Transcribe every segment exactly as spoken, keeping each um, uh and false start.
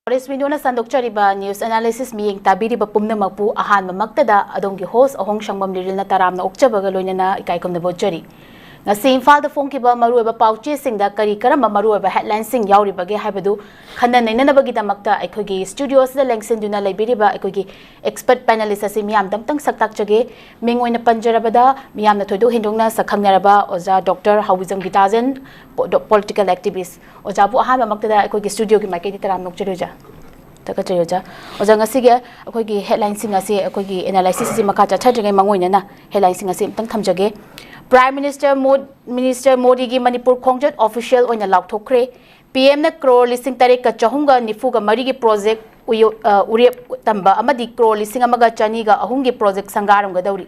North East Window ꯅ ꯁꯟꯗꯣꯛꯆꯔꯤꯕ news analysis ꯃꯤꯠꯌꯦꯡ ꯇꯥꯕꯤꯔꯤꯕ ꯄꯨꯝꯅꯃꯛꯄꯨ ꯑꯍꯥꯟꯕꯃꯛꯇꯗ ꯑꯗꯣꯝꯒꯤ host ꯑꯍꯣꯡ ꯁꯪꯕꯝ ꯂꯤꯔꯤꯜꯅ ꯇꯔꯥꯝꯅ ꯑꯣꯛꯆꯕꯒ ꯂꯣꯏꯅꯅ ꯏꯀꯥꯏ ꯈꯨꯝꯅꯕ ꯎꯠꯆꯔꯤ꯫ ꯉꯁꯤ ꯏꯝꯐꯥꯜꯗ ꯐꯣꯡꯈꯤꯕ ꯃꯔꯨꯑꯣꯏꯕ ꯄꯥꯎꯆꯦꯁꯤꯡꯗ ꯀꯔꯤ ꯀꯔꯝꯕ ꯃꯔꯨꯑꯣꯏꯕ headlineꯁꯤꯡ ꯌꯥꯎꯔꯤꯕꯒꯦ ꯍꯥꯏꯕꯗꯨ ꯈꯟꯅ ꯅꯩꯅꯅꯕꯒꯤꯗꯃꯛꯇ ꯑꯩꯈꯣꯏꯒꯤ studio ꯑꯁꯤꯗ ꯂꯦꯡꯁꯤꯟꯗꯨꯅ ꯂꯩꯕꯤꯔꯤꯕ ꯑꯩꯈꯣꯏꯒꯤ expert panelist ꯑꯁꯤ ꯃꯤꯌꯥꯝꯗ ꯑꯝꯇꯪ ꯁꯛ ꯇꯥꯛꯆꯒꯦ꯫ ꯃꯤꯡ ꯑꯣꯏꯅ ꯄꯟꯖꯔꯕꯗ ꯃꯤꯌꯥꯝꯅ ꯊꯣꯏꯗꯣꯛ ꯍꯦꯟꯗꯣꯛꯅ ꯁꯛꯈꯪꯅꯔꯕ ꯑꯣꯖꯥ ꯗꯣꯛꯇꯔ ꯍꯥꯎꯕꯤꯖꯝ ꯒꯤꯇꯥꯖꯟ, ꯄꯣ-, ꯗꯣ-, political activist꯫ ꯑꯣꯖꯥꯕꯨ ꯑꯍꯥꯟꯕꯃꯛꯇꯗ ꯑꯩꯈꯣꯏꯒꯤ studioꯒꯤ ꯃꯥꯏꯀꯩꯗꯒꯤ ꯇꯔꯥꯝꯅ ꯑꯣꯛꯆꯔꯤ ꯑꯣꯖꯥ꯫ ꯊꯥꯒꯠꯆꯔꯤ ꯑꯣꯖꯥ꯫ ꯑꯣꯖꯥ, ꯉꯁꯤꯒꯤ ꯑꯩꯈꯣꯏꯒꯤ headlineꯁꯤꯡ ꯑꯁꯤ, ꯑꯩꯈꯣꯏꯒꯤ analysisꯁꯤ ꯃꯈꯥ ꯆꯠꯊꯗ꯭ꯔꯤꯉꯩ ꯃꯥꯡꯑꯣꯏꯅꯅ headlineꯁꯤꯡ ꯑꯁꯤ ꯑꯃꯨꯛꯇꯪ ꯊꯝꯖꯒꯦ꯫ Prime Minister ꯃꯣ-, Minister ꯃꯣꯗꯤꯒꯤ ꯃꯅꯤꯄꯨꯔ ꯈꯣꯡꯆꯠ official ꯑꯣꯏꯅ ꯂꯥꯎꯊꯣꯛꯈ꯭ꯔꯦ꯫ ꯄꯤ ꯑꯦꯝꯅ ꯀ꯭ꯔꯣꯔ ꯂꯤꯁꯤꯡ ꯇꯔꯦꯠꯀ ꯆꯍꯨꯝꯒ ꯅꯤꯐꯨꯒ ꯃꯔꯤꯒꯤ project ꯎꯌꯣ-, ꯑ, ꯎꯔꯦꯞ ꯇꯝꯕ ꯑꯃꯗꯤ ꯀ꯭ꯔꯣꯔ ꯂꯤꯁꯤꯡ ꯑꯃꯒ ꯆꯅꯤꯒ ꯑꯍꯨꯝꯒꯤ project ꯁꯪꯒꯥꯔꯝꯒꯗꯧꯔꯤ꯫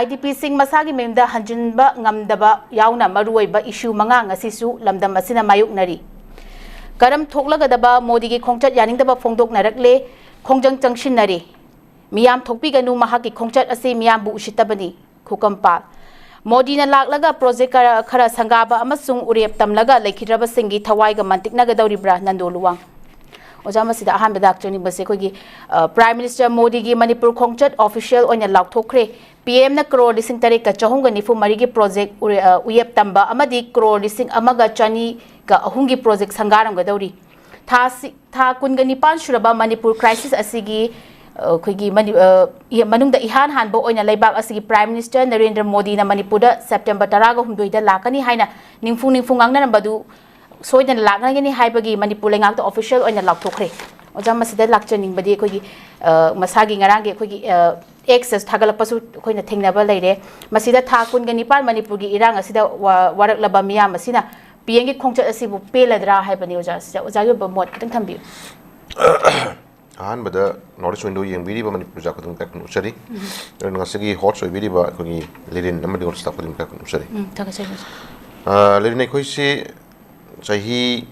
IDPꯁꯤꯡ ꯃꯁꯥꯒꯤ ꯃꯌꯨꯝꯗ ꯍꯟꯖꯤꯟꯕ ꯉꯝꯗꯕ ꯌꯥꯎꯅ ꯃꯔꯨꯑꯣꯏꯕ issue ꯃꯉꯥ ꯉꯁꯤꯁꯨ ꯂꯝꯗꯝ ꯑꯁꯤꯅ ꯃꯥꯌꯣꯛꯅꯔꯤ꯫ ꯀꯔꯝ ꯊꯣꯛꯂꯒꯗꯕ ꯃꯣꯗꯤꯒꯤ ꯈꯣꯡꯆꯠ ꯌꯥꯅꯤꯡꯗꯕ ꯐꯣꯡꯗꯣꯛꯅꯔꯛꯂꯦ, ꯈꯣꯡꯖꯪ ꯆꯪꯁꯤꯟꯅꯔꯤ꯫ ꯃꯤꯌꯥꯝ ꯊꯣꯛꯄꯤꯒꯅꯨ, ꯃꯍꯥꯛꯀꯤ ꯈꯣꯡꯆꯠ ꯑꯁꯤ ꯃꯤꯌꯥꯝꯕꯨ ꯎꯁꯤꯠꯇꯕꯅꯤ꯫ ꯈꯨꯀꯝꯄꯥꯜ꯫ ꯃꯣꯗꯤꯅ ꯂꯥꯛꯂꯒ project ꯈꯔ, ꯈꯔ ꯁꯪꯒꯥꯕ ꯑꯃꯁꯨꯡ ꯎꯔꯦꯞ ꯇꯝꯂꯒ ꯂꯩꯈꯤꯗ꯭ꯔꯕꯁꯤꯡꯒꯤ ꯊꯋꯥꯏꯒ ꯃꯟꯇꯤꯛꯅꯒꯗꯧꯔꯤꯕ꯭ꯔꯥ? ꯅꯟꯗꯣ ꯂꯨꯋꯥꯡ꯫ ꯑꯣꯖꯥ, ꯃꯁꯤꯗ ꯑꯍꯥꯟꯕꯗ ꯂꯥꯛꯆꯅꯤꯡꯕꯁꯦ ꯑꯩꯈꯣꯏꯒꯤ, ꯑ, Prime Minister ꯃꯣꯗꯤꯒꯤ ꯃꯅꯤꯄꯨꯔ ꯈꯣꯡꯆꯠ official ꯑꯣꯏꯅ ꯂꯥꯎꯊꯣꯛꯈ꯭ꯔꯦ꯫ ꯄꯤ ꯑꯦꯝꯅ ꯀ꯭ꯔꯣꯔ ꯂꯤꯁꯤꯡ ꯇꯔꯦꯠꯀ ꯆꯍꯨꯝꯒ ꯅꯤꯐꯨ ꯃꯔꯤꯒꯤ project ꯎꯔꯦ-, ꯑ, ꯎꯌꯦꯞ ꯇꯝꯕ ꯑꯃꯗꯤ ꯀ꯭ꯔꯣꯔ ꯂꯤꯁꯤꯡ ꯑꯃꯒ ꯆꯅꯤꯒ ꯑꯍꯨꯝꯒꯤ project ꯁꯪꯒꯥꯔꯝꯒꯗꯧꯔꯤ꯫ ꯊꯥ ꯁꯤ-, ꯊꯥ ꯀꯨꯟꯒ ꯅꯤꯄꯥꯟ ꯁꯨꯔꯕ ꯃꯅꯤꯄꯨꯔ crisis ꯑꯁꯤꯒꯤ, ꯑ, ꯑꯩꯈꯣꯏꯒꯤ ꯃꯅꯤ-, ꯑ, ꯏ-, ꯃꯅꯨꯡꯗ ꯏꯍꯥꯟ ꯍꯥꯟꯕ ꯑꯣꯏꯅ ꯂꯩꯕꯥꯛ ꯑꯁꯤꯒꯤ Prime Minister ꯅꯔꯦꯟꯗ꯭ꯔ ꯃꯣꯗꯤꯅ ꯃꯅꯤꯄꯨꯔꯗ September ꯇꯔꯥꯒ ꯍꯨꯝꯗꯣꯏꯗ ꯂꯥꯛꯀꯅꯤ ꯍꯥꯏꯅ ꯅꯤꯡꯐꯨ ꯅꯤꯡꯐꯨ ꯉꯥꯡꯅꯔꯝꯕꯗꯨ ꯁꯣꯏꯗꯅ ꯂꯥꯛꯅꯒꯅꯤ ꯍꯥꯏꯕꯒꯤ ꯃꯅꯤꯄꯨꯔ ꯂꯩꯉꯥꯛꯇ official ꯑꯣꯏꯅ ꯂꯥꯎꯊꯣꯛꯈ꯭ꯔꯦ꯫ ꯑꯣꯖꯥ, ꯃꯁꯤꯗ ꯂꯥꯛꯆꯅꯤꯡꯕꯗꯤ ꯑꯩꯈꯣꯏꯒꯤ, ꯑ, ꯃꯁꯥꯒꯤ ꯉꯔꯥꯡꯒꯤ ꯑꯩꯈꯣꯏꯒꯤ, ꯑ, X ꯊꯥꯒꯠꯂꯛꯄꯁꯨ ꯑꯩꯈꯣꯏꯅ ꯊꯦꯡꯅꯕ ꯂꯩꯔꯦ꯫ ꯃꯁꯤꯗ ꯊꯥ ꯀꯨꯟꯒ ꯅꯤꯄꯥꯟ ꯃꯅꯤꯄꯨꯔꯒꯤ ꯏꯔꯥꯡ ꯑꯁꯤꯗ ꯋꯥ-, ꯋꯥꯔꯛꯂꯕ ꯃꯤꯌꯥꯝ ꯑꯁꯤꯅ ꯄꯤ ꯑꯦꯝꯒꯤ ꯈꯣꯡꯆꯠ ꯑꯁꯤꯕꯨ ꯄꯦꯜꯂꯗ꯭ꯔꯥ ꯍꯥꯏꯕꯅꯤ ꯑꯣꯖꯥ꯫ ꯁꯤꯗ ꯑꯣꯖꯥꯒꯤ ꯑꯣꯏꯕ ꯃꯣꯠ ꯈꯤꯇꯪ ꯊꯝꯕꯤꯌꯨ꯫ ꯑꯍꯥꯟꯕꯗ North East Window ꯌꯦꯡꯕꯤꯔꯤꯕ ꯃꯅꯤꯄꯨꯔ ꯄ꯭ꯔꯖꯥ ꯈꯨꯗꯤꯡꯃꯛ ꯏꯀꯥꯏ ꯈꯨꯝꯅꯕ ꯎꯠꯆꯔꯤ꯫ ꯑꯗꯨꯒ ꯉꯁꯤꯒꯤ host ꯑꯣꯏꯕꯤꯔꯤꯕ ꯑꯩꯈꯣꯏꯒꯤ ꯂꯤꯔꯤꯟ ꯑꯃꯗꯤ ꯉꯣꯔꯁꯇꯥ ꯈꯨꯗꯤꯡꯃꯛ ꯏꯀꯥꯏ ꯈꯨꯝꯅꯕ ꯎꯠꯆꯔꯤ꯫ ꯎꯝ, ꯊꯥꯒꯠꯆꯔꯤ ꯑꯣꯖꯥ꯫ ꯑ, ꯂꯤꯔꯤꯟ, ꯑꯩꯈꯣꯏꯁꯤ ꯆꯍꯤ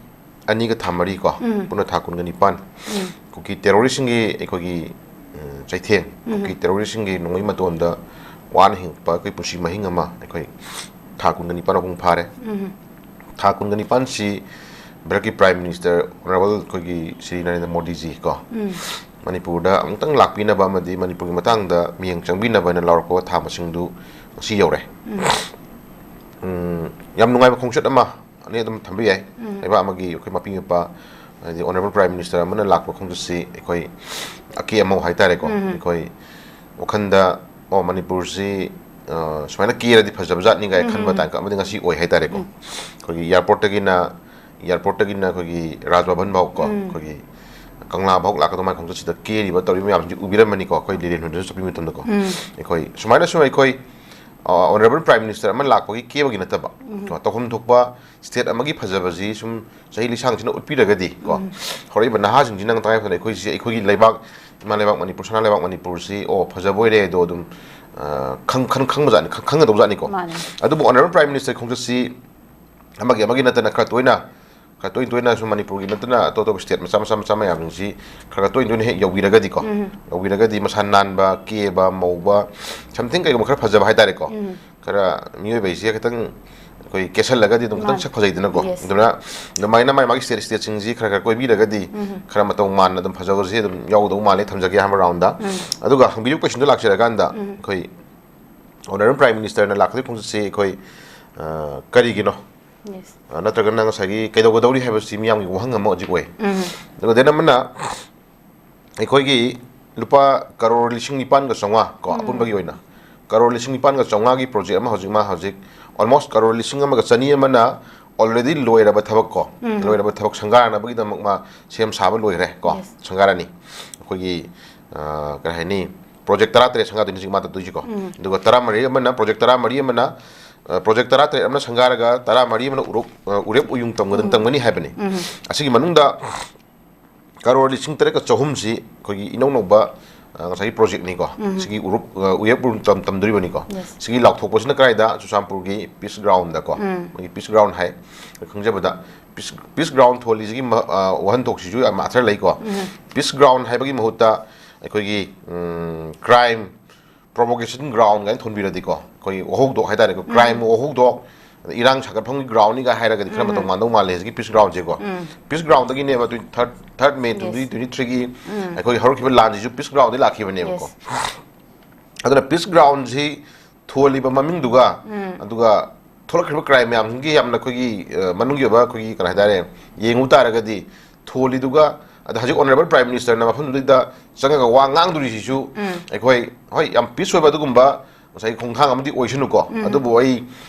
ꯑꯅꯤꯒ ꯊꯥ ꯃꯔꯤ ꯀꯣ, ꯎꯝ꯫ ꯄꯨꯟꯅ ꯊꯥ ꯀꯨꯟꯒ ꯅꯤꯄꯥꯟ, ꯎꯝ꯫ ꯀꯨꯀꯤ terroristꯁꯤꯡꯒꯤ ꯑꯩꯈꯣꯏꯒꯤ, ꯎꯝ, ꯆꯩꯊꯦꯡ, ꯎꯝ꯫ ꯀꯨꯀꯤ terroristꯁꯤꯡꯒꯤ ꯅꯣꯡꯃꯩ ꯃꯇꯣꯟꯗ ꯋꯥꯅ ꯍꯤꯡꯉꯛꯄ ꯑꯩꯈꯣꯏ ꯄꯨꯟꯁꯤ ꯃꯍꯤꯡ ꯑꯃ ꯑꯩꯈꯣꯏ ꯊꯥ ꯀꯨꯟꯒ ꯅꯤꯄꯥꯟ ꯃꯄꯨꯡ ꯐꯥꯔꯦ꯫ ꯎꯝ꯫ ꯊꯥ ꯀꯨꯟꯒ ꯅꯤꯄꯥꯟꯁꯤ ꯚꯥꯔꯠꯀꯤ Prime Minister Honourable ꯑꯩꯈꯣꯏꯒꯤ ꯁ꯭ꯔꯤ ꯅꯔꯦꯟꯗ꯭ꯔ ꯃꯣꯗꯤꯖꯤ ꯀꯣ, ꯃꯅꯤꯄꯨꯔꯗ ꯑꯃꯨꯛꯇꯪ ꯂꯥꯛꯄꯤꯅꯕ ꯑꯃꯗꯤ ꯃꯅꯤꯄꯨꯔꯒꯤ ꯃꯇꯥꯡꯗ ꯃꯤꯠꯌꯦꯡ ꯆꯪꯕꯤꯅꯕ ꯍꯥꯏꯅ ꯂꯥꯎꯔꯛꯄ ꯊꯥ ꯃꯁꯤꯡꯗꯨ ꯉꯁꯤ ꯌꯧꯔꯦ꯫ ꯎꯝ, ꯌꯥꯝ ꯅꯨꯡꯉꯥꯏꯕ ꯈꯣꯡꯆꯠ ꯑꯃ ꯑꯅꯤ ꯑꯗꯨꯝ ꯊꯝꯕ ꯌꯥꯏ꯫ ꯂꯩꯕꯥꯛ ꯑꯃꯒꯤ ꯑꯩꯈꯣꯏ ꯃꯄꯤ ꯃꯄꯥ, ꯍꯥꯏꯗꯤ Honourable Prime Minister ꯑꯃꯅ ꯂꯥꯛꯄ ꯈꯣꯡꯆꯠꯁꯤ ꯑꯩꯈꯣꯏ ꯑꯀꯦ ꯑꯃꯧ ꯍꯥꯏꯇꯥꯔꯦꯀꯣ, ꯑꯩꯈꯣꯏ ꯋꯥꯈꯜꯗ, "ꯑꯣ, ꯃꯅꯤꯄꯨꯔꯁꯤ, ꯑ, ꯁꯨꯃꯥꯏꯅ ꯀꯦꯔꯗꯤ ꯐꯖꯕ ꯖꯥꯠꯅꯤ" ꯀꯥꯏ ꯈꯟꯕ ꯇꯥꯡꯀꯛ ꯑꯃꯗꯤ ꯉꯁꯤ ꯑꯣꯏ ꯍꯥꯏꯇꯥꯔꯦꯀꯣ꯫ ꯑꯩꯈꯣꯏꯒꯤ airportꯇꯒꯤꯅ, airportꯇꯒꯤꯅ ꯑꯩꯈꯣꯏꯒꯤ ꯔꯥꯖ ꯚꯕꯟ ꯐꯥꯎ ꯀꯣ, ꯑꯩꯈꯣꯏꯒꯤ ꯀꯪꯂꯥ ꯐꯥꯎ ꯂꯥꯛꯀꯗꯧꯕ ꯃꯥꯏ ꯈꯣꯡꯆꯠꯁꯤꯗ ꯀꯦꯔꯤꯕ ꯇꯧꯔꯤꯕ ꯃꯌꯥꯝꯁꯤ ꯎꯕꯤꯔꯝꯃꯅꯤꯀꯣ, ꯑꯩꯈꯣꯏ ꯂꯤꯂꯦꯟ ꯍꯣꯏꯗꯁꯨ ꯆꯠꯄ ꯃꯇꯝꯗꯀꯣ꯫ ꯑꯩꯈꯣꯏ ꯁꯨꯃꯥꯏꯅ ꯁꯨꯝ ꯑꯩꯈꯣꯏ, ꯑ, Honourable Prime Minister ꯑꯃ ꯂꯥꯛꯄꯒꯤ ꯀꯦꯕꯒꯤ ꯅꯠꯇꯕ, ꯀꯣ, ꯇꯧꯐꯝ ꯊꯣꯛꯄ state ꯑꯃꯒꯤ ꯐꯖꯕꯁꯤ ꯁꯨꯝ ꯆꯍꯤ ꯂꯤꯁꯥꯡꯁꯤꯅ ꯎꯠꯄꯤꯔꯒꯗꯤ ꯀꯣ, ꯍꯧꯔꯛꯏꯕ ꯅꯍꯥꯁꯤꯡꯁꯤꯅ ꯇꯉꯥꯏ ꯐꯗꯅ ꯑꯩꯈꯣꯏꯁꯤ, ꯑꯩꯈꯣꯏꯒꯤ ꯂꯩꯕꯥꯛ, ꯏꯃꯥ ꯂꯩꯕꯥꯛ ꯃꯅꯤꯄꯨꯔ, ꯁꯅꯥ ꯂꯩꯕꯥꯛ ꯃꯅꯤꯄꯨꯔꯁꯤ, ꯑꯣ, ꯐꯖꯕ ꯑꯣꯏꯔꯦ ꯑꯗꯣ ꯑꯗꯨꯝ, ꯑ, ꯈꯪ-, ꯈꯪ-, ꯈꯪꯕꯖꯥꯠꯅꯤ, ꯈꯪ-, ꯈꯪꯒꯗꯧꯕꯖꯥꯠꯅꯤꯀꯣ꯫ ꯃꯥꯅꯦ꯫ ꯑꯗꯨꯕꯨ Honourable Prime Minister ꯈꯣꯡꯆꯠꯁꯤ ꯑꯃꯒꯤ ꯑꯃꯒꯤ ꯅꯠꯇꯅ ꯈꯔ ꯇꯣꯏꯅ, ꯈꯔ ꯇꯣꯏ ꯇꯣꯏꯅ ꯁꯨꯝ ꯃꯅꯤꯄꯨꯔꯒꯤ ꯅꯠꯇꯅ ꯑꯇꯣꯞ ꯑꯇꯣꯞꯄ state ꯃꯆꯥ ꯃꯆꯥ ꯃꯆꯥ ꯃꯌꯥꯝꯁꯤꯡꯁꯤ ꯈꯔ ꯈꯔ ꯇꯣꯏ ꯇꯣꯏꯅ ꯍꯦꯛ ꯌꯧꯕꯤꯔꯒꯗꯤ ꯀꯣ, ꯌꯧꯕꯤꯔꯒꯗꯤ ꯃꯁꯥ ꯅꯥꯟꯕ, ꯀꯦꯕ, ꯃꯧꯕ, something ꯀꯩꯒꯨꯝꯕ ꯈꯔ ꯐꯖꯕ ꯍꯥꯏꯇꯥꯔꯦꯀꯣ, ꯈꯔ ꯃꯤꯑꯣꯏꯕ ꯍꯥꯏꯁꯦ ꯈꯤꯇꯪ ꯑꯩꯈꯣꯏ ꯀꯦꯁꯜꯂꯒꯗꯤ ꯑꯗꯨꯝ ꯈꯤꯇꯪ ꯃꯥꯅꯤ꯫ ꯁꯛ ꯐꯖꯩꯗꯅꯀꯣ꯫ Yes꯫ ꯑꯗꯨꯅ ꯑꯗꯨꯃꯥꯏꯅ ꯃꯥꯏ ꯃꯥꯒꯤ state, stateꯁꯤꯡꯁꯤ ꯈꯔ ꯈꯔ ꯀꯣꯏꯕꯤꯔꯒꯗꯤ ꯈꯔ ꯃꯇꯧ ꯃꯥꯟꯅ ꯑꯗꯨꯝ ꯐꯖꯕꯁꯦ ꯑꯗꯨꯝ ꯌꯥꯎꯗꯧ ꯃꯥꯜꯂꯦ, ꯊꯝꯖꯒꯦ ꯑꯍꯥꯟꯕ roundꯗ꯫ ꯑꯗꯨꯒ ꯍꯪꯕꯤꯔꯤꯕ questionꯗꯣ ꯂꯥꯛꯆꯔꯀꯥꯟꯗ ꯑꯩꯈꯣꯏ Honourable Prime Ministerꯅ ꯂꯥꯛꯀꯗꯧꯔꯤꯕ ꯈꯣꯡꯆꯠꯁꯦ ꯑꯩꯈꯣꯏ, ꯑ, ꯀꯔꯤꯒꯤꯅꯣ? Yes꯫ ꯑ, ꯅꯠꯇ꯭ꯔꯒꯅ ꯉꯁꯥꯏꯒꯤ ꯀꯩꯗꯧꯒꯗꯧꯔꯤ ꯍꯥꯏꯕꯁꯤ ꯃꯤꯌꯥꯝꯒꯤ ꯋꯥꯍꯪ ꯑꯃ ꯍꯧꯖꯤꯛ ꯑꯣꯏ꯫ ꯑꯗꯨꯒ then ꯑꯃꯅ ꯑꯩꯈꯣꯏꯒꯤ ꯂꯨꯄꯥ ꯀꯔꯣꯔ ꯂꯤꯁꯤꯡ ꯅꯤꯄꯥꯟꯒ ꯆꯥꯝꯃꯉꯥ ꯀꯣ, ꯑꯄꯨꯟꯕꯒꯤ ꯑꯣꯏꯅ ꯀꯔꯣꯔ ꯂꯤꯁꯤꯡ ꯅꯤꯄꯥꯟꯒ ꯆꯥꯝꯃꯉꯥꯒꯤ project ꯑꯃ ꯍꯧꯖꯤꯛ ꯃꯥ ꯍꯧꯖꯤꯛ almost ꯀꯔꯣꯔ ꯂꯤꯁꯤꯡ ꯑꯃꯒ ꯆꯅꯤ ꯑꯃꯅ already ꯂꯣꯏꯔꯕ ꯊꯕꯛ ꯀꯣ, ꯂꯣꯏꯔꯕ ꯊꯕꯛ ꯁꯪꯒꯥꯅꯕꯒꯤꯗꯃꯛ ꯃꯥ ꯁꯦꯝ ꯁꯥꯕ ꯂꯣꯏꯈ꯭ꯔꯦ ꯀꯣ, Yes꯫ ꯁꯪꯒꯥꯔꯅꯤ꯫ ꯑꯩꯈꯣꯏꯒꯤ, ꯑ, ꯀꯔꯤ ꯍꯥꯏꯅꯤ, project ꯇꯔꯥꯇꯔꯦꯠ ꯁꯪꯒꯥꯗꯣꯏꯅꯤ ꯍꯧꯖꯤꯛ ꯃꯥ ꯇꯧꯗꯣꯏꯁꯤꯀꯣ꯫ ꯑꯗꯨꯒ ꯇꯔꯥꯃꯔꯤ ꯑꯃꯅ, project ꯇꯔꯥꯃꯔꯤ ꯑꯃꯅ, ꯑ, project ꯇꯔꯥꯇꯔꯦꯠ ꯑꯃꯅ ꯁꯪꯒꯥꯔꯒ ꯇꯔꯥꯃꯔꯤ ꯑꯃꯅ ꯎꯔꯨꯞ, ꯑ, ꯎꯔꯦꯞ ꯎꯌꯨꯡ ꯇꯝꯒꯗ-, ꯇꯝꯒꯅꯤ ꯍꯥꯏꯕꯅꯤ꯫ ꯑꯁꯤꯒꯤ ꯃꯅꯨꯡꯗ ꯀꯔꯣꯔ ꯂꯤꯁꯤꯡ ꯇꯔꯦꯠꯀ ꯆꯍꯨꯝꯁꯤ ꯑꯩꯈꯣꯏꯒꯤ ꯏꯅꯧ ꯅꯧꯕ, ꯑ, ꯉꯁꯥꯏꯒꯤ projectꯅꯤꯀꯣ꯫ ꯁꯤꯒꯤ ꯎꯔꯨꯞ, ꯑ, ꯎꯌꯦꯞ ꯎꯔꯨꯝ ꯇꯝ-, ꯇꯝꯗꯣꯔꯤꯕꯅꯤꯀꯣ꯫ Yes꯫ ꯁꯤꯒꯤ ꯂꯥꯎꯊꯣꯛꯄꯁꯤꯅ ꯀꯗꯥꯏꯗ? ꯆꯨꯔꯆꯥꯟꯄꯨꯔꯒꯤ Peace Groundꯗꯀꯣ꯫ ꯃꯣꯏꯒꯤ Peace Ground ꯍꯥꯏ꯫ ꯑꯩꯈꯣꯏ ꯈꯪꯖꯕꯗ Peace, Peace Ground ꯊꯣꯜꯂꯤꯁꯤꯒꯤ ꯃ-, ꯑ, ꯋꯥꯍꯟꯊꯣꯛꯁꯤꯁꯨ ꯌꯥꯝ ꯑꯥꯊꯔ ꯂꯩꯀꯣ꯫ Peace Ground ꯍꯥꯏꯕꯒꯤ ꯃꯍꯨꯠꯇ ꯑꯩꯈꯣꯏꯒꯤ, ꯎꯝ, crime provocation ground ꯀꯥꯏꯅ ꯊꯣꯟꯕꯤꯔꯗꯤꯀꯣ, ꯑꯩꯈꯣꯏꯒꯤ ꯋꯥꯍꯧꯗꯣꯛ ꯍꯥꯏꯇꯥꯔꯦꯀꯣ, crime ꯋꯥꯍꯧꯗꯣꯛ, ꯑꯗ ꯏꯔꯥꯡ ꯁꯥꯒꯠꯐꯝꯒꯤ groundꯅꯤꯒ ꯍꯥꯏꯔꯒꯗꯤ ꯈꯔ ꯃꯇꯧ ꯃꯥꯟꯗꯧ ꯃꯥꯜꯂꯦ ꯍꯧꯖꯤꯛꯀꯤ peace groundꯁꯦꯀꯣ꯫ Peace groundꯗꯒꯤꯅꯦꯕ ꯇ꯭ꯋꯦꯟꯇꯤ ꯊꯥꯔꯠ ꯃꯦ ꯇ꯭ꯋꯦꯟꯇꯤ ꯇ꯭ꯋꯦꯟꯇꯤ ꯊ꯭ꯔꯤꯒꯤ ꯑꯩꯈꯣꯏꯒꯤ ꯍꯧꯔꯛꯈꯤꯕ ꯂꯥꯟꯁꯤꯁꯨ peace groundꯗꯒꯤ ꯂꯥꯛꯈꯤꯕꯅꯦꯕꯀꯣ꯫ ꯑꯗꯨꯅ peace groundꯁꯤ ꯊꯣꯜꯂꯤꯕ ꯃꯃꯤꯡꯗꯨꯒ ꯑꯗꯨꯒ ꯊꯣꯛꯂꯛꯈ꯭ꯔꯤꯕ crime ꯃꯌꯥꯝꯁꯤꯡꯒꯤ ꯌꯥꯝꯅ ꯑꯩꯈꯣꯏꯒꯤ, ꯑ, ꯃꯅꯨꯡꯒꯤ ꯑꯣꯏꯕ ꯑꯩꯈꯣꯏꯒꯤ ꯀꯩꯅꯣ ꯍꯥꯏꯇꯥꯔꯦ, ꯌꯦꯡꯉꯨ ꯇꯥꯔꯒꯗꯤ ꯊꯣꯜꯂꯤꯗꯨꯒ, ꯑꯗ ꯍꯧꯖꯤꯛ Honourable Prime Ministerꯅ ꯃꯐꯝꯗꯨꯗ ꯆꯪꯉꯒ ꯋꯥ ꯉꯥꯡꯗꯣꯔꯤꯁꯤꯁꯨ ꯑꯩꯈꯣꯏ, ꯍꯣꯏ, ꯌꯥꯝ peace ꯑꯣꯏꯕ ꯑꯗꯨꯒꯨꯝꯕ ꯉꯁꯥꯏꯒꯤ ꯈꯣꯡꯊꯥꯡ ꯑꯃꯗꯤ ꯑꯣꯏꯁꯅꯨꯀꯣ꯫ ꯑꯗꯨꯕꯨ ꯑꯩ,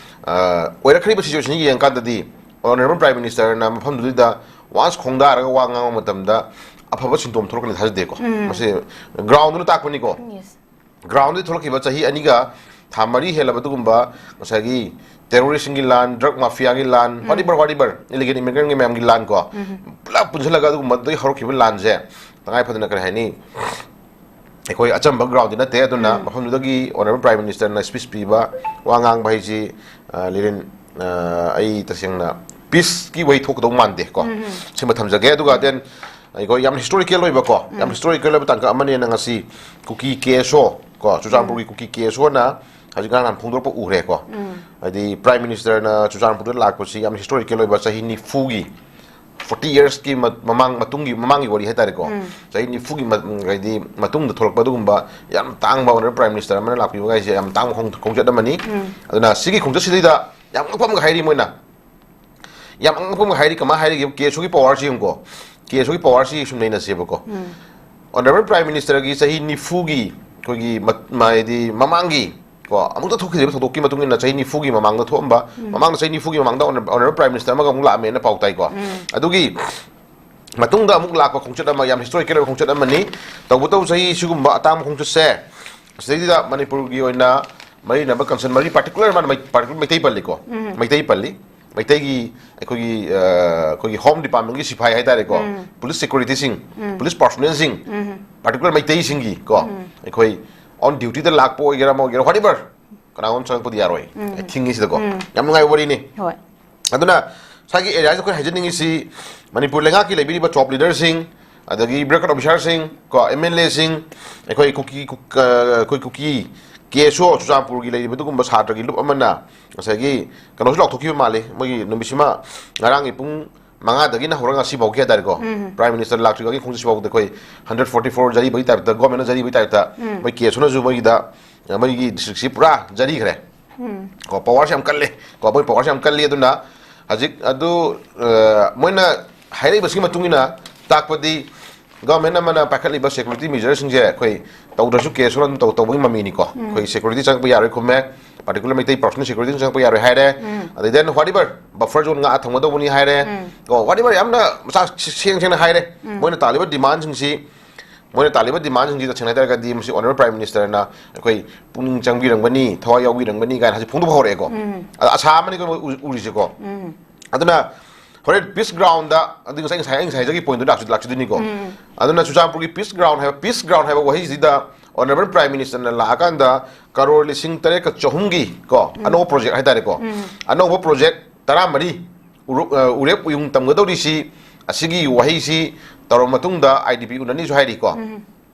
ꯑ, ꯑꯣꯏꯔꯛꯈ꯭ꯔꯤꯕ situationꯁꯤ ꯌꯦꯡꯉꯀꯥꯟꯗꯗꯤ Honourable Prime Ministerꯅ ꯃꯐꯝꯗꯨꯗ once ꯈꯣꯡꯗꯥꯔꯒ ꯋꯥ ꯉꯥꯡꯕ ꯃꯇꯝꯗ ꯑꯐꯕ ꯁꯤꯟꯇꯣꯝ ꯊꯣꯛꯂꯛꯀꯅꯤ ꯊꯥꯖꯗꯦꯀꯣ꯫ ꯃꯁꯤ groundꯗꯨꯅ ꯇꯥꯛꯄꯅꯤꯀꯣ꯫ Groundꯗꯒꯤ ꯊꯣꯛꯂꯛꯈꯤꯕ ꯆꯍꯤ ꯑꯅꯤꯒ ꯊꯥ ꯃꯔꯤ ꯍꯦꯜꯂꯕ ꯑꯗꯨꯒꯨꯝꯕ ꯉꯁꯥꯏꯒꯤ terroristꯁꯤꯡꯒꯤ ꯂꯥꯟ, drug mafiaꯒꯤ ꯂꯥꯟ, whatever, whatever, illegal immigrantꯒꯤ ꯃꯌꯥꯝꯒꯤ ꯂꯥꯟ ꯀꯣ, ꯄꯨꯂꯞ ꯄꯨꯟꯁꯤꯜꯂꯒ ꯑꯗꯨꯒꯨꯝꯕꯗꯒꯤ ꯍꯧꯔꯛꯈꯤꯕ ꯂꯥꯟꯁꯦ ꯇꯉꯥꯏ ꯐꯗꯅ ꯀꯔꯤ ꯍꯥꯏꯅꯤ, ꯑꯩꯈꯣꯏ ꯑꯆꯝꯕ groundꯗꯤ ꯅꯠꯇꯦ꯫ ꯑꯗꯨꯅ ꯃꯐꯝꯗꯨꯗꯒꯤ Honourable Prime Ministerꯅ speech ꯄꯤꯕ, ꯋꯥ ꯉꯥꯡꯕ ꯍꯥꯏꯁꯤ, ꯑ, ꯂꯤꯔꯦꯟ, ꯑ, ꯑꯩ ꯇꯁꯦꯡꯅ peaceꯀꯤ way ꯊꯣꯛꯀꯗꯧ ꯃꯥꯟꯗꯦ ꯀꯣ꯫ ꯁꯤꯃ ꯊꯝꯖꯒꯦ꯫ ꯑꯗꯨꯒ then ꯑꯩꯈꯣꯏ ꯌꯥꯝ historical ꯑꯣꯏꯕꯀꯣ, ꯌꯥꯝ historical ꯑꯣꯏꯕ ꯇꯥꯡꯀꯛ ꯑꯃꯅꯦꯅ ꯉꯁꯤ ꯀꯨꯀꯤ KSO ꯀꯣ, ꯆꯨꯔꯆꯥꯟꯄꯨꯔꯒꯤ ꯀꯨꯀꯤ KSOꯅ ꯍꯧꯖꯤꯛ ꯉꯔꯥꯡ ꯅꯍꯥꯟ ꯐꯣꯡꯗꯣꯔꯛꯄ ꯎꯔꯦꯀꯣ꯫ ꯍꯥꯏꯗꯤ Prime Ministerꯅ ꯆꯨꯔꯆꯥꯟꯄꯨꯔꯗ ꯂꯥꯛꯄꯁꯤ ꯌꯥꯝ historical ꯑꯣꯏꯕ, ꯆꯍꯤ ꯅꯤꯐꯨꯒꯤ, forty yearsꯀꯤ ꯃ-, ꯃꯃꯥꯡ, ꯃꯇꯨꯡꯒꯤ, ꯃꯃꯥꯡꯒꯤ ꯋꯥꯔꯤ ꯍꯥꯏꯇꯥꯔꯦꯀꯣ꯫ ꯆꯍꯤ ꯅꯤꯐꯨꯒꯤ ꯃ-, ꯍꯥꯏꯗꯤ ꯃꯇꯨꯡꯗ ꯊꯣꯛꯂꯛꯄ ꯑꯗꯨꯒꯨꯝꯕ ꯌꯥꯝ ꯇꯥꯡꯕ Honourable Prime Minister ꯑꯃꯅ ꯂꯥꯛꯄꯤꯕ ꯍꯥꯏꯁꯦ ꯌꯥꯝ ꯇꯥꯡꯕ ꯈꯣꯡ-, ꯈꯣꯡꯆꯠ ꯑꯃꯅꯤ꯫ ꯑꯗꯨꯅ ꯁꯤꯒꯤ ꯈꯣꯡꯆꯠꯁꯤꯗꯩꯗ ꯌꯥꯝ ꯉꯛꯄ ꯑꯃꯒ ꯍꯥꯏꯔꯤ ꯃꯣꯏꯅ꯫ ꯌꯥꯝ ꯑꯉꯛꯄ ꯑꯃ ꯍꯥꯏꯔꯤ, ꯀꯃꯥꯏꯅ ꯍꯥꯏꯔꯤꯒꯦ? KSOꯒꯤ powerꯁꯤ ꯌꯦꯡꯉꯨꯀꯣ꯫ KSOꯒꯤ powerꯁꯤ ꯁꯨꯝ ꯅꯩꯅꯁꯦꯕꯀꯣ꯫ Honourable Prime Ministerꯒꯤ ꯆꯍꯤ ꯅꯤꯐꯨꯒꯤ ꯑꯩꯈꯣꯏꯒꯤ ꯃ-, ꯃ-, ꯍꯥꯏꯗꯤ ꯃꯃꯥꯡꯒꯤ ꯀꯣ, ꯑꯃꯨꯛꯇ ꯊꯣꯛꯈꯤꯗ꯭ꯔꯤꯕ ꯊꯧꯗꯣꯛꯀꯤ ꯃꯇꯨꯡ ꯏꯟꯅ ꯆꯍꯤ ꯅꯤꯐꯨꯒꯤ ꯃꯃꯥꯡꯗ ꯊꯣꯛꯑꯝꯕ, ꯃꯃꯥꯡꯗ ꯆꯍꯤ ꯅꯤꯐꯨꯒꯤ ꯃꯃꯥꯡꯗ Honour-, Honourable Prime Minister ꯑꯃꯒ ꯑꯃꯨꯛ ꯂꯥꯛꯑꯝꯃꯦꯅ ꯄꯥꯎ ꯇꯥꯏꯀꯣ꯫ ꯑꯗꯨꯒꯤ ꯃꯇꯨꯡꯗ ꯑꯃꯨꯛ ꯂꯥꯛꯄ ꯈꯣꯡꯆꯠ ꯑꯃ, ꯌꯥꯝ historical ꯑꯣꯏꯕ ꯈꯣꯡꯆꯠ ꯑꯃꯅꯤ꯫ ꯇꯧꯕꯇꯕꯨ ꯆꯍꯤ ꯁꯤꯒꯨꯝꯕ ꯑꯇꯥꯡꯕ ꯈꯣꯡꯆꯠꯁꯦ, ꯁꯤꯗꯩꯗ ꯃꯅꯤꯄꯨꯔꯒꯤ ꯑꯣꯏꯅ ꯃꯔꯤ ꯂꯩꯅꯕ concern, ꯃꯔꯤ particular ꯃꯥꯅ ꯃꯩ-, particular ꯃꯩꯇꯩ ꯄꯜꯂꯤꯀꯣ꯫ ꯃꯩꯇꯩ ꯄꯜꯂꯤ꯫ ꯃꯩꯇꯩꯒꯤ ꯑꯩꯈꯣꯏꯒꯤ, ꯑ, ꯑꯩꯈꯣꯏꯒꯤ Home Departmentꯀꯤ ꯁꯤꯐꯥꯏ ꯍꯥꯏꯇꯥꯔꯦꯀꯣ, police securityꯁꯤꯡ, police personnelꯁꯤꯡ, particular ꯃꯩꯇꯩꯁꯤꯡꯒꯤ ꯀꯣ, ꯑꯩꯈꯣꯏ on dutyꯗ ꯂꯥꯛꯄ ꯑꯣꯏꯒꯦꯔꯥ ꯑꯃ ꯑꯣꯏꯒꯦꯔꯥ, whatever, ꯀꯅꯥꯒꯨꯝꯕ ꯆꯪꯉꯛꯄꯗꯤ ꯌꯥꯔꯣꯏ꯫ ꯊꯤꯡꯉꯤ ꯁꯤꯗꯀꯣ꯫ ꯌꯥꯝ ꯅꯨꯡꯉꯥꯏꯕ ꯋꯥꯔꯤꯅꯤ꯫ ꯍꯣꯏ꯫ ꯑꯗꯨꯅ ꯁ꯭ꯋꯥꯏꯒꯤ areaꯁꯤꯗ ꯑꯩꯈꯣꯏ ꯍꯥꯏꯖꯅꯤꯡꯉꯤꯁꯤ, ꯃꯅꯤꯄꯨꯔ ꯂꯩꯉꯥꯛꯀꯤ ꯂꯩꯕꯤꯔꯤꯕ top leaderꯁꯤꯡ, ꯑꯗꯒꯤ bureaucrat officerꯁꯤꯡ, ꯀꯣ, MLAꯁꯤꯡ, ꯑꯩꯈꯣꯏ ꯀꯨꯀꯤ, ꯀꯨꯛ-, ꯑ, ꯑꯩꯈꯣꯏ ꯀꯨꯀꯤ ꯀꯦ ꯑꯦꯁ ꯑꯣ ꯆꯨꯔꯆꯥꯟꯄꯨꯔꯒꯤ ꯂꯩꯔꯤꯕ ꯑꯗꯨꯒꯨꯝꯕ ꯁꯥꯇ꯭ꯔꯒꯤ ꯂꯨꯞ ꯑꯃꯅ ꯉꯁꯥꯏꯒꯤ ꯀꯩꯅꯣꯁꯨ ꯂꯥꯎꯊꯣꯛꯈꯤꯕ ꯃꯥꯜꯂꯤ, ꯃꯣꯏꯒꯤ ꯅꯨꯃꯤꯠꯁꯤꯃ ꯉꯔꯥꯡꯒꯤ ꯄꯨꯡ ꯃꯉꯥꯗꯒꯤꯅ ꯍꯧꯔꯒ ꯉꯁꯤꯐꯥꯎꯒꯤ ꯍꯥꯏꯇꯥꯔꯦꯀꯣ, ꯎꯝ꯫ Prime Minister ꯂꯥꯛꯇ꯭ꯔꯤꯕꯒꯤ ꯈꯣꯡꯖꯪ ꯁꯤꯐꯥꯎꯗ ꯑꯩꯈꯣꯏ hundred forty four ꯖꯔꯤꯕꯒꯤ ꯇꯥꯏꯞꯇ, ꯒꯣꯔꯃꯦꯟꯅ ꯖꯔꯤꯕꯒꯤ ꯇꯥꯏꯞꯇ ꯎꯝ꯫ ꯃꯣꯏ ꯀꯦ ꯑꯦꯁ ꯑꯣꯅꯁꯨ ꯃꯣꯏꯒꯤꯗ, ꯃꯣꯏꯒꯤ ꯗꯤꯁꯇ꯭ꯔꯤꯛꯁꯤ ꯄꯨꯔꯥ ꯖꯔꯤꯈ꯭ꯔꯦ꯫ ꯎꯝ꯫ ꯀꯣ, ꯄꯋꯥꯔꯁꯦ ꯌꯥꯝ ꯀꯜꯂꯤ꯫ ꯀꯣ, ꯃꯣꯏ ꯄꯋꯥꯔꯁꯦ ꯌꯥꯝ ꯀꯜꯂꯤ꯫ ꯑꯗꯨꯅ ꯍꯧꯖꯤꯛ ꯑꯗꯨ, ꯑ, ꯃꯣꯏꯅ ꯍꯥꯏꯔꯛꯏꯕꯁꯤꯒꯤ ꯃꯇꯨꯡ ꯏꯟꯅ ꯇꯥꯛꯄꯗꯤ ꯒꯣꯔꯃꯦꯟ ꯑꯃꯅ ꯄꯥꯏꯈꯠꯂꯤꯕ ꯁꯦꯀ꯭ꯌꯨꯔꯤꯇꯤ ꯃꯦꯖꯔꯁꯤꯡꯁꯦ ꯑꯩꯈꯣꯏ ꯇꯧꯗ꯭ꯔꯁꯨ ꯀꯦ ꯑꯦꯁ ꯑꯣꯅ ꯑꯗꯨꯝ ꯇꯧ-, ꯇꯧꯕꯒꯤ ꯃꯃꯤꯅꯤꯀꯣ꯫ ꯎꯝ꯫ ꯑꯩꯈꯣꯏ ꯁꯦꯀ꯭ꯌꯨꯔꯤꯇꯤ ꯆꯪꯉꯛꯄ ꯌꯥꯔꯣꯏ ꯈꯨꯝꯃꯦ, particular ꯃꯩꯇꯩ personal security ꯆꯪꯉꯛꯄ ꯌꯥꯔꯣꯏ ꯍꯥꯏꯔꯦ꯫ ꯎꯝ꯫ ꯑꯗꯩ then whatever buffer zone ꯉꯥꯛꯑ ꯊꯝꯒꯗꯧꯕꯅꯤ ꯍꯥꯏꯔꯦ꯫ ꯎꯝ꯫ ꯀꯣ, whatever ꯌꯥꯝꯅ ꯃꯁꯥ ꯁꯦꯡ ꯁꯦꯡꯅ ꯍꯥꯏꯔꯦ꯫ ꯎꯝ꯫ ꯃꯣꯏꯅ ꯇꯥꯜꯂꯤꯕ demandꯁꯤꯡꯁꯤ, ꯃꯣꯏꯅ ꯇꯥꯜꯂꯤꯕ demandꯁꯤꯡꯁꯤ ꯇꯁꯦꯡꯅ ꯍꯥꯏꯇꯥꯔꯒꯗꯤ ꯃꯁꯤ Honourable Prime Ministerꯅ ꯑꯩꯈꯣꯏ ꯄꯨꯛꯅꯤꯡ ꯆꯪꯕꯤꯔꯝꯒꯅꯤ, ꯊꯋꯥꯏ ꯌꯥꯎꯕꯤꯔꯝꯒꯅꯤ ꯀꯥꯏꯅ ꯍꯧꯖꯤꯛ ꯐꯣꯡꯗꯣꯛꯄ ꯍꯧꯔꯛꯑꯦꯀꯣ꯫ ꯎꯝ꯫ ꯑ-, ꯑꯁꯥ ꯑꯃꯅꯤꯀꯣ ꯃꯣꯏ ꯎ-, ꯎꯔꯤꯁꯦꯀꯣ꯫ ꯎꯝ꯫ ꯑꯗꯨꯅ ꯍꯣꯔꯦꯟ peace groundꯗ, ꯑꯗꯨ ꯉꯁꯥꯏ, ꯉꯁꯥꯏ, ꯉꯁꯥꯏ ꯍꯥꯏꯖꯒꯤ pointꯗꯨ ꯂꯥꯛꯆ-, ꯂꯥꯛꯆꯗꯣꯏꯅꯤꯀꯣ꯫ ꯎꯝ꯫ ꯑꯗꯨꯅ ꯆꯨꯔꯆꯥꯟꯄꯨꯔꯒꯤ peace ground ꯍꯥꯏꯕ, peace ground ꯍꯥꯏꯕ ꯋꯥꯍꯩꯁꯤꯗ Honourable Prime Ministerꯅ ꯂꯥꯛꯑꯀꯥꯟꯗ ꯀꯔꯣꯔ ꯂꯤꯁꯤꯡ ꯇꯔꯦꯠꯀ ꯆꯍꯨꯝꯒꯤ ꯀꯣ, ꯎꯝ꯫ ꯑꯅꯧꯕ project ꯍꯥꯏꯇꯥꯔꯦꯀꯣ꯫ ꯎꯝ꯫ ꯑꯅꯧꯕ project ꯇꯔꯥꯃꯔꯤ ꯎꯔꯨ-, ꯑ, ꯎꯔꯦꯞ ꯎꯌꯨꯡ ꯇꯝꯒꯗꯧꯔꯤꯁꯤ, ꯑꯁꯤꯒꯤ ꯋꯥꯍꯩꯁꯤ ꯇꯧꯔꯕ ꯃꯇꯨꯡꯗ I D P ꯎꯅꯅꯤꯁꯨ ꯍꯥꯏꯔꯤꯀꯣ꯫ ꯎꯝ꯫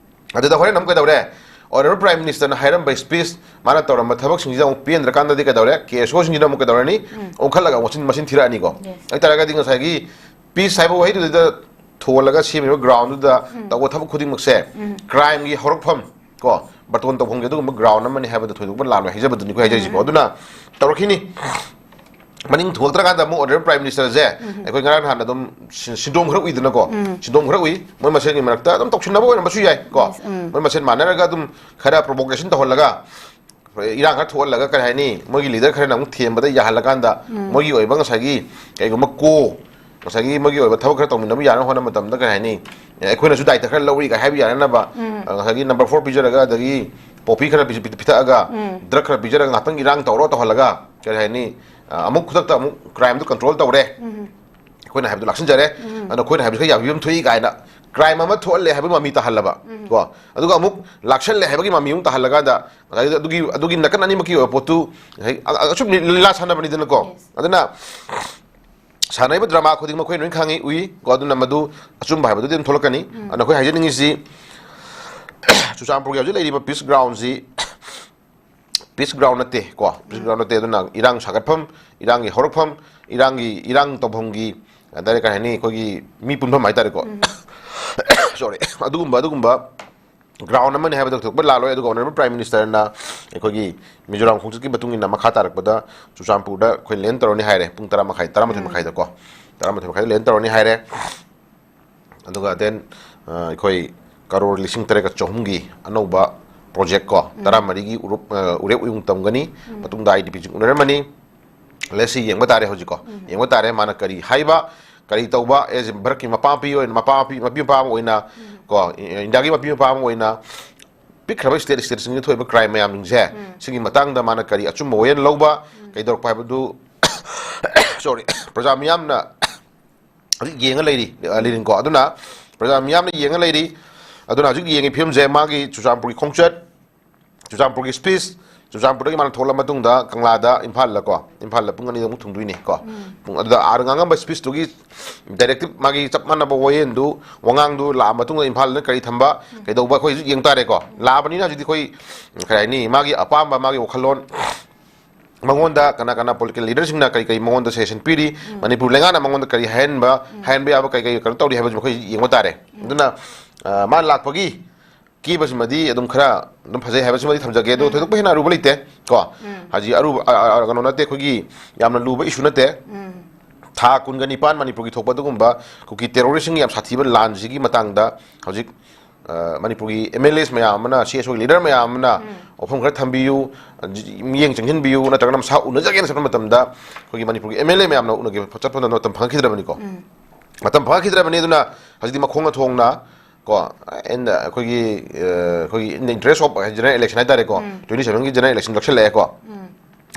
ꯑꯗꯨꯗ ꯍꯣꯔꯦꯟ ꯑꯃꯨꯛ ꯀꯩꯗꯧꯔꯦ? Honourable Prime Ministerꯅ ꯍꯥꯏꯔꯝꯕ speech, ꯃꯥꯅ ꯇꯧꯔꯝꯕ ꯊꯕꯛꯁꯤꯡꯁꯤꯗ ꯑꯃꯨꯛ ꯄꯦꯟꯗ꯭ꯔꯀꯥꯟꯗꯗꯤ ꯀꯩꯗꯧꯔꯦ? ꯀꯦ ꯑꯦꯁ ꯑꯣꯁꯤꯡꯁꯤꯅ ꯑꯃꯨꯛ ꯀꯩꯗꯧꯔꯅꯤ? ꯎꯝ꯫ ꯑꯣꯟꯈꯠꯂꯒ ꯃꯆꯤꯟ, ꯃꯆꯤꯟ ꯊꯤꯔꯛꯑꯅꯤꯀꯣ꯫ Yes꯫ ꯑꯗꯨ ꯑꯣꯏꯇꯥꯔꯒꯗꯤ ꯉꯁꯥꯏꯒꯤ peace ꯍꯥꯏꯕ ꯋꯥꯍꯩꯗꯨꯗ ꯊꯣꯜꯂꯒ ꯁꯦꯝꯃꯤꯕ groundꯗꯨꯗ ꯎꯝ꯫ ꯇꯧꯕ ꯊꯕꯛ ꯈꯨꯗꯤꯡꯃꯛꯁꯦ ꯎꯝ꯫ Crimeꯒꯤ ꯍꯧꯔꯛꯐꯝ ꯀꯣ, ꯕꯥꯔꯇꯣꯟ ꯇꯧꯐꯝꯒꯤ ꯑꯗꯨꯒꯨꯝꯕ ground ꯑꯃꯅꯤ ꯍꯥꯏꯕꯗ ꯊꯣꯏꯗꯣꯛꯄ ꯂꯥꯜꯂꯣꯏ ꯍꯥꯏꯖꯕꯗꯨꯅꯤꯀꯣ ꯍꯥꯏꯖꯔꯤꯁꯤꯀꯣ꯫ ꯎꯝ꯫ ꯑꯗꯨꯅ ꯇꯧꯔꯛꯈꯤꯅꯤ꯫ ꯃꯅꯤꯡ ꯊꯨꯡꯂꯛꯇ꯭ꯔꯀꯥꯟꯗ ꯑꯃꯨꯛ Honourable Prime Ministerꯁꯦ ꯎꯝ꯫ ꯑꯩꯈꯣꯏ ꯉꯔꯥꯡ ꯅꯍꯥꯟ ꯑꯗꯨꯝ ꯁꯤ-, ꯁꯤꯟꯗ꯭ꯔꯣꯝ ꯈꯔ ꯎꯏꯗꯅꯀꯣ꯫ ꯎꯝ꯫ ꯁꯤꯟꯗ꯭ꯔꯣꯝ ꯈꯔ ꯎꯏ꯫ ꯃꯣꯏ ꯃꯁꯦꯟꯒꯤ ꯃꯔꯛꯇ ꯑꯗꯨꯝ ꯇꯧꯁꯤꯟꯅꯕ ꯑꯣꯏꯔꯝꯕꯁꯨ ꯌꯥꯏ ꯀꯣ꯫ Yes, ꯎꯝ꯫ ꯃꯣꯏ ꯃꯁꯦꯟ ꯃꯥꯟꯅꯔꯒ ꯑꯗꯨꯝ ꯈꯔ provocation ꯇꯧꯍꯜꯂꯒ, ꯏꯔꯥꯡ ꯈꯔ ꯊꯣꯛꯍꯜꯂꯒ, ꯀꯔꯤ ꯍꯥꯏꯅꯤ, ꯃꯣꯏꯒꯤ leader ꯈꯔꯅ ꯑꯃꯨꯛ ꯊꯦꯝꯕꯗ ꯌꯥꯍꯜꯂꯀꯥꯟꯗ ꯎꯝ꯫ ꯃꯣꯏꯒꯤ ꯑꯣꯏꯕ ꯉꯁꯥꯏꯒꯤ ꯀꯩꯒꯨꯝꯕ ꯀꯣ ꯉꯁꯥꯏꯒꯤ ꯃꯣꯏꯒꯤ ꯑꯣꯏꯕ ꯊꯕꯛ ꯈꯔ ꯇꯧꯃꯤꯟꯅꯕ ꯌꯥꯅꯕ ꯍꯣꯠꯅꯕ ꯃꯇꯝꯗ, ꯀꯔꯤ ꯍꯥꯏꯅꯤ, ꯑꯦ, ꯑꯩꯈꯣꯏꯅꯁꯨ ꯗꯥꯏꯇ ꯈꯔ ꯂꯧꯔꯤ ꯀꯥꯏ ꯍꯥꯏꯕ ꯌꯥꯅꯅꯕ, ꯎꯝ꯫ ꯑ, ꯉꯁꯥꯏꯒꯤ number four ꯄꯤꯖꯔꯒ, ꯑꯗꯒꯤ poppy ꯈꯔ ꯄꯤ-, ꯄꯤ-, ꯄꯤꯊꯛꯑꯒ, ꯎꯝ꯫ Drug ꯈꯔ ꯄꯤꯖꯔꯒ, ꯉꯥꯛꯇꯪ ꯏꯔꯥꯡ ꯇꯧꯔꯣ ꯇꯧꯍꯜꯂꯒ, ꯀꯔꯤ ꯍꯥꯏꯅꯤ, ꯑ, ꯑꯃꯨꯛ ꯈꯨꯗꯛꯇ ꯑꯃꯨꯛ crimeꯗꯨ control ꯇꯧꯔꯦ꯫ ꯎꯝ꯫ ꯑꯩꯈꯣꯏꯅ ꯍꯥꯏꯕꯗꯨ ꯂꯥꯛꯁꯤꯟꯖꯔꯦ꯫ ꯎꯝ꯫ ꯑꯗꯣ ꯑꯩꯈꯣꯏꯅ ꯍꯥꯏꯕꯁꯤ ꯈꯔ ꯌꯥꯕꯤꯕ ꯑꯃ ꯊꯣꯛꯏ ꯀꯥꯏꯅ crime ꯑꯃ ꯊꯣꯛꯍꯜꯂꯦ ꯍꯥꯏꯕꯒꯤ ꯃꯃꯤ ꯇꯥꯍꯜꯂꯕ꯫ ꯎꯝ꯫ ꯀꯣ? ꯑꯗꯨꯒ ꯑꯃꯨꯛ ꯂꯥꯛꯁꯜꯂꯦ ꯍꯥꯏꯕꯒꯤ ꯃꯃꯤ ꯑꯃꯨꯛ ꯇꯥꯍꯜꯂꯀꯥꯟꯗ, ꯉꯁꯥꯏꯒꯤ ꯑꯗꯨꯒꯤ, ꯑꯗꯨꯒꯤ ꯅꯥꯀꯟ ꯑꯅꯤꯃꯛꯀꯤ ꯑꯣꯏꯕ ꯄꯣꯠꯇꯨ ꯉꯁꯥꯏꯒꯤ ꯑ-, ꯑ-, ꯑꯁꯨꯝ ꯂꯤ-, ꯂꯤꯂꯥ ꯁꯥꯟꯅꯕꯅꯤꯗꯅꯀꯣ꯫ Yes꯫ ꯑꯗꯨꯅ ꯁꯥꯟꯅꯔꯤꯕ drama ꯈꯨꯗꯤꯡꯃꯛ ꯑꯩꯈꯣꯏ ꯂꯣꯏꯅ ꯈꯪꯉꯤ, ꯎꯏ ꯀꯣ, ꯑꯗꯨꯅ ꯃꯗꯨ ꯑꯆꯨꯝꯕ ꯍꯥꯏꯕꯗꯨꯗꯤ ꯑꯗꯨꯝ ꯊꯣꯛꯂꯛꯀꯅꯤ꯫ ꯎꯝ꯫ ꯑꯗꯨꯅ ꯑꯩꯈꯣꯏ ꯍꯥꯏꯖꯅꯤꯡꯉꯤꯁꯤ, ꯆꯨꯔꯆꯥꯟꯄꯨꯔꯒꯤ ꯍꯧꯖꯤꯛ ꯂꯩꯔꯤꯕ peace groundꯁꯤ ꯄꯤꯁ ꯒ꯭ꯔꯥꯎꯟ ꯅꯠꯇꯦ ꯀꯣ, ꯄꯤꯁ ꯒ꯭ꯔꯥꯎꯟ ꯅꯠꯇꯦ꯫ ꯑꯗꯨꯅ ꯏꯔꯥꯡ ꯁꯥꯒꯠꯐꯝ, ꯏꯔꯥꯡꯒꯤ ꯍꯧꯔꯛꯐꯝ, ꯏꯔꯥꯡꯒꯤ, ꯏꯔꯥꯡ ꯇꯧꯐꯝꯒꯤ, ꯍꯥꯏꯇꯥꯔꯦ, ꯀꯩ ꯍꯥꯏꯅꯤ, ꯑꯩꯈꯣꯏꯒꯤ ꯃꯤ ꯄꯨꯟꯐꯝ ꯍꯥꯏꯇꯥꯔꯦꯀꯣ꯫ ꯁꯣꯔꯤ, ꯑꯗꯨꯒꯨꯝꯕ, ꯑꯗꯨꯒꯨꯝꯕ ꯒ꯭ꯔꯥꯎꯟ ꯑꯃꯅꯤ ꯍꯥꯏꯕꯗ ꯊꯣꯏꯗꯣꯛꯄ ꯂꯥꯜꯂꯣꯏ꯫ ꯑꯗꯨꯒ ꯑꯣꯅꯔꯦꯕꯜ ꯄ꯭ꯔꯥꯏꯝ ꯃꯤꯅꯤꯁꯇꯔꯅ ꯑꯩꯈꯣꯏꯒꯤ ꯃꯤꯖꯣꯔꯥꯝ ꯈꯣꯡꯆꯠꯀꯤ ꯃꯇꯨꯡ ꯏꯟꯅ ꯃꯈꯥ ꯇꯥꯔꯛꯄꯗ ꯆꯨꯔꯆꯥꯟꯄꯨꯔꯗ ꯑꯩꯈꯣꯏ ꯂꯦꯟ ꯇꯧꯔꯅꯤ ꯍꯥꯏꯔꯦ, ꯄꯨꯡ ꯇꯔꯥ ꯃꯈꯥꯏ, ꯇꯔꯥꯃꯥꯊꯣꯏ ꯃꯈꯥꯏꯗꯀꯣ, ꯇꯔꯥꯃꯥꯊꯣꯏ ꯃꯈꯥꯏꯗ ꯂꯦꯟ ꯇꯧꯔꯅꯤ ꯍꯥꯏꯔꯦ꯫ ꯑꯗꯨꯒ then, ꯑ, ꯑꯩꯈꯣꯏ ꯀꯔꯣꯔ ꯂꯤꯁꯤꯡ ꯇꯔꯦꯠꯀ ꯆꯍꯨꯝꯒꯤ ꯑꯅꯧꯕ ꯄ꯭ꯔꯣꯖꯦꯛ ꯀꯣ, ꯇꯔꯥꯃꯔꯤꯒꯤ ꯎꯔꯨꯞ, ꯑ, ꯎꯔꯦꯞ ꯎꯌꯨꯡ ꯇꯝꯒꯅꯤ꯫ ꯃꯇꯨꯡꯗ ꯑꯥꯏ ꯗꯤ ꯄꯤꯁꯤꯡ ꯎꯅꯔꯝꯃꯅꯤ꯫ Let's see, ꯌꯦꯡꯕ ꯇꯥꯔꯦ ꯍꯧꯖꯤꯛꯀꯣ꯫ ꯌꯦꯡꯕ ꯇꯥꯔꯦ ꯃꯥꯅ ꯀꯔꯤ ꯍꯥꯏꯕ, ꯀꯔꯤ ꯇꯧꯕ, as a ꯚꯥꯔꯠꯀꯤ ꯃꯄꯥ ꯃꯄꯤ ꯑꯣꯏꯅ, ꯃꯄꯥ ꯃꯄꯤ, ꯃꯄꯤ ꯃꯄꯥ ꯑꯃ ꯑꯣꯏꯅ ꯀꯣ, ꯏ-, ꯏꯟꯗꯤꯌꯥꯒꯤ ꯃꯄꯤ ꯃꯄꯥ ꯑꯃ ꯑꯣꯏꯅ ꯄꯤꯛꯈ꯭ꯔꯕ ꯁ꯭ꯇꯦꯠ, ꯁ꯭ꯇꯦꯠꯁꯤꯡꯗ ꯊꯣꯛꯏꯕ ꯀ꯭ꯔꯥꯏꯝ ꯃꯌꯥꯝꯁꯤꯡꯁꯦ, ꯁꯤꯒꯤ ꯃꯇꯥꯡꯗ ꯃꯥꯅ ꯀꯔꯤ ꯑꯆꯨꯝꯕ ꯋꯥꯌꯦꯜ ꯂꯧꯕ, ꯀꯩꯗꯧꯔꯛꯄ ꯍꯥꯏꯕꯗꯨ, ꯁꯣꯔꯤ, ꯄ꯭ꯔꯖꯥ ꯃꯤꯌꯥꯝꯅ ꯍꯧꯖꯤꯛ ꯌꯦꯡꯉ ꯂꯩꯔꯤ, ꯑ, ꯂꯩꯔꯤꯅꯤꯀꯣ꯫ ꯑꯗꯨꯅ ꯄ꯭ꯔꯖꯥ ꯃꯤꯌꯥꯝꯅ ꯌꯦꯡꯉ ꯂꯩꯔꯤ꯫ ꯑꯗꯨꯅ ꯍꯧꯖꯤꯛ ꯌꯦꯡꯉꯤ ꯐꯤꯕꯝꯁꯦ ꯃꯥꯒꯤ ꯆꯨꯔꯆꯥꯟꯄꯨꯔꯒꯤ ꯈꯣꯡꯆꯠ, ꯆꯨꯔꯆꯥꯟꯄꯨꯔꯒꯤ ꯁ꯭ꯄꯤꯆ, ꯆꯨꯔꯆꯥꯟꯄꯨꯔꯗꯒꯤ ꯃꯥꯅ ꯊꯣꯛꯂ ꯃꯇꯨꯡꯗ ꯀꯪꯂꯥꯗ, ꯏꯝꯐꯥꯜꯗ ꯀꯣ, ꯏꯝꯐꯥꯜꯗ ꯄꯨꯡ ꯑꯅꯤꯗ ꯑꯃꯨꯛ ꯊꯨꯡꯗꯣꯏꯅꯤ ꯀꯣ꯫ ꯄꯨꯡ ꯑꯗꯨꯗ ꯑꯥꯗ ꯉꯥꯡꯉꯝꯕ ꯁ꯭ꯄꯤꯆꯇꯨꯒꯤ ꯗꯥꯏꯔꯦꯛꯇꯤꯞ, ꯃꯥꯒꯤ ꯆꯞ ꯃꯥꯟꯅꯕ ꯋꯥꯌꯦꯜꯗꯨ, ꯋꯥꯉꯥꯡꯗꯨ ꯂꯥꯛꯑ ꯃꯇꯨꯡꯗ ꯏꯝꯐꯥꯜꯗ ꯀꯔꯤ ꯊꯝꯕ, ꯀꯩꯗꯧꯕ, ꯑꯩꯈꯣꯏ ꯍꯧꯖꯤꯛ ꯌꯦꯡ ꯇꯥꯔꯦꯀꯣ꯫ ꯂꯥꯛꯑꯕꯅꯤꯅ ꯍꯧꯖꯤꯛꯇꯤ ꯑꯩꯈꯣꯏ, ꯀꯔꯤ ꯍꯥꯏꯅꯤ, ꯃꯥꯒꯤ ꯑꯄꯥꯝꯕ, ꯃꯥꯒꯤ ꯋꯥꯈꯜꯂꯣꯟ, ꯃꯉꯣꯟꯗ ꯀꯅꯥ ꯀꯅꯥ ꯄꯣꯂꯤꯇꯤꯀꯦꯜ ꯂꯤꯗꯔꯁꯤꯡꯅ ꯀꯔꯤ ꯀꯔꯤ ꯃꯉꯣꯟꯗ ꯁꯖꯦꯁꯟ ꯄꯤꯔꯤ, ꯃꯅꯤꯄꯨꯔ ꯂꯩꯉꯥꯛꯅ ꯃꯉꯣꯟꯗ ꯀꯔꯤ ꯍꯥꯏꯍꯟꯕ, ꯍꯥꯏꯍꯟꯕ ꯌꯥꯕ ꯀꯔꯤ ꯀꯔꯤ ꯀꯩꯅꯣ ꯇꯧꯔꯤ ꯍꯥꯏꯕꯁꯤ ꯃꯈꯣꯏ ꯌꯦꯡꯕ ꯇꯥꯔꯦ꯫ ꯑꯗꯨꯅ, ꯑ, ꯃꯥ ꯂꯥꯛꯄꯒꯤ ꯀꯦꯕꯁꯤꯃꯗꯤ ꯑꯗꯨꯝ ꯈꯔ ꯑꯗꯨꯝ ꯐꯖꯩ ꯍꯥꯏꯕꯁꯤꯃꯗꯤ ꯊꯝꯖꯒꯦ꯫ ꯑꯗꯣ ꯊꯣꯏꯗꯣꯛꯄ ꯍꯦꯟꯅ ꯑꯔꯨꯕ ꯂꯩꯇꯦ ꯀꯣ꯫ ꯍꯧꯖꯤꯛ ꯑꯔꯨꯕ, ꯑ, ꯑ, ꯀꯩꯅꯣ ꯅꯠꯇꯦ, ꯑꯩꯈꯣꯏꯒꯤ ꯌꯥꯝꯅ ꯂꯨꯕ ꯏꯁꯨ ꯅꯠꯇꯦ꯫ ꯊꯥ ꯀꯨꯟꯒ ꯅꯤꯄꯥꯟ ꯃꯅꯤꯄꯨꯔꯒꯤ ꯊꯣꯛꯄ ꯑꯗꯨꯒꯨꯝꯕ ꯀꯨꯀꯤ ꯇꯦꯔꯣꯔꯤꯁꯁꯤꯡꯒꯤ ꯌꯥꯝ ꯁꯥꯊꯤꯕ ꯂꯥꯟꯁꯤꯒꯤ ꯃꯇꯥꯡꯗ ꯍꯧꯖꯤꯛ, ꯑ, ꯃꯅꯤꯄꯨꯔꯒꯤ ꯑꯦꯝ ꯑꯦꯜ ꯑꯦꯁ ꯃꯌꯥꯝ ꯑꯃꯅ, ꯁꯤ ꯑꯦꯁ ꯑꯣꯒꯤ ꯂꯤꯗꯔ ꯃꯌꯥꯝ ꯑꯃꯅ ꯋꯥꯐꯝ ꯈꯔ ꯊꯝꯕꯤꯌꯨ, ꯃꯤꯠꯌꯦꯡ ꯆꯪꯁꯤꯟꯕꯤꯌꯨ, ꯅꯠꯇ꯭ꯔꯒꯅ ꯃꯁꯥ ꯎꯅꯖꯒꯦꯅ ꯆꯠꯄ ꯃꯇꯝꯗ ꯑꯩꯈꯣꯏꯒꯤ ꯃꯅꯤꯄꯨꯔꯒꯤ ꯑꯦꯝ ꯑꯦꯜ ꯑꯦ ꯃꯌꯥꯝꯅ ꯎꯅꯒꯦ ꯆꯠꯄ ꯃꯇꯝꯗ ꯃꯇꯝ ꯐꯪꯉꯛꯈꯤꯗ꯭ꯔꯕꯅꯤꯀꯣ꯫ ꯃꯇꯝ ꯐꯪꯉꯛꯈꯤꯗ꯭ꯔꯕꯅꯤ꯫ ꯑꯗꯨꯅ ꯍꯧꯖꯤꯛꯇꯤ ꯃꯈꯣꯡꯅ ꯊꯣꯡꯅ ꯀꯣ, ꯑꯩꯅ ꯑꯩꯈꯣꯏꯒꯤ, ꯑ, ꯑꯩꯈꯣꯏꯒꯤ in the interest of general election ꯍꯥꯏꯇꯥꯔꯦꯀꯣ, twenty sevenꯒꯤ general election ꯅꯛꯁꯜꯂꯛꯑꯦꯀꯣ꯫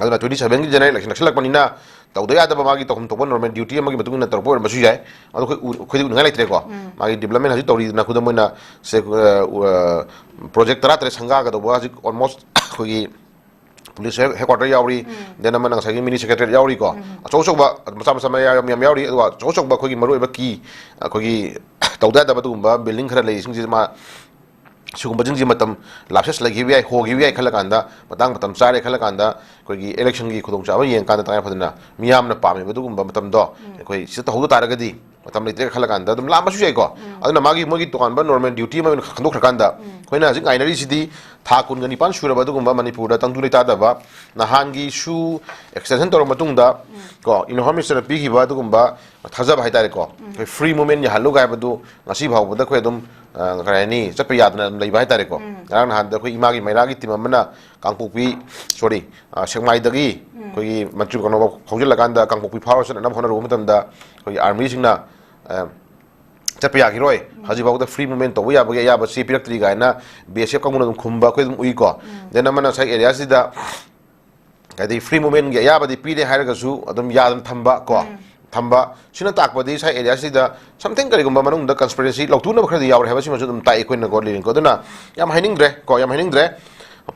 ꯑꯗꯨꯅ twenty sevenꯒꯤ general election ꯅꯛꯁꯜꯂꯛꯄꯅꯤꯅ ꯇꯧꯗ ꯌꯥꯗꯕ ꯃꯥꯒꯤ ꯇꯧꯐꯝ ꯊꯣꯛꯄ ꯅꯣꯔꯃꯦꯜ ꯗ꯭ꯌꯨꯇꯤ ꯑꯃꯒꯤ ꯃꯇꯨꯡ ꯏꯟꯅ ꯇꯧꯔꯛꯄ ꯑꯣꯏꯔꯝꯕꯁꯨ ꯌꯥꯏ꯫ ꯑꯗꯣ ꯑꯩꯈꯣꯏ ꯎ-, ꯑꯩꯈꯣꯏꯗꯤ ꯎꯅꯤꯡꯉꯥꯏ ꯂꯩꯇ꯭ꯔꯦꯀꯣ꯫ ꯃꯥꯒꯤ ꯗꯤꯕ꯭ꯂꯞꯃꯦꯟ ꯍꯧꯖꯤꯛ ꯇꯧꯔꯤꯗꯅ, ꯈꯨꯗꯝ ꯑꯣꯏꯅ ꯁꯦ, ꯑ, ꯎ-, ꯑ, ꯄ꯭ꯔꯣꯖꯦꯛ ꯇꯔꯥꯇꯔꯦꯠ ꯁꯪꯒꯥꯒꯗꯧꯕ ꯍꯧꯖꯤꯛ almost ꯑꯩꯈꯣꯏꯒꯤ ꯄꯨꯂꯤꯁ ꯍꯦꯗ-, ꯍꯦꯗꯀ꯭ꯋꯥꯇꯔ ꯌꯥꯎꯔꯤ, then ꯑꯃꯅ ꯉꯁꯥꯏꯒꯤ ꯃꯤꯅꯤ ꯁꯦꯀ꯭ꯔꯦꯇꯔꯤꯌꯦꯠ ꯌꯥꯎꯔꯤꯀꯣ꯫ ꯑꯆꯧ ꯑꯆꯧꯕ, ꯃꯆꯥ ꯃꯆꯥ ꯃꯌꯥ ꯌꯥꯝ ꯌꯥꯎꯔꯤ, ꯑꯗꯨꯒ ꯑꯆꯧ ꯑꯆꯧꯕ ꯑꯩꯈꯣꯏꯒꯤ ꯃꯔꯨꯑꯣꯏꯕ ꯀꯤ, ꯑꯩꯈꯣꯏꯒꯤ ꯇꯧꯗ ꯌꯥꯗꯕ ꯑꯗꯨꯒꯨꯝꯕ ꯕꯤꯜꯗꯤꯡ ꯈꯔ ꯂꯩꯔꯤꯁꯤꯡꯁꯤ ꯃꯥ ꯁꯤꯒꯨꯝꯕꯁꯤꯡꯁꯤ ꯃꯇꯝ lapses ꯂꯩꯈꯤꯕ ꯌꯥꯏ, ꯍꯣꯈꯤꯕ ꯌꯥꯏ ꯈꯜꯂ ꯀꯥꯟꯗ, ꯃꯇꯥꯡ ꯃꯇꯝ ꯆꯥꯔꯦ ꯈꯜꯂ ꯀꯥꯟꯗ, ꯑꯩꯈꯣꯏꯒꯤ election ꯒꯤ ꯈꯨꯗꯣꯡꯆꯥꯕ ꯌꯦꯡꯉꯀꯥꯟꯗ, ꯇꯉꯥꯏ ꯐꯗꯅ ꯃꯤꯌꯥꯝꯅ ꯄꯥꯝꯃꯤꯕ ꯑꯗꯨꯒꯨꯝꯕ ꯃꯇꯝꯗꯣ ꯑꯩꯈꯣꯏ ꯁꯤꯗ ꯇꯧꯍꯧꯗ ꯇꯥꯔꯒꯗꯤ, ꯃꯇꯝ ꯂꯩꯇ꯭ꯔꯦ ꯈꯜꯂ ꯀꯥꯟꯗ ꯑꯗꯨꯝ ꯂꯥꯝꯕꯁꯨ ꯌꯥꯏꯀꯣ꯫ ꯑꯗꯨꯅ ꯃꯥꯒꯤ, ꯃꯣꯏꯒꯤ ꯇꯣꯉꯥꯟꯕ normal duty ꯑꯃ ꯑꯣꯏꯅ ꯈꯟꯗꯣꯛꯈ꯭ꯔꯀꯥꯟꯗ, ꯑꯩꯈꯣꯏꯅ ꯍꯧꯖꯤꯛ ꯉꯥꯏꯅꯔꯤꯁꯤꯗꯤ ꯊꯥ ꯀꯨꯟꯒ ꯅꯤꯄꯥꯟ ꯁꯨꯔꯕ ꯑꯗꯨꯒꯨꯝꯕ ꯃꯅꯤꯄꯨꯔꯗ ꯇꯪꯗꯨ ꯂꯩꯇꯥꯗꯕ ꯅꯍꯥꯟꯒꯤ ꯁꯨ extension ꯇꯧꯔꯕ ꯃꯇꯨꯡꯗ, ꯀꯣ, uniform minister ꯅ ꯄꯤꯈꯤꯕ ꯑꯗꯨꯒꯨꯝꯕ ꯊꯥꯖꯕ ꯍꯥꯏꯇꯥꯔꯦꯀꯣ, ꯑꯩꯈꯣꯏ free movement ꯌꯥꯍꯜꯂꯨ ꯍꯥꯏꯕꯗꯨ ꯉꯁꯤ ꯐꯥꯎꯕꯗ ꯑꯩꯈꯣꯏ ꯑꯗꯨꯝ, ꯑ, ꯀꯔꯤ ꯍꯥꯏꯅꯤ, ꯆꯠꯄ ꯌꯥꯗꯅ ꯑꯗꯨꯝ ꯂꯩꯕ ꯍꯥꯏꯇꯥꯔꯦꯀꯣ꯫ ꯉꯔꯥꯡ ꯅꯍꯥꯟꯗ ꯑꯩꯈꯣꯏ ꯏꯃꯥꯒꯤ ꯃꯩꯔꯥꯒꯤ team ꯑꯃꯅ ꯀꯥꯡꯄꯣꯛꯄꯤ, sorry, ꯑ, ꯁꯦꯛꯃꯥꯏꯗꯒꯤ ꯑꯩꯈꯣꯏꯒꯤ ꯃꯟꯇ꯭ꯔꯤ ꯀꯩꯅꯣ ꯐꯥꯎꯖꯤꯜꯂꯀꯥꯟꯗ ꯀꯥꯡꯄꯣꯛꯄꯤ ꯐꯥꯎꯔ ꯆꯠꯅꯅꯕ ꯍꯣꯠꯅꯔꯨꯕ ꯃꯇꯝꯗ, ꯑꯩꯈꯣꯏꯒꯤ army ꯁꯤꯡꯅ, ꯑ, ꯆꯠꯄ ꯌꯥꯈꯤꯔꯣꯏ, ꯍꯧꯖꯤꯛꯐꯥꯎꯗ free movement ꯇꯧꯕ ꯌꯥꯕꯒꯤ ꯑꯌꯥꯕ ꯆꯦ ꯄꯤꯔꯛꯇ꯭ꯔꯤ ꯀꯥꯏꯅ B S F ꯀꯥꯡꯕꯨꯅ ꯑꯗꯨꯝ ꯈꯨꯝꯕ ꯑꯩꯈꯣꯏ ꯑꯗꯨꯝ ꯎꯏꯀꯣ꯫ Then ꯑꯃꯅ ꯉꯁꯥꯏ area ꯁꯤꯗ ꯍꯥꯏꯗꯤ free movement ꯒꯤ ꯑꯌꯥꯕꯗꯤ ꯄꯤꯔꯦ ꯍꯥꯏꯔꯒꯁꯨ ꯑꯗꯨꯝ ꯌꯥꯗꯅ ꯊꯝꯕ ꯀꯣ, ꯊꯝꯕ꯫ ꯁꯤꯅ ꯇꯥꯛꯄꯗꯤ ꯉꯁꯥꯏ area ꯁꯤꯗ something ꯀꯔꯤꯒꯨꯝꯕ ꯃꯅꯨꯡꯗ conspiracy ꯂꯧꯊꯣꯛꯅꯕ ꯈꯔꯗꯤ ꯌꯥꯎꯔꯦ ꯍꯥꯏꯕꯁꯤꯃꯁꯨ ꯑꯗꯨꯝ ꯇꯥꯛꯏ ꯑꯩꯈꯣꯏꯅꯀꯣ, ꯂꯤꯔꯤꯡꯀꯣ꯫ ꯑꯗꯨꯅ ꯌꯥꯝ ꯍꯥꯏꯅꯤꯡꯗ꯭ꯔꯦ ꯀꯣ, ꯌꯥꯝ ꯍꯥꯏꯅꯤꯡꯗ꯭ꯔꯦ꯫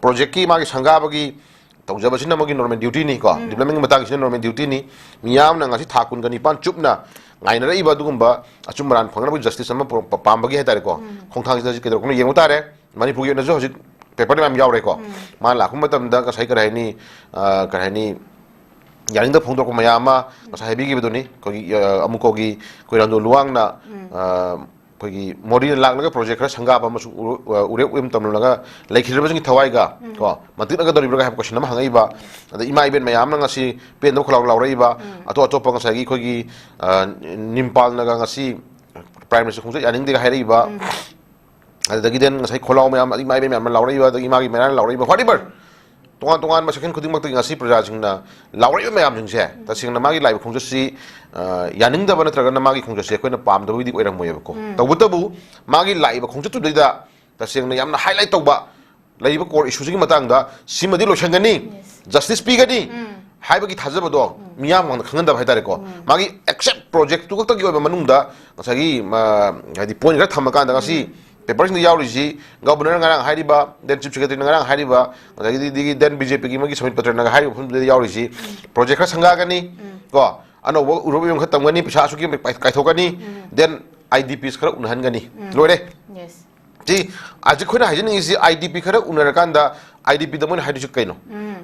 Project ꯀꯤ ꯃꯥꯒꯤ ꯁꯪꯒꯥꯕꯒꯤ ꯇꯧꯖꯕꯁꯤꯅ ꯃꯣꯏꯒꯤ normal duty ꯅꯤ ꯀꯣ, development ꯒꯤ ꯃꯇꯥꯡꯁꯤꯅ normal duty ꯅꯤ꯫ ꯃꯤꯌꯥꯝꯅ ꯉꯁꯤ ꯊꯥ ꯀꯨꯟꯒ ꯅꯤꯄꯥꯟ ꯆꯨꯞꯅ ꯉꯥꯏꯅꯔꯛꯏꯕ ꯑꯗꯨꯒꯨꯝꯕ ꯑꯆꯨꯝ ꯑꯔꯥꯟ ꯐꯪꯅꯕ justice ꯑꯃ ꯄꯨꯔꯛꯄ ꯄꯥꯝꯕꯒꯤ ꯍꯥꯏꯇꯥꯔꯦꯀꯣ, ꯈꯣꯡꯊꯥꯡꯁꯤꯗ ꯍꯧꯖꯤꯛ ꯀꯩꯗꯧꯔꯛꯄꯅꯣ ꯌꯦꯡꯕ ꯇꯥꯔꯦ꯫ ꯃꯅꯤꯄꯨꯔꯒꯤ ꯑꯣꯏꯅꯁꯨ ꯍꯧꯖꯤꯛ paper ꯃꯌꯥꯝ ꯌꯥꯎꯔꯦꯀꯣ꯫ ꯃꯥ ꯂꯥꯛꯄ ꯃꯇꯝꯗ ꯉꯁꯥꯏ ꯀꯔꯤ ꯍꯥꯏꯅꯤ, ꯑ, ꯀꯔꯤ ꯍꯥꯏꯅꯤ, ꯌꯥꯅꯤꯡꯗꯕ ꯐꯣꯡꯗꯣꯔꯛꯄ ꯃꯌꯥꯝ ꯑꯃ ꯉꯁꯥꯏ ꯍꯥꯏꯕꯤꯈꯤꯕꯗꯨꯅꯤ꯫ ꯑꯩꯈꯣꯏꯒꯤ, ꯑ, ꯑꯃꯨꯛꯀꯣꯒꯤ ꯑꯩꯈꯣꯏ ꯔꯥꯟꯗꯣ ꯂꯨꯋꯥꯡꯅ, ꯑ, ꯑꯩꯈꯣꯏꯒꯤ ꯃꯣꯗꯤꯅ ꯂꯥꯛꯂꯒ project ꯈꯔ ꯁꯪꯒꯥꯕ ꯑꯃꯁꯨ ꯎꯔ-, ꯑ, ꯎꯔꯦꯞ ꯑꯣꯏꯅ ꯇꯝꯂꯒ ꯂꯩꯈꯤꯗ꯭ꯔꯕꯁꯤꯡꯒꯤ ꯊꯋꯥꯏꯒ ꯀꯣ, ꯃꯟꯇꯤꯛꯅꯒꯗꯧꯔꯤꯕ꯭ꯔꯥ ꯍꯥꯏꯕ question ꯑꯃ ꯍꯪꯉꯛꯏꯕ꯫ ꯑꯗ ꯏꯃꯥ ꯏꯕꯦꯟ ꯃꯌꯥꯝꯅ ꯉꯁꯤ ꯄꯦꯟꯗꯕ ꯈꯣꯜꯂꯥꯎ ꯂꯥꯎꯔꯛꯏꯕ, ꯑꯇꯣꯞ ꯑꯇꯣꯞꯄ ꯉꯁꯥꯏꯒꯤ ꯑꯩꯈꯣꯏꯒꯤ, ꯑ, ꯅꯤꯝꯄꯥꯜꯅꯒ ꯉꯁꯤ Prime Minister ꯈꯣꯡꯆꯠ ꯌꯥꯅꯤꯡꯗꯦꯒ ꯍꯥꯏꯔꯛꯏꯕ, ꯑꯗꯨꯗꯒꯤ then ꯉꯁꯥꯏ ꯈꯣꯜꯂꯥꯎ ꯃꯌꯥꯝ, ꯑꯗꯒꯤ ꯏꯃꯥ ꯏꯕꯦꯟ ꯃꯌꯥꯝꯅ ꯂꯥꯎꯔꯛꯏꯕ, ꯑꯗꯒꯤ ꯏꯃꯥꯒꯤ ꯃꯌꯥꯝꯅ ꯂꯥꯎꯔꯛꯏꯕ, whatever, ꯇꯣꯉꯥꯟ ꯇꯣꯉꯥꯟꯕ section ꯈꯨꯗꯤꯡꯃꯛꯇꯒꯤ ꯉꯁꯤ ꯄ꯭ꯔꯖꯥꯁꯤꯡꯅ ꯂꯥꯎꯔꯛꯏꯕ ꯃꯌꯥꯝꯁꯤꯡꯁꯦ, ꯇꯁꯦꯡꯅ ꯃꯥꯒꯤ ꯂꯥꯛꯏꯕ ꯈꯣꯡꯆꯠꯁꯤ, ꯑ, ꯌꯥꯅꯤꯡꯗꯕ ꯅꯠꯇ꯭ꯔꯒꯅ ꯃꯥꯒꯤ ꯈꯣꯡꯆꯠꯁꯤ ꯑꯩꯈꯣꯏꯅ ꯄꯥꯝꯗꯕꯒꯤꯗꯤ ꯑꯣꯏꯔꯝꯃꯣꯏꯕꯀꯣ꯫ ꯇꯧꯕꯇꯕꯨ ꯃꯥꯒꯤ ꯂꯥꯛꯏꯕ ꯈꯣꯡꯆꯠꯇꯨꯗꯩꯗ ꯇꯁꯦꯡꯅ ꯌꯥꯝꯅ highlight ꯇꯧꯕ ꯂꯩꯔꯤꯕ core issue ꯁꯤꯒꯤ ꯃꯇꯥꯡꯗ ꯁꯤꯃꯗꯤ ꯂꯣꯏꯁꯟꯒꯅꯤ, justice ꯄꯤꯒꯅꯤ ꯍꯥꯏꯕꯒꯤ ꯊꯥꯖꯕꯗꯣ ꯃꯤꯌꯥꯝ ꯃꯃꯥꯡꯗ ꯈꯪꯍꯟꯗꯕ ꯍꯥꯏꯇꯥꯔꯦꯀꯣ꯫ ꯃꯥꯒꯤ exact project ꯇꯨ ꯈꯛꯇꯒꯤ ꯑꯣꯏꯕ ꯃꯅꯨꯡꯗ ꯉꯁꯥꯏꯒꯤ, ꯃ-, ꯍꯥꯏꯗꯤ point ꯈꯔ ꯊꯝꯃꯀꯥꯟꯗ ꯉꯁꯤ paper ꯁꯤꯡꯗ ꯌꯥꯎꯔꯤꯁꯤ, Governor ꯅ ꯉꯔꯥꯡ ꯍꯥꯏꯔꯤꯕ, then Chief Secretary ꯅ ꯉꯔꯥꯡ ꯍꯥꯏꯔꯤꯕ, ꯑꯗꯒꯤꯗꯤ then B J P ꯒꯤ ꯃꯣꯏꯒꯤ ꯁꯃꯤꯠ ꯄꯇ꯭ꯔꯅꯒ ꯍꯥꯏꯔꯤꯕ ꯃꯐꯝꯗꯨꯗ ꯌꯥꯎꯔꯤꯁꯤ, project ꯈꯔ ꯁꯪꯒꯥꯒꯅꯤ, ꯀꯣ, ꯑꯅꯧꯕ ꯎꯔꯨꯞ ꯑꯌꯣꯟ ꯈꯔ ꯇꯝꯒꯅꯤ, ꯄꯩꯁꯥ ꯑꯁꯨꯛꯀꯤ ꯃꯇꯤꯛ ꯀꯥꯏꯊꯣꯛꯀꯅꯤ, then I D Ps ꯈꯔ ꯎꯅꯍꯟꯒꯅꯤ꯫ ꯂꯣꯏꯔꯦ꯫ ꯁꯤ ꯍꯧꯖꯤꯛ ꯑꯩꯈꯣꯏꯅ ꯍꯥꯏꯖꯅꯤꯡꯉꯤꯁꯤ, ꯑꯥꯏ ꯗꯤ ꯄꯤ ꯈꯔ ꯎꯅꯔꯀꯥꯟꯗ ꯑꯥꯏ ꯗꯤ ꯄꯤꯗ ꯃꯣꯏꯅ ꯍꯥꯏꯗꯣꯏꯁꯤ ꯀꯩꯅꯣ?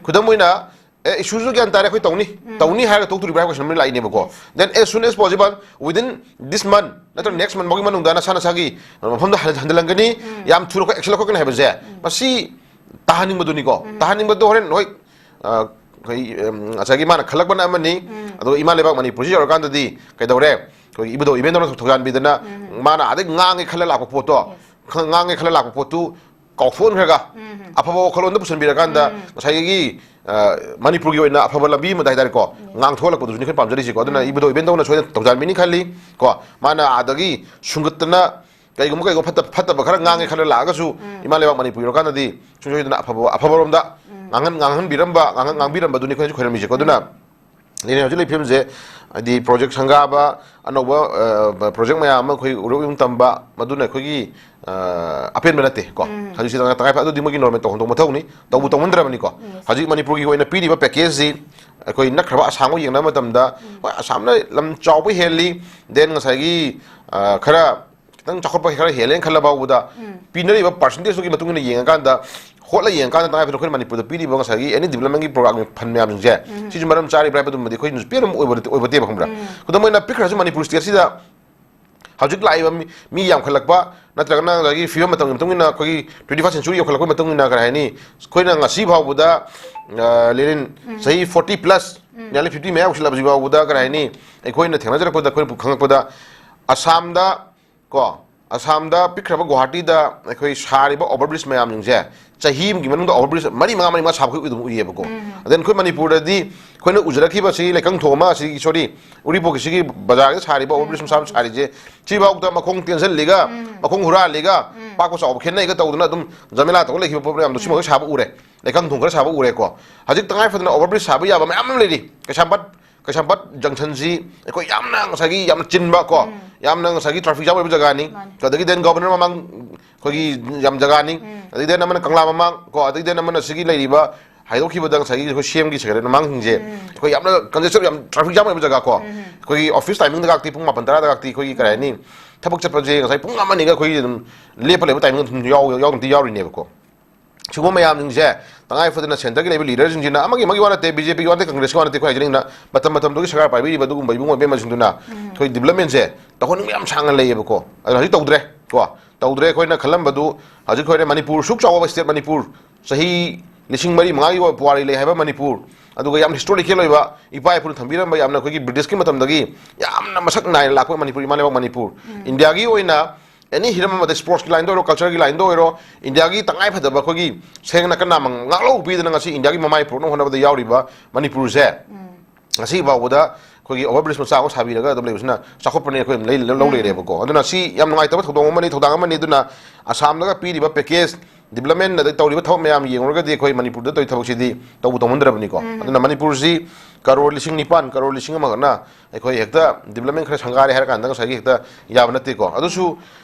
ꯈꯨꯗꯝ ꯑꯣꯏꯅ, ꯑꯦ, ꯏꯁꯨꯁꯨ ꯒ꯭ꯌꯥꯟ ꯇꯥꯔꯦ, ꯑꯩꯈꯣꯏ ꯇꯧꯅꯤ, ꯇꯧꯅꯤ ꯍꯥꯏꯔꯒ ꯇꯧꯗꯣꯔꯤꯕ꯭ꯔꯥ ꯍꯥꯏꯕ ꯀꯣꯏꯁꯟ ꯑꯃ ꯂꯥꯛꯏꯅꯦꯕꯀꯣ꯫ Then as soon as possible, within this month ꯅꯠꯇ꯭ꯔꯒ next month ꯐꯥꯎꯒꯤ ꯃꯅꯨꯡꯗ ꯅꯁꯥ ꯅꯁꯥꯒꯤ ꯃꯐꯝꯗ ꯍꯟ- ꯍꯟꯖꯤꯜꯂꯛꯀꯅꯤ, ꯌꯥꯝ ꯊꯨꯅ ꯑꯩꯈꯣꯏ action ꯂꯧꯈꯠꯀꯅꯤ ꯍꯥꯏꯕꯁꯦ, ꯃꯁꯤ ꯇꯥꯍꯟꯅꯤꯡꯕꯗꯨꯅꯤꯀꯣ꯫ ꯇꯥꯍꯟꯅꯤꯡꯕꯗꯣ ꯍꯣꯔꯦꯟ, ꯍꯣꯏ, ꯑ, ꯑꯩꯈꯣꯏ, ꯎꯝ, ꯉꯁꯥꯏꯒꯤ ꯃꯥꯅ ꯈꯜꯂꯛꯄꯅ ꯑꯃꯅꯤ, ꯑꯗꯨꯒ ꯏꯃꯥ ꯂꯩꯕꯥꯛ ꯃꯅꯤꯄꯨꯔꯁꯤ ꯌꯧꯔꯀꯥꯟꯗꯗꯤ ꯀꯩꯗꯧꯔꯦ? ꯑꯩꯈꯣꯏꯒꯤ ꯏꯕꯨꯙꯧ ꯏꯕꯦꯟꯗꯧꯅ ꯊꯧꯖꯥꯟꯕꯤꯗꯅ ꯃꯥꯅ ꯑꯗꯩ ꯉꯥꯡꯉꯦ ꯈꯜꯂ ꯂꯥꯛꯄ ꯄꯣꯠꯇꯣ, ꯈ- ꯉꯥꯡꯉꯦ ꯈꯜꯂ ꯂꯥꯛꯄ ꯄꯣꯠꯇꯨ ꯀꯥꯎꯊꯣꯛꯍꯟꯈ꯭ꯔꯒ ꯑꯐꯕ ꯋꯥꯈꯜꯂꯣꯟꯗ ꯄꯨꯁꯤꯟꯕꯤꯔꯀꯥꯟꯗ ꯉꯁꯥꯏꯒꯤ, ꯑ, ꯃꯅꯤꯄꯨꯔꯒꯤ ꯑꯣꯏꯅ ꯑꯐꯕ ꯂꯝꯕꯤ ꯑꯃꯗ ꯍꯥꯏꯇꯥꯔꯦꯀꯣ, ꯉꯥꯡꯊꯣꯛꯍꯜꯂꯛꯄꯗꯨꯁꯨꯅꯤ ꯑꯩꯈꯣꯏꯅ ꯄꯥꯝꯖꯔꯤꯁꯤꯀꯣ꯫ ꯑꯗꯨꯅ ꯏꯕꯨꯙꯧ ꯏꯕꯦꯟꯗꯧꯅ ꯁꯣꯏꯗꯅ ꯊꯧꯖꯥꯟꯕꯤꯅꯤ ꯈꯜꯂꯤ ꯀꯣ꯫ ꯃꯥꯅ ꯑꯥꯗꯒꯤ ꯁꯨꯡꯒꯠꯇꯅ ꯀꯩꯒꯨꯝꯕ ꯀꯩꯒꯨꯝꯕ ꯐꯠꯇ-, ꯐꯠꯇꯕ ꯈꯔ ꯉꯥꯡꯉꯦ ꯈꯜꯂ ꯂꯥꯛꯑꯒꯁꯨ ꯏꯃꯥ ꯂꯩꯕꯥꯛ ꯃꯅꯤꯄꯨꯔ ꯌꯧꯔꯀꯥꯟꯗꯗꯤ ꯁꯨꯡꯁꯣꯏ ꯁꯣꯏꯗꯅ ꯑꯐꯕ, ꯑꯐꯕꯔꯣꯝꯗ ꯉꯥꯡꯍꯟ-, ꯉꯥꯡꯍꯟꯕꯤꯔꯝꯕ, ꯉꯥꯡꯍꯟ-, ꯉꯥꯡꯕꯤꯔꯝꯕꯗꯨꯅꯤ ꯑꯩꯈꯣꯏꯅꯁꯨ ꯈꯣꯏꯔꯝꯃꯤꯁꯦꯀꯣ꯫ ꯑꯗꯨꯅ ꯂꯩꯔꯦ ꯍꯧꯖꯤꯛ ꯂꯩꯔꯤꯕ ꯐꯤꯕꯝꯁꯦ, ꯍꯥꯏꯗꯤ ꯄ꯭ꯔꯣꯖꯦꯛ ꯁꯪꯒꯥꯕ, ꯑꯅꯧꯕ, ꯑ, ꯄ꯭ꯔꯣꯖꯦꯛ ꯃꯌꯥꯝ ꯑꯃ ꯑꯩꯈꯣꯏ ꯎꯔꯛ ꯌꯨꯝ ꯇꯝꯕ, ꯃꯗꯨꯅ ꯑꯩꯈꯣꯏꯒꯤ, ꯑ, ꯑꯄꯦꯟꯕ ꯅꯠꯇꯦ ꯀꯣ꯫ ꯍꯧꯖꯤꯛꯁꯤ ꯇꯉꯥꯏ ꯐ-, ꯑꯗꯨꯗꯤ ꯃꯣꯏꯒꯤ ꯅꯣꯔꯃꯦꯜ ꯇꯧꯍꯟꯗꯣꯛ ꯃꯊꯧꯅꯤ, ꯇꯧꯕ ꯇꯧꯃꯟꯗ꯭ꯔꯕꯅꯤꯀꯣ꯫ ꯍꯧꯖꯤꯛ ꯃꯅꯤꯄꯨꯔꯒꯤ ꯑꯣꯏꯅ ꯄꯤꯔꯤꯕ ꯄꯦꯀꯦꯖꯁꯤ ꯑꯩꯈꯣꯏ ꯅꯛꯈ꯭ꯔꯕ ꯑꯁꯥꯝꯒ ꯌꯦꯡꯅꯕ ꯃꯇꯝꯗ, ꯍꯣꯏ, ꯑꯁꯥꯝꯅ ꯂꯝ ꯆꯥꯎꯕ ꯍꯦꯜꯂꯤ, then ꯉꯁꯥꯏꯒꯤ, ꯑ, ꯈꯔ ꯈꯤꯇꯪ ꯆꯥꯎꯈꯠꯄ ꯈꯔ ꯍꯦꯜꯂꯦꯅ ꯈꯜꯂ ꯐꯥꯎꯕꯗ, ꯄꯤꯅꯔꯤꯕ ꯄꯥꯔꯁꯦꯟꯇꯦꯖꯇꯨꯒꯤ ꯃꯇꯨꯡ ꯏꯟꯅ ꯌꯦꯡꯉꯀꯥꯟꯗ, ꯍꯣꯠꯂ ꯌꯦꯡꯉꯀꯥꯟꯗ ꯇꯉꯥꯏ ꯐꯗꯅ ꯑꯩꯈꯣꯏꯅ ꯃꯅꯤꯄꯨꯔꯗ ꯄꯤꯔꯤꯕ ꯉꯁꯥꯏꯒꯤ ꯑꯦꯅꯤ ꯗꯤꯕꯂꯞꯃꯦꯟꯒꯤ ꯄ꯭ꯔꯣꯒ꯭ꯔꯥꯝꯒꯤ ꯐꯟ ꯃꯌꯥꯝꯁꯤꯡꯁꯦ, ꯁꯤꯁꯨ ꯃꯔꯝ ꯆꯥꯔꯤꯕ꯭ꯔꯥ ꯍꯥꯏꯕꯗꯨꯃꯗꯤ ꯑꯩꯈꯣꯏꯅꯁꯨ ꯄꯦꯟꯕ ꯑꯣꯏꯕ-, ꯑꯣꯏꯕ ꯅꯠꯇꯦꯕ, ꯈꯪꯕ꯭ꯔꯥ? ꯈꯨꯗꯝ ꯑꯣꯏꯅ ꯄꯤꯛꯈ꯭ꯔꯁꯨ ꯃꯅꯤꯄꯨꯔ ꯁ꯭ꯇꯦꯠꯁꯤꯗ ꯍꯧꯖꯤꯛ ꯂꯥꯛꯏꯕ ꯃꯤ, ꯃꯤ ꯌꯥꯝꯈꯠꯂꯛꯄ, ꯅꯠꯇ꯭ꯔꯒꯅ ꯉꯁꯥꯏꯒꯤ ꯐꯤꯕꯝ ꯃꯇꯝꯒꯤ ꯃꯇꯨꯡ ꯏꯟꯅ ꯑꯩꯈꯣꯏꯒꯤ twenty first century ꯌꯧꯈꯠꯂꯛꯄꯒꯤ ꯃꯇꯨꯡ ꯏꯟꯅ ꯀꯔꯤ ꯍꯥꯏꯅꯤ, ꯑꯩꯈꯣꯏꯅ ꯉꯁꯤ ꯐꯥꯎꯕꯗ, ꯑ, ꯂꯦꯅꯤꯟ ꯆꯍꯤ forty plus, nearly fifty ꯃꯌꯥ ꯌꯧꯁꯤꯜꯂꯛꯄꯁꯤ ꯐꯥꯎꯕꯗ ꯀꯔꯤ ꯍꯥꯏꯅꯤ, ꯑꯩꯈꯣꯏꯅ ꯊꯦꯡꯅꯖꯔꯛꯄꯗ, ꯑꯩꯈꯣꯏꯅ ꯈꯪꯉꯛꯄꯗ ꯑꯁꯥꯝꯗ ꯀꯣ, ꯑꯁꯥꯝꯗ ꯄꯤꯛꯈ꯭ꯔꯕ ꯒꯨꯋꯥꯍꯥꯇꯤꯗ ꯑꯩꯈꯣꯏ ꯁꯥꯔꯤꯕ overbridge ꯃꯌꯥꯝꯁꯤꯡꯁꯦ ꯆꯍꯤ ꯑꯃꯒꯤ ꯃꯅꯨꯡꯗ overbridge ꯃꯔꯤ ꯃꯉꯥ, ꯃꯔꯤ ꯃꯉꯥ ꯁꯥꯕ ꯑꯩꯈꯣꯏ ꯑꯗꯨꯝ ꯎꯏꯌꯦꯕꯀꯣ꯫ ꯑꯗꯩ ꯑꯩꯈꯣꯏ ꯃꯅꯤꯄꯨꯔꯗꯗꯤ ꯑꯩꯈꯣꯏꯅ ꯎꯖꯔꯛꯈꯤꯕ ꯁꯤ ꯂꯩꯀꯪ ꯊꯣꯡ ꯑꯃ, ꯁꯤꯒꯤ, sorry, ꯎꯔꯤꯄꯣꯛꯀꯤ ꯁꯤꯒꯤ ꯕꯖꯥꯔꯒꯤ ꯁꯥꯔꯤꯕ overbridge ꯃꯆꯥ ꯑꯃ ꯁꯥꯔꯤꯁꯦ, ꯁꯤꯐꯥꯎꯗ ꯃꯈꯣꯡ ꯇꯦꯟꯁꯤꯜꯂꯤꯒ, ꯃꯈꯣꯡ ꯍꯨꯔꯥꯜꯂꯤꯒ, ꯄꯥꯛꯄ ꯆꯥꯎꯕ ꯈꯦꯠꯅꯩꯒ ꯇꯧꯗꯅ ꯑꯗꯨꯝ ꯖꯃꯦꯂꯥ ꯇꯧꯔ ꯂꯩꯈꯤꯕ ꯄꯣꯠ ꯃꯌꯥꯝꯗꯣ ꯁꯤꯃꯈꯛ ꯁꯥꯕ ꯎꯔꯦ꯫ ꯂꯩꯀꯪ ꯊꯣꯡ ꯈꯔ ꯁꯥꯕ ꯎꯔꯦꯀꯣ꯫ ꯍꯧꯖꯤꯛ ꯇꯉꯥꯏ ꯐꯗꯅ overbridge ꯁꯥꯕ ꯌꯥꯕ ꯃꯌꯥꯝ ꯑꯃ ꯂꯩꯔꯤ꯫ ꯀꯩꯁꯥꯝꯄꯥꯠ ꯀꯩꯁꯥꯝꯄꯥꯠ ꯖꯪꯁꯟꯁꯤ ꯑꯩꯈꯣꯏ ꯌꯥꯝꯅ ꯉꯁꯥꯏꯒꯤ ꯌꯥꯝꯅ ꯆꯤꯟꯕ ꯀꯣ, ꯌꯥꯝꯅ ꯉꯁꯥꯏꯒꯤ traffic jam ꯑꯣꯏꯕ ꯖꯒꯥꯅꯤ꯫ ꯃꯥꯅꯤ꯫ ꯑꯗꯒꯤ then ꯒꯣꯕꯔꯅꯔ ꯃꯃꯥꯡ ꯑꯩꯈꯣꯏꯒꯤ ꯌꯥꯝ ꯖꯒꯥꯅꯤ꯫ ꯑꯗꯒꯤ then ꯑꯃꯅ ꯀꯪꯂꯥ ꯃꯃꯥꯡ ꯀꯣ, ꯑꯗꯒꯤ then ꯑꯃꯅ ꯁꯤꯒꯤ ꯂꯩꯔꯤꯕ ꯍꯥꯏꯗꯣꯛꯈꯤꯕꯗ ꯉꯁꯥꯏꯒꯤ ꯑꯩꯈꯣꯏ ꯁꯤ ꯑꯦꯝꯒꯤ ꯁꯦꯀ꯭ꯔꯦꯇꯔꯤ ꯃꯃꯥꯡꯁꯤꯡꯁꯦ ꯑꯩꯈꯣꯏ ꯌꯥꯝꯅ ꯀꯟꯖꯦꯁꯟ ꯌꯥꯝ ꯇ꯭ꯔꯥꯐꯤꯛ ꯖꯥꯝ ꯑꯣꯏꯕ ꯖꯒꯥ ꯀꯣ, ꯑꯩꯈꯣꯏꯒꯤ ꯑꯣꯐꯤꯁ ꯇꯥꯏꯃꯤꯡꯗꯒꯥꯛꯇꯤ ꯄꯨꯡ ꯃꯥꯄꯟ ꯇꯔꯥꯗꯒꯥꯛꯇꯤ ꯑꯩꯈꯣꯏꯒꯤ ꯀꯔꯤ ꯍꯥꯏꯅꯤ, ꯊꯕꯛ ꯆꯠꯄꯁꯦ ꯉꯁꯥꯏ ꯄꯨꯡ ꯑꯃ ꯑꯅꯤꯒ ꯑꯩꯈꯣꯏꯒꯤ ꯑꯗꯨꯝ ꯂꯦꯞꯄ ꯂꯩꯕ ꯇꯥꯏꯃꯤꯡ ꯑꯗꯨꯝ ꯌꯥꯎ-, ꯌꯥꯎꯗꯤ ꯌꯥꯎꯔꯤꯅꯦꯕꯀꯣ꯫ ꯁꯤꯒꯨꯝꯕ ꯃꯌꯥꯝꯁꯤꯡꯁꯦ ꯇꯉꯥꯏ ꯐꯗꯅ ꯁꯦꯟꯇꯔꯒꯤ ꯂꯩꯕ ꯂꯤꯗꯔꯁꯤꯡꯁꯤꯅ, ꯑꯃꯒꯤ ꯑꯃꯒꯤ ꯋꯥ ꯅꯠꯇꯦ, ꯕꯤ ꯖꯦ ꯄꯤꯒꯤ ꯋꯥ ꯅꯠꯇꯦ, ꯀꯪꯒ꯭ꯔꯦꯁꯀꯤ ꯋꯥ ꯅꯠꯇꯦ, ꯑꯩꯈꯣꯏ ꯍꯥꯏꯖꯅꯤꯡꯅ ꯃꯇꯝ ꯃꯇꯝꯗꯨꯒꯤ ꯁꯔꯀꯥꯔ ꯄꯥꯏꯕꯤꯔꯤꯕ ꯑꯗꯨꯒꯨꯝꯕ ꯏꯕꯨꯡ ꯑꯣꯏꯕꯦꯝꯃꯁꯤꯡꯗꯨꯅ ꯑꯩꯈꯣꯏ ꯗꯤꯕ꯭ꯂꯞꯃꯦꯟꯁꯦ ꯇꯧꯍꯟꯅꯤꯡꯕ ꯌꯥꯝ ꯁꯥꯡꯅ ꯂꯩꯌꯦꯕꯀꯣ꯫ ꯑꯗꯨꯅ ꯍꯧꯖꯤꯛ ꯇꯧꯗ꯭ꯔꯦ ꯀꯣ꯫ ꯇꯧꯗ꯭ꯔꯦ꯫ ꯑꯩꯈꯣꯏꯅ ꯈꯜꯂꯝꯕꯗꯨ ꯍꯧꯖꯤꯛ ꯑꯩꯈꯣꯏꯅ ꯃꯅꯤꯄꯨꯔ ꯁꯨꯛ ꯆꯥꯎꯕ ꯁ꯭ꯇꯦꯠ ꯃꯅꯤꯄꯨꯔ ꯆꯍꯤ ꯂꯤꯁꯤꯡ ꯃꯔꯤ ꯃꯉꯥꯒꯤ ꯄꯨꯋꯥꯔꯤ ꯂꯩ ꯍꯥꯏꯕ ꯃꯅꯤꯄꯨꯔ, ꯑꯗꯨꯒ ꯌꯥꯝ ꯍꯤꯁꯇꯣꯔꯤꯀꯦꯜ ꯑꯣꯏꯕ ꯏꯄꯥ ꯏꯄꯨꯅ ꯊꯝꯕꯤꯔꯝꯕ ꯌꯥꯝꯅ ꯑꯩꯈꯣꯏꯒꯤ ꯕ꯭ꯔꯤꯇꯤꯁꯀꯤ ꯃꯇꯝꯗꯒꯤ ꯌꯥꯝꯅ ꯃꯁꯛ ꯅꯥꯏꯅ ꯂꯥꯛꯄ ꯃꯅꯤꯄꯨꯔ, ꯏꯃꯥ ꯂꯩꯕꯥꯛ ꯃꯅꯤꯄꯨꯔ, ꯏꯟꯗꯤꯌꯥꯒꯤ ꯑꯣꯏꯅ ꯑꯦꯅꯤ ꯍꯤꯔꯝ ꯑꯃꯗ, ꯁ꯭ꯄꯣꯔꯠꯁꯀꯤ ꯂꯥꯏꯟꯗ ꯑꯣꯏꯔꯣ, ꯀꯜꯆꯔꯒꯤ ꯂꯥꯏꯟꯗ ꯑꯣꯏꯔꯣ, ꯏꯟꯗꯤꯌꯥꯒꯤ ꯇꯉꯥꯏ ꯐꯗꯕ ꯑꯩꯈꯣꯏꯒꯤ ꯁꯦꯡꯅ ꯀꯅꯥ ꯉꯥꯛꯂꯧ ꯄꯤꯗꯅ ꯉꯁꯤ ꯏꯟꯗꯤꯌꯥꯒꯤ ꯃꯃꯥꯏ ꯄꯨꯔꯛꯅꯕ ꯍꯣꯠꯅꯕꯗ ꯌꯥꯎꯔꯤꯕ ꯃꯅꯤꯄꯨꯔꯁꯦ ꯉꯁꯤ ꯐꯥꯎꯕꯗ ꯑꯩꯈꯣꯏꯒꯤ ꯑꯣꯚꯔ ꯕ꯭ꯔꯤꯖ ꯃꯆꯥ ꯑꯃ ꯁꯥꯕꯤꯔꯒ ꯑꯗꯨꯝ ꯂꯩꯕꯁꯤꯅ ꯆꯥꯎꯈꯠꯄꯅꯦ ꯑꯩꯈꯣꯏ ꯂꯩ-, ꯂꯧ ꯂꯩꯔꯦꯕꯀꯣ꯫ ꯑꯗꯨꯅ ꯁꯤ ꯌꯥꯝ ꯅꯨꯡꯉꯥꯏꯇꯕ ꯊꯧꯗꯣꯛ ꯑꯃꯅꯤ, ꯊꯧꯗꯥꯡ ꯑꯃꯅꯤ꯫ ꯑꯗꯨꯅ ꯑꯁꯥꯝꯗꯒ ꯄꯤꯔꯤꯕ ꯄꯦꯀꯦꯖ, ꯗꯤꯕ꯭ꯂꯞꯃꯦꯟ ꯑꯗꯩ ꯇꯧꯔꯤꯕ ꯊꯕꯛ ꯃꯌꯥꯝ ꯌꯦꯡꯉꯨꯔꯒꯗꯤ ꯑꯩꯈꯣꯏ ꯃꯅꯤꯄꯨꯔꯗ ꯇꯧꯔꯤ ꯊꯕꯛꯁꯤꯗꯤ ꯇꯧꯕ ꯇꯧꯃꯟꯗ꯭ꯔꯕꯅꯤꯀꯣ꯫ ꯑꯗꯨꯅ ꯃꯅꯤꯄꯨꯔꯁꯤ ꯀꯔꯣꯔ ꯂꯤꯁꯤꯡ ꯅꯤꯄꯥꯟ, ꯀꯔꯣꯔ ꯂꯤꯁꯤꯡ ꯑꯃꯈꯛꯅ ꯑꯩꯈꯣꯏ ꯍꯦꯛꯇ ꯗꯤꯕ꯭ꯂꯞꯃꯦꯟ ꯈꯔ ꯁꯪꯒꯥꯔꯦ ꯍꯥꯏꯔ ꯀꯥꯟꯗ ꯉꯁꯥꯏꯒꯤ ꯍꯦꯛꯇ ꯌꯥꯕ ꯅꯠꯇꯦꯀꯣ꯫ ꯑꯗꯨꯁꯨ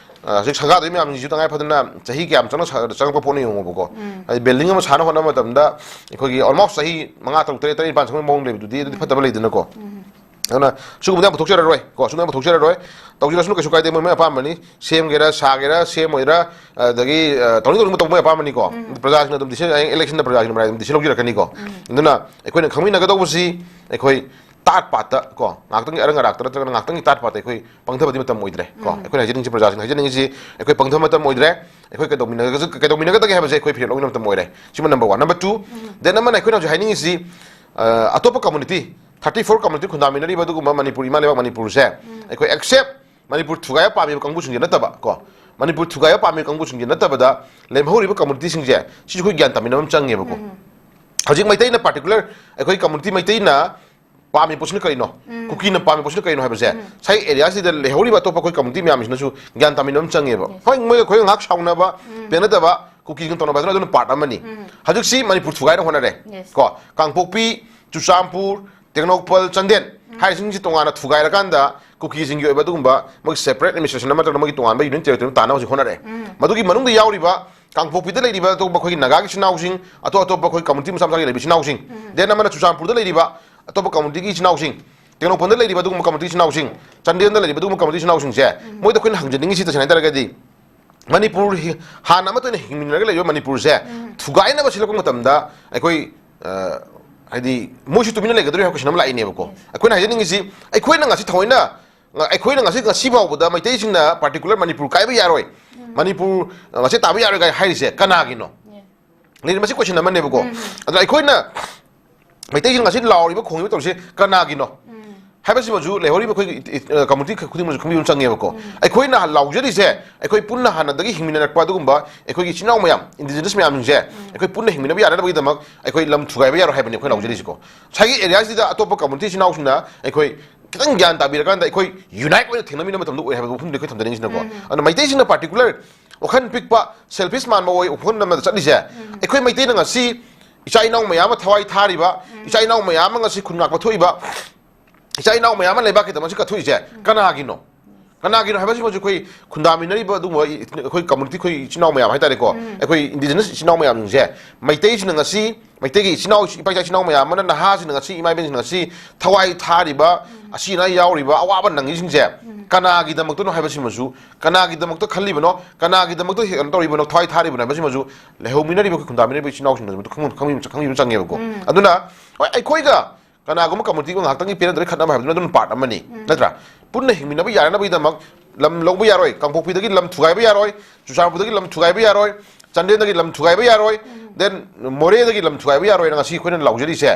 ꯑ, ꯍꯧꯖꯤꯛ ꯁꯪꯒꯥꯗꯣꯏ ꯃꯌꯥꯝꯁꯤꯡꯁꯤꯁꯨ ꯇꯉꯥꯏ ꯐꯗꯅ ꯆꯍꯤ ꯀꯌꯥꯝ ꯆꯪꯅ ꯁꯥ-, ꯆꯪꯉꯛꯄ ꯄꯣꯠꯅ ꯌꯦꯡꯉꯣꯕꯀꯣ꯫ ꯍꯥꯏꯗꯤ ꯕꯤꯜꯗꯤꯡ ꯑꯃ ꯁꯥꯅ ꯍꯣꯠꯅꯕ ꯃꯇꯝꯗ ꯑꯩꯈꯣꯏꯒꯤ ꯑꯣꯜꯃꯣꯁ ꯆꯍꯤ ꯃꯉꯥ, ꯇꯔꯨꯛ, ꯇꯔꯦꯠ, ꯇꯔꯦꯠ, ꯅꯤꯄꯥꯟ ꯆꯪꯕꯒꯤ ꯃꯑꯣꯡ ꯂꯩꯕꯗꯨꯗꯤ ꯑꯗꯨꯗꯤ ꯐꯠꯇꯕ ꯂꯩꯗꯅꯀꯣ꯫ ꯑꯗꯨꯅ ꯁꯤꯒꯨꯝꯕꯗꯤ ꯌꯥꯝ ꯄꯨꯊꯣꯛꯆꯔꯔꯣꯏ ꯀꯣ, ꯁꯤꯒꯨꯝꯕ ꯌꯥꯝ ꯄꯨꯊꯣꯛꯆꯔꯔꯣꯏ꯫ ꯇꯧꯖꯔꯁꯅꯨ, ꯀꯩꯁꯨ ꯀꯥꯏꯗꯦ, ꯃꯣꯏ ꯃꯣꯏ ꯑꯄꯥꯝꯕꯅꯤ꯫ ꯁꯦꯝꯒꯦꯔꯥ, ꯁꯥꯒꯦꯔꯥ, ꯁꯦꯝꯃꯣꯏꯔꯥ, ꯑꯗꯒꯤ, ꯑ, ꯇꯧꯅꯤꯡ ꯇꯧꯅꯤꯡꯕ ꯇꯧꯕ ꯃꯣꯏ ꯑꯄꯥꯝꯕꯅꯤꯀꯣ꯫ ꯄ꯭ꯔꯖꯥꯁꯤꯡꯅ ꯑꯗꯨꯝ ꯗꯤꯁꯤꯖꯟ, ꯏꯂꯦꯛꯁꯟꯗ ꯄ꯭ꯔꯖꯥꯁꯤꯡꯅ ꯃꯔꯥꯏ ꯑꯗꯨꯝ ꯗꯤꯁꯤꯖꯟ ꯂꯧꯖꯔꯛꯀꯅꯤꯀꯣ꯫ ꯑꯗꯨꯅ ꯑꯩꯈꯣꯏꯅ ꯈꯪꯃꯤꯟꯅꯒꯗꯧꯕꯁꯤ ꯑꯩꯈꯣꯏ ꯇꯥꯠ ꯄꯥꯠꯇ ꯀꯣ, ꯉꯥꯛꯇꯪꯒꯤ ꯑꯔꯪ ꯑꯔꯥꯛꯇ ꯅꯠꯇ꯭ꯔꯒꯅ ꯉꯥꯛꯇꯪꯒꯤ ꯇꯥꯠ ꯄꯥꯠꯇ ꯑꯩꯈꯣꯏ ꯄꯪꯊꯕꯗꯤ ꯃꯇꯝ ꯑꯣꯏꯗ꯭ꯔꯦ ꯀꯣ꯫ ꯑꯩꯈꯣꯏꯅ ꯍꯥꯏꯖꯅꯤꯡꯉꯤꯁꯤ, ꯄ꯭ꯔꯖꯥꯁꯤꯡꯅ ꯍꯥꯏꯖꯅꯤꯡꯉꯤꯁꯤ, ꯑꯩꯈꯣꯏ ꯄꯪꯊꯕ ꯃꯇꯝ ꯑꯣꯏꯗ꯭ꯔꯦ꯫ ꯑꯩꯈꯣꯏ ꯀꯩꯗꯧꯃꯤꯟꯅꯒ-, ꯀꯩꯗꯧꯃꯤꯟꯅꯒꯗꯒꯦ ꯍꯥꯏꯕꯁꯦ ꯑꯩꯈꯣꯏ ꯐꯤꯔꯦꯞ ꯂꯧꯅꯕ ꯃꯇꯝ ꯑꯣꯏꯔꯦ꯫ ꯁꯤꯃ number one. Number two, then ꯑꯃꯅ ꯑꯩꯈꯣꯏꯅ ꯍꯧꯖꯤꯛ ꯍꯥꯏꯅꯤꯡꯉꯤꯁꯤ, ꯑ, ꯑꯇꯣꯞꯄ ꯀꯝꯃꯨꯅꯤꯇꯤ, ꯊꯥꯔꯇꯤ ꯐꯣꯔ ꯀꯝꯃꯨꯅꯤꯇꯤ ꯈꯨꯟꯗꯥꯃꯤꯟꯅꯔꯤꯕ ꯑꯗꯨꯒꯨꯝꯕ ꯃꯅꯤꯄꯨꯔ, ꯏꯃꯥ ꯂꯩꯕꯥꯛ ꯃꯅꯤꯄꯨꯔꯁꯦ ꯑꯩꯈꯣꯏ ꯑꯦꯛꯁꯦꯞ ꯃꯅꯤꯄꯨꯔ ꯊꯨꯒꯥꯏꯕ ꯄꯥꯝꯃꯤꯕ ꯀꯥꯡꯕꯨꯁꯤꯡꯁꯦ ꯅꯠꯇꯕ ꯀꯣ, ꯃꯅꯤꯄꯨꯔ ꯊꯨꯒꯥꯏꯕ ꯄꯥꯝꯃꯤꯕ ꯀꯥꯡꯕꯨꯁꯤꯡꯁꯦ ꯅꯠꯇꯕꯗ ꯂꯦꯝꯍꯧꯔꯤꯕ ꯀꯝꯃꯨꯅꯤꯇꯤꯁꯤꯡꯁꯦ ꯁꯤꯁꯨ ꯑꯩꯈꯣꯏ ꯒ꯭ꯌꯥꯟ ꯇꯥꯃꯤꯟꯅꯕ ꯑꯃ ꯆꯪꯉꯦꯕꯀꯣ꯫ ꯍꯧꯖꯤꯛ ꯃꯩꯇꯩꯅ ꯄꯥꯔꯇꯤꯀꯨꯂꯔ ꯑꯩꯈꯣꯏ ꯀꯝꯃꯨꯅꯤꯇꯤ ꯃꯩꯇꯩꯅ ꯄꯥꯝꯃꯤ ꯄꯣꯠꯁꯤꯅ ꯀꯔꯤꯅꯣ, ꯀꯨꯀꯤꯅ ꯄꯥꯝꯃꯤ ꯄꯣꯠꯁꯤꯅ ꯀꯔꯤꯅꯣ ꯍꯥꯏꯕꯁꯦ ꯉꯁꯥꯏ ꯑꯦꯔꯤꯌꯥꯁꯤꯗ ꯂꯩꯍꯧꯔꯤꯕ ꯑꯇꯣꯞꯄ ꯑꯩꯈꯣꯏ ꯀꯝꯃꯨꯅꯤꯇꯤ ꯃꯌꯥꯝꯁꯤꯅꯁꯨ ꯒ꯭ꯌꯥꯟ ꯇꯥꯃꯤꯟꯅꯕ ꯑꯃ ꯆꯪꯉꯦꯕ꯫ ꯍꯣꯏ, ꯃꯣꯏ ꯑꯩꯈꯣꯏ ꯉꯥꯏꯍꯥꯛ ꯁꯥꯎꯅꯕ, ꯄꯦꯟꯅꯗꯕ, ꯀꯨꯀꯤꯁꯤꯡ ꯇꯧꯅꯕ ꯍꯥꯏꯗꯨꯅ ꯑꯗꯨꯅ ꯄꯥꯔꯠ ꯑꯃꯅꯤ꯫ ꯍꯧꯖꯤꯛꯁꯤ ꯃꯅꯤꯄꯨꯔ ꯊꯨꯒꯥꯏꯅ ꯍꯣꯠꯅꯔꯦ ꯀꯣ꯫ ꯀꯥꯡꯄꯣꯛꯄꯤ, ꯆꯨꯔꯆꯥꯟꯄꯨꯔ, ꯇꯦꯡꯅꯧꯄꯜ, ꯆꯥꯟꯗꯦꯜ ꯍꯥꯏꯔꯤꯁꯤꯡꯁꯤ ꯇꯣꯉꯥꯟꯅ ꯊꯨꯒꯥꯏꯔꯀꯥꯟꯗ ꯀꯨꯀꯤꯁꯤꯡꯒꯤ ꯑꯣꯏꯕ ꯑꯗꯨꯒꯨꯝꯕ ꯃꯣꯏꯒꯤ ꯁꯦꯄꯔꯦꯠ ꯑꯦꯗꯃꯤꯅꯤꯁꯇ꯭ꯔꯦꯁꯟ ꯑꯃ ꯅꯠꯇ꯭ꯔꯒ ꯃꯣꯏꯒꯤ ꯇꯣꯉꯥꯟꯕ ꯌꯨꯅꯤꯌꯟ ꯇꯦꯔꯤꯇꯣꯔꯤ ꯑꯃ ꯇꯥꯟꯅꯕ ꯍꯧꯖꯤꯛ ꯍꯣꯠꯅꯔꯦ꯫ ꯃꯗꯨꯒꯤ ꯃꯅꯨꯡꯗ ꯌꯥꯎꯔꯤꯕ ꯀꯥꯡꯄꯣꯛꯄꯤꯗ ꯂꯩꯔꯤꯕ ꯑꯇꯣꯞꯄ ꯑꯩꯈꯣꯏꯒꯤ ꯅꯥꯒꯥꯒꯤ ꯏꯆꯤꯟ ꯏꯅꯥꯎꯁꯤꯡ, ꯑꯇꯣꯞ ꯑꯇꯣꯞꯄ ꯑꯩꯈꯣꯏ ꯀꯝꯃꯨꯅꯤꯇꯤ ꯃꯆꯥ ꯃꯆꯥꯒꯤ ꯂꯩꯔꯤꯕ ꯏꯆꯤꯟ ꯏꯅꯥꯎꯁꯤꯡ, ꯗꯦꯟ ꯑꯃꯅ ꯆꯨꯔꯆꯥꯟꯄꯨꯔꯗ ꯂꯩꯔꯤꯕ ꯑꯇꯣꯞꯄ ꯀꯝꯃꯨꯅꯤꯇꯤꯒꯤ ꯏꯆꯤꯟ ꯏꯅꯥꯎꯁꯤꯡ, ꯇꯦꯡꯅꯧꯄꯜꯗ ꯂꯩꯔꯤꯕ ꯑꯗꯨꯒꯨꯝꯕ ꯀꯝꯃꯨꯅꯤꯇꯤ ꯏꯆꯤꯟ ꯏꯅꯥꯎꯁꯤꯡ, ꯆꯥꯟꯗꯦꯜꯗ ꯂꯩꯔꯤꯕ ꯑꯗꯨꯒꯨꯝꯕ ꯀꯝꯃꯨꯅꯤꯇꯤ ꯏꯆꯤꯟ ꯏꯅꯥꯎꯁꯤꯡꯁꯦ, ꯃꯣꯏꯗ ꯑꯩꯈꯣꯏꯅ ꯍꯪꯖꯅꯤꯡꯉꯤꯁꯤ ꯇꯁꯦꯡꯅ ꯍꯥꯏ ꯇꯥꯔꯒꯗꯤ, ꯃꯅꯤꯄꯨꯔ ꯍꯤ-, ꯍꯥꯟꯅ ꯑꯃꯠꯇ ꯑꯣꯏꯅ ꯍꯤꯡꯃꯤꯟꯅꯔꯒ ꯂꯩꯔꯤꯕ ꯃꯅꯤꯄꯨꯔꯁꯦ ꯊꯨꯒꯥꯏꯅꯕ ꯁꯤꯜꯂꯛꯄ ꯃꯇꯝꯗ ꯑꯩꯈꯣꯏ, ꯑ, ꯍꯥꯏꯗꯤ ꯃꯣꯏꯁꯨ ꯇꯨꯃꯤꯟꯅ ꯂꯩꯒꯗꯧꯔꯤ ꯍꯥꯏꯕ ꯀꯣꯏꯁꯟ ꯑꯃ ꯂꯥꯛꯏꯅꯦꯕꯀꯣ꯫ ꯑꯩꯈꯣꯏꯅ ꯍꯥꯏꯖꯅꯤꯡꯉꯤꯁꯤ, ꯑꯩꯈꯣꯏꯅ ꯉꯁꯤ ꯊꯑꯣꯏꯅ, ꯑꯩꯈꯣꯏꯅ ꯉꯁꯤ, ꯉꯁꯤ ꯐꯥꯎꯕꯗ ꯃꯩꯇꯩꯁꯤꯡꯅ ꯄꯥꯔꯇꯤꯀꯨꯂꯔ ꯃꯅꯤꯄꯨꯔ ꯀꯥꯏꯕ ꯌꯥꯔꯣꯏ, ꯃꯅꯤꯄꯨꯔ, ꯑ, ꯃꯆꯦꯠ ꯇꯥꯕ ꯌꯥꯔꯣꯏ ꯀꯥꯏ ꯍꯥꯏꯔꯤꯁꯦ ꯀꯅꯥꯒꯤꯅꯣ? ꯂꯩꯔꯤ, ꯃꯁꯤ ꯀꯣꯏꯁꯟ ꯑꯃꯅꯦꯕꯀꯣ꯫ ꯑꯗꯨꯅ ꯑꯩꯈꯣꯏꯅ ꯃꯩꯇꯩꯁꯤꯡ ꯉꯁꯤ ꯂꯥꯎꯔꯤꯕ, ꯈꯣꯡꯉꯤꯕ ꯇꯧꯔꯤꯁꯦ ꯀꯅꯥꯒꯤꯅꯣ ꯍꯥꯏꯕꯁꯤꯃꯁꯨ ꯂꯩꯍꯧꯔꯤꯕ ꯑꯩꯈꯣꯏꯒꯤ ꯏ-, ꯏ-, ꯑ, ꯀꯝꯃꯨꯅꯤꯇꯤ ꯈꯨꯗꯤꯡꯃꯛꯁꯨ ꯈꯪꯕꯤꯕ ꯑꯃ ꯆꯪꯉꯦꯕꯀꯣ꯫ ꯑꯩꯈꯣꯏꯅ ꯂꯥꯎꯖꯔꯤꯁꯦ, ꯑꯩꯈꯣꯏ ꯄꯨꯟꯅ ꯍꯥꯟꯅꯗꯒꯤ ꯍꯤꯡꯃꯤꯟꯅꯔꯛꯄ ꯑꯗꯨꯒꯨꯝꯕ ꯑꯩꯈꯣꯏꯒꯤ ꯏꯆꯤꯟ ꯏꯅꯥꯎ ꯃꯌꯥꯝ, ꯏꯟꯗꯤꯖꯤꯅꯁ ꯃꯌꯥꯝꯁꯤꯡꯁꯦ ꯑꯩꯈꯣꯏ ꯄꯨꯟꯅ ꯍꯤꯡꯃꯤꯟꯅꯕ ꯌꯥꯅꯅꯕꯒꯤꯗꯃꯛ ꯑꯩꯈꯣꯏ ꯂꯝ ꯊꯨꯒꯥꯏꯕ ꯌꯥꯔꯣꯏ ꯍꯥꯏꯕꯅꯤ ꯑꯩꯈꯣꯏ ꯂꯥꯎꯖꯔꯤꯁꯤꯀꯣ꯫ ꯉꯁꯥꯏꯒꯤ ꯑꯦꯔꯤꯌꯥꯁꯤꯗ ꯑꯇꯣꯞꯄ ꯀꯝꯃꯨꯅꯤꯇꯤ ꯏꯆꯤꯟ ꯏꯅꯥꯎꯁꯤꯡꯅ ꯑꯩꯈꯣꯏ ꯈꯤꯇꯪ ꯒ꯭ꯌꯥꯟ ꯇꯥꯕꯤꯔꯀꯥꯟꯗ ꯑꯩꯈꯣꯏ ꯌꯨꯅꯥꯏꯠ ꯑꯣꯏꯅ ꯊꯦꯡꯅꯃꯤꯟꯅꯕ ꯃꯇꯝꯗ ꯑꯣꯏ ꯍꯥꯏꯕ ꯋꯥꯐꯝꯗꯨ ꯑꯩꯈꯣꯏ ꯊꯝꯖꯅꯤꯡꯉꯤꯁꯤꯅꯀꯣ꯫ ꯑꯗꯨꯅ ꯃꯩꯇꯩꯁꯤꯡꯅ ꯄꯥꯔꯇꯤꯀꯨꯂꯔ ꯋꯥꯈꯜ ꯄꯤꯛꯄ, ꯁꯦꯜꯐꯤꯁ ꯃꯥꯟꯕ ꯑꯣꯏ ꯋꯥꯈꯜ ꯑꯃꯗ ꯆꯠꯂꯤꯁꯦ, ꯑꯩꯈꯣꯏ ꯃꯩꯇꯩꯅ ꯉꯁꯤ ꯏꯆꯥ ꯏꯅꯥꯎ ꯃꯌꯥꯝ ꯑꯃ ꯊꯋꯥꯏ ꯊꯥꯔꯤꯕ, ꯏꯆꯥ ꯏꯅꯥꯎ ꯃꯌꯥꯝ ꯑꯃ ꯉꯁꯤ ꯈꯨꯟ ꯉꯥꯛꯄ ꯊꯣꯛꯏꯕ, ꯏꯆꯥ ꯏꯅꯥꯎ ꯃꯌꯥꯝ ꯑꯃ ꯂꯩꯕꯥꯛꯀꯤꯗꯃꯛꯁꯨ ꯀꯠꯊꯣꯛꯏꯁꯦ ꯀꯅꯥꯒꯤꯅꯣ? ꯀꯅꯥꯒꯤꯅꯣ ꯍꯥꯏꯕꯁꯤꯃꯁꯨ ꯑꯩꯈꯣꯏ ꯈꯨꯟꯗꯥꯃꯤꯟꯅꯔꯤꯕ ꯑꯗꯨꯒꯨꯝꯕ ꯏ-, ꯑꯩꯈꯣꯏ ꯀꯝꯃꯨꯅꯤꯇꯤ, ꯑꯩꯈꯣꯏ ꯏꯆꯤꯟ ꯏꯅꯥꯎ ꯃꯌꯥꯝ ꯍꯥꯏꯇꯥꯔꯦꯀꯣ, ꯑꯩꯈꯣꯏ ꯏꯟꯗꯤꯖꯤꯅꯁ ꯏꯆꯤꯟ ꯏꯅꯥꯎ ꯃꯌꯥꯝꯁꯤꯡꯁꯦ, ꯃꯩꯇꯩꯁꯤꯡꯅ ꯉꯁꯤ, ꯃꯩꯇꯩꯒꯤ ꯏꯆꯤꯟ ꯏꯅꯥꯎ, ꯏꯄꯥ ꯏꯆꯥ ꯏꯆꯤꯟ ꯏꯅꯥꯎ ꯃꯌꯥꯝ ꯑꯃꯅ, ꯅꯍꯥꯁꯤꯡꯅ ꯉꯁꯤ, ꯏꯃꯥ ꯏꯕꯦꯟꯁꯤꯡꯅ ꯉꯁꯤ ꯊꯋꯥꯏ ꯊꯥꯔꯤꯕ, ꯑꯁꯤ ꯑꯅꯥ ꯌꯥꯎꯔꯤꯕ, ꯑꯋꯥꯕ ꯅꯪꯉꯤꯁꯤꯡꯁꯦ ꯀꯅꯥꯒꯤꯗꯃꯛꯇꯅꯣ ꯍꯥꯏꯕꯁꯤꯃꯁꯨ, ꯀꯅꯥꯒꯤꯗꯃꯛꯇ ꯈꯜꯂꯤꯕꯅꯣ, ꯀꯅꯥꯒꯤꯗꯃꯛꯇ ꯍꯦ-, ꯀꯩꯅꯣ ꯇꯧꯔꯤꯕꯅꯣ, ꯊꯋꯥꯏ ꯊꯥꯔꯤꯕꯅꯣ ꯍꯥꯏꯕꯁꯤꯃꯁꯨ ꯂꯩꯍꯧꯃꯤꯟꯅꯔꯤꯕ ꯑꯩꯈꯣꯏ ꯈꯨꯟꯗꯥꯃꯤꯟꯅꯔꯤꯕ ꯏꯆꯤꯟ ꯏꯅꯥꯎꯁꯤꯡꯅ ꯈꯪꯕ-, ꯈꯪꯕ-, ꯈꯪꯕꯤꯕ ꯆꯪꯉꯦꯕꯀꯣ꯫ ꯑꯗꯨꯅ ꯍꯣꯏ, ꯑꯩꯈꯣꯏꯒ ꯀꯅꯥꯒꯨꯝꯕ ꯀꯝꯃꯨꯅꯤꯇꯤꯒ ꯉꯥꯏꯍꯥꯛꯇꯪꯒꯤ ꯄꯦꯟꯅꯗ꯭ꯔꯒ ꯈꯠꯅꯕ ꯍꯥꯏꯕꯗꯨꯅ ꯑꯗꯨꯝ ꯄꯥꯔꯠ ꯑꯃꯅꯤ, ꯅꯠꯇ꯭ꯔꯥ? ꯄꯨꯟꯅ ꯍꯤꯡꯃꯤꯟꯅꯕ ꯌꯥꯅꯅꯕꯒꯤꯗꯃꯛ ꯂꯝ ꯂꯧꯕ ꯌꯥꯔꯣꯏ, ꯀꯥꯡꯄꯣꯛꯄꯤꯗꯒꯤ ꯂꯝ ꯊꯨꯒꯥꯏꯕ ꯌꯥꯔꯣꯏ, ꯆꯨꯔꯆꯥꯟꯄꯨꯔꯗꯒꯤ ꯂꯝ ꯊꯨꯒꯥꯏꯕ ꯌꯥꯔꯣꯏ, ꯆꯥꯟꯗꯦꯜꯗꯒꯤ ꯂꯝ ꯊꯨꯒꯥꯏꯕ ꯌꯥꯔꯣꯏ, ꯗꯦꯟ ꯃꯣꯔꯦꯗꯒꯤ ꯂꯝ ꯊꯨꯒꯥꯏꯕ ꯌꯥꯔꯣꯏꯅ ꯉꯁꯤ ꯑꯩꯈꯣꯏꯅ ꯂꯥꯎꯖꯔꯤꯁꯦ꯫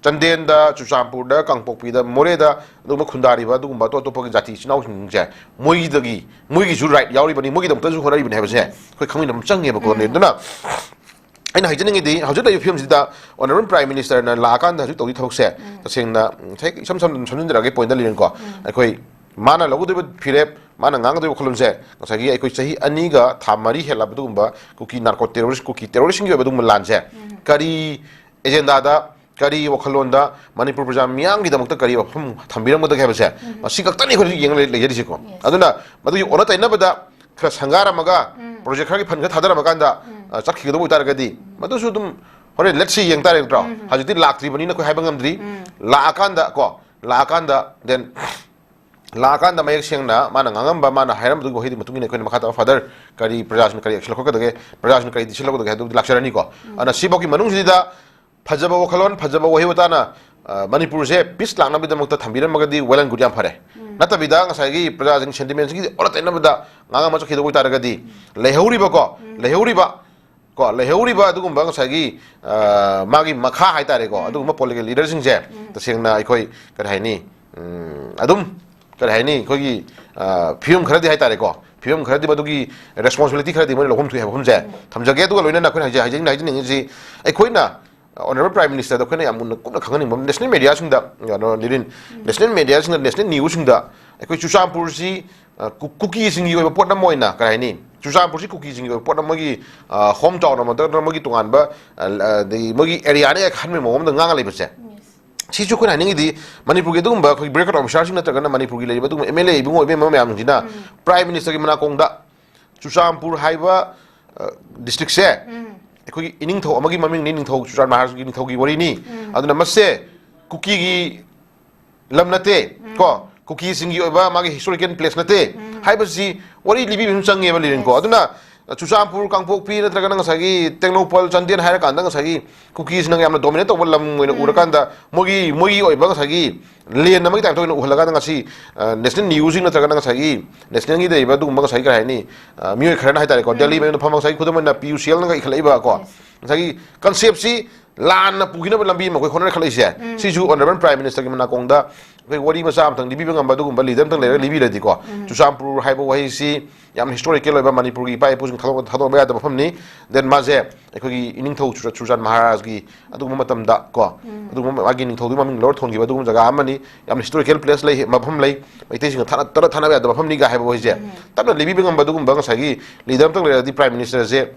ꯆꯥꯟꯗꯦꯜꯗ, ꯆꯨꯔꯆꯥꯟꯄꯨꯔꯗ, ꯀꯥꯡꯄꯣꯛꯄꯤꯗ, ꯃꯣꯔꯦꯗ ꯑꯗꯨꯒꯨꯝꯕ ꯈꯨꯟꯗꯥꯔꯤꯕ ꯑꯗꯨꯒꯨꯝꯕ ꯑꯇꯣꯞ ꯑꯇꯣꯞꯄꯒꯤ ꯖꯥꯇꯤ ꯏꯆꯤꯟ ꯏꯅꯥꯎꯁꯤꯡꯁꯦ, ꯃꯣꯏꯒꯤꯗꯒꯤ, ꯃꯣꯏꯒꯤꯁꯨ ꯔꯥꯏꯠ ꯌꯥꯎꯔꯤꯕꯅꯤ, ꯃꯣꯏꯒꯤꯗꯃꯛꯇꯁꯨ ꯍꯣꯠꯅꯔꯤꯕꯅꯤ ꯍꯥꯏꯕꯁꯦ ꯑꯩꯈꯣꯏ ꯈꯪꯃꯤꯟꯅꯕ ꯑꯃ ꯆꯪꯉꯦꯕꯀꯣ꯫ ꯑꯗꯨꯅ ꯑꯩꯅ ꯍꯥꯏꯖꯅꯤꯡꯉꯤꯗꯤ, ꯍꯧꯖꯤꯛ ꯂꯩꯔꯤꯕ ꯐꯤꯕꯝꯁꯤꯗ ꯑꯣꯅꯔꯦꯕꯜ ꯄ꯭ꯔꯥꯏꯝ ꯃꯤꯅꯤꯁꯇꯔꯅ ꯂꯥꯛꯑꯀꯥꯟꯗ ꯍꯧꯖꯤꯛ ꯇꯧꯔꯤ ꯊꯕꯛꯁꯦ, ꯇꯁꯦꯡꯅ, ꯎꯝ, ꯉꯁꯥꯏ ꯏꯁꯝ ꯁꯝꯅ ꯁꯝꯖꯤꯟꯖꯔꯛꯑꯒꯦ, ꯄꯣꯏꯟꯗ ꯂꯤꯔꯦꯀꯣ꯫ ꯑꯩꯈꯣꯏ ꯃꯥꯅ ꯂꯧꯒꯗꯧꯔꯤꯕ ꯐꯤꯔꯦꯞ, ꯃꯥꯅ ꯉꯥꯡꯒꯗꯧꯔꯤꯕ ꯋꯥꯈꯜꯂꯣꯟꯁꯦ, ꯉꯁꯥꯏꯒꯤ ꯑꯩꯈꯣꯏ ꯆꯍꯤ ꯑꯅꯤꯒ ꯊꯥ ꯃꯔꯤ ꯍꯦꯜꯂꯕ ꯑꯗꯨꯒꯨꯝꯕ ꯀꯨꯀꯤ ꯅꯥꯔꯀꯣ ꯇꯦꯔꯣꯔꯤꯁ, ꯀꯨꯀꯤ ꯇꯦꯔꯣꯔꯤꯁꯁꯤꯡꯒꯤ ꯑꯣꯏꯕ ꯑꯗꯨꯒꯨꯝꯕ ꯂꯥꯟꯁꯦ ꯀꯔꯤ ꯑꯦꯖꯦꯟꯗꯥꯗ, ꯀꯔꯤ ꯋꯥꯈꯜꯂꯣꯟꯗ, ꯃꯅꯤꯄꯨꯔ ꯄ꯭ꯔꯖꯥ ꯃꯤꯌꯥꯝꯒꯤꯗꯃꯛꯇ ꯀꯔꯤ ꯋꯥꯐꯝ ꯊꯝꯕꯤꯔꯝꯒꯗꯒꯦ ꯍꯥꯏꯕꯁꯦ, ꯃꯁꯤ ꯈꯛꯇꯅꯤ ꯑꯩꯈꯣꯏꯅ ꯌꯦꯡꯉ ꯂꯩ-, ꯂꯩꯖꯔꯤꯁꯤꯀꯣ꯫ ꯑꯗꯨꯅ ꯃꯗꯨꯒꯤ ꯑꯣꯟꯅ ꯇꯩꯅꯕꯗ ꯈꯔ ꯁꯪꯒꯥꯔꯝꯃꯒ, ꯄ꯭ꯔꯣꯖꯦꯛ ꯈꯔꯒꯤ ꯐꯟ ꯈꯔ ꯊꯥꯗꯔꯝꯃꯀꯥꯟꯗ ꯎꯝ꯫ ꯑ, ꯆꯠꯈꯤꯒꯗꯕ ꯑꯣꯏꯇꯥꯔꯒꯗꯤ ꯎꯝ꯫ ꯃꯗꯨꯁꯨ ꯑꯗꯨꯝ ꯍꯣꯔꯦꯟ let's see ꯌꯦꯡ ꯇꯥꯔꯦ ꯅꯠꯇ꯭ꯔꯣ? ꯎꯝ꯫ ꯍꯧꯖꯤꯛꯇꯤ ꯂꯥꯛꯇ꯭ꯔꯤꯕꯅꯤꯅ ꯑꯩꯈꯣꯏ ꯍꯥꯏꯕ ꯉꯝꯗ꯭ꯔꯤ꯫ ꯎꯝ꯫ ꯂꯥꯛꯑꯀꯥꯟꯗ ꯀꯣ, ꯂꯥꯛꯑꯀꯥꯟꯗ then ꯂꯥꯛꯑꯀꯥꯟꯗ ꯃꯌꯦꯛ ꯁꯦꯡꯅ ꯃꯥꯅ ꯉꯥꯡꯉꯝꯕ, ꯃꯥꯅ ꯍꯥꯏꯔꯝꯕꯗꯨꯒꯤ ꯋꯥꯍꯩꯗꯨꯒꯤ ꯃꯇꯨꯡ ꯏꯟꯅ ꯑꯩꯈꯣꯏꯅ ꯃꯈꯥ ꯇꯥꯕ ꯐꯔꯗꯔ ꯀꯔꯤ ꯄ꯭ꯔꯖꯥꯁꯤꯡꯅ ꯀꯔꯤ ꯑꯦꯛꯁꯟ ꯂꯧꯈꯠꯀꯗꯒꯦ, ꯄ꯭ꯔꯖꯥꯁꯤꯡꯅ ꯀꯔꯤ ꯗꯤꯁꯤꯖꯟ ꯂꯧꯒꯗꯒꯦ ꯍꯥꯏꯕꯗꯨꯕꯨꯗꯤ ꯂꯥꯛꯆꯔꯅꯤꯀꯣ꯫ ꯎꯝ꯫ ꯑꯗꯨꯅ ꯁꯤꯐꯥꯎꯒꯤ ꯃꯅꯨꯡꯁꯤꯗ ꯐꯖꯕ ꯋꯥꯈꯜꯂꯣꯟ, ꯐꯖꯕ ꯋꯥꯍꯩ ꯋꯥꯇꯥꯅ, ꯑ, ꯃꯅꯤꯄꯨꯔꯁꯦ ꯄꯤꯁ ꯂꯥꯛꯅꯕꯒꯤꯗꯃꯛꯇ ꯊꯝꯕꯤꯔꯝꯃꯒꯗꯤ well and good, ꯌꯥꯝ ꯐꯔꯦ꯫ ꯎꯝ꯫ ꯅꯠꯇꯕꯤꯗ ꯉꯁꯥꯏꯒꯤ ꯄ꯭ꯔꯖꯥꯁꯤꯡ ꯁꯦꯟꯇꯤꯃꯦꯟꯁꯤꯒꯤ ꯑꯣꯟꯅ ꯇꯩꯅꯕꯗ ꯉꯥꯡꯉꯝꯃ ꯆꯠꯈꯤꯗꯕ ꯑꯣꯏꯇꯥꯔꯒꯗꯤ ꯎꯝ꯫ ꯂꯩꯍꯧꯔꯤꯕꯀꯣ, ꯎꯝ꯫ ꯂꯩꯍꯧꯔꯤꯕ ꯀꯣ, ꯂꯩꯍꯧꯔꯤꯕ ꯑꯗꯨꯒꯨꯝꯕ ꯉꯁꯥꯏꯒꯤ, ꯑ, ꯃꯥꯒꯤ ꯃꯈꯥ ꯍꯥꯏꯇꯥꯔꯦꯀꯣ, ꯎꯝ꯫ ꯑꯗꯨꯒꯨꯝꯕ ꯄꯣꯂꯤꯇꯤꯀꯦꯜ ꯂꯤꯗꯔꯁꯤꯡꯁꯦ ꯎꯝ꯫ ꯇꯁꯦꯡꯅ ꯑꯩꯈꯣꯏ ꯀꯔꯤ ꯍꯥꯏꯅꯤ, ꯎꯝ, ꯑꯗꯨꯝ ꯀꯔꯤ ꯍꯥꯏꯅꯤ, ꯑꯩꯈꯣꯏꯒꯤ, ꯑ, ꯐꯤꯕꯝ ꯈꯔꯗꯤ ꯍꯥꯏꯇꯥꯔꯦꯀꯣ, ꯐꯤꯕꯝ ꯈꯔꯗꯤ ꯃꯗꯨꯒꯤ ꯔꯦꯁꯄꯣꯟꯁꯤꯕꯤꯂꯤꯇꯤ ꯈꯔꯗꯤ ꯃꯣꯏꯅ ꯂꯧꯐꯝ ꯊꯣꯛꯏ ꯍꯥꯏꯕ ꯋꯥꯐꯝꯁꯦ ꯎꯝ꯫ ꯊꯝꯖꯒꯦ꯫ ꯑꯗꯨꯒ ꯂꯣꯏꯅꯅ ꯑꯩꯈꯣꯏꯅ ꯍꯧꯖꯤꯛ ꯍꯥꯏꯖꯅꯤꯡ-, ꯍꯥꯏꯖꯅꯤꯡꯉꯤꯁꯤ ꯑꯩꯈꯣꯏꯅ ꯑꯣꯅꯔꯦꯕꯜ ꯄ꯭ꯔꯥꯏꯝ ꯃꯤꯅꯤꯁꯇꯔꯗ ꯑꯩꯈꯣꯏꯅ ꯌꯥꯝ ꯃꯨꯟꯅ ꯀꯨꯞꯅ ꯈꯪꯍꯟꯅꯤꯡꯕ ꯑꯃ, ꯅꯦꯁꯅꯦꯜ ꯃꯦꯗꯤꯌꯥꯁꯤꯡꯗ, ꯀꯩꯅꯣ, ꯂꯤꯔꯤꯟ, ꯎꯝ꯫ ꯅꯦꯁꯅꯦꯜ ꯃꯦꯗꯤꯌꯥꯁꯤꯡꯗ, ꯅꯦꯁꯅꯦꯜ ꯅ꯭ꯌꯨꯁꯁꯤꯡꯗ ꯑꯩꯈꯣꯏ ꯆꯨꯔꯆꯥꯟꯄꯨꯔꯁꯤ, ꯑ, ꯀꯨ-, ꯀꯨꯀꯤꯁꯤꯡꯒꯤ ꯑꯣꯏꯕ ꯄꯣꯠ ꯑꯃ ꯑꯣꯏꯅ, ꯀꯔꯤ ꯍꯥꯏꯅꯤ, ꯆꯨꯔꯆꯥꯟꯄꯨꯔꯁꯤ ꯀꯨꯀꯤꯁꯤꯡꯒꯤ ꯑꯣꯏꯕ ꯄꯣꯠ ꯑꯃꯒꯤ, ꯑ, ꯍꯣꯝ ꯇꯥꯎꯟ ꯑꯃ ꯅꯠꯇ꯭ꯔꯒ ꯃꯣꯏꯒꯤ ꯇꯣꯉꯥꯟꯕ, ꯑ, ꯑꯗꯒꯤ ꯃꯣꯏꯒꯤ ꯑꯦꯔꯤꯌꯥꯅꯤ ꯈꯟꯕꯒꯤ ꯃꯑꯣꯡ ꯑꯃꯗ ꯉꯥꯡꯉ ꯂꯩꯕꯁꯦ, ꯌꯦꯁ꯫ ꯁꯤꯁꯨ ꯑꯩꯈꯣꯏꯅ ꯍꯥꯏꯅꯤꯡꯉꯤꯗꯤ ꯃꯅꯤꯄꯨꯔꯒꯤ ꯑꯗꯨꯒꯨꯝꯕ ꯑꯩꯈꯣꯏ ꯕ꯭ꯌꯨꯔꯣꯀ꯭ꯔꯦꯠ ꯑꯣꯐꯤꯁꯥꯔꯁꯤꯡ ꯅꯠꯇ꯭ꯔꯒꯅ ꯃꯅꯤꯄꯨꯔꯒꯤ ꯂꯩꯔꯤꯕ ꯑꯗꯨꯒꯨꯝꯕ ꯑꯦꯝ ꯑꯦꯜ ꯑꯦ ꯏꯕꯨꯡꯉꯣ ꯏꯕꯦꯝꯃ ꯃꯌꯥꯝꯁꯤꯡꯁꯤꯅ ꯎꯝ꯫ ꯄ꯭ꯔꯥꯏꯝ ꯃꯤꯅꯤꯁꯇꯔꯒꯤ ꯃꯅꯥꯀꯣꯡꯗ ꯆꯨꯔꯆꯥꯟꯄꯨꯔ ꯍꯥꯏꯕ, ꯑ, ꯗꯤꯁꯇ꯭ꯔꯤꯛꯁꯦ ꯎꯝ꯫ ꯑꯩꯈꯣꯏꯒꯤ ꯏꯅꯤꯡꯊꯧ ꯑꯃꯒꯤ ꯃꯃꯤꯡꯅꯤ, ꯅꯤꯡꯊꯧ ꯆꯨꯔꯆꯥꯟ ꯃꯍꯥꯔꯥꯖꯒꯤ ꯅꯤꯡꯊꯧꯒꯤ ꯋꯥꯔꯤꯅꯤ꯫ ꯎꯝ꯫ ꯑꯗꯨꯅ ꯃꯁꯦ ꯀꯨꯀꯤꯒꯤ ꯂꯝ ꯅꯠꯇꯦ, ꯎꯝ꯫ ꯀꯣ, ꯀꯨꯀꯤꯁꯤꯡꯒꯤ ꯑꯣꯏꯕ ꯃꯥꯒꯤ ꯍꯤꯁꯇꯣꯔꯤꯀꯦꯜ ꯄ꯭ꯂꯦꯁ ꯅꯠꯇꯦ ꯎꯝ꯫ ꯍꯥꯏꯕꯁꯤ ꯋꯥꯔꯤ ꯂꯤꯕꯤꯕ ꯑꯃ ꯆꯪꯉꯦꯕ, ꯂꯤꯔꯦꯟꯀꯣ꯫ ꯌꯦꯁ꯫ ꯑꯗꯨꯅ ꯆꯨꯔꯆꯥꯟꯄꯨꯔ, ꯀꯥꯡꯄꯣꯛꯄꯤ ꯅꯠꯇ꯭ꯔꯒꯅ ꯉꯁꯥꯏꯒꯤ ꯇꯦꯡꯅꯧꯄꯜ, ꯆꯥꯟꯗꯦꯜ ꯍꯥꯏꯔꯀꯥꯟꯗ ꯉꯁꯥꯏꯒꯤ ꯀꯨꯀꯤꯁꯤꯅ ꯌꯥꯝꯅ ꯗꯣꯃꯤꯅꯦꯠ ꯇꯧꯕ ꯂꯝ ꯑꯣꯏꯅ ꯎꯝ꯫ ꯎꯔꯀꯥꯟꯗ ꯃꯣꯏꯒꯤ, ꯃꯣꯏꯒꯤ ꯑꯣꯏꯕ ꯉꯁꯥꯏꯒꯤ ꯂꯦꯟ ꯑꯃꯒꯤ ꯇꯥꯏꯞꯇ ꯑꯣꯏꯅ ꯎꯍꯜꯂꯀꯥꯟꯗ ꯉꯁꯤ, ꯑ, ꯅꯦꯁꯅꯦꯜ ꯅ꯭ꯌꯨꯁꯁꯤꯡ ꯅꯠꯇ꯭ꯔꯒꯅ ꯉꯁꯥꯏꯒꯤ ꯅꯦꯁꯅꯦꯜꯒꯤ ꯂꯩꯔꯤꯕ ꯑꯗꯨꯒꯨꯝꯕ ꯉꯁꯥꯏꯒꯤ ꯀꯔꯤ ꯍꯥꯏꯅꯤ, ꯑ, ꯃꯤꯑꯣꯏ ꯈꯔꯅ ꯍꯥꯏꯇꯥꯔꯦꯀꯣ, ꯎꯝ꯫ ꯗꯦꯜꯂꯤ ꯃꯌꯨꯝꯗ ꯐꯝꯃ ꯉꯁꯥꯏꯒꯤ ꯈꯨꯗꯝ ꯑꯣꯏꯅ ꯄꯤꯌꯨꯁ ꯁꯤꯌꯦꯜꯅꯒ ꯏꯈꯠꯂꯛꯏꯕ ꯀꯣ, ꯌꯦꯁ꯫ ꯉꯁꯥꯏꯒꯤ ꯀꯟꯁꯦꯞꯁꯤ ꯂꯥꯟꯅ ꯄꯨꯈꯤꯅꯕ ꯂꯝꯕꯤ ꯑꯃ ꯑꯩꯈꯣꯏ ꯍꯣꯠꯅꯔꯛꯈꯠꯂꯛꯏꯁꯦ, ꯎꯝ꯫ ꯁꯤꯁꯨ ꯑꯣꯅꯔꯦꯕꯜ ꯄ꯭ꯔꯥꯏꯝ ꯃꯤꯅꯤꯁꯇꯔꯒꯤ ꯃꯅꯥꯀꯣꯡꯗ ꯑꯩꯈꯣꯏ ꯋꯥꯔꯤ ꯃꯆꯥ ꯑꯃꯇꯪ ꯂꯤꯕꯤꯕ ꯉꯝꯕ ꯑꯗꯨꯒꯨꯝꯕ ꯂꯤꯗꯔ ꯑꯃꯇꯪ ꯂꯩꯔꯒ ꯂꯤꯕꯤꯔꯗꯤꯀꯣ, ꯎꯝ꯫ ꯆꯨꯔꯆꯥꯟꯄꯨꯔ ꯍꯥꯏꯕ ꯋꯥꯍꯩꯁꯤ ꯌꯥꯝꯅ ꯍꯤꯁꯇꯣꯔꯤꯀꯦꯜ ꯑꯣꯏꯕ ꯃꯅꯤꯄꯨꯔꯒꯤ ꯏꯄꯥ ꯏꯄꯨꯁꯤꯡ ꯊꯥꯗꯣꯛ-, ꯊꯥꯗꯣꯛꯄ ꯌꯥꯗꯕ ꯃꯐꯝꯅꯤ꯫ Then ꯃꯥꯁꯦ ꯑꯩꯈꯣꯏꯒꯤ ꯏꯅꯤꯡꯊꯧ ꯆꯨꯔ-, ꯆꯨꯔꯆꯥꯟ ꯃꯍꯥꯔꯥꯖꯒꯤ ꯑꯗꯨꯒꯨꯝꯕ ꯃꯇꯝꯗ ꯀꯣ, ꯎꯝ꯫ ꯑꯗꯨꯒꯨꯝꯕ ꯃꯥꯒꯤ ꯅꯤꯡꯊꯧꯗꯨꯒꯤ ꯃꯃꯤꯡ ꯂꯧꯔ ꯊꯣꯟꯈꯤꯕ ꯑꯗꯨꯒꯨꯝꯕ ꯖꯒꯥ ꯑꯃꯅꯤ꯫ ꯌꯥꯝꯅ ꯍꯤꯁꯇꯣꯔꯤꯀꯦꯜ ꯄ꯭ꯂꯦꯁ ꯂꯩ, ꯃꯐꯝ ꯂꯩ, ꯃꯩꯇꯩꯁꯤꯡꯒ ꯊꯥꯅ-, ꯇꯠꯅ ꯊꯥꯅꯕ ꯌꯥꯗꯕ ꯃꯐꯝꯅꯤꯒ ꯍꯥꯏꯕ ꯋꯥꯍꯩꯁꯦ ꯎꯝ꯫ ꯇꯞꯅ ꯂꯤꯕꯤꯕ ꯉꯝꯕ ꯑꯗꯨꯒꯨꯝꯕ ꯉꯁꯥꯏꯒꯤ ꯂꯤꯗꯔ ꯑꯃꯇꯪ ꯂꯩꯔꯗꯤ ꯄ꯭ꯔꯥꯏꯝ ꯃꯤꯅꯤꯁꯇꯔꯁꯦ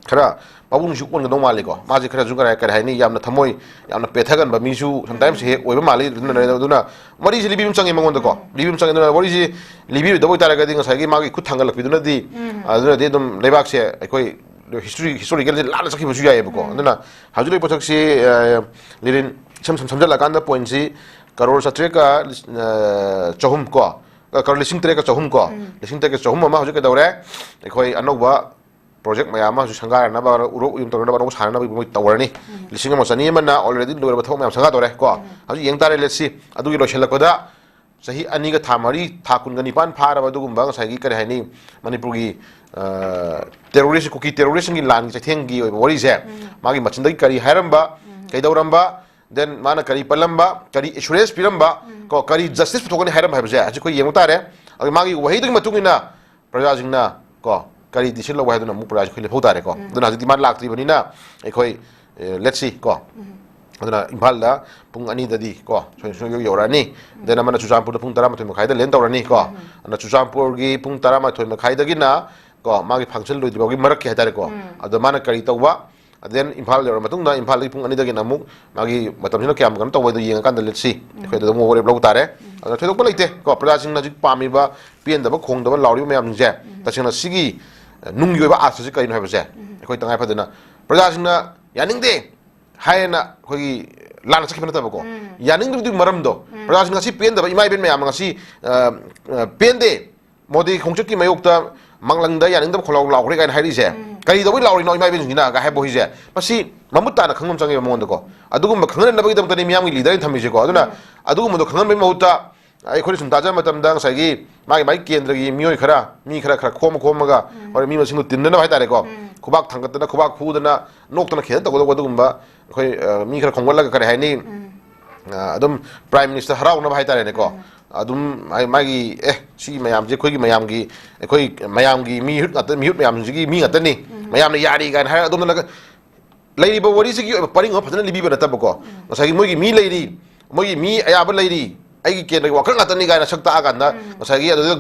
ꯈꯔ ꯃꯕꯨꯛꯅꯤꯡꯁꯨ ꯑꯣꯟꯒꯗꯧ ꯃꯥꯜꯂꯤꯀꯣ꯫ ꯃꯥꯁꯦ ꯈꯔꯁꯨ ꯀꯔꯤ ꯀꯔꯤ ꯍꯥꯏꯅꯤ, ꯌꯥꯝꯅ ꯊꯃꯣꯏ ꯌꯥꯝꯅ ꯄꯦꯊꯒꯟꯕ ꯃꯤꯁꯨ sometimes ꯍꯦꯛ ꯑꯣꯏꯕ ꯃꯥꯜꯂꯤ꯫ ꯑꯗꯨꯅ ꯑꯗꯨꯅ ꯋꯥꯔꯤꯁꯦ ꯂꯤꯕꯤꯕ ꯑꯃ ꯆꯪꯉꯦ ꯃꯉꯣꯟꯗꯀꯣ꯫ ꯂꯤꯕꯤꯕ ꯑꯃ ꯆꯪꯉꯦ꯫ ꯑꯗꯨꯅ ꯋꯥꯔꯤꯁꯦ ꯂꯤꯕꯤꯔꯣꯏꯗꯕ ꯑꯣꯏꯇꯥꯔꯒꯗꯤ ꯉꯁꯥꯏꯒꯤ ꯃꯥꯒꯤ ꯈꯨꯠ ꯊꯥꯡꯒꯠꯂꯛꯄꯤꯗꯨꯅꯗꯤ, ꯑꯗꯨꯅꯗꯤ ꯑꯗꯨꯝ ꯂꯩꯕꯥꯛꯁꯦ ꯑꯩꯈꯣꯏ history historicalꯁꯦ ꯂꯥꯟꯅ ꯆꯠꯈꯤꯕꯁꯨ ꯌꯥꯏꯑꯕꯀꯣ꯫ ꯑꯗꯨꯅ ꯍꯧꯖꯤꯛ ꯂꯩꯕ ꯄꯣꯠꯁꯛꯁꯤ, ꯑ, ꯂꯤꯔꯤꯟ ꯁꯝ ꯁꯝ ꯁꯝꯖꯜꯂꯀꯥꯟꯗ pointꯁꯤ ꯀꯔꯣꯔ ꯆꯥꯇ꯭ꯔꯦꯠꯀ, ꯑ, ꯆꯍꯨꯝ ꯀꯣ, ꯑ, ꯀꯔꯣꯔ ꯂꯤꯁꯤꯡ ꯇꯔꯦꯠꯀ ꯆꯍꯨꯝ ꯀꯣ, ꯂꯤꯁꯤꯡ ꯇꯔꯦꯠꯀ ꯆꯍꯨꯝ ꯑꯃ ꯍꯧꯖꯤꯛ ꯀꯩꯗꯧꯔꯦ? ꯑꯩꯈꯣꯏ ꯑꯅꯧꯕ project ꯃꯌꯥꯝ ꯑꯃꯁꯨ ꯁꯪꯒꯥꯅꯅꯕ, ꯎꯔꯣꯛ ꯎꯌꯨꯝ ꯇꯧꯅꯅꯕ, ꯑꯅꯧꯕ ꯁꯥꯟꯅꯅꯕ ꯃꯣꯏ ꯇꯧꯔꯅꯤ꯫ ꯂꯤꯁꯤꯡ ꯑꯃ ꯆꯅꯤ ꯑꯃꯅ already ꯂꯣꯏꯔꯕ ꯊꯕꯛ ꯃꯌꯥꯝ ꯁꯪꯒꯥꯗꯧꯔꯦ ꯀꯣ꯫ ꯍꯧꯖꯤꯛ ꯌꯦꯡ ꯇꯥꯔꯦ, let's see꯫ ꯑꯗꯨꯒꯤ ꯂꯣꯏꯁꯤꯜꯂꯛꯄꯗ ꯆꯍꯤ ꯑꯅꯤꯒ ꯊꯥ ꯃꯔꯤ, ꯊꯥ ꯀꯨꯟꯒ ꯅꯤꯄꯥꯟ ꯐꯥꯔꯕ ꯑꯗꯨꯒꯨꯝꯕ ꯉꯁꯥꯏꯒꯤ ꯀꯔꯤ ꯍꯥꯏꯅꯤ, ꯃꯅꯤꯄꯨꯔꯒꯤ, ꯑ, terrorist, ꯀꯨꯀꯤ terroristꯁꯤꯡꯒꯤ ꯂꯥꯟꯒꯤ ꯆꯩꯊꯦꯡꯒꯤ ꯑꯣꯏꯕ ꯋꯥꯔꯤꯁꯦ, ꯃꯥꯒꯤ ꯃꯆꯤꯟꯗꯒꯤ ꯀꯔꯤ ꯍꯥꯏꯔꯝꯕ, ꯀꯩꯗꯧꯔꯝꯕ, then ꯃꯥꯅ ꯀꯔꯤ ꯄꯜꯂꯝꯕ, ꯀꯔꯤ assurance ꯄꯤꯔꯝꯕ, ꯀꯣ, ꯀꯔꯤ justice ꯄꯨꯊꯣꯛꯀꯅꯤ ꯍꯥꯏꯔꯝꯕ ꯍꯥꯏꯕꯁꯦ ꯍꯧꯖꯤꯛ ꯑꯩꯈꯣꯏ ꯌꯦꯡꯕ ꯇꯥꯔꯦ꯫ ꯑꯗꯨ ꯃꯥꯒꯤ ꯋꯥꯍꯩꯗꯨꯒꯤ ꯃꯇꯨꯡ ꯏꯟꯅ ꯄ꯭ꯔꯖꯥꯁꯤꯡꯅ, ꯀꯣ, ꯀꯔꯤ decision ꯂꯧꯕ ꯍꯥꯏꯗꯨꯅ ꯑꯃꯨꯛ ꯄ꯭ꯔꯖꯥꯁꯤꯡ ꯑꯩꯈꯣꯏ ꯂꯦꯞꯍꯧ ꯇꯥꯔꯦꯀꯣ꯫ ꯑꯗꯨꯅ ꯍꯧꯖꯤꯛꯇꯤ ꯃꯥ ꯂꯥꯛꯇ꯭ꯔꯤꯕꯅꯤꯅ ꯑꯩꯈꯣꯏ, ꯑꯦ, let's see ꯀꯣ꯫ ꯑꯗꯨꯅ ꯏꯝꯐꯥꯜꯗ ꯄꯨꯡ ꯑꯅꯤꯗꯗꯤ ꯀꯣ, ꯁꯣꯏ ꯁꯣꯏ ꯌꯧꯔꯛꯑꯅꯤ꯫ Then ꯑꯃꯅ ꯆꯨꯔꯆꯥꯟꯄꯨꯔꯗ ꯄꯨꯡ ꯇꯔꯥꯃꯥꯊꯣꯏ ꯃꯈꯥꯏꯗ land ꯇꯧꯔꯅꯤ ꯀꯣ꯫ ꯑꯗꯨꯅ ꯆꯨꯔꯆꯥꯟꯄꯨꯔꯒꯤ ꯄꯨꯡ ꯇꯔꯥꯃꯥꯊꯣꯏ ꯃꯈꯥꯏꯗꯒꯤꯅ ꯀꯣ, ꯃꯥꯒꯤ function ꯂꯣꯏꯗ꯭ꯔꯤꯐꯥꯎꯒꯤ ꯃꯔꯛꯀꯤ ꯍꯥꯏꯇꯥꯔꯦꯀꯣ꯫ ꯑꯗꯣ ꯃꯥꯅ ꯀꯔꯤ ꯇꯧꯕ, then ꯏꯝꯐꯥꯜ ꯌꯧꯔ ꯃꯇꯨꯡꯗ ꯏꯝꯐꯥꯜꯗꯒꯤ ꯄꯨꯡ ꯑꯅꯤꯗꯒꯤꯅ ꯑꯃꯨꯛ ꯃꯥꯒꯤ ꯃꯇꯝꯁꯤꯅ ꯀꯌꯥꯝ ꯀꯩꯅꯣ ꯇꯧꯕ ꯍꯥꯏꯗꯣ ꯌꯦꯡꯉꯀꯥꯟꯗ let's see꯫ ꯑꯩꯈꯣꯏ ꯑꯗꯨꯗ ꯑꯃꯨꯛ ꯋꯥꯔꯦꯞ ꯂꯧꯕ ꯇꯥꯔꯦ꯫ ꯑꯗꯨꯅ ꯊꯣꯏꯗꯣꯛꯄ ꯂꯩꯇꯦ ꯀꯣ꯫ ꯄ꯭ꯔꯖꯥꯁꯤꯡꯅ ꯍꯧꯖꯤꯛ ꯄꯥꯝꯃꯤꯕ, ꯄꯦꯟꯗꯕ ꯈꯣꯡꯗꯕ ꯂꯥꯎꯔꯤꯕ ꯃꯌꯥꯝꯁꯤꯡꯁꯦ, ꯇꯁꯦꯡꯅ ꯁꯤꯒꯤ, ꯑ, ꯅꯨꯡꯒꯤ ꯑꯣꯏꯕ ꯑꯥꯔꯊꯁꯦ ꯀꯔꯤꯅꯣ ꯍꯥꯏꯕꯁꯦ ꯑꯩꯈꯣꯏ ꯇꯉꯥꯏ ꯐꯗꯅ, ꯄ꯭ꯔꯖꯥꯁꯤꯡꯅ ꯌꯥꯅꯤꯡꯗꯦ ꯍꯥꯏꯌꯦꯅ ꯑꯩꯈꯣꯏꯒꯤ ꯂꯥꯟꯅ ꯆꯠꯈꯤꯕ ꯅꯠꯇꯕꯀꯣ꯫ ꯌꯥꯅꯤꯡꯗꯕꯗꯨꯒꯤ ꯃꯔꯝꯗꯣ, ꯄ꯭ꯔꯖꯥꯁꯤꯡ ꯉꯁꯤ ꯄꯦꯟꯗꯕ ꯏꯃꯥ ꯏꯕꯦꯟ ꯃꯌꯥꯝ ꯑꯃ ꯉꯁꯤ, ꯑ, ꯑ, ꯄꯦꯟꯗꯦ, ꯃꯣꯗꯤ ꯈꯣꯡꯆꯠꯀꯤ ꯃꯥꯌꯣꯛꯇ ꯃꯥꯡꯂꯪꯗ ꯌꯥꯅꯤꯡꯗꯕ ꯈꯣꯜꯂꯥꯎ ꯂꯥꯎꯈ꯭ꯔꯦ ꯀꯥꯏꯅ ꯍꯥꯏꯔꯤꯁꯦ, ꯀꯔꯤ ꯇꯧꯕꯩ ꯂꯥꯎꯔꯤꯅꯣ ꯏꯃꯥ ꯏꯕꯦꯟꯁꯤꯡꯁꯤꯅ ꯀꯥꯏ ꯍꯥꯏꯕ ꯋꯥꯍꯩꯁꯦ, ꯃꯁꯤ ꯃꯃꯨꯠ ꯇꯥꯅ ꯈꯪꯕ ꯑꯃ ꯆꯪꯉꯦꯕ ꯃꯉꯣꯟꯗꯀꯣ꯫ ꯑꯗꯨꯒꯨꯝꯕ ꯈꯪꯍꯟꯅꯕꯒꯤꯗꯃꯛꯇꯅꯤ ꯃꯤꯌꯥꯝꯒꯤ leader ꯊꯝꯃꯤꯁꯦꯀꯣ꯫ ꯑꯗꯨꯅ ꯑꯗꯨꯒꯨꯝꯕꯗꯣ ꯈꯪꯍꯟꯕꯒꯤ ꯃꯍꯨꯠꯇ ꯑꯩꯈꯣꯏꯅ ꯁꯨꯝ ꯇꯥꯖꯕ ꯃꯇꯝꯗ ꯉꯁꯥꯏꯒꯤ ꯃꯥꯒꯤ ꯃꯥꯒꯤ ꯀꯦꯟꯗ꯭ꯔꯒꯤ ꯃꯤꯑꯣꯏ ꯈꯔ, ꯃꯤ ꯈꯔ ꯈꯔ ꯈꯣꯝꯃ ꯈꯣꯝꯃꯒ, ꯍꯣꯔꯦꯟ ꯃꯤ ꯃꯁꯤꯡꯗꯣ ꯇꯤꯟꯅꯅꯕ ꯍꯥꯏꯇꯥꯔꯦꯀꯣ, ꯈꯨꯕꯥꯛ ꯊꯥꯡꯒꯠꯇꯅ, ꯈꯨꯕꯥꯛ ꯈꯨꯗꯅ, ꯅꯣꯛꯇꯅ ꯈꯦꯗꯅ ꯇꯧꯒꯗꯧꯕ ꯑꯗꯨꯒꯨꯝꯕ ꯑꯩꯈꯣꯏ, ꯑ, ꯃꯤ ꯈꯔ ꯈꯣꯝꯒꯠꯂꯒ ꯀꯔꯤ ꯍꯥꯏꯅꯤ, ꯑ, ꯑꯗꯨꯝ Prime Minister ꯍꯔꯥꯎꯅꯕ ꯍꯥꯏꯇꯥꯔꯦꯅꯦꯀꯣ꯫ ꯑꯗꯨꯝ ꯃꯥꯒꯤ, ꯃꯥꯒꯤ, ꯑꯦ, ꯁꯤ ꯃꯌꯥꯝꯁꯦ ꯑꯩꯈꯣꯏꯒꯤ ꯃꯌꯥꯝꯒꯤ, ꯑꯩꯈꯣꯏ ꯃꯌꯥꯝꯒꯤ ꯃꯤꯍꯨꯠ ꯉꯥꯛꯇ, ꯃꯤꯍꯨꯠ ꯃꯌꯥꯝꯁꯤꯒꯤ ꯃꯤ ꯉꯥꯛꯇꯅꯤ, ꯃꯌꯥꯝꯅ ꯌꯥꯔꯤ ꯀꯥꯏꯅ ꯍꯥꯏꯔꯒ ꯑꯗꯣꯝꯗ ꯂꯩꯔꯤꯕ ꯋꯥꯔꯤꯁꯤꯒꯤ ꯑꯣꯏꯕ ꯄꯔꯤꯡ ꯑꯃ ꯐꯖꯅ ꯂꯤꯕꯤꯕ ꯅꯠꯇꯕꯀꯣ꯫ ꯉꯁꯥꯏꯒꯤ ꯃꯣꯏꯒꯤ ꯃꯤ ꯂꯩꯔꯤ, ꯃꯣꯏꯒꯤ ꯃꯤ ꯑꯌꯥꯕ ꯂꯩꯔꯤ, ꯑꯩꯒꯤ ꯀꯦꯟꯗ꯭ꯔꯒꯤ ꯋꯥꯈꯜ ꯉꯥꯛꯇꯅꯤ ꯀꯥꯏꯅ ꯁꯛ ꯇꯥꯛꯑꯀꯥꯟꯗ, ꯉꯁꯥꯏꯒꯤ ꯑꯗꯨꯗ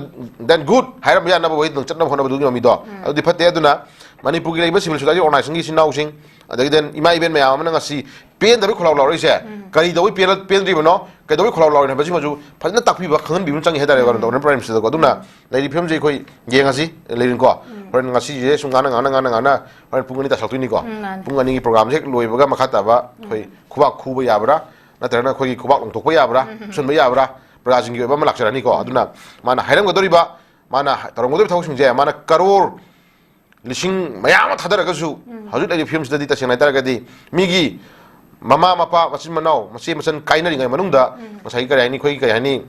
then good ꯍꯥꯏꯔꯝꯕ ꯌꯥꯅꯕ ꯋꯥꯍꯩ ꯑꯗꯨꯝ ꯆꯠꯅꯕ ꯍꯣꯠꯅꯕꯗꯨꯒꯤ ꯃꯃꯤꯗꯣ ꯑꯗꯨꯗꯤ ꯐꯠꯇꯦ꯫ ꯑꯗꯨꯅ ꯃꯅꯤꯄꯨꯔꯒꯤ ꯂꯩꯔꯤꯕ civil society organizationꯒꯤ ꯏꯆꯤꯟ ꯏꯅꯥꯎꯁꯤꯡ, ꯑꯗꯒꯤ then ꯏꯃꯥ ꯏꯕꯦꯟ ꯃꯌꯥꯝ ꯑꯃꯅ ꯉꯁꯤ ꯄꯦꯟꯗꯕꯩ ꯈꯣꯜꯂꯥꯎ ꯂꯥꯎꯔꯛꯏꯁꯦ, ꯎꯝ꯫ ꯀꯩꯗꯧꯕꯩ ꯄꯦꯜꯂ-, ꯄꯦꯟꯗ꯭ꯔꯤꯕꯅꯣ, ꯀꯩꯗꯧꯕꯩ ꯈꯣꯜꯂꯥꯎ ꯂꯥꯎꯔꯤꯅꯣ ꯍꯥꯏꯕꯁꯤꯃꯁꯨ ꯐꯖꯅ ꯇꯥꯛꯄꯤꯕ, ꯈꯪꯍꯟꯕꯤꯕ ꯑꯃ ꯆꯪꯉꯦ ꯍꯥꯏꯇꯥꯔꯦ, ꯎꯝ꯫ Honourable Prime Ministerꯗꯀꯣ꯫ ꯑꯗꯨꯅ ꯎꯝ꯫ ꯂꯩꯔꯤꯕ ꯐꯤꯕꯝꯁꯦ ꯑꯩꯈꯣꯏ ꯌꯦꯡꯉꯁꯤ, ꯂꯩꯔꯤꯅꯀꯣ꯫ ꯎꯝ꯫ ꯍꯣꯔꯦꯟ ꯉꯁꯤꯁꯦ ꯁꯨꯝ ꯉꯥꯡꯅ ꯉꯥꯡꯅ ꯉꯥꯡꯅ ꯉꯥꯡꯅ ꯍꯣꯔꯦꯟ ꯄꯨꯡ ꯑꯅꯤ ꯇꯥꯁꯜꯂꯛꯇꯣꯏꯅꯤꯀꯣ꯫ ꯎꯝ, ꯃꯥꯅꯤ꯫ ꯄꯨꯡ ꯑꯅꯤꯒꯤ programꯁꯦ ꯍꯦꯛ ꯂꯣꯏꯕꯒ ꯃꯈꯥ ꯇꯥꯕ ꯑꯩꯈꯣꯏ ꯎꯝ꯫ ꯈꯨꯕꯥꯛ ꯈꯨꯕ ꯌꯥꯕ꯭ꯔꯥ, ꯅꯠꯇ꯭ꯔꯒꯅ ꯑꯩꯈꯣꯏꯒꯤ ꯈꯨꯕꯥꯛ ꯂꯪꯊꯣꯛꯄ ꯌꯥꯕ꯭ꯔꯥ, ꯎꯝ, ꯎꯝ, ꯎꯝ꯫ ꯐꯨꯁꯟꯕ ꯌꯥꯕ꯭ꯔꯥ, ꯄ꯭ꯔꯖꯥꯁꯤꯡꯒꯤ ꯑꯣꯏꯕ ꯑꯃ ꯂꯥꯛꯆꯔꯅꯤꯀꯣ꯫ ꯎꯝ꯫ ꯑꯗꯨꯅ ꯃꯥꯅ ꯍꯥꯏꯔꯝꯒꯗꯧꯔꯤꯕ, ꯃꯥꯅ ꯇꯧꯔꯝꯒꯗꯧꯔꯤꯕ ꯊꯕꯛꯁꯤꯡꯁꯦ, ꯃꯥꯅ ꯀꯔꯣꯔ ꯂꯤꯁꯤꯡ ꯃꯌꯥꯝ ꯑꯃ ꯊꯥꯗꯔꯒꯁꯨ, ꯎꯝ꯫ ꯍꯧꯖꯤꯛ ꯂꯩꯔꯤꯕ ꯐꯤꯕꯝꯁꯤꯗꯗꯤ ꯇꯁꯦꯡꯅ ꯍꯥꯏꯇꯥꯔꯒꯗꯤ ꯃꯤꯒꯤ ꯃꯃꯥ ꯃꯄꯥ, ꯃꯆꯤꯟ ꯃꯅꯥꯎ, ꯃꯆꯦ ꯃꯆꯟ ꯀꯥꯏꯅꯔꯤꯉꯩ ꯃꯅꯨꯡꯗ ꯎꯝ꯫ ꯉꯁꯥꯏꯒꯤ ꯀꯔꯤ ꯍꯥꯏꯅꯤ, ꯑꯩꯈꯣꯏꯒꯤ ꯀꯔꯤ ꯍꯥꯏꯅꯤ,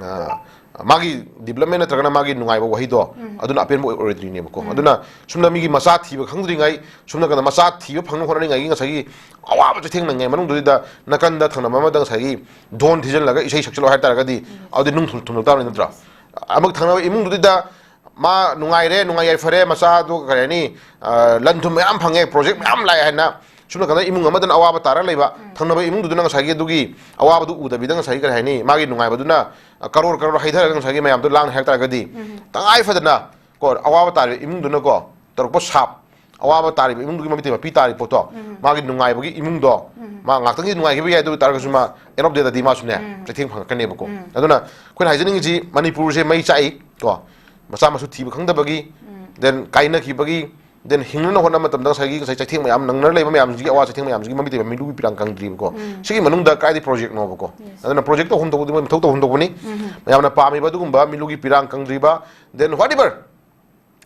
ꯑ, ꯃꯥꯒꯤ development ꯅꯠꯇ꯭ꯔꯒꯅ ꯃꯥꯒꯤ ꯅꯨꯡꯉꯥꯏꯕ ꯋꯥꯍꯩꯗꯣ, ꯎꯝ꯫ ꯑꯗꯨꯅ ꯑꯄꯦꯟꯕ ꯑꯣꯏ-, ꯑꯣꯏꯔꯣꯏꯗꯣꯏꯅꯦꯕꯀꯣ꯫ ꯎꯝ꯫ ꯑꯗꯨꯅ ꯁꯣꯝꯗ ꯃꯤꯒꯤ ꯃꯆꯥ ꯊꯤꯕ ꯈꯪꯗ꯭ꯔꯤꯉꯩ, ꯁꯣꯝ ꯅꯥꯀꯟꯗ ꯃꯆꯥ ꯊꯤꯕ ꯐꯪꯅꯕ ꯍꯣꯠꯅꯔꯤꯉꯩꯒꯤ ꯉꯁꯥꯏꯒꯤ ꯑꯋꯥꯕ ꯆꯩꯊꯦꯡ ꯅꯪꯉꯩ ꯃꯅꯨꯡꯗꯨꯗ ꯅꯥꯀꯟꯗ ꯊꯪꯅꯕ ꯑꯃꯗ ꯉꯁꯥꯏꯒꯤ ꯙꯣꯟ ꯊꯤꯖꯤꯜꯂꯒ ꯏꯁꯩ ꯁꯛꯆꯜꯂꯣ ꯍꯥꯏ ꯇꯥꯔꯒꯗꯤ, ꯎꯝ꯫ ꯑꯗꯨꯗꯤ ꯅꯨꯡ ꯊꯨꯝ-, ꯊꯨꯝꯂꯛ ꯇꯥꯕꯅꯤ ꯅꯠꯇ꯭ꯔꯣ? ꯑꯃꯨꯛ ꯊꯪꯅꯕ ꯏꯃꯨꯡꯗꯨꯗ ꯃꯥ ꯅꯨꯡꯉꯥꯏꯔꯦ, ꯅꯨꯡꯉꯥꯏ ꯌꯥꯏꯐꯔꯦ, ꯃꯆꯥꯗꯨ ꯀꯔꯤ ꯍꯥꯏꯅꯤ, ꯑ, ꯂꯟ ꯊꯨꯝ ꯃꯌꯥꯝ ꯐꯪꯉꯦ, project ꯃꯌꯥꯝ ꯂꯥꯛꯑꯦ ꯍꯥꯏꯅ ꯁꯣꯝ ꯅꯥꯀꯟꯗ ꯏꯃꯨꯡ ꯑꯃꯗꯅ ꯑꯋꯥꯕ ꯇꯥꯔ ꯂꯩꯕ, ꯎꯝ꯫ ꯊꯪꯅꯕ ꯏꯃꯨꯡꯗꯨꯗꯅ ꯉꯁꯥꯏꯒꯤ ꯑꯗꯨꯒꯤ ꯑꯋꯥꯕꯗꯨ ꯎꯗꯕꯤꯗ ꯉꯁꯥꯏꯒꯤ ꯀꯔꯤ ꯍꯥꯏꯅꯤ, ꯃꯥꯒꯤ ꯅꯨꯡꯉꯥꯏꯕꯗꯨꯅ, ꯑ, ꯀꯔꯣꯔ ꯀꯔꯣꯔ ꯍꯩꯊꯔꯒ ꯉꯁꯥꯏꯒꯤ ꯃꯌꯥꯝꯗꯣ ꯂꯥꯡꯅ ꯍꯥꯏꯔ ꯇꯥꯔꯒꯗꯤ, ꯎꯝ꯫ ꯇꯉꯥꯏ ꯐꯗꯅ ꯀꯣ, ꯑꯋꯥꯕ ꯇꯥꯔꯤꯕ ꯏꯃꯨꯡꯗꯨꯅꯀꯣ ꯇꯧꯔꯛꯄ ꯁꯥꯞ, ꯑꯋꯥꯕ ꯇꯥꯔꯤꯕ ꯏꯃꯨꯡꯗꯨꯒꯤ ꯃꯃꯤꯠꯇ ꯃꯄꯤ ꯇꯥꯔꯤ ꯄꯣꯠꯇꯣ, ꯎꯝ꯫ ꯃꯥꯒꯤ ꯅꯨꯡꯉꯥꯏꯕꯒꯤ ꯏꯃꯨꯡꯗꯣ, ꯎꯝ꯫ ꯃꯥ ꯉꯥꯛꯇꯪꯗꯤ ꯅꯨꯡꯉꯥꯏꯈꯤꯕ ꯌꯥꯏ, ꯑꯗꯨ ꯑꯣꯏ ꯇꯥꯔꯒꯁꯨ ꯃꯥ end of the dayꯗꯗꯤ ꯃꯥꯁꯨꯅꯦ, ꯎꯝ꯫ ꯆꯩꯊꯦꯡ ꯐꯪꯉꯛꯀꯅꯦꯕꯀꯣ꯫ ꯎꯝ꯫ ꯑꯗꯨꯅ ꯑꯩꯈꯣꯏꯅ ꯍꯥꯏꯖꯅꯤꯡꯉꯤꯁꯤ, ꯃꯅꯤꯄꯨꯔꯁꯦ ꯃꯩ ꯆꯥꯛꯏ ꯀꯣ, ꯃꯆꯥ ꯃꯁꯨ ꯊꯤꯕ ꯈꯪꯗꯕꯒꯤ, ꯎꯝ꯫ Then ꯀꯥꯏꯅꯈꯤꯕꯒꯤ, then ꯍꯤꯡꯅꯅ ꯍꯣꯠꯅꯕ ꯃꯇꯝꯗ ꯉꯁꯥꯏꯒꯤ, ꯉꯁꯥꯏ ꯆꯩꯊꯦꯡ ꯃꯌꯥꯝ ꯅꯪꯅꯔ ꯂꯩꯕ ꯃꯌꯥꯝꯁꯤꯒꯤ, ꯑꯋꯥ ꯆꯩꯊꯦꯡ ꯃꯌꯥꯝꯁꯤꯒꯤ ꯃꯃꯤꯠꯇ ꯃꯤꯠꯂꯨꯒꯤ ꯄꯤꯔꯥꯡ ꯀꯪꯗ꯭ꯔꯤꯕꯀꯣ꯫ ꯎꯝ꯫ ꯁꯤꯒꯤ ꯃꯅꯨꯡꯗ ꯀꯥꯏꯗꯤ projectꯅꯣꯕꯀꯣ꯫ Yes꯫ ꯑꯗꯨꯅ project ꯇꯧꯐꯝ ꯊꯣꯛꯄꯗꯤ ꯃꯣꯏ ꯃꯊꯧ ꯇꯧꯐꯝ ꯊꯣꯛꯄꯅꯤ꯫ ꯎꯝ꯫ ꯃꯌꯥꯝꯅ ꯄꯥꯝꯃꯤꯕ ꯑꯗꯨꯒꯨꯝꯕ ꯃꯤꯠꯂꯨꯒꯤ ꯄꯤꯔꯥꯡ ꯀꯪꯗ꯭ꯔꯤꯕ, then whatever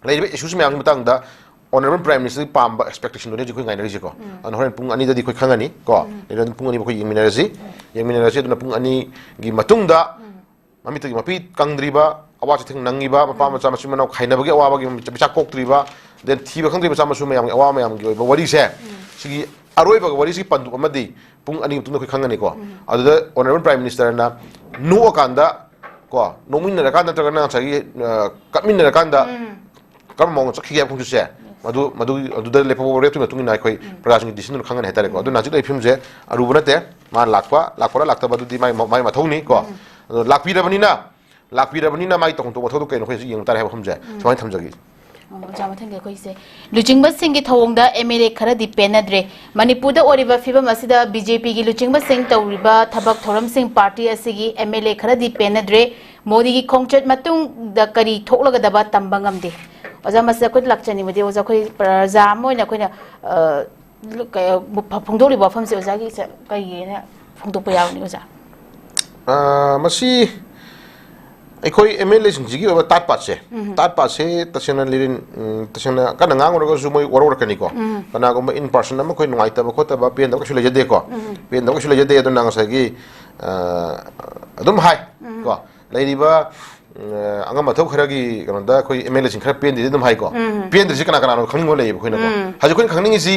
ꯂꯩꯔꯤꯕ issues ꯃꯌꯥꯝꯒꯤ ꯃꯇꯥꯡꯗ Honourable Prime Ministerꯒꯤ ꯄꯥꯝꯕ expectationꯗꯨꯅꯤ ꯍꯧꯖꯤꯛ ꯑꯩꯈꯣꯏ ꯉꯥꯏꯅꯔꯤꯁꯦꯀꯣ꯫ ꯎꯝ꯫ ꯑꯗꯨꯅ ꯍꯣꯔꯦꯟ ꯄꯨꯡ ꯑꯅꯤꯗꯗꯤ ꯑꯩꯈꯣꯏ ꯈꯪꯉꯅꯤ ꯀꯣ꯫ ꯎꯝ꯫ ꯑꯗꯨꯅ ꯑꯗꯨꯝ ꯄꯨꯡ ꯑꯅꯤꯕꯨ ꯑꯩꯈꯣꯏ ꯌꯦꯡꯃꯤꯟꯅꯔꯁꯤ꯫ ꯎꯝ꯫ ꯌꯦꯡꯃꯤꯟꯅꯔꯁꯤ꯫ ꯑꯗꯨꯅ ꯄꯨꯡ ꯑꯅꯤꯒꯤ ꯃꯇꯨꯡꯗ ꯎꯝ꯫ ꯃꯃꯤꯠꯇꯒꯤ ꯃꯄꯤ ꯀꯪꯗ꯭ꯔꯤꯕ, ꯑꯋꯥ ꯆꯩꯊꯦꯡ ꯅꯪꯉꯤꯕ, ꯃꯄꯥ ꯎꯝ꯫ ꯃꯆꯥ ꯃꯆꯤꯟ ꯃꯅꯥꯎ ꯈꯥꯏꯅꯕꯒꯤ ꯑꯋꯥꯕꯒꯤ ꯃꯆꯥꯛ ꯄꯣꯛꯇ꯭ꯔꯤꯕ, then ꯊꯤꯕ ꯈꯪꯗ꯭ꯔꯤꯕ ꯃꯆꯥ ꯃꯁꯨ ꯃꯌꯥꯝꯒꯤ ꯑꯋꯥ ꯃꯌꯥꯝꯒꯤ ꯑꯣꯏꯕ ꯋꯥꯔꯤꯁꯦ, ꯎꯝ꯫ ꯁꯤꯒꯤ ꯑꯔꯣꯏꯕ ꯋꯥꯔꯤꯁꯤ ꯄꯟꯗꯨꯞ ꯑꯃꯗꯤ ꯄꯨꯡ ꯑꯅꯤ ꯃꯇꯨꯡꯗ ꯑꯩꯈꯣꯏ ꯈꯪꯒꯅꯤꯀꯣ꯫ ꯎꯝ꯫ ꯑꯗꯨꯗ Honourable Prime Ministerꯅ ꯅꯣꯛꯑꯀꯥꯟꯗ ꯀꯣ, ꯅꯣꯛꯃꯤꯟꯅꯔꯀꯥꯟꯗ ꯅꯠꯇ꯭ꯔꯒꯅ ꯉꯁꯥꯏꯒꯤ, ꯑ, ꯀꯞꯃꯤꯟꯅꯔꯀꯥꯟꯗ ꯎꯝ꯫ ꯀꯔꯝꯕ ꯃꯑꯣꯡꯗ ꯆꯠꯈꯤꯒꯦ ꯍꯥꯏꯕ ꯈꯣꯡꯆꯠꯁꯦ, ꯃꯗꯨ, ꯃꯗꯨ, ꯑꯗꯨꯗ ꯂꯦꯞꯍꯧꯕ ꯋꯥꯔꯦꯞꯇꯨꯒꯤ ꯃꯇꯨꯡ ꯏꯟꯅ ꯑꯩꯈꯣꯏ ꯎꯝ꯫ ꯄ꯭ꯔꯖꯥꯁꯤꯡꯒꯤ decisionꯗꯨ ꯈꯪꯒꯅꯤ ꯍꯥꯏꯇꯥꯔꯦꯀꯣ꯫ ꯎꯝ꯫ ꯑꯗꯨꯅ ꯍꯧꯖꯤꯛ ꯂꯩꯔꯤꯕ ꯐꯤꯕꯝꯁꯦ ꯑꯔꯨꯕ ꯅꯠꯇꯦ꯫ ꯃꯥ ꯂꯥꯛꯄ, ꯂꯥꯛꯄ꯭ꯔꯥ ꯂꯥꯛꯇꯕ ꯑꯗꯨꯗꯤ ꯃꯥꯏ, ꯃꯥꯏ ꯃꯊꯧꯅꯤ ꯀꯣ꯫ ꯎꯝ꯫ ꯑꯗꯣ ꯂꯥꯛꯄꯤꯔꯕꯅꯤꯅ, ꯂꯥꯛꯄꯤꯔꯕꯅꯤꯅ ꯃꯥꯒꯤ ꯇꯧꯐꯝ ꯊꯣꯛꯄ ꯃꯊꯧꯗꯣ ꯀꯩꯅꯣ ꯑꯩꯈꯣꯏ ꯍꯧꯖꯤꯛ ꯌꯦꯡꯕ ꯇꯥꯔꯦ ꯍꯥꯏꯕ ꯃꯐꯝꯁꯦ ꯎꯝ꯫ ꯁꯨꯃꯥꯏꯅ ꯊꯝꯖꯒꯦ꯫ ꯑꯣꯖꯥ, ꯃꯊꯪꯒꯤ ꯑꯩꯈꯣꯏꯁꯦ ꯂꯨꯆꯤꯡꯕꯁꯤꯡꯒꯤ ꯊꯧꯑꯣꯡꯗ ꯑꯦꯝ ꯑꯦꯜ ꯑꯦ ꯈꯔꯗꯤ ꯄꯦꯟꯅꯗ꯭ꯔꯦ꯫ ꯃꯅꯤꯄꯨꯔꯗ ꯑꯣꯏꯔꯤꯕ ꯐꯤꯕꯝ ꯑꯁꯤꯗ ꯕꯤ ꯖꯦ ꯄꯤꯒꯤ ꯂꯨꯆꯤꯡꯕꯁꯤꯡ ꯇꯧꯔꯤꯕ ꯊꯕꯛ ꯊꯧꯔꯝꯁꯤꯡ ꯄꯥꯔꯇꯤ ꯑꯁꯤꯒꯤ ꯑꯦꯝ ꯑꯦꯜ ꯑꯦ ꯈꯔꯗꯤ ꯄꯦꯟꯅꯗ꯭ꯔꯦ꯫ ꯃꯣꯗꯤꯒꯤ ꯈꯣꯡꯆꯠ ꯃꯇꯨꯡꯗ ꯀꯔꯤ ꯊꯣꯛꯂꯒꯗꯕ ꯇꯝꯕ ꯉꯝꯗꯦ꯫ ꯑꯣꯖꯥ, ꯃꯁꯤꯗ ꯑꯩꯈꯣꯏ ꯂꯥꯛꯆꯅꯤꯡꯕꯗꯤ, ꯑꯣꯖꯥ, ꯑꯩꯈꯣꯏ ꯄ꯭ꯔꯖꯥ ꯑꯃ ꯑꯣꯏꯅ ꯑꯩꯈꯣꯏꯅ, ꯑ, ꯀ-, ꯐꯣꯡꯗꯣꯛꯂꯤꯕ ꯋꯥꯐꯝꯁꯦ ꯑꯣꯖꯥꯒꯤꯁꯦ ꯀꯩꯒꯤꯅ ꯐꯣꯡꯗꯣꯛꯄ ꯌꯥꯎꯅꯤ, ꯑꯣꯖꯥ? ꯑ, ꯃꯁꯤ ꯑꯩꯈꯣꯏ ꯑꯦꯝ ꯑꯦꯜ ꯑꯦꯁꯤꯡꯁꯤꯒꯤ ꯑꯣꯏꯕ ꯇꯥꯠ ꯄꯥꯠꯁꯦ, ꯎꯝ꯫ ꯇꯥꯠ ꯄꯥꯠꯁꯦ ꯇꯁꯦꯡꯅ ꯂꯤꯔꯤꯟ, ꯎꯝ, ꯇꯁꯦꯡꯅ ꯀꯟꯅ ꯉꯥꯡꯉꯨꯔꯒꯁꯨ ꯃꯣꯏ ꯋꯥꯔꯧꯔꯛꯀꯅꯤꯀꯣ꯫ ꯎꯝ꯫ ꯀꯅꯥꯒꯨꯝꯕ in person ꯑꯃ ꯑꯩꯈꯣꯏ ꯅꯨꯡꯉꯥꯏꯇꯕ ꯈꯣꯠꯇꯕ, ꯄꯦꯟꯗꯕ ꯀꯩꯁꯨ ꯂꯩꯖꯗꯦꯀꯣ꯫ ꯎꯝ꯫ ꯄꯦꯟꯗꯕ ꯀꯩꯁꯨ ꯂꯩꯖꯗꯦ꯫ ꯑꯗꯨꯅ ꯉꯁꯥꯏꯒꯤ, ꯑ, ꯑꯗꯨꯝ ꯍꯥꯏ, ꯎꯝ꯫ ꯀꯣ, ꯂꯩꯔꯤꯕ, ꯎꯝ, ꯑꯉꯝ ꯑꯊꯧ ꯈꯔꯒꯤ ꯀꯩꯅꯣꯗ ꯑꯩꯈꯣꯏ ꯑꯦꯝ ꯑꯦꯜ ꯑꯦꯁꯤꯡ ꯈꯔ ꯄꯦꯟꯗꯦꯗꯤ ꯑꯗꯨꯝ ꯍꯥꯏꯀꯣ꯫ ꯎꯝ꯫ ꯄꯦꯟꯗ꯭ꯔꯤꯁꯤ ꯀꯅꯥ ꯀꯅꯥꯅꯣ ꯈꯪꯅꯤꯡꯕ ꯂꯩꯌꯦꯕ ꯑꯩꯈꯣꯏꯅꯀꯣ꯫ ꯎꯝ꯫ ꯍꯧꯖꯤꯛ ꯑꯩꯈꯣꯏꯅ ꯈꯪꯅꯤꯡꯉꯤꯁꯤ,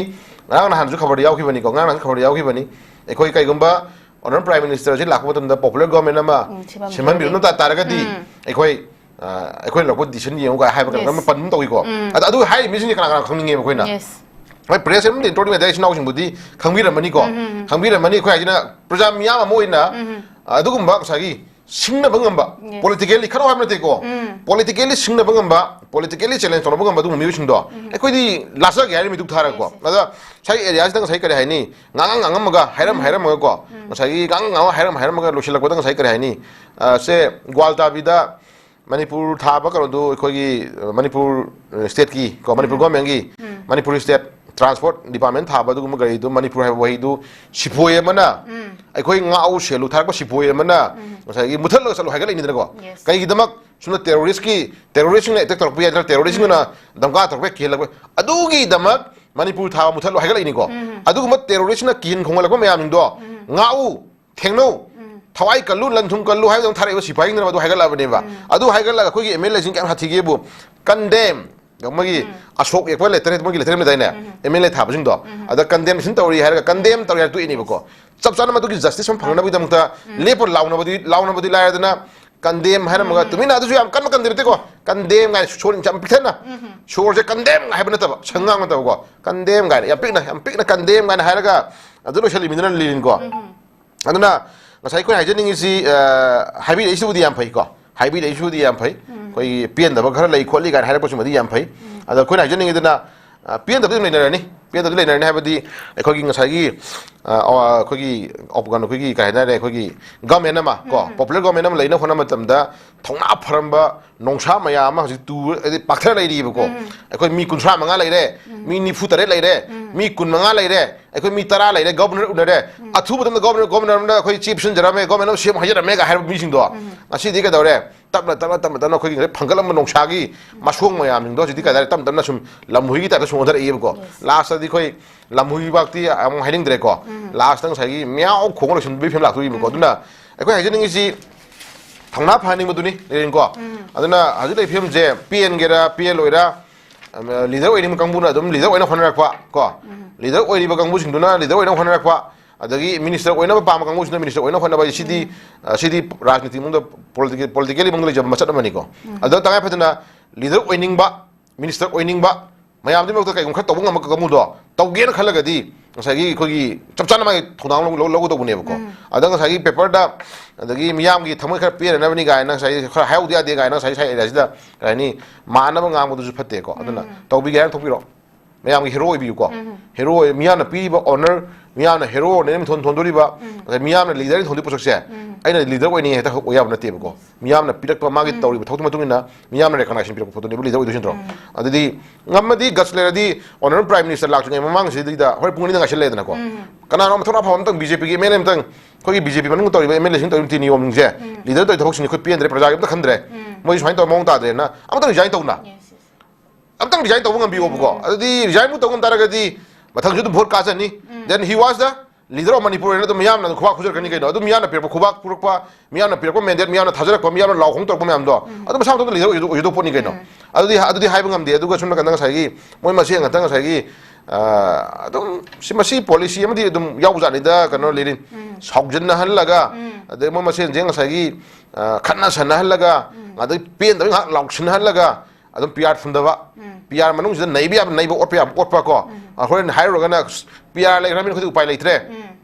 ꯉꯔꯥꯡ ꯅꯍꯥꯟꯁꯨ ꯈꯕꯔꯗ ꯌꯥꯎꯈꯤꯕꯅꯤꯀꯣ, ꯉꯔꯥꯡ ꯅꯍꯥꯟ ꯈꯕꯔꯗ ꯌꯥꯎꯈꯤꯕꯅꯤ꯫ ꯑꯩꯈꯣꯏ ꯀꯩꯒꯨꯝꯕ Honourable Prime Minister ꯁꯤ ꯂꯥꯛꯄ ꯃꯇꯝꯗ popular government ꯑꯃ ꯎꯝ, ꯁꯦꯝꯍꯟꯕꯤꯔꯒꯗꯤ꯫ ꯁꯦꯝꯍꯟꯕꯤꯔꯛꯅꯕ ꯇꯥ-, ꯇꯥꯔꯒꯗꯤ ꯎꯝ꯫ ꯑꯩꯈꯣꯏ, ꯑ, ꯑꯩꯈꯣꯏꯅ ꯂꯧꯕ decision ꯌꯦꯡꯉꯨ ꯀꯥꯏ ꯍꯥꯏꯕ ꯀꯩꯅꯣ Yes. ꯑꯃ ꯄꯟꯕ ꯇꯧꯏꯀꯣ꯫ ꯎꯝ꯫ ꯑꯗ ꯑꯗꯨ ꯍꯥꯏꯔꯤꯕ ꯃꯤꯁꯤꯡꯁꯦ ꯀꯅꯥ ꯀꯅꯥ ꯈꯪꯅꯤꯡꯉꯦꯕ ꯑꯩꯈꯣꯏꯅ? Yes. ꯍꯣꯏ, press ꯑꯃꯗꯤ ꯏꯟꯇ꯭ꯔꯣꯗꯤꯡ ꯂꯩꯇꯥ ꯏꯆꯤꯟ ꯏꯅꯥꯎꯁꯤꯡꯕꯨꯗꯤ ꯈꯪꯕꯤꯔꯝꯃꯅꯤꯀꯣ꯫ ꯎꯝ, ꯎꯝ, ꯎꯝ꯫ ꯈꯪꯕꯤꯔꯝꯃꯅꯤ꯫ ꯑꯩꯈꯣꯏ ꯍꯥꯏꯁꯤꯅ ꯄ꯭ꯔꯖꯥ ꯃꯤꯌꯥꯝ ꯑꯃ ꯑꯣꯏꯅ, ꯎꯝ, ꯎꯝ꯫ ꯑꯗꯨꯒꯨꯝꯕ ꯉꯁꯥꯏꯒꯤ ꯁꯤꯡꯅꯕ ꯉꯝꯕ, Yes. politically ꯈꯠꯅꯧ ꯍꯥꯏꯕ ꯅꯠꯇꯦꯀꯣ, ꯎꯝ꯫ Politically ꯁꯤꯡꯅꯕ ꯉꯝꯕ, politically challenge ꯇꯧꯅꯕ ꯉꯝꯕ ꯑꯗꯨꯒꯨꯝꯕ ꯃꯤꯑꯣꯏꯁꯤꯡꯗꯣ ꯎꯝ꯫ ꯑꯩꯈꯣꯏꯗꯤ ꯂꯥꯠꯆꯒꯦ ꯍꯥꯏꯔꯤ ꯃꯤꯇꯨꯞ ꯊꯥꯔꯒꯀꯣ꯫ Yes, yes. ꯑꯗ ꯉꯁꯥꯏ areaꯁꯤꯗ ꯉꯁꯥꯏ ꯀꯔꯤ ꯍꯥꯏꯅꯤ, ꯉꯥꯡꯉ ꯉꯥꯡꯉꯝꯃꯒ, ꯍꯥꯏꯔꯝ ꯎꯝ꯫ ꯍꯥꯏꯔꯝꯃꯒꯀꯣ, ꯎꯝ꯫ ꯉꯁꯥꯏꯒꯤ ꯉꯥꯡꯉ ꯉꯥꯡꯉ, ꯍꯥꯏꯔꯝ ꯍꯥꯏꯔꯝꯃꯒ ꯂꯣꯏꯁꯤꯜꯂꯛꯄꯗ ꯉꯁꯥꯏ ꯀꯔꯤ ꯍꯥꯏꯅꯤ, ꯑ, ꯁꯦ ꯒ꯭ꯋꯥꯜꯇꯥꯕꯤꯗ ꯃꯅꯤꯄꯨꯔ ꯊꯥꯕ ꯀꯩꯅꯣꯗꯨ ꯑꯩꯈꯣꯏꯒꯤ, ꯑ, ꯃꯅꯤꯄꯨꯔ, ꯑ, stateꯀꯤ ꯀꯣ, ꯃꯅꯤꯄꯨꯔ ꯎꯝ꯫ Governmentꯀꯤ, ꯎꯝ꯫ ꯃꯅꯤꯄꯨꯔ state transport department ꯊꯥꯕ ꯑꯗꯨꯒꯨꯝꯕ ꯒꯥꯔꯤꯗꯨ ꯃꯅꯤꯄꯨꯔ ꯍꯥꯏꯕ ꯋꯥꯍꯩꯗꯨ ꯁꯤꯐꯣꯏ ꯑꯃꯅ ꯎꯝ꯫ ꯑꯩꯈꯣꯏ ꯉꯥꯎ ꯁꯦꯜꯂꯨ ꯊꯥꯔꯛꯄ ꯁꯤꯐꯣꯏ ꯑꯃꯅ ꯎꯝ꯫ ꯉꯁꯥꯏꯒꯤ ꯃꯨꯊꯠꯂꯒ ꯆꯠꯂꯨ ꯍꯥꯏꯒꯠꯂꯛꯏꯅꯤꯗꯅꯀꯣ꯫ Yes. ꯀꯩꯒꯤꯗꯃꯛ? ꯁꯣꯝꯗ terroristꯀꯤ, terroristꯁꯤꯡꯅ attack ꯇꯧꯔꯛꯄ ꯌꯥꯏꯗꯅ, terroristꯁꯤꯡꯗꯨꯅ ꯎꯝ꯫ ꯙꯝꯀꯥ ꯇꯧꯔꯛꯄ ꯌꯥꯏ, ꯀꯤꯍꯜꯂꯛꯄ ꯌꯥꯏ꯫ ꯑꯗꯨꯒꯤꯗꯃꯛ ꯃꯅꯤꯄꯨꯔ ꯊꯥꯕ ꯃꯨꯊꯠꯂꯨ ꯍꯥꯏꯒꯠꯂꯛꯏꯅꯤꯀꯣ꯫ ꯎꯝ꯫ ꯑꯗꯨꯒꯨꯝꯕ terroristꯅ ꯀꯤꯍꯟ ꯈꯣꯡꯍꯜꯂꯛꯄ ꯃꯌꯥꯝꯁꯤꯡꯗꯣ ꯎꯝ꯫ ꯉꯥꯛꯎ, ꯊꯦꯡꯅꯧ, ꯎꯝ꯫ ꯊꯋꯥꯏ ꯀꯜꯂꯨ, ꯂꯟ ꯊꯨꯝ ꯀꯜꯂꯨ ꯍꯥꯏꯕꯗꯧꯅ ꯊꯥꯔꯛꯏꯕ ꯁꯤꯐꯥꯏꯁꯤꯡꯗꯨꯅ ꯑꯗꯨ ꯍꯥꯏꯒꯠꯂꯛꯑꯕꯅꯦꯕ꯫ ꯎꯝ꯫ ꯑꯗꯨ ꯍꯥꯏꯒꯠꯂꯒ ꯑꯩꯈꯣꯏꯒꯤ ꯑꯦꯝ ꯑꯦꯜ ꯑꯦꯁꯤꯡ ꯀꯌꯥꯝ ꯁꯥꯊꯤꯒꯦꯕꯨ, condemn, ꯃꯣꯏꯒꯤ ꯎꯝ꯫ ꯑꯁꯣꯛ ꯌꯦꯛꯄ letter, ꯃꯣꯏꯒꯤ letter ꯑꯃ ꯂꯩꯗꯥꯏꯅꯦ? ꯎꯝ꯫ ꯑꯦꯝ ꯑꯦꯜ ꯑꯦ ꯊꯥꯕꯁꯤꯡꯗꯣ꯫ ꯎꯝ꯫ ꯑꯗ condemnation ꯇꯧꯔꯤ ꯍꯥꯏꯔꯒ condemn ꯇꯧꯔꯤ ꯍꯥꯏꯔ ꯇꯣꯛꯏꯅꯦꯕꯀꯣ꯫ ꯆꯞ ꯆꯥꯅ ꯃꯗꯨꯒꯤ justice ꯑꯃ ꯐꯪꯅꯕꯒꯤꯗꯃꯛꯇ ꯎꯝ꯫ ꯂꯦꯞꯄ ꯂꯥꯎꯅꯕꯗꯤ, ꯂꯥꯎꯅꯕꯗꯤ ꯂꯥꯏꯔꯗꯅ condemn ꯍꯥꯏꯔꯝꯃꯒ ꯎꯝ꯫ ꯇꯨꯃꯤꯟꯅ ꯑꯗꯨꯁꯨ ꯌꯥꯝ ꯀꯟꯅ condemn ꯅꯠꯇꯦꯀꯣ꯫ Condemn ꯀꯥꯏꯅ ꯁꯣꯔ ꯌꯥꯝ ꯄꯤꯛꯊꯟꯅ꯫ ꯎꯝ꯫ ꯁꯣꯔꯁꯦ condemn ꯍꯥꯏꯕ ꯅꯠꯇꯕ, ꯁꯪꯒꯥꯡ ꯅꯠꯇꯕꯀꯣ꯫ Condemn ꯀꯥꯏꯅ ꯌꯥꯝ ꯄꯤꯛꯅ, ꯌꯥꯝ ꯄꯤꯛꯅ condemn ꯀꯥꯏꯅ ꯍꯥꯏꯔꯒ ꯑꯗꯨ ꯂꯣꯏꯁꯤꯜꯂꯤꯃꯤꯗꯅ ꯂꯤꯔꯤꯟꯀꯣ꯫ ꯎꯝ꯫ ꯑꯗꯨꯅ ꯉꯁꯥꯏ ꯑꯩꯈꯣꯏꯅ ꯍꯥꯏꯖꯅꯤꯡꯉꯤꯁꯤ, ꯑ, ꯍꯥꯏꯕꯤꯔꯛꯏꯁꯤꯕꯨꯗꯤ ꯌꯥꯝ ꯐꯩꯀꯣ, ꯍꯥꯏꯕꯤꯔꯛꯏꯁꯤꯕꯨꯗꯤ ꯌꯥꯝ ꯐꯩ꯫ ꯎꯝ꯫ ꯑꯩꯈꯣꯏꯒꯤ ꯄꯦꯟꯗꯕ ꯈꯔ ꯂꯩ ꯈꯣꯠꯂꯤ ꯀꯥꯏꯅ ꯍꯥꯏꯔꯛꯄꯁꯤꯃꯗꯤ ꯌꯥꯝ ꯐꯩ꯫ ꯑꯗꯣ ꯑꯩꯈꯣꯏꯅ ꯍꯥꯏꯖꯅꯤꯡꯉꯤꯗꯅ, ꯑ, ꯄꯦꯟꯗꯕꯗꯤ ꯑꯗꯨꯝ ꯂꯩꯅꯔꯅꯤ꯫ ꯄꯦꯟꯗꯕꯗꯤ ꯂꯩꯅꯔꯅꯤ ꯍꯥꯏꯕꯗꯤ ꯑꯩꯈꯣꯏꯒꯤ ꯉꯁꯥꯏꯒꯤ, ꯑ, ꯑ, ꯑꯩꯈꯣꯏꯒꯤ, ꯑ, ꯀꯩꯅꯣ, ꯑꯩꯈꯣꯏꯒꯤ ꯀꯩ ꯍꯥꯏꯇꯥꯔꯦ, ꯑꯩꯈꯣꯏꯒꯤ government ꯑꯃ ꯀꯣ, popular government ꯑꯃ ꯂꯩꯅꯕ ꯍꯣꯠꯅꯕ ꯃꯇꯝꯗ ꯊꯧꯅꯥ ꯐꯔꯝꯕ ꯅꯣꯡꯁꯥ ꯃꯌꯥꯝ ꯑꯃ ꯍꯧꯖꯤꯛ ꯇꯨ-, ꯍꯥꯏꯗꯤ ꯄꯥꯛꯊꯔ ꯂꯩꯔꯤꯕꯀꯣ꯫ ꯑꯩꯈꯣꯏ ꯃꯤ ꯀꯨꯟꯊ꯭ꯔꯥ ꯃꯉꯥ ꯂꯩꯔꯦ, ꯃꯤ ꯅꯤꯐꯨ ꯇꯔꯦꯠ ꯂꯩꯔꯦ, ꯃꯤ ꯀꯨꯟ ꯃꯉꯥ ꯂꯩꯔꯦ, ꯑꯩꯈꯣꯏ ꯃꯤ ꯇꯔꯥ ꯂꯩꯔꯦ, governor ꯎꯅꯔꯦ꯫ ꯑꯊꯨꯕ ꯃꯇꯝꯗ governor, governor ꯑꯃꯅ ꯑꯩꯈꯣꯏ ꯆꯦ ꯄꯤꯁꯤꯟꯖꯔꯝꯃꯦ, governor ꯑꯃ ꯁꯦꯝ ꯍꯥꯏꯖꯔꯝꯃꯦꯒ ꯍꯥꯏꯔꯕ ꯃꯤꯁꯤꯡꯗꯣ ꯉꯁꯤꯗꯤ ꯀꯩꯗꯧꯔꯦ? ꯇꯞꯅ, ꯇꯞꯅ, ꯇꯞꯅ, ꯇꯞꯅ ꯑꯩꯈꯣꯏꯒꯤ ꯉꯁꯥꯏ ꯐꯪꯒꯠꯂꯝꯕ ꯅꯣꯡꯁꯥꯒꯤ ꯃꯁꯣꯡ ꯃꯌꯥꯝꯁꯤꯡꯗꯣ ꯍꯧꯖꯤꯛꯇꯤ ꯀꯩ ꯍꯥꯏꯇꯥꯔꯦ, ꯇꯞꯅ, ꯇꯞꯅ ꯁꯨꯝ ꯂꯝꯍꯨꯏꯒꯤ type ꯇ ꯁꯨꯝ ꯑꯣꯟꯊꯔꯛꯏꯕꯀꯣ꯫ Last ꯇꯗꯤ ꯑꯩꯈꯣꯏ ꯂꯝꯍꯨꯏꯕꯥꯛꯇꯤ ꯑꯃꯨꯛ ꯍꯥꯏꯅꯤꯡꯗ꯭ꯔꯦꯀꯣ꯫ Last ꯇ ꯉꯁꯥꯏꯒꯤ ꯃꯤꯌꯥꯎ ꯈꯣꯡꯉ ꯂꯣꯏꯁꯤꯟꯕꯒꯤ ꯐꯤꯕꯝ ꯂꯥꯛꯇꯣꯔꯤꯕꯀꯣ꯫ ꯑꯗꯨꯅ ꯑꯩꯈꯣꯏ ꯍꯥꯏꯖꯅꯤꯡꯉꯤꯁꯤ ꯊꯧꯅꯥ ꯐꯍꯟꯅꯤꯡꯕꯗꯨꯅꯤ, ꯂꯩꯔꯦꯅꯀꯣ꯫ ꯑꯗꯨꯅ ꯍꯧꯖꯤꯛ ꯂꯩꯔꯤꯕ ꯐꯤꯕꯝꯁꯦ ꯄꯦꯟꯒꯦꯔꯥ ꯄꯦꯜꯂꯣꯏꯔꯥ, ꯑ, leader ꯑꯣꯏꯅꯤꯡꯕ ꯀꯥꯡꯕꯨꯅ ꯑꯗꯨꯝ leader ꯑꯣꯏꯅ ꯍꯣꯠꯅꯔꯛꯄ ꯀꯣ, leader ꯑꯣꯏꯔꯤꯕ ꯀꯥꯡꯕꯨꯁꯤꯡꯗꯨꯅ leader ꯑꯣꯏꯅꯕ ꯍꯣꯠꯅꯔꯛꯄ, ꯑꯗꯒꯤ minister ꯑꯣꯏꯅꯕ ꯄꯥꯝꯕ ꯀꯥꯡꯕꯨꯁꯤꯅ minister ꯑꯣꯏꯅꯕ ꯍꯣꯠꯅꯕ ꯍꯥꯏꯁꯦ ꯁꯤꯗꯤ, ꯑ, ꯁꯤꯗꯤ ꯔꯥꯖꯅꯤꯇꯤ ꯃꯅꯨꯡꯗ, political, politically ꯃꯅꯨꯡꯗ ꯂꯩꯖꯕ ꯃꯆꯠ ꯑꯃꯅꯤꯀꯣ꯫ ꯑꯗꯣ ꯇꯉꯥꯏ ꯐꯗꯅ leader ꯑꯣꯏꯅꯤꯡꯕ, minister ꯑꯣꯏꯅꯤꯡꯕ, ꯃꯌꯥꯝꯗꯨꯒꯤ ꯃꯔꯛꯇ ꯀꯩꯒꯨꯝꯕ ꯈꯔ ꯇꯧꯕ ꯉꯝꯕ ꯀꯥꯡꯕꯨꯗꯣ ꯇꯧꯒꯦꯅ ꯈꯜꯂꯒꯗꯤ ꯉꯁꯥꯏꯒꯤ ꯑꯩꯈꯣꯏꯒꯤ ꯆꯞ ꯆꯥꯅ ꯃꯥꯒꯤ ꯊꯧꯗꯥꯡ ꯂꯧ-, ꯂꯧ-, ꯂꯧꯒꯗꯧꯕꯅꯦꯕꯀꯣ꯫ ꯑꯗ ꯉꯁꯥꯏꯒꯤ paper ꯗ ꯑꯗꯒꯤ ꯃꯤꯌꯥꯝꯒꯤ ꯊꯃꯣꯏ ꯈꯔ ꯄꯦꯟꯅꯅꯕꯅꯤ ꯀꯥꯏꯅ ꯉꯁꯥꯏꯒꯤ ꯈꯔ ꯍꯥꯏꯍꯧꯗ ꯌꯥꯗꯦ ꯀꯥꯏꯅ ꯉꯁꯥꯏ, ꯉꯁꯥꯏ area ꯁꯤꯗ ꯀꯩ ꯍꯥꯏꯅꯤ, ꯃꯥꯟꯅꯕ ꯉꯥꯡꯕꯗꯨꯁꯨ ꯐꯠꯇꯦꯀꯣ꯫ ꯑꯗꯨꯅ ꯇꯧꯕꯤꯒꯦ ꯍꯥꯏꯅ ꯊꯣꯛꯄꯤꯔꯣ, ꯃꯌꯥꯝꯒꯤ hero ꯑꯣꯏꯕꯤꯌꯨꯀꯣ꯫ Hero ꯑꯣꯏ-, ꯃꯤꯌꯥꯝꯅ ꯄꯤꯔꯤꯕ honour, ꯃꯤꯌꯥꯝꯅ hero ꯅꯦꯅ ꯃꯤꯡꯊꯣꯟ ꯊꯣꯟꯗꯣꯔꯤꯕ, ꯉꯁꯥꯏ ꯃꯤꯌꯥꯝꯅ leader ꯅ ꯊꯣꯟꯗꯣꯏ ꯄꯣꯠꯁꯛꯁꯦ ꯑꯩꯅ leader ꯑꯣꯏꯅꯤꯡꯉꯦ ꯍꯦꯛꯇ ꯑꯣꯏ ꯌꯥꯕ ꯅꯠꯇꯦꯕꯀꯣ꯫ ꯃꯤꯌꯥꯝꯅ ꯄꯤꯔꯛꯄ ꯃꯥꯒꯤ ꯇꯧꯔꯤꯕ ꯊꯕꯛꯇꯨꯒꯤ ꯃꯇꯨꯡ ꯏꯟꯅ ꯃꯤꯌꯥꯝꯅ recognition ꯄꯤꯔꯛꯄ ꯄꯣꯠꯇꯨꯅꯦꯕ leader ꯑꯣꯏꯗꯣꯏꯁꯤꯡꯗꯣ꯫ ꯑꯗꯨꯗꯤ ꯉꯝꯃꯗꯤ guts ꯂꯩꯔꯗꯤ honourable prime minister ꯂꯥꯛꯇ꯭ꯔꯤꯉꯩ ꯃꯃꯥꯡꯁꯤꯗꯩꯗ ꯍꯣꯔꯦꯟ ꯄꯨꯡ ꯑꯅꯤꯗ ꯉꯥꯏꯁꯤꯜꯂꯦꯗꯅꯀꯣ꯫ ꯀꯅꯥꯅꯣ ꯃꯊꯧꯅꯥ ꯐꯕ ꯑꯝꯇꯪ BJP ꯒꯤ MLA ꯑꯝꯇꯪ, ꯑꯩꯈꯣꯏꯒꯤ BJP ꯃꯅꯨꯡꯗ ꯇꯧꯔꯤꯕ MLA ꯁꯤꯡ ꯇꯧꯔꯤꯕ ꯅꯤꯇꯤ ꯅꯤꯌꯣꯝꯁꯤꯡꯁꯦ, leader ꯇꯧꯔꯤ ꯊꯕꯛꯁꯤꯡꯁꯦ ꯑꯩꯈꯣꯏ ꯄꯦꯟꯗ꯭ꯔꯦ, ꯄ꯭ꯔꯖꯥꯒꯤ ꯑꯝꯇ ꯈꯟꯗ꯭ꯔꯦ, ꯃꯣꯏ ꯁꯨꯃꯥꯏꯅ ꯇꯧꯔ ꯃꯑꯣꯡ ꯇꯥꯗ꯭ꯔꯦꯅ ꯑꯝꯇꯪ resign ꯇꯧꯅ꯫ ꯑꯝꯇꯪ resign ꯇꯧꯕ ꯉꯝꯕꯤꯌꯣꯕꯀꯣ꯫ ꯑꯗꯨꯗꯤ resign ꯕꯨ ꯇꯧ ꯉꯝ ꯇꯥꯔꯒꯗꯤ ꯃꯊꯪꯁꯨ ꯑꯗꯨꯝ vote ꯀꯥꯖꯅꯤ꯫ Then he was the leader of Manipur ꯍꯥꯏꯅ ꯑꯗꯨꯝ ꯃꯤꯌꯥꯝꯅ ꯑꯗꯨꯝ ꯈꯨꯕꯥꯛ ꯈꯨꯖꯔꯛꯀꯅꯤ ꯀꯩꯅꯣ꯫ ꯑꯗꯨꯝ ꯃꯤꯌꯥꯝꯅ ꯄꯤꯔꯛꯄ ꯈꯨꯕꯥꯛ ꯈꯨꯔꯛꯄ, ꯃꯤꯌꯥꯝꯅ ꯄꯤꯔꯛꯄ mandate, ꯃꯤꯌꯥꯝꯅ ꯊꯥꯖꯔꯛꯄ, ꯃꯤꯌꯥꯝꯅ ꯂꯥꯎ ꯈꯣꯡ ꯇꯧꯔꯛꯄ ꯃꯌꯥꯝꯗꯣ ꯑꯗꯨꯝ ꯃꯁꯥ ꯃꯊꯟꯇ leader ꯑꯣꯏꯖꯗꯧ-, ꯑꯣꯏꯖꯗꯧ ꯄꯣꯠꯅꯤ ꯀꯩꯅꯣ꯫ ꯑꯗꯨꯗꯤ, ꯑꯗꯨꯗꯤ ꯍꯥꯏꯕ ꯉꯝꯗꯦ꯫ ꯑꯗꯨꯒ ꯁꯣꯝ ꯅꯥꯀꯟꯗ ꯉꯁꯥꯏꯒꯤ ꯃꯣꯏ ꯃꯁꯦꯟ ꯉꯥꯛꯇ ꯉꯁꯥꯏꯒꯤ, ꯑ, ꯑꯗꯨꯝ ꯁꯤ, ꯃꯁꯤ policy ꯑꯃꯗꯤ ꯑꯗꯨꯝ ꯌꯥꯎꯕꯖꯥꯠꯅꯤꯗ, ꯀꯩꯅꯣ ꯂꯩꯔꯤ꯫ ꯁꯥꯎꯖꯤꯟꯅꯍꯜꯂꯒ, ꯑꯗꯩ ꯃꯣꯏ ꯃꯁꯦꯟꯁꯦ ꯉꯁꯥꯏꯒꯤ, ꯑ, ꯈꯠꯅ ꯁꯟꯅꯍꯜꯂꯒ, ꯑꯗꯩ ꯄꯦꯟꯗꯕ ꯉꯥꯏꯍꯥꯛ ꯂꯥꯎꯁꯤꯟꯅꯍꯜꯂꯒ, ꯑꯗꯨꯝ PR ꯊꯝꯗꯕ, PR ꯃꯅꯨꯡꯁꯤꯗ ꯅꯩꯕ ꯌꯥꯕ ꯅꯩꯕ, ꯑꯣꯠꯄ ꯌꯥꯕ ꯑꯣꯠꯄ ꯀꯣ꯫ ꯑ, ꯍꯣꯔꯦꯟ ꯍꯥꯏꯔꯨꯔꯒꯅ, "ꯑꯁ, PR ꯂꯩꯈ꯭ꯔꯕꯅꯤꯅ ꯑꯩꯈꯣꯏꯗꯤ ꯎꯄꯥꯏ ꯂꯩꯇ꯭ꯔꯦ,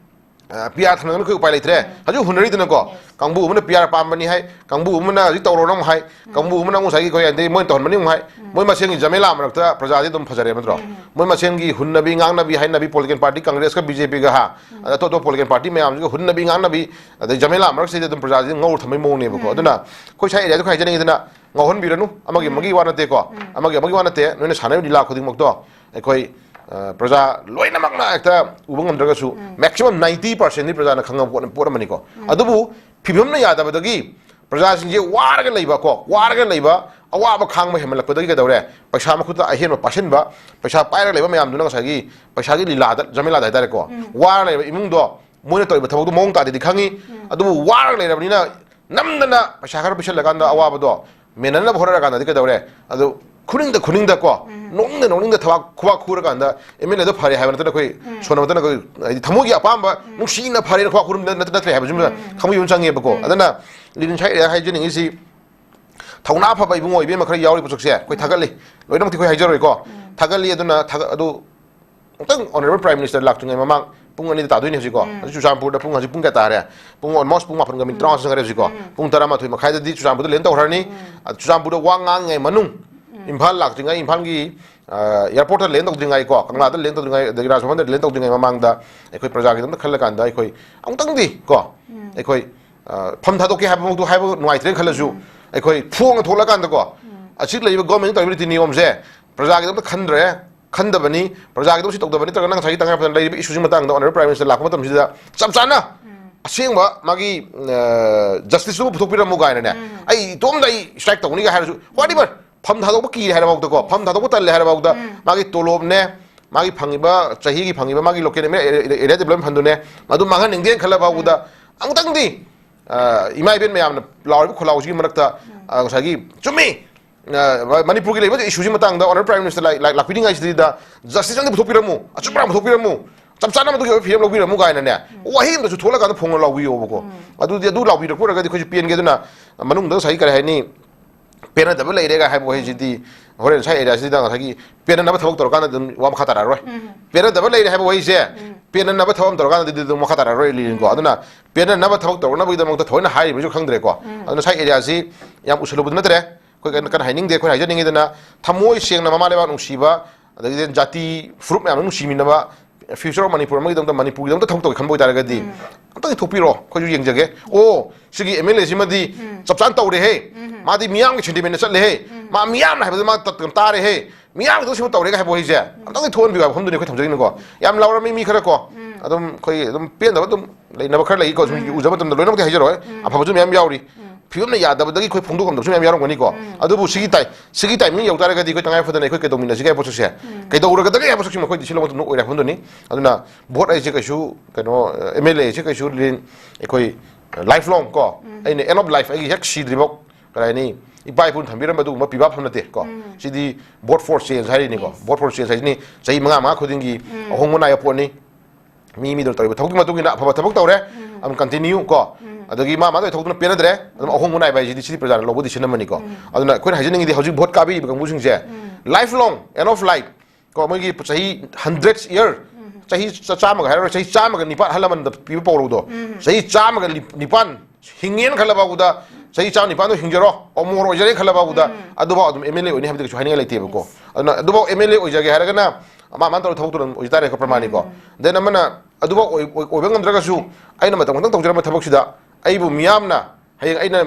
ꯄꯤ ꯑꯥꯔ ꯊꯝꯅꯕꯅ ꯑꯩꯈꯣꯏ ꯎꯄꯥꯏ ꯂꯩꯇ꯭ꯔꯦ꯫ ꯍꯧꯖꯤꯛ ꯍꯨꯟꯅꯔꯤꯗꯨꯅꯀꯣ, ꯀꯥꯡꯕꯨ ꯑꯃꯅ ꯄꯤ ꯑꯥꯔ ꯄꯥꯝꯕꯅꯤ ꯍꯥꯏ, ꯀꯥꯡꯕꯨ ꯑꯃꯅ ꯍꯧꯖꯤꯛ ꯇꯧꯔꯣꯅ ꯑꯃꯨꯛ ꯍꯥꯏ, ꯀꯥꯡꯕꯨ ꯑꯃꯅ ꯑꯃꯨꯛ ꯉꯁꯥꯏꯒꯤ ꯑꯩꯈꯣꯏ ꯑꯗꯩ ꯃꯣꯏꯅ ꯇꯧꯍꯟꯕꯅꯤ ꯑꯃꯨꯛ ꯍꯥꯏ꯫ ꯃꯣꯏ ꯃꯁꯦꯟꯒꯤ ꯖꯃꯦꯂꯥ ꯃꯔꯛꯇ ꯄ꯭ꯔꯖꯥꯗꯤ ꯑꯗꯨꯝ ꯐꯖꯔꯦ ꯅꯠꯇ꯭ꯔꯣ? ꯃꯣꯏ ꯃꯁꯦꯟꯒꯤ ꯍꯨꯟꯅꯕꯤ ꯉꯥꯡꯅꯕꯤ ꯍꯥꯏꯅꯕꯤ, ꯄꯣꯂꯤꯇꯤꯀꯦꯜ ꯄꯥꯔꯇꯤ ꯀꯪꯒ꯭ꯔꯦꯁꯀ ꯕꯤ ꯖꯦ ꯄꯤꯒ ꯍꯥ, ꯑꯗ ꯑꯇꯣꯞ ꯑꯇꯣꯞ ꯄꯣꯂꯤꯇꯤꯀꯦꯜ ꯄꯥꯔꯇꯤ ꯃꯌꯥꯝꯁꯤꯒ ꯍꯨꯟꯅꯕꯤ ꯉꯥꯡꯅꯕꯤ, ꯑꯗꯩ ꯖꯃꯦꯂꯥ ꯃꯔꯛꯁꯤꯗ ꯑꯗꯨꯝ ꯄ꯭ꯔꯖꯥꯁꯤ ꯉꯧꯔ ꯊꯝꯕꯩ ꯃꯑꯣꯡꯅꯦꯕꯀꯣ꯫ ꯑꯗꯨꯅ ꯑꯩꯈꯣꯏ ꯁ꯭ꯋꯥꯏ ꯑꯦꯔꯤꯌꯥꯗ ꯑꯩꯈꯣꯏ ꯍꯥꯏꯖꯅꯤꯡꯉꯤꯗꯅ, ꯉꯥꯎꯍꯟꯕꯤꯔꯅꯨ, ꯑꯃꯒꯤ ꯑꯃꯒꯤ ꯋꯥ ꯅꯠꯇꯦꯀꯣ, ꯑꯃꯒꯤ ꯑꯃꯒꯤ ꯋꯥ ꯅꯠꯇꯦ꯫ ꯅꯣꯏꯅ ꯁꯥꯟꯅꯔꯤꯕ ꯂꯤꯂꯥ ꯈꯨꯗꯤꯡꯃꯛꯇꯣ ꯑꯩꯈꯣꯏ ꯑ, ꯄ꯭ꯔꯖꯥ ꯂꯣꯏꯅꯃꯛꯅ ꯍꯦꯛꯇ ꯎꯕ ꯉꯝꯗ꯭ꯔꯒꯁꯨ, ꯃꯦꯛꯁꯤꯃꯝ ꯅꯥꯏꯟꯇꯤ ꯄꯥꯔꯁꯦꯟꯗꯤ ꯄ꯭ꯔꯖꯥꯅ ꯈꯪꯉꯕ ꯄꯣꯠ, ꯄꯣꯠ ꯑꯃꯅꯤꯀꯣ꯫ ꯑꯗꯨꯕꯨ ꯐꯤꯕꯝꯅ ꯌꯥꯗꯕꯗꯒꯤ ꯄ꯭ꯔꯖꯥꯁꯤꯡꯁꯦ ꯋꯥꯔꯒ ꯂꯩꯕ ꯀꯣ, ꯋꯥꯔꯒ ꯂꯩꯕ, ꯑꯋꯥꯕ ꯈꯥꯡꯕ ꯍꯦꯟꯃꯜꯂꯛꯄꯗꯒꯤ ꯀꯩꯗꯧꯔꯦ? ꯄꯩꯁꯥ ꯃꯈꯨꯠꯇ ꯑꯍꯦꯟꯕ ꯄꯥꯏꯁꯤꯟꯕ, ꯄꯩꯁꯥ ꯄꯥꯏꯔꯒ ꯂꯩꯕ ꯃꯌꯥꯝꯗꯨꯅ ꯉꯁꯥꯏꯒꯤ ꯄꯩꯁꯥꯒꯤ ꯂꯤꯂꯥꯗ, ꯖꯃꯦꯂꯥꯗ ꯍꯥꯏꯇꯥꯔꯦꯀꯣ, ꯋꯥꯔ ꯂꯩꯕ ꯏꯃꯨꯡꯗꯣ ꯃꯣꯏꯅ ꯇꯧꯔꯤꯕ ꯊꯕꯛꯇꯣ ꯃꯑꯣꯡ ꯇꯥꯗꯦꯗꯤ ꯈꯪꯉꯤ꯫ ꯑꯗꯨꯕꯨ ꯋꯥꯔꯒ ꯂꯩꯔꯕꯅꯤꯅ ꯅꯝꯗꯅ ꯄꯩꯁꯥ ꯈꯔ ꯄꯤꯁꯜꯂꯀꯥꯟꯗ ꯑꯋꯥꯕꯗꯣ ꯃꯦꯟꯅꯅꯕ ꯍꯣꯠꯅꯔꯀꯥꯟꯗꯗꯤ ꯀꯩꯗꯧꯔꯦ? ꯑꯗꯨ ꯈꯨꯅꯤꯡꯗ ꯈꯨꯅꯤꯡꯗ ꯀꯣ, ꯅꯣꯛꯅꯤꯡꯗ ꯅꯣꯛꯅꯤꯡꯗ ꯊꯕꯥꯛ ꯈꯨꯕꯥꯛ ꯈꯨꯔꯀꯥꯟꯗ ꯑꯦꯝ ꯑꯦꯜ ꯑꯦꯗꯣ ꯐꯔꯦ ꯍꯥꯏꯕ ꯅꯠꯇꯅ ꯑꯩꯈꯣꯏ ꯁꯣꯟꯅꯕꯗꯅ ꯑꯩꯈꯣꯏ ꯍꯥꯏꯗꯤ ꯊꯃꯣꯏꯒꯤ ꯑꯄꯥꯝꯕ ꯅꯨꯡꯁꯤꯅ ꯐꯔꯦꯅ ꯈꯨꯕꯥꯛ ꯈꯨꯔꯝꯗ ꯅꯠꯇ-, ꯅꯠꯇ꯭ꯔꯦ ꯍꯥꯏꯕꯁꯤꯃ ꯈꯪꯕꯤꯕ ꯑꯃ ꯆꯪꯉꯦꯕꯀꯣ꯫ ꯑꯗꯨꯅ ꯂꯤꯟ ꯁꯥꯏ area ꯍꯥꯏꯖꯅꯤꯡꯉꯤꯁꯤ ꯊꯧꯅꯥ ꯐꯕ ꯏꯕꯨꯡꯉꯣ ꯏꯕꯦꯝꯃ ꯈꯔ ꯌꯥꯎꯔꯤꯕ ꯆꯨꯛꯁꯦ ꯑꯩꯈꯣꯏ ꯊꯥꯒꯠꯂꯤ꯫ ꯂꯣꯏꯅꯃꯛꯇꯤ ꯑꯩꯈꯣꯏ ꯍꯥꯏꯖꯔꯣꯏꯀꯣ꯫ ꯊꯥꯒꯠꯂꯤ꯫ ꯑꯗꯨꯅ ꯊꯥꯒꯠ-, ꯑꯗꯨ ꯑꯃꯨꯛꯇꯪ Honourable Prime Minister ꯂꯥꯛꯇ꯭ꯔꯤꯉꯩ ꯃꯃꯥꯡ ꯄꯨꯡ ꯑꯅꯤꯗ ꯇꯥꯗꯣꯏꯅꯦ ꯍꯧꯖꯤꯛꯀꯣ꯫ ꯍꯧꯖꯤꯛ ꯆꯨꯔꯆꯥꯟꯄꯨꯔꯗ ꯄꯨꯡ ꯍꯧꯖꯤꯛ ꯄꯨꯡ ꯀꯌꯥ ꯇꯥꯔꯦ? ꯄꯨꯡ almost ꯄꯨꯡ ꯃꯥꯄꯟꯒ ꯃꯤꯅꯤꯠ ꯇꯔꯥꯃꯉꯥ ꯆꯪꯈꯔꯦ ꯍꯧꯖꯤꯛꯀꯣ꯫ ꯄꯨꯡ ꯇꯔꯥꯃꯥꯊꯣꯏ ꯃꯈꯥꯏꯗꯗꯤ ꯆꯨꯔꯆꯥꯟꯄꯨꯔꯗ land ꯇꯧꯈ꯭ꯔꯅꯤ꯫ ꯑꯗꯨ ꯆꯨꯔꯆꯥꯟꯄꯨꯔꯗ ꯋꯥ ꯉꯥꯡꯉꯤꯉꯩ ꯃꯅꯨꯡ, ꯏꯝꯐꯥꯜ ꯂꯥꯛꯇ꯭ꯔꯤꯉꯩ, ꯏꯝꯐꯥꯜꯒꯤ, ꯑ, airport ꯇ land ꯇꯧꯗ꯭ꯔꯤꯉꯩꯀꯣ, ꯀꯪꯂꯥꯗ land ꯇꯧꯗ꯭ꯔꯤꯉꯩ, ꯑꯗꯒꯤ ꯔꯥꯖꯚꯕꯟꯗ land ꯇꯧꯗ꯭ꯔꯤꯉꯩ ꯃꯃꯥꯡꯗ ꯑꯩꯈꯣꯏ ꯄ꯭ꯔꯖꯥꯒꯤꯗꯃꯛꯇ ꯈꯜꯂꯀꯥꯟꯗ ꯑꯩꯈꯣꯏ ꯑꯃꯨꯛꯇꯪꯗꯤ ꯀꯣ, ꯑꯩꯈꯣꯏ, ꯑ, ꯐꯝ ꯊꯥꯗꯣꯛꯀꯦ ꯍꯥꯏꯕꯃꯛꯇꯨ ꯍꯥꯏꯕ ꯅꯨꯡꯉꯥꯏꯇ꯭ꯔꯦꯅ ꯈꯜꯂꯁꯨ, ꯑꯩꯈꯣꯏ ꯐꯣꯡꯅ ꯊꯣꯛꯂꯀꯥꯟꯗꯀꯣ, ꯑꯁꯤ ꯂꯩꯔꯤꯕ government ꯅ ꯇꯧꯔꯤꯕ ꯔꯤꯇꯤ ꯅꯤꯌꯣꯝꯁꯦ ꯄ꯭ꯔꯖꯥꯒꯤꯗꯃꯛꯇ ꯈꯟꯗ꯭ꯔꯦ, ꯈꯟꯗꯕꯅꯤ, ꯄ꯭ꯔꯖꯥꯒꯤꯗꯃꯛ ꯁꯤ ꯇꯧꯗꯕꯅꯤ, ꯅꯠꯇ꯭ꯔꯒ ꯅꯪ ꯉꯁꯥꯏꯒꯤ ꯇꯉꯥꯏ ꯐꯗꯅ ꯂꯩꯔꯤꯕ issue ꯁꯤ ꯃꯇꯥꯡꯗ Honourable Prime Minister ꯂꯥꯛꯄ ꯃꯇꯝꯁꯤꯗ ꯆꯞ ꯆꯥꯅ ꯑꯁꯦꯡꯕ ꯃꯥꯒꯤ, ꯑ, justice ꯇꯨ ꯄꯨꯊꯣꯛꯄꯤꯔꯝꯃꯨ ꯀꯥꯏꯅꯅꯦ꯫ ꯑꯩ ꯏꯇꯣꯝꯗ ꯑꯩ strike ꯇꯧꯅꯤꯒ ꯍꯥꯏꯔꯁꯨ, whatever, ꯐꯝ ꯊꯥꯗꯣꯛꯄ ꯀꯤꯔꯦ ꯍꯥꯏꯔꯐꯥꯎꯗꯀꯣ, ꯐꯝ ꯊꯥꯗꯣꯛꯄ ꯇꯜꯂꯦ ꯍꯥꯏꯔꯐꯥꯎꯗ, ꯃꯥꯒꯤ ꯇꯣꯂꯣꯞꯅꯦ, ꯃꯥꯒꯤ ꯐꯪꯉꯤꯕ, ꯆꯍꯤꯒꯤ ꯐꯪꯉꯤꯕ ꯃꯥꯒꯤ local area development fund ꯗꯨꯅꯦ, ꯃꯗꯨ ꯃꯥꯡꯍꯟꯅꯤꯡꯗꯦꯅ ꯈꯜꯂ ꯐꯥꯎꯕꯗ ꯑꯃꯨꯛꯇꯪꯗꯤ, ꯑ, ꯏꯃꯥ ꯏꯕꯦꯟ ꯃꯌꯥꯝꯅ ꯂꯥꯎꯔꯤꯕ ꯈꯣꯜꯂꯥꯎꯁꯤꯒꯤ ꯃꯔꯛꯇ, ꯑ, ꯉꯁꯥꯏꯒꯤ ꯆꯨꯝꯃꯤ, ꯑ, ꯃꯅꯤꯄꯨꯔꯒꯤ ꯂꯩꯕ issue ꯁꯤ ꯃꯇꯥꯡꯗ Honourable Prime Minister ꯂꯥꯛ-, ꯂꯥꯛ-, ꯂꯥꯛꯄꯤꯅꯤꯡꯉꯥꯏꯁꯤꯗ justice ꯑꯝꯇ ꯄꯨꯊꯣꯛꯄꯤꯔꯝꯃꯨ, ꯑꯆꯨꯝꯕ ꯑꯃ ꯄꯨꯊꯣꯛꯄꯤꯔꯝꯃꯨ, ꯆꯞ ꯆꯥꯅ ꯃꯗꯨꯒꯤ ꯑꯣꯏꯕ ꯐꯤꯔꯦꯞ ꯂꯧꯕꯤꯔꯝꯃꯨ ꯀꯥꯏꯅꯅꯦ, ꯋꯥꯍꯩ ꯑꯃꯗꯁꯨ ꯊꯣꯛꯂꯀꯥꯟꯗ ꯐꯣꯡꯅ ꯂꯥꯎꯕꯤꯌꯣꯕꯀꯣ꯫ ꯑꯗꯨꯗꯤ ꯑꯗꯨ ꯂꯥꯎꯕꯤꯔꯛꯄ ꯑꯣꯏꯔꯒꯗꯤ ꯑꯩꯈꯣꯏꯁꯨ ꯄꯦꯟꯒꯦ꯫ ꯑꯗꯨꯅ ꯃꯅꯨꯡꯗ ꯉꯁꯥꯏꯒꯤ ꯀꯔꯤ ꯍꯥꯏꯅꯤ, ꯄꯦꯟꯅꯗꯕ ꯂꯩꯔꯦꯒ ꯍꯥꯏꯕ ꯋꯥꯍꯩꯁꯤꯗꯤ ꯍꯣꯔꯦꯟ ꯁ꯭ꯋꯥꯏ ꯑꯦꯔꯤꯌꯥꯁꯤꯗ ꯉꯁꯥꯏꯒꯤ ꯄꯦꯟꯅꯅꯕ ꯊꯕꯛ ꯇꯧꯔꯀꯥꯟꯗ ꯑꯗꯨꯝ ꯋꯥ ꯃꯈꯥ ꯇꯥꯔꯛꯑꯔꯣꯏ꯫ ꯄꯦꯟꯅꯗꯕ ꯂꯩꯔꯦ ꯍꯥꯏꯕ ꯋꯥꯍꯩꯁꯦ ꯄꯦꯟꯅꯅꯕ ꯊꯕꯛ ꯑꯃ ꯇꯧꯔꯀꯥꯟꯗꯗꯤ ꯑꯗꯨꯝ ꯃꯈꯥ ꯇꯥꯔꯛꯑꯔꯣꯏ ꯂꯤꯅꯤꯀꯣ꯫ ꯑꯗꯨꯅ ꯄꯦꯟꯅꯅꯕ ꯊꯕꯛ ꯇꯧꯔꯛꯅꯕꯒꯤꯗꯃꯛꯇ ꯊꯑꯣꯏꯅ ꯍꯥꯏꯔꯤꯕꯁꯨ ꯈꯪꯗ꯭ꯔꯦꯀꯣ꯫ ꯑꯗꯨꯅ ꯁ꯭ꯋꯥꯏ ꯑꯦꯔꯤꯌꯥꯁꯤ ꯌꯥꯝ ꯎꯁꯜꯂꯨꯕꯗꯤ ꯅꯠꯇ꯭ꯔꯦ꯫ ꯑꯩꯈꯣꯏ ꯀꯟꯅ ꯀꯟꯅ ꯍꯥꯏꯅꯤꯡꯗꯦ꯫ ꯑꯩꯈꯣꯏꯅ ꯍꯥꯏꯖꯅꯤꯡꯉꯤꯗꯅ ꯊꯃꯣꯏ ꯁꯦꯡꯅ ꯃꯃꯥ ꯂꯩꯕꯥꯛ ꯅꯨꯡꯁꯤꯕ, ꯑꯗꯒꯤꯗꯤ ꯖꯥꯇꯤ ꯐꯨꯔꯨꯞ ꯃꯌꯥꯝ ꯅꯨꯡꯁꯤꯃꯤꯟꯅꯕ, future of ꯃꯅꯤꯄꯨꯔ ꯑꯃꯒꯤꯗꯃꯛꯇ, ꯃꯅꯤꯄꯨꯔꯒꯤꯗꯃꯛꯇ ꯊꯕꯛ ꯇꯧꯒꯦ ꯈꯟꯕ ꯑꯣꯏꯇꯥꯔꯒꯗꯤ ꯑꯝꯇꯪꯗꯤ ꯊꯣꯛꯄꯤꯔꯣ, ꯑꯩꯈꯣꯏꯁꯨ ꯌꯦꯡꯖꯒꯦ꯫ ꯑꯣ, ꯁꯤꯒꯤ ꯑꯦꯝ ꯑꯦꯜ ꯑꯦ ꯁꯤꯃꯗꯤ ꯆꯞ ꯆꯥꯅ ꯇꯧꯔꯦꯍꯦ, ꯃꯥꯗꯤ ꯃꯤꯌꯥꯝꯒꯤ ꯁꯦꯟꯇꯤꯃꯦꯟꯗ ꯆꯠꯂꯦꯍꯦ, ꯃꯥ ꯃꯤꯌꯥꯝꯅ ꯍꯥꯏꯕꯗ ꯃꯥ ꯇꯠ-, ꯇꯥꯔꯦꯍꯦ, ꯃꯤꯌꯥꯝꯒꯤꯗꯃꯛ ꯁꯤꯃ ꯇꯧꯔꯦꯒ ꯍꯥꯏꯕ ꯋꯥꯍꯩꯁꯦ ꯑꯝꯇꯪꯗꯤ ꯊꯣꯛꯍꯟꯕꯤꯌꯨ ꯍꯥꯏꯕ ꯋꯥꯐꯝꯗꯨꯅꯤ ꯑꯩꯈꯣꯏ ꯊꯝꯖꯅꯤꯡꯉꯤꯀꯣ꯫ ꯌꯥꯝ ꯂꯥꯎꯔꯝꯃꯤ ꯃꯤ ꯈꯔ ꯀꯣ, ꯑꯗꯨꯝ ꯑꯩꯈꯣꯏ ꯑꯗꯨꯝ ꯄꯦꯟꯗꯕ ꯑꯗꯨꯝ ꯂꯩꯅꯕ ꯈꯔ ꯂꯩꯀꯣ꯫ ꯁꯨꯝ ꯎꯖꯕ ꯃꯇꯝꯗ ꯂꯣꯏꯅꯃꯛꯇꯤ ꯍꯥꯏꯖꯔꯣꯏ, ꯑꯐꯕꯁꯨ ꯃꯌꯥꯝ ꯌꯥꯎꯔꯤ꯫ ꯐꯤꯕꯝꯅ ꯌꯥꯗꯕꯗꯒꯤ ꯑꯩꯈꯣꯏ ꯐꯣꯡꯗꯣꯛꯉꯝꯗꯕꯁꯨ ꯃꯌꯥꯝ ꯌꯥꯎꯔꯝꯒꯅꯤꯀꯣ꯫ ꯑꯗꯨꯕꯨ ꯁꯤꯒꯤ ꯇꯥꯏ-, ꯁꯤꯒꯤ ꯇꯥꯏꯃꯤꯡ ꯌꯧ ꯇꯥꯔꯒꯗꯤ ꯑꯩꯈꯣꯏ ꯇꯉꯥꯏ ꯐꯗꯅ ꯑꯩꯈꯣꯏ ꯀꯩꯗꯧꯃꯤꯟꯅꯁꯤꯒꯦ ꯍꯥꯏꯕ ꯄꯣꯠꯁꯛꯁꯦ, ꯀꯩꯗꯧꯔꯒꯗꯒꯦ ꯍꯥꯏꯕ ꯄꯣꯠꯁꯛꯁꯤꯃ ꯑꯩꯈꯣꯏ decision ꯂꯧꯕ ꯃꯇꯝꯗ ꯑꯣꯏꯔꯦ ꯍꯥꯏꯕꯗꯨꯅꯤ꯫ ꯑꯗꯨꯅ vote ꯑꯩꯁꯦ ꯀꯩꯁꯨ ꯀꯩꯅꯣ, ꯑꯦꯝ ꯑꯦꯜ ꯑꯦꯁꯦ ꯀꯩꯁꯨ ꯂꯤꯟ-, ꯑꯩꯈꯣꯏ life long ꯀꯣ, ꯑꯩꯅ end of life ꯑꯩꯒꯤ ꯍꯦꯛ ꯁꯤꯗ꯭ꯔꯤꯐꯥꯎ, ꯀꯔꯤ ꯍꯥꯏꯅꯤ, ꯏꯄꯥ ꯏꯄꯨꯅ ꯊꯝꯕꯤꯔꯝꯕ ꯑꯗꯨꯒꯨꯝꯕ ꯄꯤꯕꯥ ꯐꯝ ꯅꯠꯇꯦ ꯀꯣ꯫ ꯁꯤꯗꯤ vote for change ꯍꯥꯏꯔꯤꯅꯤꯀꯣ꯫ Vote for change ꯍꯥꯏꯁꯤꯅꯤ ꯆꯍꯤ ꯃꯉꯥ ꯃꯉꯥ ꯈꯨꯗꯤꯡꯒꯤ ꯑꯍꯣꯡꯕ ꯅꯥꯏꯕ ꯄꯣꯠꯅꯤ꯫ ꯃꯤ ꯃꯤꯗꯨꯅ ꯇꯧꯔꯤꯕ ꯊꯕꯛꯀꯤ ꯃꯇꯨꯡ ꯏꯟꯅ ꯑꯐꯕ ꯊꯕꯛ ꯇꯧꯔꯦ, ꯑꯗꯨꯝ continue ꯀꯣ꯫ ꯑꯗꯒꯤ ꯃꯥ ꯃꯥ ꯇꯧꯔꯤꯕ ꯊꯕꯛꯇꯨꯅ ꯄꯦꯟꯅꯗ꯭ꯔꯦ, ꯑꯗꯨꯝ ꯑꯍꯣꯡꯕ ꯅꯥꯏꯕ ꯍꯥꯏꯁꯤꯗꯤ ꯁꯤꯗꯤ ꯄ꯭ꯔꯖꯥꯅ ꯂꯧꯕ decision ꯑꯃꯅꯤꯀꯣ꯫ ꯑꯗꯨꯅ ꯑꯩꯈꯣꯏꯅ ꯍꯥꯏꯖꯅꯤꯡꯉꯤꯗꯤ ꯍꯧꯖꯤꯛ vote ꯀꯥꯕꯤꯔꯤꯕ ꯀꯥꯡꯕꯨꯁꯤꯡꯁꯦ life long, end of life ꯀꯣ, ꯃꯣꯏꯒꯤ ꯆꯍꯤ hundred year, ꯆꯍꯤ ꯆꯥ-, ꯆꯥꯝꯃꯒ ꯍꯥꯏꯔꯔꯣꯏ, ꯆꯍꯤ ꯆꯥꯝꯃꯒ ꯅꯤꯄꯥꯟ ꯑꯍꯜ ꯂꯃꯟꯗ ꯄꯤꯕ ꯄꯧꯔꯧꯗꯣ, ꯆꯍꯤ ꯆꯥꯝꯃꯒ ꯅꯤꯄꯥꯟ ꯍꯤꯡꯉꯦꯅ ꯈꯜꯂ ꯐꯥꯎꯕꯗ, ꯆꯍꯤ ꯆꯥꯝꯃ ꯅꯤꯄꯥꯟꯗꯣ ꯍꯤꯡꯖꯔꯣ, ꯑꯃꯣꯔ ꯑꯣꯏꯖꯔꯦ ꯈꯜꯂ ꯐꯥꯎꯕꯗ, ꯑꯗꯨꯐꯥꯎ ꯑꯗꯨꯝ ꯑꯦꯝ ꯑꯦꯜ ꯑꯦ ꯑꯣꯏꯅꯤ ꯍꯥꯏꯕꯗꯤ ꯀꯩꯁꯨ ꯍꯥꯏꯅꯤꯡꯉꯥꯏ ꯂꯩꯇꯦꯕꯀꯣ꯫ ꯑꯗꯨꯅ ꯑꯗꯨꯐꯥꯎ ꯑꯦꯝ ꯑꯦꯜ ꯑꯦ ꯑꯣꯏꯖꯒꯦ ꯍꯥꯏꯔꯒꯅ ꯃꯥ ꯃꯥꯅ ꯇꯧꯔ ꯊꯕꯛꯇꯨ ꯑꯗꯨꯝ ꯑꯣꯏꯖ ꯇꯥꯔꯦꯀꯣ, ꯄ꯭ꯔꯃꯥꯅꯤꯀꯣ꯫ Then ꯑꯃꯅ ꯑꯗꯨꯐꯥꯎ ꯑꯣꯏ-, ꯑꯣꯏ-, ꯑꯣꯏꯕ ꯉꯝꯗ꯭ꯔꯒꯁꯨ ꯑꯩꯅ ꯃꯇꯝ ꯈꯛꯇꯪ ꯇꯧꯖꯔꯝꯕ ꯊꯕꯛꯁꯤꯗ ꯑꯩꯕꯨ ꯃꯤꯌꯥꯝꯅ ꯍꯌꯦꯡ ꯑꯩꯅ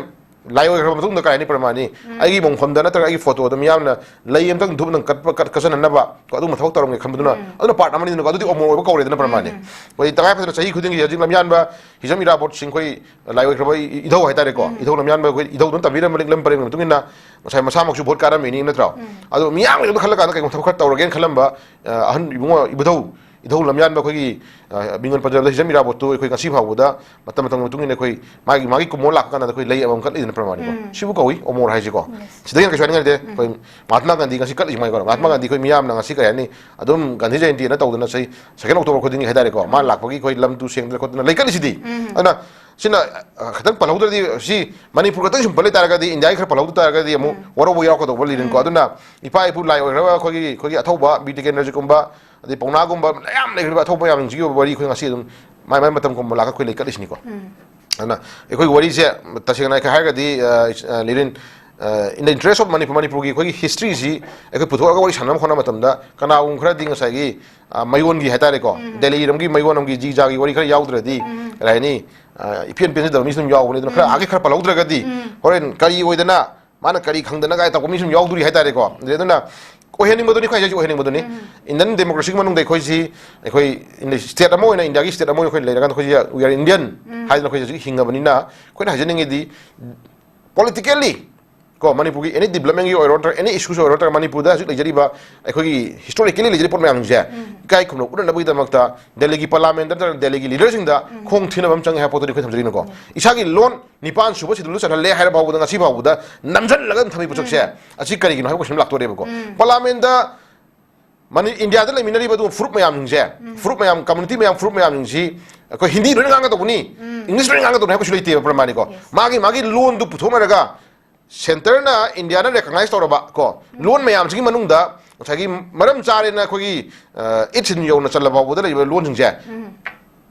ꯂꯥꯏ ꯑꯣꯏꯈ꯭ꯔꯕ ꯃꯇꯨꯡꯗ ꯀꯔꯤ ꯍꯥꯏꯅꯤ, ꯄ꯭ꯔꯃꯥꯅꯤ, ꯑꯩꯒꯤ ꯃꯣꯡꯐꯝꯗ ꯅꯠꯇ꯭ꯔꯒ ꯑꯩꯒꯤ ꯐꯣꯇꯣꯗ ꯃꯤꯌꯥꯝꯅ ꯂꯩ ꯑꯃꯇꯪ ꯙꯨꯞ ꯑꯃꯇꯪ ꯀꯠꯄ, ꯀꯠ-, ꯀꯠꯆꯅꯅꯕ ꯀꯣ, ꯑꯗꯨꯒꯨꯝꯕ ꯊꯕꯛ ꯇꯧꯔꯝꯒꯦ ꯈꯟꯕꯗꯨꯅ ꯑꯗꯨꯅ part ꯑꯃꯅꯤꯗꯅꯀꯣ꯫ ꯑꯗꯨꯗꯤ ꯑꯃꯣꯔ ꯑꯣꯏꯕ ꯀꯧꯔꯦꯗꯅ, ꯄ꯭ꯔꯃꯥꯅꯤ꯫ ꯑꯩꯈꯣꯏ ꯇꯉꯥꯏ ꯐꯗꯅ ꯆꯍꯤ ꯈꯨꯗꯤꯡꯒꯤ ꯍꯧꯖꯤꯛ ꯂꯝꯌꯥꯟꯕ ꯍꯤꯖꯝ ꯏꯔꯥꯕꯣꯠꯁꯤꯡ, ꯑꯩꯈꯣꯏ ꯂꯥꯏ ꯑꯣꯏꯈ꯭ꯔꯕ ꯏ-, ꯏꯙꯧ ꯍꯥꯏꯇꯥꯔꯦꯀꯣ, ꯏꯙꯧ ꯂꯝꯌꯥꯟꯕ ꯑꯩꯈꯣꯏ ꯏꯙꯧꯗꯨꯅ ꯇꯝꯕꯤꯔꯝꯕ ꯂꯤꯛꯂꯝ ꯄꯔꯦꯡꯒꯤ ꯃꯇꯨꯡ ꯏꯟꯅ ꯉꯁꯥꯏ ꯃꯁꯥꯃꯛꯁꯨ vote ꯀꯥꯔꯝꯃꯤꯅꯤ ꯅꯠꯇ꯭ꯔꯣ? ꯑꯗꯣ ꯃꯤꯌꯥꯝꯒꯤꯗꯃꯛꯇ ꯈꯜꯂ ꯀꯥꯟꯗ ꯀꯩꯒꯨꯝꯕ ꯊꯕꯛ ꯈꯔ ꯇꯧꯔꯒꯦꯅ ꯈꯜꯂꯝꯕ, ꯑ, ꯑꯍꯟ ꯏꯕꯨꯡꯉꯣ ꯏꯕꯨꯙꯧ, ꯏꯙꯧ ꯂꯝꯌꯥꯟꯕ ꯑꯩꯈꯣꯏꯒꯤ, ꯑ, ꯃꯤꯡꯑꯣꯟ ꯄꯟꯖꯕꯗ ꯍꯤꯖꯝ ꯏꯔꯥꯕꯣꯠꯇꯨ ꯑꯩꯈꯣꯏ ꯉꯁꯤ ꯐꯥꯎꯕꯗ ꯃꯇꯝ ꯃꯇꯝꯒꯤ ꯃꯇꯨꯡ ꯏꯟꯅ ꯑꯩꯈꯣꯏ ꯃꯥꯒꯤ, ꯃꯥꯒꯤ ꯀꯨꯝꯑꯣꯟ ꯂꯥꯛꯄ ꯀꯥꯟꯗ ꯑꯩꯈꯣꯏ ꯂꯩ ꯑꯃꯃꯝ ꯀꯠꯂꯤꯗꯅ, ꯄ꯭ꯔꯃꯥꯅꯤꯀꯣ꯫ ꯁꯤꯕꯨ ꯀꯧꯏ ꯑꯃꯣꯔ ꯍꯥꯏꯁꯤꯀꯣ꯫ ꯁꯤꯗ ꯍꯦꯟꯅ ꯀꯩꯁꯨ ꯍꯥꯏꯅꯤꯡꯉꯥꯏ ꯂꯩꯇꯦ꯫ ꯑꯩꯈꯣꯏ ꯃꯍꯥꯇꯃꯥ ꯒꯥꯟꯙꯤ ꯉꯁꯤ ꯀꯠꯂꯤꯁꯤ ꯃꯥꯏꯀꯣ꯫ ꯃꯍꯥꯇꯃꯥ ꯒꯥꯟꯙꯤ ꯑꯩꯈꯣꯏ ꯃꯤꯌꯥꯝꯅ ꯉꯁꯤ ꯀꯔꯤ ꯍꯥꯏꯅꯤ, ꯑꯗꯨꯝ ꯒꯥꯟꯙꯤ ꯖꯌꯟꯇꯤꯅ ꯇꯧꯗꯅ ꯆꯍꯤ second October ꯈꯨꯗꯤꯡꯒꯤ ꯍꯥꯏꯇꯥꯔꯦꯀꯣ, ꯃꯥ ꯂꯥꯛꯄꯒꯤ ꯑꯩꯈꯣꯏ ꯂꯝ ꯇꯨ ꯁꯦꯡꯗꯅ ꯈꯣꯠꯇꯅ ꯂꯩ ꯀꯠꯂꯤꯁꯤꯗꯤ꯫ ꯑꯗꯨꯅ ꯁꯤꯅ, ꯑ, ꯈꯤꯇꯪ ꯄꯜꯍꯧꯗ꯭ꯔꯗꯤ, ꯁꯤ ꯃꯅꯤꯄꯨꯔ ꯈꯛꯇꯪ ꯁꯨꯝ ꯄꯜ ꯂꯩ ꯇꯥꯔꯒꯗꯤ, ꯏꯟꯗꯤꯌꯥꯒꯤ ꯈꯔ ꯄꯜꯍꯧꯗ ꯇꯥꯔꯒꯗꯤ ꯑꯃꯨꯛ ꯎꯝ꯫ ꯋꯥꯔꯧꯕ ꯌꯥꯎꯔꯛꯀꯗꯧꯕ ꯂꯩꯔꯦꯀꯣ꯫ ꯎꯝ꯫ ꯑꯗꯨꯅ ꯏꯄꯥ ꯏꯄꯨ ꯂꯥꯏ ꯑꯣꯏꯈ꯭ꯔꯕ ꯑꯩꯈꯣꯏꯒꯤ, ꯑꯩꯈꯣꯏꯒꯤ ꯑꯊꯧꯕ ꯕꯤꯔ ꯇꯤꯀꯦꯟꯗ꯭ꯔꯖꯤꯠꯀꯨꯝꯕ, ꯑꯗꯩ ꯄꯥꯎꯅꯥꯒꯨꯝꯕ ꯃꯌꯥꯝ ꯂꯩꯈ꯭ꯔꯤꯕ ꯑꯊꯧꯕ ꯃꯌꯥꯝꯁꯤꯡꯁꯤꯒꯤ ꯋꯥꯔꯤ ꯑꯩꯈꯣꯏ ꯉꯁꯤ ꯑꯗꯨꯝ ꯃꯥꯏ ꯃꯥꯏ ꯃꯇꯝ ꯀꯨꯝꯕ ꯂꯥꯛꯀ ꯑꯩꯈꯣꯏ ꯂꯩꯈꯠꯂꯤꯁꯤꯅꯤꯀꯣ꯫ ꯎꯝ꯫ ꯑꯗꯨꯅ ꯑꯩꯈꯣꯏꯒꯤ ꯋꯥꯔꯤꯁꯦ ꯇꯁꯦꯡꯅ ꯑꯩꯈꯣꯏ ꯍꯥꯏꯔꯒꯗꯤ, ꯑ, ꯑ, ꯂꯤꯔꯤꯟ, ꯑ, in the interest of Manipur, ꯃꯅꯤꯄꯨꯔꯒꯤ ꯑꯩꯈꯣꯏꯒꯤ historyꯁꯤ ꯑꯩꯈꯣꯏ ꯄꯨꯊꯣꯛꯑꯒ ꯋꯥꯔꯤ ꯁꯥꯟꯅꯕ ꯍꯣꯠꯅꯕ ꯃꯇꯝꯗ ꯀꯅꯥꯒꯨꯝꯕ ꯈꯔꯗꯤ ꯉꯁꯥꯏꯒꯤ, ꯑ, ꯃꯌꯣꯟꯒꯤ ꯍꯥꯏꯇꯥꯔꯦꯀꯣ, ꯎꯝ꯫ ꯗꯦꯜꯂꯤ ꯂꯝꯒꯤ ꯃꯌꯣꯟ ꯂꯝꯒꯤ ꯖꯤꯖꯥꯒꯤ ꯋꯥꯔꯤ ꯈꯔ ꯌꯥꯎꯗ꯭ꯔꯗꯤ, ꯎꯝ꯫ ꯀꯔꯤ ꯍꯥꯏꯅꯤ, ꯑ, ꯏꯄꯦꯟ ꯄꯦꯟꯖꯗꯕ ꯃꯤꯁꯨ ꯑꯗꯨꯝ ꯌꯥꯎꯕꯅꯤ꯫ ꯑꯗꯨꯅ ꯈꯔ ꯎꯝ꯫ ꯑꯥꯒꯤ ꯈꯔ ꯄꯜꯍꯧꯗ꯭ꯔꯒꯗꯤ ꯎꯝ꯫ ꯍꯣꯔꯦꯟ ꯀꯔꯤ ꯑꯣꯏꯗꯅ ꯃꯥꯅ ꯀꯔꯤ ꯈꯪꯗꯅ ꯀꯥꯏ ꯇꯧꯕ ꯃꯤ ꯁꯨꯝ ꯌꯥꯎꯗꯣꯔꯤ ꯍꯥꯏꯇꯥꯔꯦꯀꯣ꯫ ꯑꯗꯨꯅ ꯑꯣꯏꯍꯟꯅꯤꯡꯕꯗꯨꯅꯤ, ꯑꯩꯈꯣꯏ ꯍꯥꯏꯁꯦ ꯑꯣꯏꯍꯟꯅꯤꯡꯕꯗꯨꯅꯤ꯫ ꯎꯝ꯫ Indian democracyꯒꯤ ꯃꯅꯨꯡꯗ ꯑꯩꯈꯣꯏꯁꯤ, ꯑꯩꯈꯣꯏ state ꯑꯃ ꯑꯣꯏꯅ, ꯏꯟꯗꯤꯌꯥꯒꯤ state ꯑꯃ ꯑꯣꯏꯅ ꯑꯩꯈꯣꯏ ꯂꯩꯔꯀꯥꯟꯗ ꯑꯩꯈꯣꯏꯁꯤ we are Indian ꯎꯝ꯫ ꯍꯥꯏꯗꯅ ꯑꯩꯈꯣꯏ ꯍꯧꯖꯤꯛ ꯍꯤꯡꯉꯕꯅꯤꯅ, ꯑꯩꯈꯣꯏꯅ ꯍꯥꯏꯖꯅꯤꯡꯉꯤꯗꯤ politically ꯀꯣ, ꯃꯅꯤꯄꯨꯔꯒꯤ any developmentꯒꯤ ꯑꯣꯏꯔꯣ, ꯅꯠꯇ꯭ꯔꯒ any issueꯁ ꯑꯣꯏꯔꯣ, ꯅꯠꯇ꯭ꯔꯒ ꯃꯅꯤꯄꯨꯔꯗ ꯍꯧꯖꯤꯛ ꯂꯩꯖꯔꯤꯕ ꯑꯩꯈꯣꯏꯒꯤ historically ꯂꯩꯖꯔꯤꯕ ꯄꯣꯠ ꯃꯌꯥꯝꯁꯤꯡꯁꯦ ꯎꯝ꯫ ꯏꯀꯥꯏ ꯈꯨꯝꯅꯕ ꯎꯠꯅꯅꯕꯒꯤꯗꯃꯛꯇ ꯗꯦꯜꯂꯤꯒꯤ parliamentꯇ ꯅꯠꯇ꯭ꯔꯒ ꯗꯦꯜꯂꯤꯒꯤ leaderꯁꯤꯡꯗ ꯎꯝ꯫ ꯈꯣꯡ ꯊꯤꯅꯕ ꯑꯃ ꯆꯪꯉꯦ ꯍꯥꯏꯕ ꯄꯣꯠꯇꯨꯗꯤ ꯑꯩꯈꯣꯏ ꯊꯝꯖꯅꯤꯡꯉꯤꯀꯣ꯫ ꯎꯝ꯫ ꯏꯁꯥꯒꯤ ꯂꯣꯟ ꯅꯤꯄꯥꯟ ꯁꯨꯕ schedule ꯆꯜꯍꯜꯂꯦ ꯍꯥꯏꯔ ꯐꯥꯎꯕꯗ, ꯉꯁꯤ ꯐꯥꯎꯕꯗ ꯅꯝꯁꯤꯜꯂꯒ ꯑꯗꯨꯝ ꯊꯝꯃꯤ ꯄꯣꯠꯁꯛꯁꯦ, ꯎꯝ꯫ ꯑꯁꯤ ꯀꯔꯤꯒꯤꯅꯣ ꯍꯥꯏꯕ question ꯑꯃ ꯂꯥꯛꯇꯣꯔꯦꯕꯀꯣ꯫ ꯎꯝ꯫ Parliamentꯇ ꯃꯅꯤ-, ꯏꯟꯗꯤꯌꯥꯗ ꯂꯩꯃꯤꯟꯅꯔꯤꯕ ꯑꯗꯨꯒꯨꯝꯕ ꯐꯨꯔꯨꯞ ꯃꯌꯥꯝꯁꯤꯡꯁꯦ, ꯎꯝ꯫ ꯐꯨꯔꯨꯞ ꯃꯌꯥꯝ, community ꯃꯌꯥꯝ, ꯐꯨꯔꯨꯞ ꯃꯌꯥꯝꯁꯤꯡꯁꯤ ꯑꯩꯈꯣꯏ ꯍꯤꯟꯗꯤ ꯂꯣꯏꯅ ꯉꯥꯡꯒꯗꯧꯕꯅꯤ, ꯎꯝ꯫ English ꯂꯣꯏꯅ ꯉꯥꯡꯒꯗꯧꯕꯅꯤ ꯍꯥꯏꯕ ꯀꯩꯁꯨ ꯂꯩꯇꯦꯕ ꯄ꯭ꯔꯃꯥꯅꯤꯀꯣ꯫ Yes꯫ ꯃꯥꯒꯤ, ꯃꯥꯒꯤ ꯂꯣꯟꯗꯨ ꯄꯨꯊꯣꯛꯅꯔꯒ centreꯅ ꯏꯟꯗꯤꯌꯥꯅ recognize ꯇꯧꯔꯕ ꯀꯣ, ꯎꯝ꯫ ꯂꯣꯟ ꯃꯌꯥꯝꯁꯤꯒꯤ ꯃꯅꯨꯡꯗ ꯉꯁꯥꯏꯒꯤ ꯃꯔꯝ ꯆꯥꯔꯦꯅ ꯑꯩꯈꯣꯏꯒꯤ, ꯑ, eighth schedule ꯌꯧꯅ ꯆꯜꯂ ꯐꯥꯎꯕꯗ ꯂꯩꯔꯤꯕ ꯂꯣꯟꯁꯤꯡꯁꯦ ꯎꯝ꯫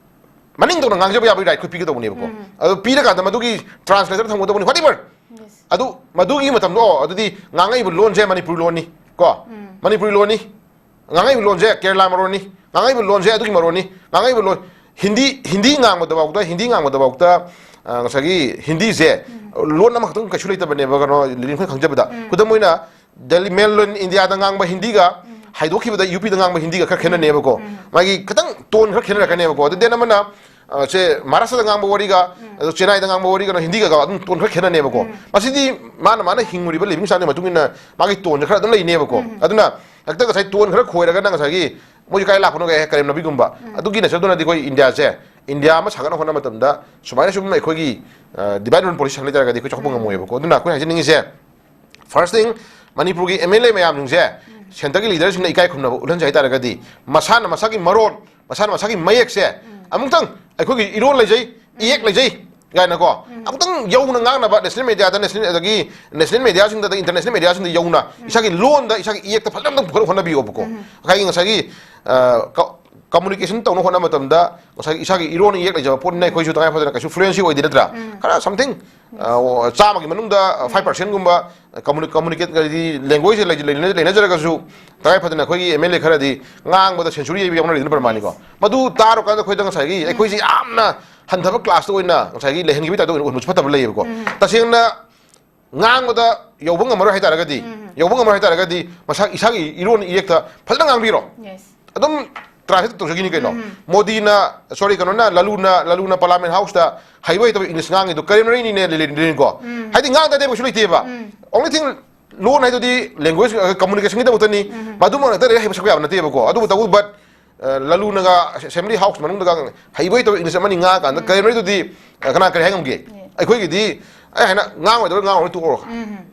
ꯃꯅꯤꯡ ꯇꯧꯅ ꯉꯥꯡꯖꯕ ꯌꯥꯕꯒꯤ right ꯑꯩꯈꯣꯏ ꯄꯤꯒꯗꯧꯕꯅꯦꯕꯀꯣ꯫ ꯎꯝ꯫ ꯑꯗꯨ ꯄꯤꯔꯀꯥꯟꯗ ꯃꯗꯨꯒꯤ translator ꯊꯝꯒꯗꯧꯕꯅꯤ, whatever꯫ Yes꯫ ꯑꯗꯨ ꯃꯗꯨꯒꯤ ꯃꯇꯝꯗꯣ, ꯑꯗꯨꯗꯤ ꯉꯥꯡꯉꯛꯏꯕ ꯂꯣꯟꯁꯦ ꯃꯅꯤꯄꯨꯔꯤ ꯂꯣꯟꯅꯤ ꯀꯣ꯫ ꯎꯝ꯫ ꯃꯅꯤꯄꯨꯔꯤ ꯂꯣꯟꯅꯤ꯫ ꯉꯥꯡꯉꯛꯏꯕ ꯂꯣꯟꯁꯦ ꯀꯦꯔꯂꯥ ꯃꯔꯣꯟꯅꯤ꯫ ꯉꯥꯡꯉꯛꯏꯕ ꯂꯣꯟꯁꯦ ꯑꯗꯨꯒꯤ ꯃꯔꯣꯟꯅꯤ꯫ ꯉꯥꯡꯉꯛꯏꯕ ꯂꯣꯟ, ꯍꯤꯟꯗꯤ, ꯍꯤꯟꯗꯤ ꯉꯥꯡꯕꯗꯐꯥꯎꯗ, ꯍꯤꯟꯗꯤ ꯉꯥꯡꯕꯗꯐꯥꯎꯗ, ꯑ, ꯉꯁꯥꯏꯒꯤ ꯍꯤꯟꯗꯤꯁꯦ ꯎꯝ꯫ ꯂꯣꯟ ꯑꯃꯈꯛꯇꯪ ꯀꯩꯁꯨ ꯂꯩꯇꯕꯅꯦꯕ, ꯀꯩꯅꯣ, ꯂꯤꯔꯤꯟ ꯑꯩꯈꯣꯏꯅ ꯈꯪꯖꯕꯗ꯫ ꯎꯝ꯫ ꯈꯨꯗꯝ ꯑꯣꯏꯅ, ꯗꯦꯜꯂꯤ mainland ꯏꯟꯗꯤꯌꯥꯗ ꯉꯥꯡꯕ ꯍꯤꯟꯗꯤꯒ ꯎꯝ꯫ ꯍꯥꯏꯗꯣꯛꯈꯤꯕꯗ ꯌꯨ ꯄꯤꯗ ꯉꯥꯡꯕ ꯍꯤꯟꯗꯤꯒ ꯈꯔ ꯈꯦꯠꯅꯅꯦꯕꯀꯣ꯫ ꯎꯝ꯫ ꯃꯥꯒꯤ ꯈꯤꯇꯪ tone ꯈꯔ ꯈꯦꯠꯅꯔꯛꯀꯅꯦꯕꯀꯣ꯫ ꯑꯗꯨ then ꯑꯃꯅ, ꯑ, ꯁꯦ ꯃꯍꯥꯔꯥꯁꯇ꯭ꯔꯗ ꯉꯥꯡꯕ ꯋꯥꯔꯤꯒ, ꯎꯝ꯫ ꯑꯗꯨ ꯆꯦꯟꯅꯥꯏꯗ ꯉꯥꯡꯕ ꯋꯥꯔꯤꯒꯅ ꯍꯤꯟꯗꯤꯒ ꯑꯗꯨꯝ tone ꯈꯔ ꯈꯦꯠꯅꯅꯦꯕꯀꯣ꯫ ꯎꯝ꯫ ꯃꯁꯤꯗꯤ ꯃꯥꯅ, ꯃꯥꯅ ꯍꯤꯡꯉꯨꯔꯤꯕ living standardꯒꯤ ꯃꯇꯨꯡ ꯏꯟꯅ ꯃꯥꯒꯤ toneꯁꯦ ꯈꯔ ꯑꯗꯨꯝ ꯂꯩꯅꯦꯕꯀꯣ꯫ ꯎꯝ꯫ ꯑꯗꯨꯅ ꯍꯦꯛꯇ ꯉꯁꯥꯏ tone ꯈꯔ ꯈꯣꯏꯔꯒꯅ ꯉꯁꯥꯏꯒꯤ ꯃꯣꯏꯁꯦ ꯀꯥꯏ ꯂꯥꯛꯄꯅꯣ ꯀꯥꯏ ꯀꯔꯦꯝꯅꯕꯤꯒꯨꯝꯕ꯫ ꯎꯝ꯫ ꯑꯗꯨꯒꯤ natureꯗꯨꯅꯗꯤ ꯑꯩꯈꯣꯏ ꯏꯟꯗꯤꯌꯥꯁꯦ, ꯏꯟꯗꯤꯌꯥ ꯑꯃ ꯁꯥꯒꯠꯅ ꯍꯣꯠꯅꯕ ꯃꯇꯝꯗ ꯁꯨꯃꯥꯏꯅ ꯁꯨꯝ ꯑꯩꯈꯣꯏꯒꯤ, ꯑ, divide and rule policy ꯁꯥꯒꯠ ꯂꯩꯇꯥꯔꯒꯗꯤ ꯑꯩꯈꯣꯏ ꯆꯥꯎꯈꯠꯄ ꯎꯝ꯫ ꯉꯝꯃꯣꯏꯕꯀꯣ꯫ ꯑꯗꯨꯅ ꯑꯩꯈꯣꯏꯅ ꯍꯥꯏꯖꯅꯤꯡꯉꯤꯁꯦ, first thing, ꯃꯅꯤꯄꯨꯔꯒꯤ M L A ꯃꯌꯥꯝꯁꯤꯡꯁꯦ ꯎꯝ꯫ centreꯒꯤ leaderꯁꯤꯡꯅ ꯏꯀꯥꯏ ꯈꯨꯝꯅꯕ ꯎꯠꯍꯟꯖꯩ ꯍꯥꯏꯇꯥꯔꯒꯗꯤ, ꯃꯁꯥꯅ ꯃꯁꯥꯒꯤ ꯃꯔꯣꯟ, ꯃꯁꯥꯅ ꯃꯁꯥꯒꯤ ꯃꯌꯦꯛꯁꯦ ꯎꯝ꯫ ꯑꯃꯨꯛꯇꯪ, ꯑꯩꯈꯣꯏꯒꯤ ꯏꯔꯣꯟ ꯂꯩꯖꯩ, ꯏꯌꯦꯛ ꯂꯩꯖꯩ ꯀꯥꯏꯅꯀꯣ, ꯑꯃꯨꯛꯇꯪ ꯌꯧꯅ ꯉꯥꯡꯅꯕ, ꯅꯦꯁꯅꯦꯜ ꯃꯦꯗꯤꯌꯥꯗ, ꯅꯦꯁꯅꯦꯜ, ꯑꯗꯒꯤ ꯅꯦꯁꯅꯦꯜ ꯃꯦꯗꯤꯌꯥꯁꯤꯡꯗ, ꯑꯗꯒꯤ ꯏꯟꯇꯔꯅꯦꯁꯅꯦꯜ ꯃꯦꯗꯤꯌꯥꯁꯤꯡꯗ ꯌꯧꯅ ꯏꯁꯥꯒꯤ ꯂꯣꯟꯗ ꯏꯁꯥꯒꯤ ꯏꯌꯦꯛꯇ ꯐꯖꯅ ꯑꯝꯇꯪ ꯄꯨꯈꯠꯅꯕ ꯍꯣꯠꯅꯕꯤꯌꯣꯕꯀꯣ꯫ ꯉꯁꯥꯏꯒꯤ, ꯉꯁꯥꯏꯒꯤ, ꯑ, ꯀ-, ꯀꯝꯃꯨꯅꯤꯀꯦꯁꯟ ꯇꯧꯅꯕ ꯍꯣꯠꯅꯕ ꯃꯇꯝꯗ ꯉꯁꯥꯏꯒꯤ ꯏꯁꯥꯒꯤ ꯏꯔꯣꯟ ꯏꯌꯦꯛ ꯂꯩꯖꯕ ꯄꯣꯠꯅꯤꯅ ꯑꯩꯈꯣꯏꯁꯨ ꯇꯉꯥꯏ ꯐꯗꯅ ꯀꯩꯁꯨ ꯐ꯭ꯂꯨꯑꯦꯟꯁꯤ ꯑꯣꯏꯗꯦ ꯅꯠꯇ꯭ꯔꯥ? ꯈꯔ something, ꯑ, ꯆꯥꯝꯃꯒꯤ ꯃꯅꯨꯡꯗ five percent-ꯒꯨꯝꯕ ꯀꯝꯃꯨꯅꯤ-, ꯀꯝꯃꯨꯅꯤꯀꯦꯠ, ꯍꯥꯏꯗꯤ ꯂꯦꯡꯒ꯭ꯋꯦꯖꯁꯦ ꯂꯩ-, ꯂꯩꯅ-, ꯂꯩꯅꯖꯔꯒꯁꯨ, ꯇꯉꯥꯏ ꯐꯗꯅ ꯑꯩꯈꯣꯏꯒꯤ ꯑꯦꯝ ꯑꯦꯜ ꯑꯦ ꯈꯔꯗꯤ ꯉꯥꯡꯕꯗ ꯁꯦꯟꯆꯨꯔꯤ ꯌꯩꯕ ꯌꯥꯎꯅꯔꯤꯗꯨꯅ ꯄ꯭ꯔꯃꯥꯅꯤꯀꯣ꯫ ꯃꯗꯨ ꯇꯥꯔꯨꯀꯥꯟꯗ ꯑꯩꯈꯣꯏꯗ ꯉꯁꯥꯏꯒꯤ ꯑꯩꯈꯣꯏꯁꯦ ꯌꯥꯝꯅ ꯍꯟꯊꯕ ꯀ꯭ꯂꯥꯁꯇ ꯑꯣꯏꯅ ꯉꯁꯥꯏꯒꯤ ꯂꯩꯍꯟꯈꯤꯕꯒꯤ ꯇꯥꯏꯞꯇ ꯑꯣꯏꯅ ꯎꯍꯟꯕꯁꯨ ꯐꯠꯇꯕ ꯂꯩꯌꯦꯕꯀꯣ꯫ ꯇꯁꯦꯡꯅ ꯉꯥꯡꯕꯗ ꯌꯧꯕ ꯉꯝꯃꯔꯣꯏ ꯍꯥꯏꯇꯥꯔꯒꯗꯤ, ꯌꯧꯕ ꯉꯝꯃꯔꯣꯏ ꯍꯥꯏꯇꯥꯔꯒꯗꯤ, ꯃꯁꯥ ꯏꯁꯥꯒꯤ ꯏꯔꯣꯟ ꯏꯌꯦꯛꯇ ꯐꯖꯅ ꯉꯥꯡꯕꯤꯔꯣ꯫ ꯑꯗꯨꯝ ꯇ꯭ꯔꯥꯟꯁꯂꯦꯠ ꯇꯧꯖꯈꯤꯅꯤ ꯀꯩꯅꯣ꯫ ꯃꯣꯗꯤꯅ, ꯁꯣꯔꯤ, ꯀꯩꯅꯣꯅ, ꯂꯂꯨꯅ, ꯂꯂꯨꯅ ꯄꯥꯔꯂꯥꯃꯦꯟ ꯍꯥꯎꯁꯇ ꯍꯩꯕ ꯍꯩꯇꯕ ꯏꯪꯂꯤꯁ ꯉꯥꯡꯉꯤꯗꯣ ꯀꯔꯦꯝꯅꯔꯤꯅꯤꯅꯦ, ꯂꯦ-, ꯂꯦ-, ꯂꯦꯅꯤꯟꯀꯣ꯫ ꯍꯥꯏꯗꯤ ꯉꯥꯡꯗꯗꯤ ꯀꯩꯁꯨ ꯂꯩꯇꯦꯕ꯫ Only thing, ꯂꯣꯟ ꯍꯥꯏꯗꯨꯗꯤ ꯂꯦꯡꯒ꯭ꯋꯦꯖ, ꯑ, ꯀꯝꯃꯨꯅꯤꯀꯦꯁꯟꯒꯤꯗꯃꯛꯇꯅꯤ꯫ ꯃꯗꯨꯃꯛ ꯅꯠꯇꯅ ꯍꯩꯕ ꯁꯛꯄ ꯌꯥꯕ ꯅꯠꯇꯦꯕꯀꯣ꯫ ꯑꯗꯨꯕꯨ ꯇꯧꯕ, but, ꯑ, ꯂꯂꯨꯅꯒ ꯑꯦꯁꯦꯝꯕ꯭ꯂꯤ ꯍꯥꯎꯁ ꯃꯅꯨꯡꯗꯒ ꯍꯩꯕ ꯍꯩꯇꯕ ꯏꯪꯂꯤꯁ ꯑꯃꯅꯤ ꯉꯥꯡꯉꯀꯥꯟꯗ ꯀꯔꯦꯝꯅꯔꯤꯗꯨꯗꯤ, ꯑ, ꯀꯅꯥ ꯀꯔꯤ ꯍꯥꯏ ꯉꯝꯒꯦ? ꯑꯩꯈꯣꯏꯒꯤꯗꯤ ꯑꯩ ꯍꯥꯏꯅ ꯉꯥꯡꯉꯣꯏꯗꯧꯔ ꯉꯥꯡꯉꯔꯣꯏ ꯇꯣꯛꯑꯣ꯫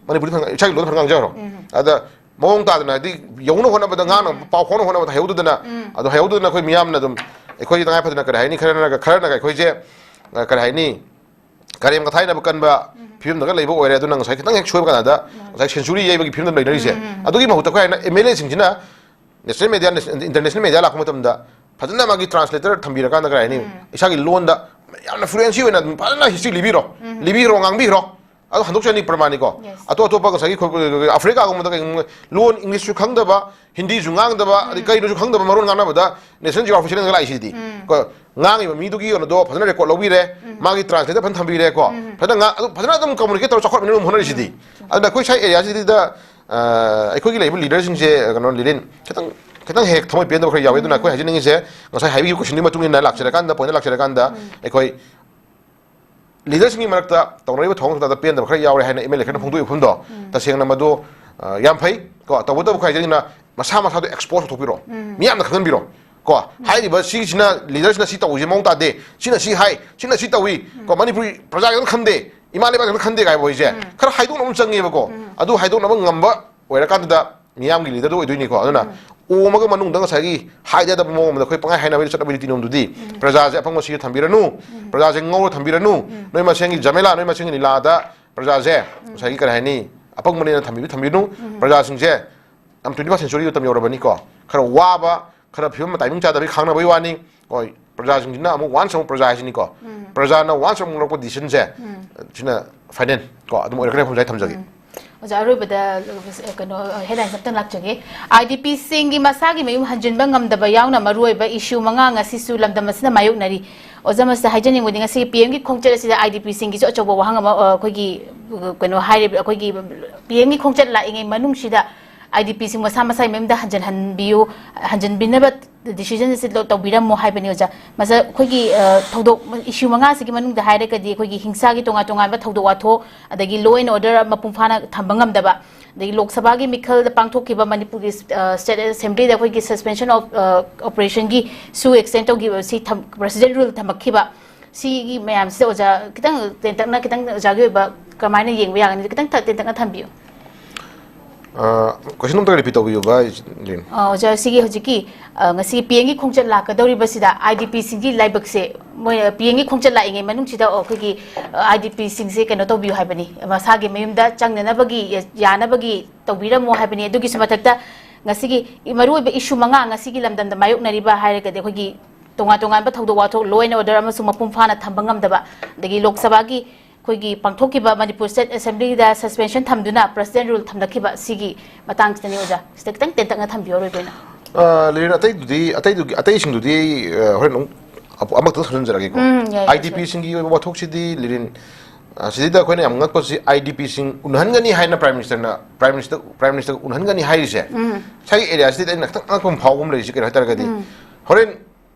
ꯃꯅꯤꯄꯨꯔꯤ ꯈꯪ-, ꯏꯁꯥꯒꯤ ꯂꯣꯟ ꯈꯔ ꯉꯥꯡꯖꯔꯣ꯫ ꯑꯗ ꯃꯑꯣꯡ ꯇꯥꯗꯅ ꯍꯥꯏꯗꯤ ꯌꯧꯅ ꯍꯣꯠꯅꯕꯗ, ꯉꯥꯡꯅ ꯄꯥꯎ ꯐꯥꯎꯅ ꯍꯣꯠꯅꯕꯗ ꯍꯩꯍꯧꯗꯗꯅ, ꯑꯗꯣ ꯍꯩꯍꯧꯗꯗꯅ ꯑꯩꯈꯣꯏ ꯃꯤꯌꯥꯝꯅ ꯑꯗꯨꯝ, ꯑꯩꯈꯣꯏ ꯇꯉꯥꯏ ꯐꯗꯅ ꯀꯔꯤ ꯍꯥꯏꯅꯤ, ꯈꯔꯅꯒ, ꯈꯔꯅꯒ ꯑꯩꯈꯣꯏꯁꯦ, ꯑ, ꯀꯔꯤ ꯍꯥꯏꯅꯤ, ꯀꯔꯦꯝ ꯀꯊꯥꯏꯅꯕ ꯀꯟꯕ ꯐꯤꯕꯝꯗꯒ ꯂꯩꯕ ꯑꯣꯏꯔꯦ꯫ ꯑꯗꯨꯅ ꯉꯁꯥꯏ ꯈꯤꯇꯪ ꯍꯦꯛ ꯁꯣꯏꯕ ꯀꯥꯟꯗ ꯉꯁꯥꯏ ꯁꯦꯟꯆꯨꯔꯤ ꯌꯩꯕꯒꯤ ꯐꯤꯕꯝꯗ ꯂꯩꯅꯔꯤꯁꯦ꯫ ꯑꯗꯨꯒꯤ ꯃꯍꯨꯠꯇ ꯑꯩꯈꯣꯏ ꯍꯥꯏꯅ ꯑꯦꯝ ꯑꯦꯜ ꯑꯦꯁꯤꯡꯁꯤꯅ ꯅꯦꯁꯅꯦꯜ ꯃꯦꯗꯤꯌꯥ, ꯅꯦꯁ-, ꯏꯟꯇꯔꯅꯦꯁꯅꯦꯜ ꯃꯦꯗꯤꯌꯥ ꯂꯥꯛꯄ ꯃꯇꯝꯗ ꯐꯖꯅ ꯃꯥꯒꯤ ꯇ꯭ꯔꯥꯟꯁꯂꯦꯇꯔ ꯊꯝꯕꯤꯔꯀꯥꯟꯗ ꯀꯔꯤ ꯍꯥꯏꯅꯤ, ꯏꯁꯥꯒꯤ ꯂꯣꯟꯗ ꯌꯥꯝꯅ ꯐ꯭ꯂꯨꯑꯦꯟꯁꯤ ꯑꯣꯏꯅ ꯑꯗꯨꯝ ꯐꯖꯅ ꯍꯤꯁꯇ꯭ꯔꯤ ꯂꯤꯕꯤꯔꯣ, ꯂꯤꯕꯤꯔꯣ, ꯉꯥꯡꯕꯤꯔꯣ꯫ ꯑꯗꯣ ꯍꯟꯗꯣꯛꯆꯅꯤ ꯄ꯭ꯔꯃꯥꯅꯤꯀꯣ꯫ ꯑꯇꯣꯞ ꯑꯇꯣꯞꯄ ꯉꯁꯥꯏꯒꯤ ꯑꯩꯈꯣꯏ ꯑꯐ꯭ꯔꯤꯀꯥꯒꯨꯝꯕꯗ ꯀꯩꯒꯨꯝꯕ ꯂꯣꯟ ꯏꯪꯂꯤꯁꯁꯨ ꯈꯪꯗꯕ, ꯍꯤꯟꯗꯤꯁꯨ ꯉꯥꯡꯗꯕ, ꯑꯗꯩ ꯀꯩꯅꯣꯁꯨ ꯈꯪꯗꯕ ꯃꯔꯣꯟ ꯉꯥꯡꯅꯕꯗ ꯅꯦꯁꯅꯦꯜ ꯖꯤꯑꯣꯒ꯭ꯔꯥꯐꯤ ꯆꯦꯅꯦꯜꯗ ꯂꯥꯛꯏꯁꯤꯗꯤ꯫ ꯀꯣ, ꯉꯥꯡꯉꯤꯕ ꯃꯤꯗꯨꯒꯤ ꯀꯩꯅꯣꯗꯣ ꯐꯖꯅ ꯔꯦꯀꯣꯔꯗ ꯂꯧꯕꯤꯔꯦ, ꯃꯥꯒꯤ ꯇ꯭ꯔꯥꯟꯁꯂꯦꯇꯔ ꯐꯖꯅ ꯊꯝꯕꯤꯔꯦꯀꯣ, ꯐꯖꯅ ꯉꯥ-, ꯑꯗꯨ ꯐꯖꯅ ꯑꯗꯨꯝ ꯀꯝꯃꯨꯅꯤꯀꯦꯠ ꯇꯧꯔ ꯆꯥꯎꯈꯠꯅꯕ ꯑꯗꯨꯝ ꯍꯣꯠꯅꯔꯤꯁꯤꯗꯤ꯫ ꯑꯗꯨꯅ ꯑꯩꯈꯣꯏ ꯁ꯭ꯋꯥꯏ ꯑꯦꯔꯤꯌꯥꯁꯤꯗ, ꯑ, ꯑꯩꯈꯣꯏꯒꯤ ꯂꯩꯔꯤꯕ ꯂꯤꯗꯔꯁꯤꯡꯁꯦ, ꯀꯩꯅꯣ, ꯂꯤꯂꯤꯟ, ꯈꯤꯇꯪ, ꯈꯤꯇꯪ ꯍꯦꯛ ꯊꯃꯣꯏ ꯄꯦꯟꯗꯕ ꯈꯔ ꯌꯥꯎꯋꯤ꯫ ꯑꯗꯨꯅ ꯑꯩꯈꯣꯏ ꯍꯥꯏꯖꯅꯤꯡꯉꯤꯁꯦ, ꯉꯁꯥꯏ ꯍꯥꯏꯕꯤꯈꯤꯕ ꯀꯣꯏꯁꯟꯗꯨꯒꯤ ꯃꯇꯨꯡ ꯏꯟꯅ ꯂꯥꯛꯆꯔꯀꯥꯟꯗ, ꯄꯣꯏꯟꯗ ꯂꯥꯛꯆꯔꯀꯥꯟꯗ, ꯑꯩꯈꯣꯏ ꯂꯤꯗꯔꯁꯤꯡꯒꯤ ꯃꯔꯛꯇ ꯇꯧꯅꯔꯤꯕ ꯊꯧꯑꯣꯡ ꯊꯧꯗꯥꯗ ꯄꯦꯟꯗꯕ ꯈꯔ ꯌꯥꯎꯔꯦ ꯍꯥꯏꯅ ꯑꯦꯝ ꯑꯦꯜ ꯑꯦ ꯈꯔꯅ ꯐꯣꯡꯗꯣꯛꯏ ꯋꯥꯐꯝꯗꯣ, ꯇꯁꯦꯡꯅ ꯃꯗꯨ, ꯑ, ꯌꯥꯝ ꯐꯩ ꯀꯣ꯫ ꯇꯧꯕꯇꯕꯨ ꯑꯩꯈꯣꯏ ꯍꯥꯏꯖꯅꯤꯡꯉꯤꯅ ꯃꯁꯥ ꯃꯁꯥꯗꯣ ꯑꯦꯛꯁꯄꯣꯖ ꯇꯧꯊꯣꯛꯄꯤꯔꯣ, ꯃꯤꯌꯥꯝꯅ ꯈꯪꯍꯟꯕꯤꯔꯣ ꯀꯣ꯫ ꯍꯥꯏꯔꯤꯕ ꯁꯤꯁꯤꯅ, ꯂꯤꯗꯔꯁꯤꯅ ꯁꯤ ꯇꯧꯕꯁꯦ ꯃꯑꯣꯡ ꯇꯥꯗꯦ, ꯁꯤꯅ ꯁꯤ ꯍꯥꯏ, ꯁꯤꯅ ꯁꯤ ꯇꯧꯏ ꯀꯣ, ꯃꯅꯤꯄꯨꯔꯤ ꯄ꯭ꯔꯖꯥꯒꯤꯗꯃꯛ ꯈꯟꯗꯦ, ꯏꯃꯥ ꯂꯩꯕꯥꯛꯀꯤꯗꯃꯛ ꯈꯟꯗꯦ ꯀꯥꯏꯕ ꯍꯧꯖꯤꯛꯁꯦ ꯈꯔ ꯍꯥꯏꯗꯣꯛꯅꯕ ꯑꯃ ꯆꯪꯉꯦꯕꯀꯣ꯫ ꯑꯗꯨ ꯍꯥꯏꯗꯣꯛꯅꯕ ꯉꯝꯕ ꯑꯣꯏꯔꯀꯥꯟꯗꯨꯗ ꯃꯤꯌꯥꯝꯒꯤ ꯂꯤꯗꯔꯗꯨ ꯑꯣꯏꯗꯣꯏꯅꯤꯀꯣ꯫ ꯑꯗꯨꯅ ꯑꯣꯝꯃꯒ ꯃꯅꯨꯡꯗ ꯉꯁꯥꯏꯒꯤ ꯍꯥꯏꯗ ꯌꯥꯗꯕ ꯃꯑꯣꯡ ꯑꯃꯗ ꯑꯩꯈꯣꯏ ꯄꯪꯍꯥꯏ ꯍꯥꯏꯅꯕꯒꯤ ꯆꯠꯅꯕ ꯔꯤꯇꯤ ꯅꯤꯌꯣꯝꯗꯨꯗꯤ ꯎꯝ꯫ ꯄ꯭ꯔꯖꯥꯁꯦ ꯑꯄꯪꯕ ꯁꯤꯗ ꯊꯝꯕꯤꯔꯅꯨ, ꯎꯝ꯫ ꯄ꯭ꯔꯖꯥꯁꯦ ꯉꯧꯔ ꯊꯝꯕꯤꯔꯅꯨ, ꯎꯝ꯫ ꯅꯣꯏ ꯃꯁꯦꯟꯒꯤ ꯖꯃꯦꯂꯥ, ꯅꯣꯏ ꯃꯁꯦꯟꯒꯤ ꯂꯤꯂꯥꯗ ꯄ꯭ꯔꯖꯥꯁꯦ ꯎꯝ꯫ ꯉꯁꯥꯏꯒꯤ ꯀꯔꯤ ꯍꯥꯏꯅꯤ, ꯑꯄꯪꯕꯅꯦꯅ ꯊꯝꯕꯤꯕ ꯊꯝꯕꯤꯔꯅꯨ꯫ ꯎꯝ꯫ ꯄ꯭ꯔꯖꯥꯁꯤꯡꯁꯦ ꯌꯥꯝ twenty first century ꯃꯇꯝ ꯌꯧꯔꯕꯅꯤꯀꯣ, ꯈꯔ ꯋꯥꯕ, ꯈꯔ ꯐꯤꯕꯝ ꯇꯥꯏꯃꯤꯡ ꯆꯥꯗꯕꯒꯤ ꯈꯥꯡꯅꯕꯒꯤ ꯋꯥꯅꯤ꯫ ꯍꯣꯏ, ꯄ꯭ꯔꯖꯥꯁꯤꯡꯁꯤꯅ ꯑꯃꯨꯛ once ꯑꯃꯨꯛ ꯄ꯭ꯔꯖꯥ ꯍꯥꯏꯁꯤꯅꯤꯀꯣ, ꯎꯝ꯫ ꯄ꯭ꯔꯖꯥꯅ once ꯑꯃꯨꯛ ꯂꯧꯔꯛꯄ decisionꯁꯦ, ꯎꯝ꯫ ꯁꯤꯅ final ꯀꯣ ꯑꯗꯨꯝ ꯑꯣꯏꯔꯛꯀꯅꯤ ꯍꯥꯏꯕ ꯑꯩ ꯊꯝꯖꯒꯦ꯫ ꯎꯝ꯫ ꯑꯣꯖꯥ, ꯑꯔꯣꯏꯕꯗ, ꯑ, ꯀꯩꯅꯣ, headlines ꯑꯝꯇꯪ ꯂꯥꯛꯆꯒꯦ꯫ IDPꯁꯤꯡꯒꯤ ꯃꯁꯥꯒꯤ ꯃꯌꯨꯝ ꯍꯟꯖꯤꯟꯕ ꯉꯝꯗꯕ ꯌꯥꯎꯅ ꯃꯔꯨꯑꯣꯏꯕ issue ꯃꯉꯥ ꯉꯁꯤꯁꯨ ꯂꯝꯗꯝ ꯑꯁꯤꯅ ꯃꯥꯌꯣꯛꯅꯔꯤ꯫ ꯑꯣꯖꯥ, ꯃꯁꯤꯗ ꯍꯥꯏꯖꯅꯤꯡꯕꯗꯤ ꯉꯁꯤꯒꯤ PMꯒꯤ ꯈꯣꯡꯆꯠ ꯑꯁꯤꯗ IDPꯁꯤꯡꯒꯤꯁꯨ ꯑꯆꯧꯕ ꯋꯥꯍꯪ ꯑꯃ, ꯑ, ꯑꯩꯈꯣꯏꯒꯤ, ꯑ, ꯀꯩꯅꯣ ꯍꯥꯏꯔꯤꯕ, ꯑꯩꯈꯣꯏꯒꯤ PMꯒꯤ ꯈꯣꯡꯆꯠ ꯂꯥꯛꯏꯉꯩ ꯃꯅꯨꯡꯁꯤꯗ IDPꯁꯤꯡ ꯃꯁꯥ ꯃꯁꯥꯒꯤ ꯃꯌꯨꯝꯗ ꯍꯟꯖꯤꯟꯍꯟꯕꯤꯌꯨ, ꯍꯟꯖꯤꯟꯕꯤꯅꯕ decision ꯑꯁꯤ ꯂꯧ-, ꯇꯧꯕꯤꯔꯝꯃꯣ ꯍꯥꯏꯕꯅꯤ, ꯑꯣꯖꯥ꯫ ꯃꯁꯥ ꯑꯩꯈꯣꯏꯒꯤ, ꯑ, ꯊꯧꯗꯣꯛ issue ꯃꯉꯥꯁꯤꯒꯤ ꯃꯅꯨꯡꯗ ꯍꯥꯏꯔꯒꯗꯤ ꯑꯩꯈꯣꯏꯒꯤ ꯍꯤꯡꯁꯥꯒꯤ ꯇꯣꯉꯥꯟ ꯇꯣꯉꯥꯟꯕ ꯊꯧꯗꯣꯛ ꯋꯥꯊꯣꯛ, ꯑꯗꯒꯤ law and order ꯃꯄꯨꯡ ꯐꯥꯅ ꯊꯝꯕ ꯉꯝꯗꯕ, ꯑꯗꯒꯤ ꯂꯣꯛ ꯁꯚꯥꯒꯤ ꯃꯤꯈꯜꯗ ꯄꯥꯡꯊꯣꯛꯈꯤꯕ ꯃꯅꯤꯄꯨꯔꯒꯤ, ꯑ, State Assemblyꯗ ꯑꯩꯈꯣꯏꯒꯤ suspension of, ꯑ, operationꯒꯤ ꯁꯨ extend ꯇꯧꯈꯤꯕ, ꯁꯤ ꯊꯝ-, President rule ꯊꯝꯃꯛꯈꯤꯕ, ꯁꯤꯒꯤ ꯃꯌꯥꯝꯁꯤꯗ ꯑꯣꯖꯥ ꯈꯤꯇꯪ ꯇꯦꯟꯇꯛꯅ, ꯈꯤꯇꯪ ꯑꯣꯖꯥꯒꯤ ꯑꯣꯏꯕ ꯀꯃꯥꯏꯅ ꯌꯦꯡꯕ ꯌꯥꯒꯅꯤ? ꯈꯤꯇꯪ ꯊ-, ꯇꯦꯟꯇꯛꯅ ꯊꯝꯕꯤꯌꯨ꯫ ꯑ, question ꯑꯝꯇ repeat ꯇꯧꯕꯤꯌꯨꯕ, ꯂꯤꯟ꯫ ꯑ, ꯑꯣꯖꯥ, ꯁꯤꯒꯤ ꯍꯧꯖꯤꯛꯀꯤ, ꯑ, ꯉꯁꯤ PMꯒꯤ ꯈꯣꯡꯆꯠ ꯂꯥꯛꯀꯗꯧꯔꯤꯕꯁꯤꯗ IDPꯁꯤꯡꯒꯤ ꯂꯥꯏꯕꯛꯁꯦ, ꯃꯣꯏ, ꯑ, PMꯒꯤ ꯈꯣꯡꯆꯠ ꯂꯥꯛꯏꯉꯩ ꯃꯅꯨꯡꯁꯤꯗ, ꯑ, ꯑꯩꯈꯣꯏꯒꯤ, ꯑ, IDPꯁꯤꯡꯁꯦ ꯀꯩꯅꯣ ꯇꯧꯕꯤꯌꯨ ꯍꯥꯏꯕꯅꯤ, ꯃꯁꯥꯒꯤ ꯃꯌꯨꯝꯗ ꯆꯪꯅꯅꯕꯒꯤ, ꯌꯥ-, ꯌꯥꯅꯕꯒꯤ ꯇꯧꯕꯤꯔꯝꯃꯣ ꯍꯥꯏꯕꯅꯤ꯫ ꯑꯗꯨꯒꯤꯁꯨ ꯃꯊꯛꯇ ꯉꯁꯤꯒꯤ ꯃꯔꯨꯑꯣꯏꯕ issue ꯃꯉꯥ ꯉꯁꯤꯒꯤ ꯂꯝꯗꯝꯗ ꯃꯥꯌꯣꯛꯅꯔꯤꯕ ꯍꯥꯏꯔꯒꯗꯤ ꯑꯩꯈꯣꯏꯒꯤ ꯇꯣꯉꯥꯟ ꯇꯣꯉꯥꯟꯕ ꯊꯧꯗꯣꯛ ꯋꯥꯊꯣꯛ, law and order ꯑꯃꯁꯨꯡ ꯃꯄꯨꯡ ꯐꯥꯅ ꯊꯝꯕ ꯉꯝꯗꯕ, ꯑꯗꯒꯤ ꯂꯣꯛ ꯁꯚꯥꯒꯤ ꯑꯩꯈꯣꯏꯒꯤ ꯄꯥꯡꯊꯣꯛꯈꯤꯕ ꯃꯅꯤꯄꯨꯔ State Assemblyꯗ suspension ꯊꯝꯗꯨꯅ President rule ꯊꯝꯂꯛꯈꯤꯕ ꯁꯤꯒꯤ ꯃꯇꯥꯡꯁꯤꯗꯅꯤ ꯑꯣꯖꯥ꯫ ꯁꯤꯗ ꯈꯤꯇꯪ ꯇꯦꯟꯇꯛꯅ ꯊꯝꯕꯤꯌꯣ ꯑꯔꯣꯏꯕ ꯑꯣꯏꯅ꯫ ꯑ, ꯂꯤꯔꯦꯟ, ꯑꯇꯩꯗꯨꯗꯤ, ꯑꯇꯩꯗꯨꯒꯤ, ꯑꯇꯩꯁꯤꯡꯗꯨꯗꯤ ꯑꯩ, ꯑ, ꯍꯣꯔꯦꯟ ꯑꯃꯨꯛ ꯑꯃ-, ꯑꯃꯈꯛꯇ ꯊꯝꯖꯤꯟꯖꯔꯒꯦꯀꯣ꯫ ꯎꯝ, ꯌꯥꯏ, ꯌꯥꯏ, IDPꯁꯤꯡꯒꯤ ꯑꯣꯏꯕ ꯋꯥꯊꯣꯛꯁꯤꯗꯤ, ꯂꯤꯔꯦꯟ, ꯑ, ꯁꯤꯗꯩꯗ ꯑꯩꯈꯣꯏꯅ ꯌꯥꯝ ꯉꯛꯄꯁꯤ IDPꯁꯤꯡ ꯎꯅꯍꯟꯒꯅꯤ ꯍꯥꯏꯅ Prime Ministerꯅ, Prime Minister, Prime Ministerꯒ ꯎꯅꯍꯟꯒꯅꯤ ꯍꯥꯏꯔꯤꯁꯦ, ꯎꯝ꯫ ꯉꯁꯥꯏꯒꯤ areaꯁꯤꯗ ꯑꯩꯅ ꯈꯤꯇꯪ ꯑꯉꯛꯄ ꯑꯃ ꯐꯥꯎꯕ ꯑꯃ ꯂꯩꯔꯤꯁꯦ ꯀꯩꯅꯣ ꯍꯥꯏ ꯇꯥꯔꯒꯗꯤ, ꯎꯝ꯫ ꯍꯣꯔꯦꯟ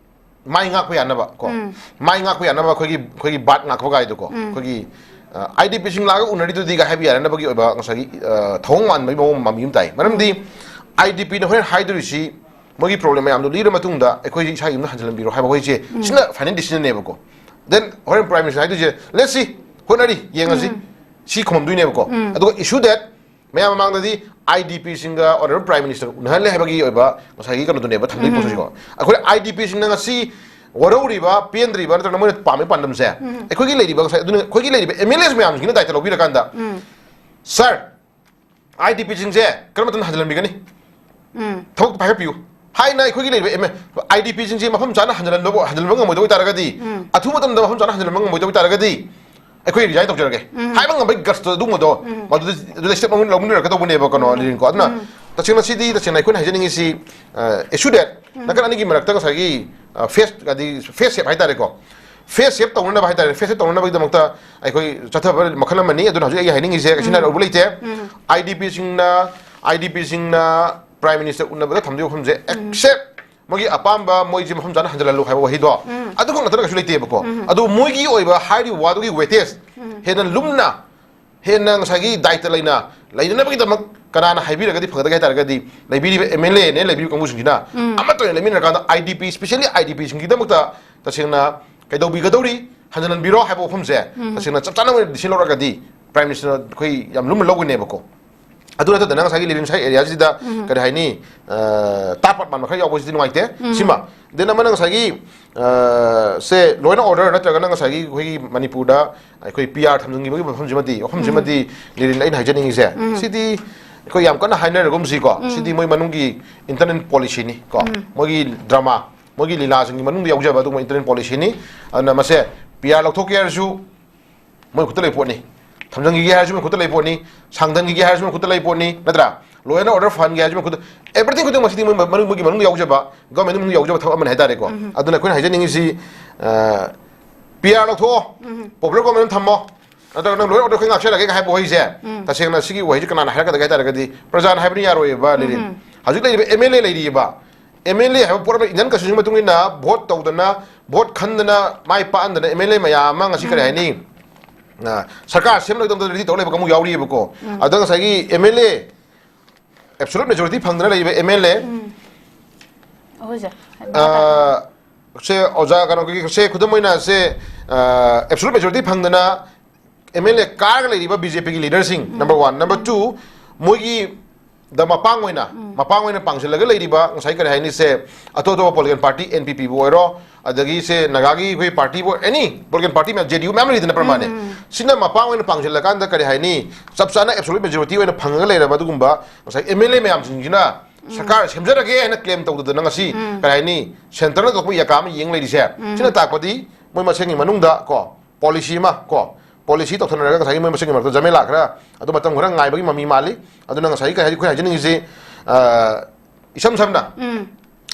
ꯃꯥꯏ ꯉꯥꯛꯄ ꯌꯥꯅꯕ ꯀꯣ꯫ ꯎꯝ꯫ ꯃꯥꯏ ꯉꯥꯛꯄ ꯌꯥꯅꯕ ꯑꯩꯈꯣꯏꯒꯤ, ꯑꯩꯈꯣꯏꯒꯤ ꯕꯥꯠ ꯉꯥꯛꯄ ꯀꯥꯏꯗꯣꯀꯣ꯫ ꯎꯝ꯫ ꯑꯩꯈꯣꯏꯒꯤ, ꯑ, IDPꯁꯤꯡ ꯂꯥꯛꯑꯒ ꯎꯅꯔꯤꯗꯨꯗꯤꯒ ꯍꯥꯏꯕ ꯌꯥꯅꯅꯕꯒꯤ ꯑꯣꯏꯕ ꯉꯁꯥꯏꯒꯤ, ꯑ, ꯊꯧꯑꯣꯡ ꯃꯥꯟꯕꯒꯤ ꯃꯑꯣꯡ ꯃꯃꯤ ꯑꯃ ꯇꯥꯏ꯫ ꯃꯔꯝꯗꯤ ꯎꯝ꯫ IDPꯅ ꯍꯣꯔꯦꯟ ꯍꯥꯏꯗꯣꯔꯤꯁꯤ ꯃꯣꯏꯒꯤ problem ꯃꯌꯥꯝꯗꯣ ꯂꯤꯔ ꯃꯇꯨꯡꯗ ꯑꯩꯈꯣꯏꯁꯤ ꯏꯁꯥꯒꯤ ꯌꯨꯝꯗ ꯍꯟꯖꯤꯜꯍꯟꯕꯤꯔꯣ ꯍꯥꯏꯕ ꯍꯣꯏꯁꯦ, ꯎꯝ꯫ ꯁꯤꯅ final decisionꯅꯦꯕꯀꯣ꯫ Then ꯍꯣꯔꯦꯟ Prime Minister ꯍꯥꯏꯗꯣꯏꯁꯦ, "Let's see, ꯍꯣꯠꯅꯔꯤ, ꯌꯦꯡꯉꯁꯤ", ꯎꯝ꯫ ꯁꯤ ꯈꯨꯝꯃꯝꯗꯣꯏꯅꯦꯕꯀꯣ꯫ ꯎꯝ꯫ ꯑꯗꯨꯒ issue that ꯃꯌꯥꯝ ꯃꯃꯥꯡꯗꯗꯤ IDPꯁꯤꯡꯒ Honourable Prime Minister ꯎꯅꯍꯜꯂꯦ ꯍꯥꯏꯕꯒꯤ ꯑꯣꯏꯕ ꯉꯁꯥꯏꯒꯤ ꯀꯩꯅꯣꯗꯨꯅꯦꯕ ꯊꯝꯖꯤꯟ ꯎꯝ꯫ ꯄꯣꯠꯁꯤꯀꯣ꯫ ꯑꯩꯈꯣꯏ IDPꯁꯤꯡꯅ ꯉꯁꯤ ꯋꯥꯔꯧꯔꯤꯕ, ꯄꯦꯟꯗ꯭ꯔꯤꯕ ꯅꯠꯇ꯭ꯔꯒ ꯃꯣꯏꯅ ꯄꯥꯝꯃꯤ ꯄꯥꯟꯗꯝꯁꯦ ꯎꯝ꯫ ꯑꯩꯈꯣꯏꯒꯤ ꯂꯩꯔꯤꯕ ꯉꯁꯥꯏ ꯑꯗꯨꯅ ꯑꯩꯈꯣꯏꯒꯤ ꯂꯩꯔꯤꯕ MLAs ꯃꯌꯥꯝꯁꯤꯡꯁꯤꯅ ꯗꯥꯏꯇ ꯂꯧꯕꯤꯔꯀꯥꯟꯗ, ꯎꯝ꯫ "Sir, IDPꯁꯤꯡꯁꯦ ꯀꯔꯝꯕ ꯃꯇꯝꯗ ꯍꯟꯖꯤꯜꯍꯟꯕꯤꯒꯅꯤ? ꯎꯝ꯫ ꯊꯕꯛ ꯄꯥꯏꯈꯠꯄꯤꯌꯨ" ꯍꯥꯏꯅ ꯑꯩꯈꯣꯏꯒꯤ ꯂꯩꯔꯤꯕ MA, IDPꯁꯤꯡꯁꯦ ꯃꯐꯝ ꯆꯥꯅ ꯍꯟꯖꯤꯜꯍꯟꯕ, ꯍꯟꯖꯤꯜꯍꯟꯕ ꯉꯝꯃꯣꯏꯗꯧꯕ ꯑꯣꯏꯇꯥꯔꯒꯗꯤ, ꯎꯝ꯫ ꯑꯊꯨꯕ ꯃꯇꯝꯗ ꯃꯐꯝ ꯆꯥꯅ ꯍꯟꯖꯤꯜꯍꯟꯕ ꯉꯝꯃꯣꯏꯗꯧꯕ ꯑꯣꯏꯇꯥꯔꯒꯗꯤ, ꯑꯩꯈꯣꯏ resign ꯇꯧꯖꯔꯒꯦ ꯎꯝ꯫ ꯍꯥꯏꯕ ꯉꯝꯕꯒꯤ guts ꯇꯣ, ꯑꯗꯨꯒꯨꯝꯕꯗꯣ, ꯎꯝ꯫ ꯃꯗꯨꯗ, ꯑꯗꯨꯗ step ꯑꯃ ꯂꯧꯃꯤꯟꯅꯔꯛꯀꯗꯧꯕꯅꯦꯕ, ꯀꯩꯅꯣ, ꯎꯝ꯫ ꯂꯤꯂꯤꯟꯀꯣ꯫ ꯑꯗꯨꯅ ꯎꯝ꯫ ꯇꯁꯦꯡꯅ ꯁꯤꯗꯤ, ꯇꯁꯦꯡꯅ ꯑꯩꯈꯣꯏꯅ ꯍꯥꯏꯖꯅꯤꯡꯉꯤꯁꯤ, ꯑ, issue that ꯎꯝ꯫ ꯅꯥꯀꯟ ꯑꯅꯤꯒꯤ ꯃꯔꯛꯇ ꯉꯁꯥꯏꯒꯤ, ꯑ, face, ꯍꯥꯏꯗꯤ face save ꯍꯥꯏꯇꯥꯔꯦꯀꯣ, face save ꯇꯧꯅꯅꯕ ꯍꯥꯏꯇꯥꯔꯦ, face save ꯇꯧꯅꯅꯕꯒꯤꯗꯃꯛꯇ ꯑꯩꯈꯣꯏ ꯆꯠꯊꯕ ꯃꯈꯜ ꯑꯃꯅꯤ꯫ ꯑꯗꯨꯅ ꯍꯧꯖꯤꯛ ꯑꯩ ꯍꯥꯏꯅꯤꯡꯉꯤꯁꯦ, ꯀꯩꯁꯨ ꯎꯝ꯫ ꯅꯥꯏꯔꯧꯕ ꯂꯩꯇꯦ꯫ ꯎꯝ꯫ IDPꯁꯤꯡꯅ, IDPꯁꯤꯡꯅ Prime Minister ꯎꯅꯕꯗ ꯊꯝꯗꯣꯏꯕ ꯋꯥꯐꯝꯁꯦ, ꯎꯝ꯫ Except ꯃꯣꯏꯒꯤ ꯑꯄꯥꯝꯕ, ꯃꯣꯏꯁꯦ ꯃꯐꯝ ꯆꯥꯅ ꯍꯟꯖꯤꯜꯍꯜꯂꯨ ꯍꯥꯏꯕ ꯋꯥꯍꯩꯗꯣ, ꯎꯝ꯫ ꯑꯗꯨꯈꯛ ꯅꯠꯇꯅ ꯀꯩꯁꯨ ꯂꯩꯇꯦꯕꯀꯣ꯫ ꯎꯝ꯫ ꯑꯗꯨ ꯃꯣꯏꯒꯤ ꯑꯣꯏꯕ ꯍꯥꯏꯔꯤꯕ ꯋꯥꯗꯨꯒꯤ weightage ꯎꯝ꯫ ꯍꯦꯟꯅ ꯂꯨꯝꯅ, ꯍꯦꯟꯅ ꯉꯁꯥꯏꯒꯤ ꯗꯥꯏꯇ ꯂꯩꯅ ꯂꯩꯅꯅꯕꯒꯤꯗꯃꯛ ꯀꯅꯥꯅ ꯍꯥꯏꯕꯤꯔꯒꯗꯤ ꯐꯒꯗꯒꯦ ꯍꯥꯏ ꯇꯥꯔꯒꯗꯤ, ꯂꯩꯕꯤꯔꯤꯕ MLAꯅꯦ, ꯂꯩꯕꯤꯔꯤꯕ ꯀꯥꯡꯕꯨꯁꯤꯡꯁꯤꯅ ꯎꯝ꯫ ꯑꯃꯠꯇ ꯑꯣꯏꯅ ꯂꯩꯃꯤꯟꯅꯔꯀꯥꯟꯗ IDP, specially IDPꯁꯤꯡꯒꯤꯗꯃꯛꯇ ꯇꯁꯦꯡꯅ ꯀꯩꯗꯧꯕꯤꯒꯗꯧꯔꯤ, ꯍꯟꯖꯤꯜꯍꯟꯕꯤꯔꯣ ꯍꯥꯏꯕ ꯋꯥꯐꯝꯁꯦ ꯎꯝ꯫ ꯇꯁꯦꯡꯅ ꯆꯞ ꯆꯥꯅ ꯑꯣꯏꯅ decision ꯂꯧꯔꯒꯗꯤ Prime Minister ꯑꯩꯈꯣꯏ ꯌꯥꯝ ꯂꯨꯝꯅ ꯂꯧꯒꯅꯦꯕꯀꯣ꯫ ꯑꯗꯨ ꯅꯠꯇꯗꯅ ꯉꯁꯥꯏꯒꯤ ꯂꯤꯂꯤꯟ ꯁꯥꯏ areaꯁꯤꯗ ꯎꯝ꯫ ꯀꯔꯤ ꯍꯥꯏꯅꯤ, ꯑ, ꯇꯥꯠ ꯄꯥꯠ ꯃꯥꯟꯕ ꯈꯔ ꯌꯥꯎꯕꯁꯤꯗꯤ ꯅꯨꯡꯉꯥꯏꯇꯦ꯫ ꯎꯝ꯫ ꯁꯤꯃ꯫ Then ꯑꯃꯅ ꯉꯁꯥꯏꯒꯤ, ꯑ, ꯁꯦ law and order ꯅꯠꯇ꯭ꯔꯒꯅ ꯉꯁꯥꯏꯒꯤ ꯑꯩꯈꯣꯏꯒꯤ ꯃꯅꯤꯄꯨꯔꯗ ꯑꯩꯈꯣꯏ PR ꯊꯝꯖꯤꯟꯈꯤꯕꯒꯤ ꯃꯐꯝꯁꯤꯃꯗꯤ, ꯋꯥꯐꯝꯁꯤꯃꯗꯤ ꯎꯝ꯫ ꯂꯤꯂꯤꯟ ꯑꯩꯅ ꯍꯥꯏꯖꯅꯤꯡꯉꯤꯁꯦ, ꯎꯝ꯫ ꯁꯤꯗꯤ ꯑꯩꯈꯣꯏ ꯌꯥꯝ ꯀꯟꯅ ꯍꯥꯏꯅꯔꯒꯨꯝꯁꯤꯀꯣ꯫ ꯎꯝ꯫ ꯁꯤꯗꯤ ꯃꯣꯏ ꯃꯅꯨꯡꯒꯤ internal policyꯅꯤ ꯀꯣ꯫ ꯎꯝ꯫ ꯃꯣꯏꯒꯤ drama, ꯃꯣꯏꯒꯤ ꯂꯤꯂꯥꯁꯤꯡꯒꯤ ꯃꯅꯨꯡꯗ ꯌꯥꯎꯖꯕ ꯑꯗꯨꯒꯨꯝꯕ internal policyꯅꯤ꯫ ꯑꯗꯨꯅ ꯃꯁꯦ PR ꯂꯧꯊꯣꯛꯀꯦ ꯍꯥꯏꯔꯁꯨ ꯃꯣꯏ ꯈꯨꯠꯇ ꯂꯩ ꯄꯣꯠꯅꯤ, ꯊꯝꯖꯤꯟꯈꯤꯒꯦ ꯍꯥꯏꯔꯁꯨ ꯃꯣꯏ ꯈꯨꯠꯇ ꯂꯩ ꯄꯣꯠꯅꯤ, ꯁꯥꯡꯗꯟꯈꯤꯒꯦ ꯍꯥꯏꯔꯁꯨ ꯃꯣꯏ ꯈꯨꯠꯇ ꯂꯩ ꯄꯣꯠꯅꯤ, ꯅꯠꯇ꯭ꯔꯥ? Law and order ꯐꯍꯟꯒꯦ ꯍꯥꯏꯔꯁꯨ ꯃꯣꯏ ꯈꯨꯠꯇ, everything ꯈꯨꯗꯤꯡꯃꯛꯁꯤꯗꯤ ꯃꯣꯏ ꯃꯅꯨꯡ, ꯃꯣꯏꯒꯤ ꯃꯅꯨꯡꯗ ꯌꯥꯎꯖꯕ, government ꯃꯅꯨꯡꯗ ꯌꯥꯎꯖꯕ ꯊꯕꯛ ꯑꯃꯅꯤ ꯍꯥꯏꯇꯥꯔꯦꯀꯣ꯫ ꯎꯝ꯫ ꯑꯗꯨꯅ ꯑꯩꯈꯣꯏꯅ ꯍꯥꯏꯖꯅꯤꯡꯉꯤꯁꯤ, ꯑ, PR ꯂꯧꯊꯣꯛꯑꯣ, ꯎꯝ꯫ Popular government ꯑꯃ ꯊꯝꯃꯣ, ꯅꯠꯇ꯭ꯔꯒ ꯅꯪ law and order ꯑꯩꯈꯣꯏ ꯉꯥꯛꯆꯔꯒꯦ ꯍꯥꯏꯕ ꯋꯥꯍꯩꯁꯦ, ꯎꯝ꯫ ꯇꯁꯦꯡꯅ ꯁꯤꯒꯤ ꯋꯥꯍꯩꯁꯦ ꯀꯅꯥꯅ ꯍꯥꯏꯔꯛꯀꯗꯒꯦ ꯍꯥꯏ ꯇꯥꯔꯒꯗꯤ, ꯄ꯭ꯔꯖꯥꯅ ꯍꯥꯏꯕꯅ ꯌꯥꯔꯣꯏꯕ, ꯂꯤꯂꯤꯟ꯫ ꯎꯝ꯫ ꯍꯧꯖꯤꯛ ꯂꯩꯔꯤꯕ MLA ꯂꯩꯔꯤꯕ, MLA ꯍꯥꯏꯕ ꯄꯣꯠ ꯑꯃ Indian Constitution ꯃꯇꯨꯡ ꯏꯟꯅ vote ꯇꯧꯗꯅ, vote ꯈꯟꯗꯅ ꯃꯥꯏ ꯄꯥꯛꯍꯟꯗꯅ MLA ꯃꯌꯥꯝ ꯑꯃ ꯉꯁꯤ ꯀꯔꯤ ꯎꯝ꯫ ꯍꯥꯏꯅꯤ? ꯑ, ꯁꯔꯀꯥꯔ ꯁꯦꯝꯂꯣꯏꯗꯕꯗ ready ꯇꯧꯔ ꯂꯩꯕ ꯀꯥꯡꯕꯨ ꯌꯥꯎꯔꯤꯑꯕꯀꯣ꯫ ꯎꯝ꯫ ꯑꯗ ꯉꯁꯥꯏꯒꯤ MLA, absolute majority ꯐꯪꯗꯅ ꯂꯩꯔꯤꯕ MLA, ꯎꯝ꯫ ꯑꯩꯈꯣꯏꯁꯦ, ꯑ, ꯁꯦ ꯑꯣꯖꯥ ꯀꯩꯅꯣꯒꯤ, ꯁꯦ ꯈꯨꯗꯝ ꯑꯣꯏꯅ ꯁꯦ, ꯑ, absolute majority ꯐꯪꯗꯅ MLA ꯀꯥꯔꯒ ꯂꯩꯔꯤꯕ BJPꯒꯤ leaderꯁꯤꯡ, ꯎꯝ꯫ Number one꯫ Number ꯎꯝ꯫ Two, ꯃꯣꯏꯒꯤ ꯗ ꯃꯄꯥꯡ ꯑꯣꯏꯅ, ꯎꯝ꯫ ꯃꯄꯥꯡ ꯑꯣꯏꯅ ꯄꯥꯡꯁꯤꯜꯂꯒ ꯂꯩꯔꯤꯕ ꯉꯁꯥꯏ ꯀꯔꯤ ꯍꯥꯏꯅꯤ ꯁꯦ, ꯑꯇꯣꯞ ꯑꯇꯣꯞꯄ political party, N P P ꯕꯨ ꯑꯣꯏꯔꯣ, ꯑꯗꯒꯤ ꯁꯦ ꯅꯥꯒꯥꯒꯤ ꯑꯩꯈꯣꯏ party ꯕꯨ, any political party ꯃꯌꯥꯝ, J D U ꯃꯌꯥꯝ ꯂꯩꯗꯅ ꯄ꯭ꯔꯃꯥꯅꯦ꯫ ꯎꯝ, ꯎꯝ꯫ ꯁꯤꯅ ꯃꯄꯥꯡ ꯑꯣꯏꯅ ꯄꯥꯡꯁꯤꯜꯂꯀꯥꯟꯗ ꯀꯔꯤ ꯍꯥꯏꯅꯤ, ꯆꯞ ꯆꯥꯅ absolute majority ꯑꯣꯏꯅ ꯐꯪꯉꯒ ꯂꯩꯔꯕ ꯑꯗꯨꯒꯨꯝꯕ ꯉꯁꯥꯏ M L A ꯃꯌꯥꯝꯁꯤꯡꯁꯤꯅ ꯎꯝ꯫ ꯁꯔꯀꯥꯔ ꯁꯦꯝꯖꯔꯒꯦ ꯍꯥꯏꯅ claim ꯇꯧꯗꯗꯅ ꯉꯁꯤ ꯎꯝ꯫ ꯀꯔꯤ ꯍꯥꯏꯅꯤ, centre ꯅ ꯊꯣꯛꯄ ꯌꯥꯀꯥ ꯑꯃ ꯌꯦꯡ ꯂꯩꯔꯤꯁꯦ꯫ ꯎꯝ꯫ ꯁꯤꯅ ꯇꯥꯛꯄꯗꯤ ꯃꯣꯏ ꯃꯁꯦꯟꯒꯤ ꯃꯅꯨꯡꯗ ꯀꯣ, policy ꯑꯃ ꯀꯣ, policy ꯇꯧꯊꯅꯔꯒ ꯉꯁꯥꯏꯒꯤ ꯃꯣꯏ ꯃꯁꯦꯟꯒꯤ ꯃꯔꯛꯇ ꯖꯃꯦꯂꯥ ꯈꯔ ꯑꯗꯨ ꯃꯇꯝ ꯈꯔ ꯉꯥꯏꯕꯒꯤ ꯃꯃꯤ ꯃꯥꯜꯂꯤ꯫ ꯑꯗꯨꯅ ꯉꯁꯥꯏꯒꯤ ꯀꯩ ꯍꯥꯏ-, ꯑꯩꯈꯣꯏ ꯍꯥꯏꯖꯅꯤꯡꯉꯤꯁꯤ, ꯑ, ꯏꯁꯝ ꯁꯝꯅ, ꯎꯝ꯫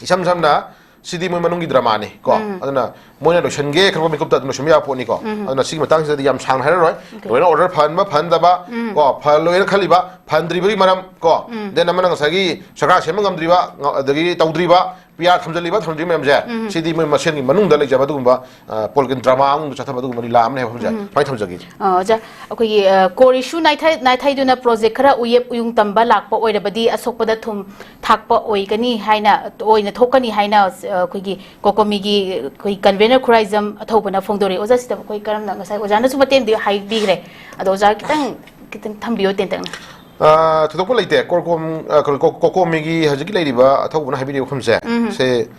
ꯏꯁꯝ ꯁꯝꯅ ꯁꯤꯗꯤ ꯃꯣꯏ ꯃꯅꯨꯡꯒꯤ drama ꯅꯤ ꯀꯣ꯫ ꯎꯝ꯫ ꯑꯗꯨꯅ ꯃꯣꯏꯅ ꯂꯣꯏꯁꯟꯒꯦ ꯈꯟꯕ ꯃꯤꯀꯨꯞꯇ ꯑꯗꯨꯝ ꯂꯣꯏꯁꯟꯕ ꯌꯥꯕ ꯄꯣꯠꯅꯤꯀꯣ꯫ ꯎꯝ꯫ ꯑꯗꯨꯅ ꯁꯤꯒꯤ ꯃꯇꯥꯡꯁꯤꯗꯗꯤ ꯌꯥꯝ ꯁꯥꯡꯅ ꯍꯥꯏꯔꯔꯣꯏ꯫ Okay꯫ ꯂꯣꯏꯅ order ꯐꯍꯟꯕ ꯐꯍꯟꯗꯕ ꯎꯝ꯫ ꯀꯣ, ꯐꯍꯜꯂꯣꯏꯅ ꯈꯜꯂꯤꯕ, ꯐꯍꯟꯗ꯭ꯔꯤꯕꯒꯤ ꯃꯔꯝ ꯀꯣ꯫ ꯎꯝ꯫ Then ꯑꯃꯅ ꯉꯁꯥꯏꯒꯤ ꯁꯔꯀꯥꯔ ꯁꯦꯝꯕ ꯉꯝꯗ꯭ꯔꯤꯕ, ꯉ-, ꯑꯗꯒꯤ ꯇꯧꯗ꯭ꯔꯤꯕ, P R ꯊꯝꯖꯜꯂꯤꯕ ꯊꯝꯖꯜꯂꯤꯕ ꯃꯌꯥꯝꯁꯦ, ꯎꯝ꯫ ꯁꯤꯗꯤ ꯃꯣꯏ ꯃꯁꯦꯟꯒꯤ ꯃꯅꯨꯡꯗ ꯂꯩꯖꯕ ꯑꯗꯨꯒꯨꯝꯕ, ꯑ, political drama ꯑꯃꯒꯨꯝꯕ ꯆꯠꯊꯕ ꯑꯗꯨꯒꯨꯝꯕ ꯂꯤꯂꯥ ꯑꯃꯅꯦ ꯍꯥꯏꯕ ꯋꯥꯐꯝꯁꯦ꯫ ꯎꯝ꯫ ꯁꯨꯃꯥꯏꯅ ꯊꯝꯖꯒꯦ꯫ ꯑ, ꯑꯣꯖꯥ, ꯑꯩꯈꯣꯏꯒꯤ, ꯑ, core issue ꯅꯥꯏꯊ-, ꯅꯥꯏꯊꯩꯗꯨꯅ project ꯈꯔ ꯎꯌꯦꯞ ꯎꯌꯨꯡ ꯇꯝꯕ ꯂꯥꯛꯄ ꯑꯣꯏꯔꯕꯗꯤ ꯑꯁꯣꯛꯄꯗ ꯊꯨꯝ ꯊꯥꯛꯄ ꯑꯣꯏꯒꯅꯤ ꯍꯥꯏꯅ, ꯑꯣꯏꯅ ꯊꯣꯛꯀꯅꯤ ꯍꯥꯏꯅ, ꯑ, ꯑꯩꯈꯣꯏꯒꯤ COCOMI ꯒꯤ ꯑꯩꯈꯣꯏ convener ꯈꯨꯔꯥꯏꯖꯝ ꯑꯊꯧꯕꯅ ꯐꯣꯡꯗꯣꯔꯛꯑꯦ꯫ ꯑꯣꯖꯥ, ꯁꯤꯗ ꯑꯩꯈꯣꯏ ꯀꯔꯝꯅ, ꯉꯁꯥꯏ ꯑꯣꯖꯥꯅꯁꯨ ꯃꯇꯦꯡꯗꯤ ꯍꯥꯏꯕꯤꯈ꯭ꯔꯦ, ꯑꯗꯣ ꯑꯣꯖꯥ ꯈꯤꯇꯪ, ꯈꯤꯇꯪ ꯊꯝꯕꯤꯌꯣ ꯇꯦꯟꯇꯛꯅ꯫ ꯑ, ꯊꯣꯏꯗꯣꯛꯄ ꯂꯩꯇꯦ꯫ CORCOM, ꯑ, ꯀꯩꯅꯣ, ꯀꯣ-, COCOMI ꯒꯤ ꯍꯧꯖꯤꯛꯀꯤ ꯂꯩꯔꯤꯕ ꯑꯊꯧꯕꯅ ꯍꯥꯏꯕꯤꯔꯤꯕ ꯋꯥꯐꯝꯁꯦ, ꯎꯝ꯫ ꯁꯦ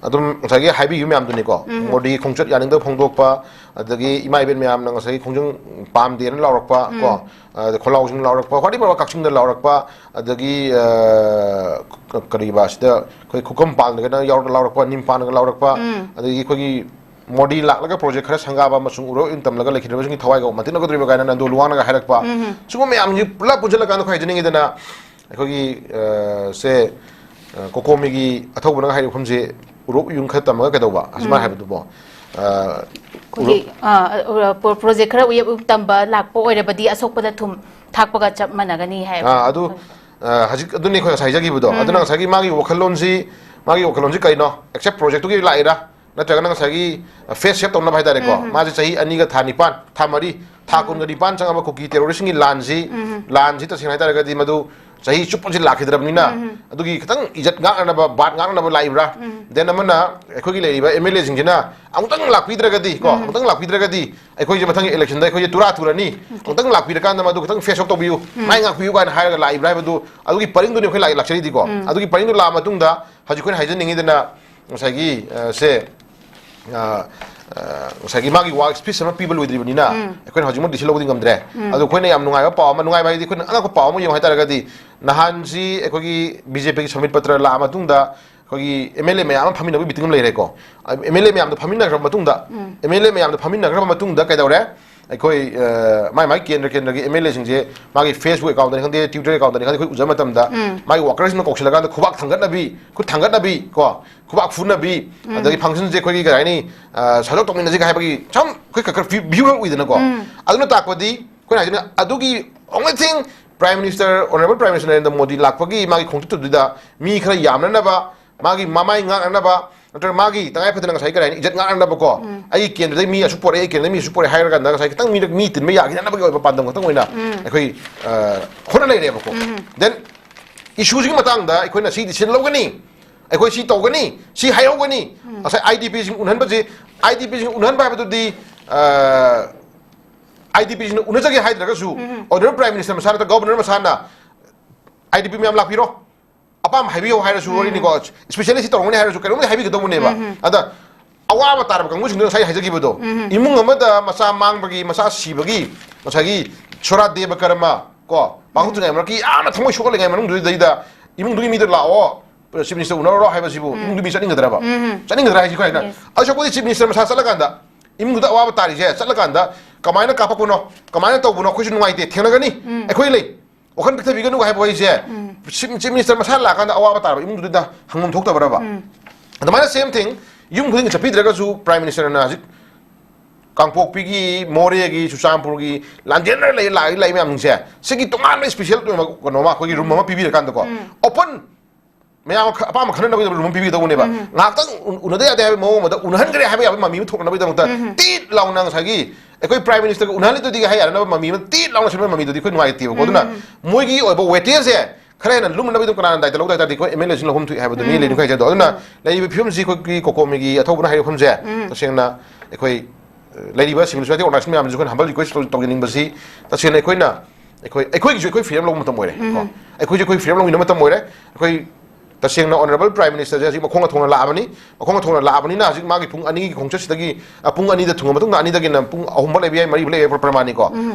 ꯑꯗꯨꯝ ꯉꯁꯥꯏꯒꯤ ꯍꯥꯏꯕꯤꯈꯤꯕ ꯃꯌꯥꯝꯗꯨꯅꯤꯀꯣ꯫ ꯎꯝ꯫ ꯃꯣꯗꯤ ꯈꯣꯡꯆꯠ ꯌꯥꯅꯤꯡꯗꯕ ꯐꯣꯡꯗꯣꯛꯄ, ꯑꯗꯒꯤ ꯏꯃꯥ ꯏꯕꯦꯟ ꯃꯌꯥꯝꯅ ꯉꯁꯥꯏꯒꯤ ꯈꯣꯡꯖꯪ ꯄꯥꯝꯗꯦꯅ ꯂꯥꯎꯔꯛꯄ, ꯎꯝ꯫ ꯀꯣ, ꯑꯗ ꯈꯣꯜꯂꯥꯎꯁꯤꯡ ꯂꯥꯎꯔꯛꯄ, ꯋꯥꯔꯤ ꯐꯕ ꯀꯛꯆꯤꯡꯗ ꯂꯥꯎꯔꯛꯄ, ꯑꯗꯒꯤ, ꯑ, ꯀ-, ꯀꯔꯤꯕ, ꯁꯤꯗ ꯑꯩꯈꯣꯏ ꯈꯨꯀꯝ ꯄꯥꯟꯗꯒꯅ ꯌꯥꯎꯔ-, ꯂꯥꯎꯔꯛꯄ, ꯅꯤꯝ ꯄꯥꯟꯗꯒ ꯂꯥꯎꯔꯛꯄ, ꯎꯝ꯫ ꯑꯗꯒꯤ ꯑꯩꯈꯣꯏꯒꯤ ꯃꯣꯗꯤ ꯂꯥꯛꯂꯒ project ꯈꯔ ꯁꯪꯒꯥꯕ ꯑꯃꯁꯨꯡ ꯎꯔꯣꯛ ꯌꯨꯡ ꯇꯝꯂꯒ ꯂꯩꯈꯤꯗ꯭ꯔꯕꯁꯤꯡꯒꯤ ꯊꯋꯥꯏꯒ ꯃꯟꯇꯤꯛꯅꯒꯗꯧꯔꯤꯕ ꯀꯥꯏꯅ ꯅꯟꯗꯣ ꯂꯨꯋꯥꯡꯅꯒ ꯍꯥꯏꯔꯛꯄ, ꯎꯝ꯫ ꯁꯤꯒꯨꯝꯕ ꯃꯌꯥꯝꯁꯤ ꯄꯨꯂꯞ ꯄꯨꯟꯁꯤꯜꯂꯀꯥꯟꯗ ꯑꯩꯈꯣꯏ ꯍꯥꯏꯖꯅꯤꯡꯉꯤꯗꯅ, ꯑꯩꯈꯣꯏꯒꯤ, ꯑ, ꯁꯦ, ꯑ, COCOMI ꯒꯤ ꯑꯊꯧꯕꯅꯒ ꯍꯥꯏꯔꯤꯕ ꯋꯥꯐꯝꯁꯦ ꯎꯔꯣꯛ ꯌꯨꯡ ꯈꯔ ꯇꯝꯃꯒ ꯀꯩꯗꯧꯕ? ꯑꯁꯨꯃꯥꯏꯅ ꯎꯝ꯫ ꯍꯥꯏꯕꯗꯨꯕꯣ? ꯑ, ꯑꯩꯈꯣꯏꯒꯤ, ꯎꯔꯣꯛ ꯑ, ꯑ, ꯄ꯭ꯔꯣ-, project ꯈꯔ ꯎꯌꯦꯞ ꯎꯌꯨꯡ ꯇꯝꯕ ꯂꯥꯛꯄ ꯑꯣꯏꯔꯕꯗꯤ ꯑꯁꯣꯛꯄꯗ ꯊꯨꯝ ꯊꯥꯛꯄꯒ ꯆꯞ ꯃꯥꯟꯅꯒꯅꯤ ꯍꯥꯏꯕ꯫ ꯑ, ꯑꯗꯨ, ꯑ, ꯍꯧꯖꯤꯛ ꯑꯗꯨꯅꯤ ꯑꯩꯈꯣꯏ ꯉꯁꯥꯏ ꯍꯥꯏꯖꯈꯤꯕꯗꯣ꯫ ꯎꯝ꯫ ꯑꯗꯨꯅ ꯉꯁꯥꯏꯒꯤ ꯃꯥꯒꯤ ꯋꯥꯈꯜꯂꯣꯟꯁꯤ, ꯃꯥꯒꯤ ꯋꯥꯈꯜꯂꯣꯟꯁꯤ ꯀꯩꯅꯣ? Except project ꯇꯨꯒꯤ ꯂꯥꯛꯏꯔꯥ? ꯅꯠꯇ꯭ꯔꯒꯅ ꯉꯁꯥꯏꯒꯤ, ꯑ, face save ꯇꯧꯅꯕ ꯍꯥꯏ ꯇꯥꯔꯦꯀꯣ꯫ ꯎꯝ꯫ ꯃꯥꯁꯦ ꯆꯍꯤ ꯑꯅꯤꯒ ꯊꯥ ꯅꯤꯄꯥꯟ, ꯊꯥ ꯃꯔꯤ, ꯊꯥ ꯎꯝ꯫ ꯀꯨꯟꯒ ꯅꯤꯄꯥꯟ ꯆꯪꯉꯕ ꯀꯨꯀꯤ terrorist ꯁꯤꯡꯒꯤ ꯂꯥꯟꯁꯤ, ꯎꯝ꯫ ꯂꯥꯟꯁꯤ ꯇꯁꯦꯡꯅ ꯍꯥꯏ ꯇꯥꯔꯒꯗꯤ ꯃꯗꯨ ꯆꯍꯤ ꯆꯨꯞꯄꯁꯤ ꯂꯥꯛꯈꯤꯗ꯭ꯔꯕꯅꯤꯅ, ꯑꯗꯨꯒꯤ ꯈꯤꯇꯪ ꯏꯖꯠ ꯉꯥꯛꯅꯅꯕ, ꯕꯥꯠ ꯉꯥꯛꯅꯅꯕ ꯂꯥꯛꯏꯕ꯭ꯔꯥ? Then ꯑꯃꯅ ꯑꯩꯈꯣꯏꯒꯤ ꯂꯩꯔꯤꯕ MLA ꯁꯤꯡꯁꯤꯅ ꯑꯃꯨꯛꯇꯪ ꯂꯥꯛꯄꯤꯗ꯭ꯔꯒꯗꯤ ꯀꯣ, ꯑꯃꯨꯛꯇꯪ ꯂꯥꯛꯄꯤꯗ꯭ꯔꯒꯗꯤ ꯑꯩꯈꯣꯏꯁꯦ ꯃꯊꯪꯒꯤ election ꯗ ꯑꯩꯈꯣꯏꯁꯦ ꯇꯨꯔꯥ ꯇꯨꯔꯅꯤ, ꯑꯃꯨꯛꯇꯪ ꯂꯥꯛꯄꯤꯔꯀꯥꯟꯗ ꯃꯗꯨ ꯈꯤꯇꯪ face off ꯇꯧꯕꯤꯌꯨ, ꯃꯥꯏ ꯉꯥꯛꯄꯤꯌꯨ ꯀꯥꯏꯅ ꯍꯥꯏꯔꯒ ꯂꯥꯛꯏꯕ꯭ꯔꯥ ꯍꯥꯏꯕꯗꯨ, ꯑꯗꯨꯒꯤ ꯄꯔꯤꯡꯗꯨꯅꯤ ꯑꯩꯈꯣꯏ ꯂꯥꯛ-, ꯂꯥꯛꯆꯔꯤꯗꯤꯀꯣ꯫ ꯑꯗꯨꯒꯤ ꯄꯔꯤꯡꯗꯨ ꯂꯥꯛꯑ ꯃꯇꯨꯡꯗ ꯍꯧꯖꯤꯛ ꯑꯩꯈꯣꯏꯅ ꯍꯥꯏꯖꯅꯤꯡꯉꯤꯗꯅ ꯉꯁꯥꯏꯒꯤ, ꯑ, ꯁꯦ, ꯑ, ꯑ, ꯉꯁꯥꯏꯒꯤ ꯃꯥꯒꯤ ꯋꯥ speech ꯑꯃ ꯄꯤꯕ ꯂꯣꯏꯗ꯭ꯔꯤꯕꯅꯤꯅ ꯑꯩꯈꯣꯏꯅ ꯍꯧꯖꯤꯛꯃꯛ decision ꯂꯧꯕꯗꯤ ꯉꯝꯗ꯭ꯔꯦ꯫ ꯑꯗꯣ ꯑꯩꯈꯣꯏꯅ ꯌꯥꯝ ꯅꯨꯡꯉꯥꯏꯕ ꯄꯥꯎ ꯑꯃ, ꯅꯨꯡꯉꯥꯏꯕ ꯍꯥꯏꯗꯤ ꯑꯩꯈꯣꯏꯅ ꯑꯉꯛꯄ ꯄꯥꯎ ꯑꯃ ꯌꯦꯡꯉꯨ ꯍꯥꯏꯇꯥꯔꯒꯗꯤ, ꯅꯍꯥꯟꯁꯤ ꯑꯩꯈꯣꯏꯒꯤ BJP ꯒꯤ ꯁꯃꯤꯠ ꯄꯇ꯭ꯔ ꯂꯥꯛꯑ ꯃꯇꯨꯡꯗ ꯑꯩꯈꯣꯏꯒꯤ MLA ꯃꯌꯥꯝ ꯑꯃ ꯐꯝꯃꯤꯟꯅꯕꯒꯤ meeting ꯑꯃ ꯂꯩꯔꯦꯀꯣ꯫ ꯑ, MLA ꯃꯌꯥꯝꯗꯣ ꯐꯝꯃꯤꯟꯅꯈ꯭ꯔꯕ ꯃꯇꯨꯡꯗ, MLA ꯃꯌꯥꯝꯗꯣ ꯐꯝꯃꯤꯟꯅꯈ꯭ꯔꯕ ꯃꯇꯨꯡꯗ ꯀꯩꯗꯧꯔꯦ? ꯑꯩꯈꯣꯏ, ꯑ, ꯃꯥꯏ ꯃꯥꯏ ꯀꯦꯟꯗ꯭ꯔ ꯀꯦꯟꯗ꯭ꯔꯒꯤ MLA ꯁꯤꯡꯁꯦ ꯃꯥꯒꯤ Facebook account ꯇꯅꯤ ꯈꯪꯗꯦ, Twitter account ꯇꯅꯤ ꯈꯪꯗꯦ, ꯑꯩꯈꯣꯏ ꯎꯖꯕ ꯃꯇꯝꯗ ꯃꯥꯒꯤ workers ꯁꯤꯡꯅ ꯀꯧꯁꯤꯜꯂꯀꯥꯟꯗ ꯈꯨꯕꯥꯛ ꯊꯥꯡꯒꯠꯅꯕꯤ, ꯈꯨꯠ ꯊꯥꯡꯒꯠꯅꯕꯤ ꯀꯣ, ꯈꯨꯕꯥꯛ ꯐꯨꯅꯕꯤ, ꯑꯗꯒꯤ function ꯁꯦ ꯑꯩꯈꯣꯏꯒꯤ ꯀꯩ ꯍꯥꯏꯅꯤ, ꯑ, ꯁꯥꯖꯣꯛ ꯇꯧꯃꯤꯟꯅꯁꯤꯒ ꯍꯥꯏꯕꯒꯤ ꯁꯨꯝ ꯑꯩꯈꯣꯏ ꯈꯔ ꯈꯔ view ꯈꯔ ꯎꯏꯗꯅꯀꯣ꯫ ꯑꯗꯨꯅ ꯇꯥꯛꯄꯗꯤ ꯑꯩꯈꯣꯏꯅ ꯍꯥꯏꯁꯤꯅ ꯑꯗꯨꯒꯤ only thing Prime Minister, Honorable Prime Minister Narendra Modi ꯂꯥꯛꯄꯒꯤ ꯃꯥꯒꯤ ꯈꯣꯡꯆꯠꯇꯨꯗ ꯃꯤ ꯈꯔ ꯌꯥꯝꯅꯅꯕ, ꯃꯥꯒꯤ ꯃꯃꯥꯏ ꯉꯥꯛꯅꯅꯕ, ꯅꯠꯇ꯭ꯔꯒ ꯃꯥꯒꯤ ꯇꯉꯥꯏ ꯐꯗꯅ ꯉꯁꯥꯏ ꯀꯔꯤ ꯍꯥꯏꯅꯤ, ꯏꯖꯠ ꯉꯥꯛꯅꯅꯕꯀꯣ, ꯑꯩꯒꯤ ꯀꯦꯟꯗ꯭ꯔꯗꯒꯤ ꯃꯤ ꯑꯁꯨꯛ ꯄꯣꯔꯛꯑꯦ, ꯑꯩ ꯀꯦꯟꯗ꯭ꯔꯗꯒꯤ ꯃꯤ ꯑꯁꯨꯛ ꯄꯣꯔꯛꯑꯦ ꯍꯥꯏꯔꯀꯥꯟꯗ ꯉꯁꯥꯏ ꯈꯤꯇꯪ ꯃꯤꯗ ꯃꯤ ꯇꯤꯟꯕ ꯌꯥꯈꯤꯅꯅꯕꯒꯤ ꯑꯣꯏꯕ ꯄꯥꯟꯗꯝ ꯈꯛꯇꯪ ꯑꯣꯏꯅ ꯑꯩꯈꯣꯏ, ꯑ, ꯍꯣꯠꯅ ꯂꯩꯔꯦꯕꯀꯣ꯫ Then issue ꯁꯤꯒꯤ ꯃꯇꯥꯡꯗ ꯑꯩꯈꯣꯏꯅ ꯁꯤ decision ꯂꯧꯒꯅꯤ, ꯑꯩꯈꯣꯏ ꯁꯤ ꯇꯧꯒꯅꯤ, ꯁꯤ ꯍꯥꯏꯍꯧꯒꯅꯤ꯫ ꯉꯁꯥꯏ IDP ꯁꯤꯡ ꯎꯅꯍꯟꯕꯁꯤ, IDP ꯁꯤꯡ ꯎꯅꯍꯟꯕ ꯍꯥꯏꯕꯗꯨꯗꯤ, ꯑ, IDP ꯁꯤꯡꯅ ꯎꯅꯖꯒꯦ ꯍꯥꯏꯗ꯭ꯔꯒꯁꯨ, Honorable Prime Minister ꯃꯁꯥ ꯅꯠꯇ꯭ꯔꯒ Governor ꯃꯁꯥꯅ IDP ꯃꯌꯥꯝ ꯂꯥꯛꯄꯤꯔꯣ, ꯑꯄꯥꯝꯕ ꯍꯥꯏꯕꯤꯌꯨ ꯍꯥꯏꯔꯁꯨ, ꯋꯥꯔꯤꯅꯤꯀꯣ, specially ꯁꯤ ꯇꯧꯔꯝꯒꯅꯤ ꯍꯥꯏꯔꯁꯨ, ꯀꯩꯅꯣꯝꯗꯤ ꯍꯥꯏꯕꯤꯒꯗꯧꯕꯅꯦꯕ꯫ ꯑꯗ ꯑꯋꯥꯕ ꯇꯥꯔꯕ ꯀꯥꯡꯕꯨꯁꯤꯡꯗꯣ ꯉꯁꯥꯏ ꯍꯥꯏꯖꯈꯤꯕꯗꯣ, ꯏꯃꯨꯡ ꯑꯃꯗ ꯃꯆꯥ ꯃꯥꯡꯕꯒꯤ, ꯃꯆꯥ ꯁꯤꯕꯒꯤ, ꯉꯁꯥꯏꯒꯤ ꯁꯣꯔꯥ ꯗꯦꯕ ꯀꯔꯃ ꯀꯣ, ꯄꯥꯡꯊꯣꯛꯇ꯭ꯔꯤꯉꯩ ꯃꯔꯛꯀꯤ ꯌꯥꯝꯅ ꯊꯃꯣꯏ ꯁꯣꯛꯍꯜꯂꯤꯉꯩ ꯃꯅꯨꯡꯗꯨꯗꯩꯗ ꯏꯃꯨꯡꯗꯨꯒꯤ ꯃꯤꯗꯣ ꯂꯥꯛꯑꯣ, Chief Minister ꯎꯅꯔꯨꯔꯣ ꯍꯥꯏꯕꯁꯤꯕꯨ ꯏꯃꯨꯡꯗꯨꯒꯤ ꯃꯤ ꯆꯠꯅꯤꯡꯒꯗ꯭ꯔꯕ? ꯆꯠꯅꯤꯡꯒꯗ꯭ꯔꯥ ꯍꯥꯏꯁꯤ ꯑꯩꯈꯣꯏꯅ? Yes. ꯑꯁꯣꯛꯄꯗꯤ Chief Minister ꯃꯁꯥ ꯆꯠꯂꯀꯥꯟꯗ, ꯏꯃꯨꯡꯗꯨꯗ ꯑꯋꯥꯕ ꯇꯥꯔꯤꯁꯦ ꯆꯠꯂꯀꯥꯟꯗ ꯀꯃꯥꯏꯅ ꯀꯥꯞꯄꯛꯄꯅꯣ, ꯀꯃꯥꯏꯅ ꯇꯧꯕꯅꯣ, ꯑꯩꯈꯣꯏꯁꯨ ꯅꯨꯡꯉꯥꯏꯇꯦ, ꯊꯦꯡꯅꯒꯅꯤ, ꯑꯩꯈꯣꯏ ꯂꯩ, ꯋꯥꯈꯜ ꯄꯤꯛꯊꯕꯤꯒꯅꯨ ꯍꯥꯏꯕ ꯋꯥꯍꯩꯁꯦ, Chief, Chief Minister ꯃꯁꯥ ꯂꯥꯛꯑꯀꯥꯟꯗ ꯑꯋꯥꯕ ꯇꯥꯔꯕ ꯏꯃꯨꯡꯗꯨꯗ ꯍꯪꯐꯝ ꯊꯣꯛꯇꯕ꯭ꯔꯕ? ꯑꯗꯨꯃꯥꯏꯅ same thing, ꯌꯨꯝ ꯈꯨꯗꯤꯡꯒꯤ ꯆꯠꯄꯤꯗ꯭ꯔꯒꯁꯨ Prime Minister ꯅ ꯍꯧꯖꯤꯛ ꯀꯥꯡꯄꯣꯛꯄꯤꯒꯤ, ꯃꯣꯔꯦꯒꯤ, ꯆꯨꯔꯆꯥꯟꯄꯨꯔꯒꯤ ꯂꯥꯟꯖꯦꯟꯅꯔ ꯂꯩ, ꯂꯥꯛꯏ, ꯂꯥꯛꯏ ꯃꯌꯥꯝꯁꯤꯡꯁꯦ, ꯁꯤꯒꯤ ꯇꯣꯉꯥꯟꯕ special ꯑꯣꯏꯕ ꯀꯩꯅꯣꯃ, ꯑꯩꯈꯣꯏꯒꯤ room ꯑꯃ ꯄꯤꯕꯤꯔꯀꯥꯟꯗꯀꯣ, open, ꯃꯌꯥꯝ ꯈ-, ꯑꯄꯥꯝꯕ ꯈꯟꯅꯅꯕꯒꯤꯗꯃꯛ room ꯑꯃ ꯄꯤꯕꯤꯒꯗꯧꯕꯅꯦꯕ꯫ ꯉꯥꯏꯍꯥꯛꯇꯪ ꯎ-, ꯎꯅꯗ ꯌꯥꯗꯦ ꯍꯥꯏꯕ ꯃꯑꯣꯡ ꯑꯃꯗ ꯎꯅꯍꯟꯈ꯭ꯔꯦ ꯍꯥꯏꯕ ꯌꯥꯕ ꯃꯃꯤ ꯑꯃ ꯊꯣꯛꯅꯕꯒꯤꯗꯃꯛꯇ ꯇꯤꯠ ꯂꯥꯎꯅ ꯉꯁꯥꯏꯒꯤ ꯑꯩꯈꯣꯏ Prime Ministerꯒ ꯎꯅꯍꯜꯂꯤꯗꯨꯗꯤ ꯍꯥꯏ ꯌꯥꯅꯅꯕ ꯃꯃꯤ ꯑꯃ ꯇꯤꯠ ꯂꯥꯎꯅ ꯁꯤꯟꯕ ꯃꯃꯤꯗꯨꯗꯤ ꯑꯩꯈꯣꯏ ꯅꯨꯡꯉꯥꯏꯇꯦꯕꯀꯣ꯫ ꯑꯗꯨꯅ ꯃꯣꯏꯒꯤ ꯑꯣꯏꯕ weightageꯁꯦ ꯈꯔ ꯍꯦꯟꯅ ꯂꯨꯝꯅꯕꯒꯤꯗꯃꯛ ꯀꯅꯥꯅ ꯗꯥꯏꯇ ꯂꯧꯗ ꯍꯥꯏ ꯇꯥꯔꯗꯤ ꯑꯩꯈꯣꯏ MLAꯁꯤꯡ ꯂꯧꯐꯝ ꯊꯣꯛꯏ ꯍꯥꯏꯕꯗꯨ ꯃꯤ ꯂꯩꯅꯤ ꯈꯥꯏꯖꯗꯣ꯫ ꯑꯗꯨꯅ ꯂꯩꯔꯤꯕ ꯐꯤꯕꯝꯁꯤ ꯑꯩꯈꯣꯏꯒꯤ COCOMIꯒꯤ ꯑꯊꯧꯕꯅ ꯍꯥꯏꯔꯤꯕ ꯃꯐꯝꯁꯦ ꯇꯁꯦꯡꯅ ꯑꯩꯈꯣꯏ, ꯑ, ꯂꯩꯔꯤꯕ civil society organization ꯃꯌꯥꯝꯁꯤꯁꯨ ꯑꯩꯈꯣꯏꯅ humble request ꯇꯧ-, ꯇꯧꯖꯅꯤꯡꯕꯁꯤ ꯇꯁꯦꯡꯅ ꯑꯩꯈꯣꯏꯅ, ꯑꯩꯈꯣꯏ, ꯑꯩꯈꯣꯏꯒꯤꯁꯨ ꯑꯩꯈꯣꯏ freedom ꯂꯧꯕ ꯃꯇꯝ ꯑꯣꯏꯔꯦ ꯀꯣ꯫ ꯑꯩꯈꯣꯏꯁꯨ ꯑꯩꯈꯣꯏ freedom ꯂꯧꯃꯤꯟꯅꯕ ꯃꯇꯝ ꯑꯣꯏꯔꯦ꯫ ꯑꯩꯈꯣꯏ ꯇꯁꯦꯡꯅ Honourable Prime Ministerꯁꯦ ꯍꯧꯖꯤꯛ ꯃꯈꯣꯡ ꯊꯣꯡꯅ ꯂꯥꯛꯑꯕꯅꯤ꯫ ꯃꯈꯣꯡ ꯊꯣꯡꯅ ꯂꯥꯛꯑꯕꯅꯤꯅ ꯍꯧꯖꯤꯛ ꯃꯥꯒꯤ ꯄꯨꯡ ꯑꯅꯤꯒꯤ ꯈꯣꯡꯆꯠꯁꯤꯗꯒꯤ, ꯑ, ꯄꯨꯡ ꯑꯅꯤꯗ ꯊꯨꯡꯉ ꯃꯇꯨꯡꯗ ꯑꯅꯤꯗꯒꯤꯅ ꯄꯨꯡ ꯑꯍꯨꯝ ꯐꯥꯎ ꯂꯩꯕ ꯌꯥꯏ, ꯃꯔꯤ ꯐꯥꯎ ꯂꯩꯕ ꯌꯥꯏ, ꯄ꯭ꯔꯃꯥꯅꯤꯀꯣ꯫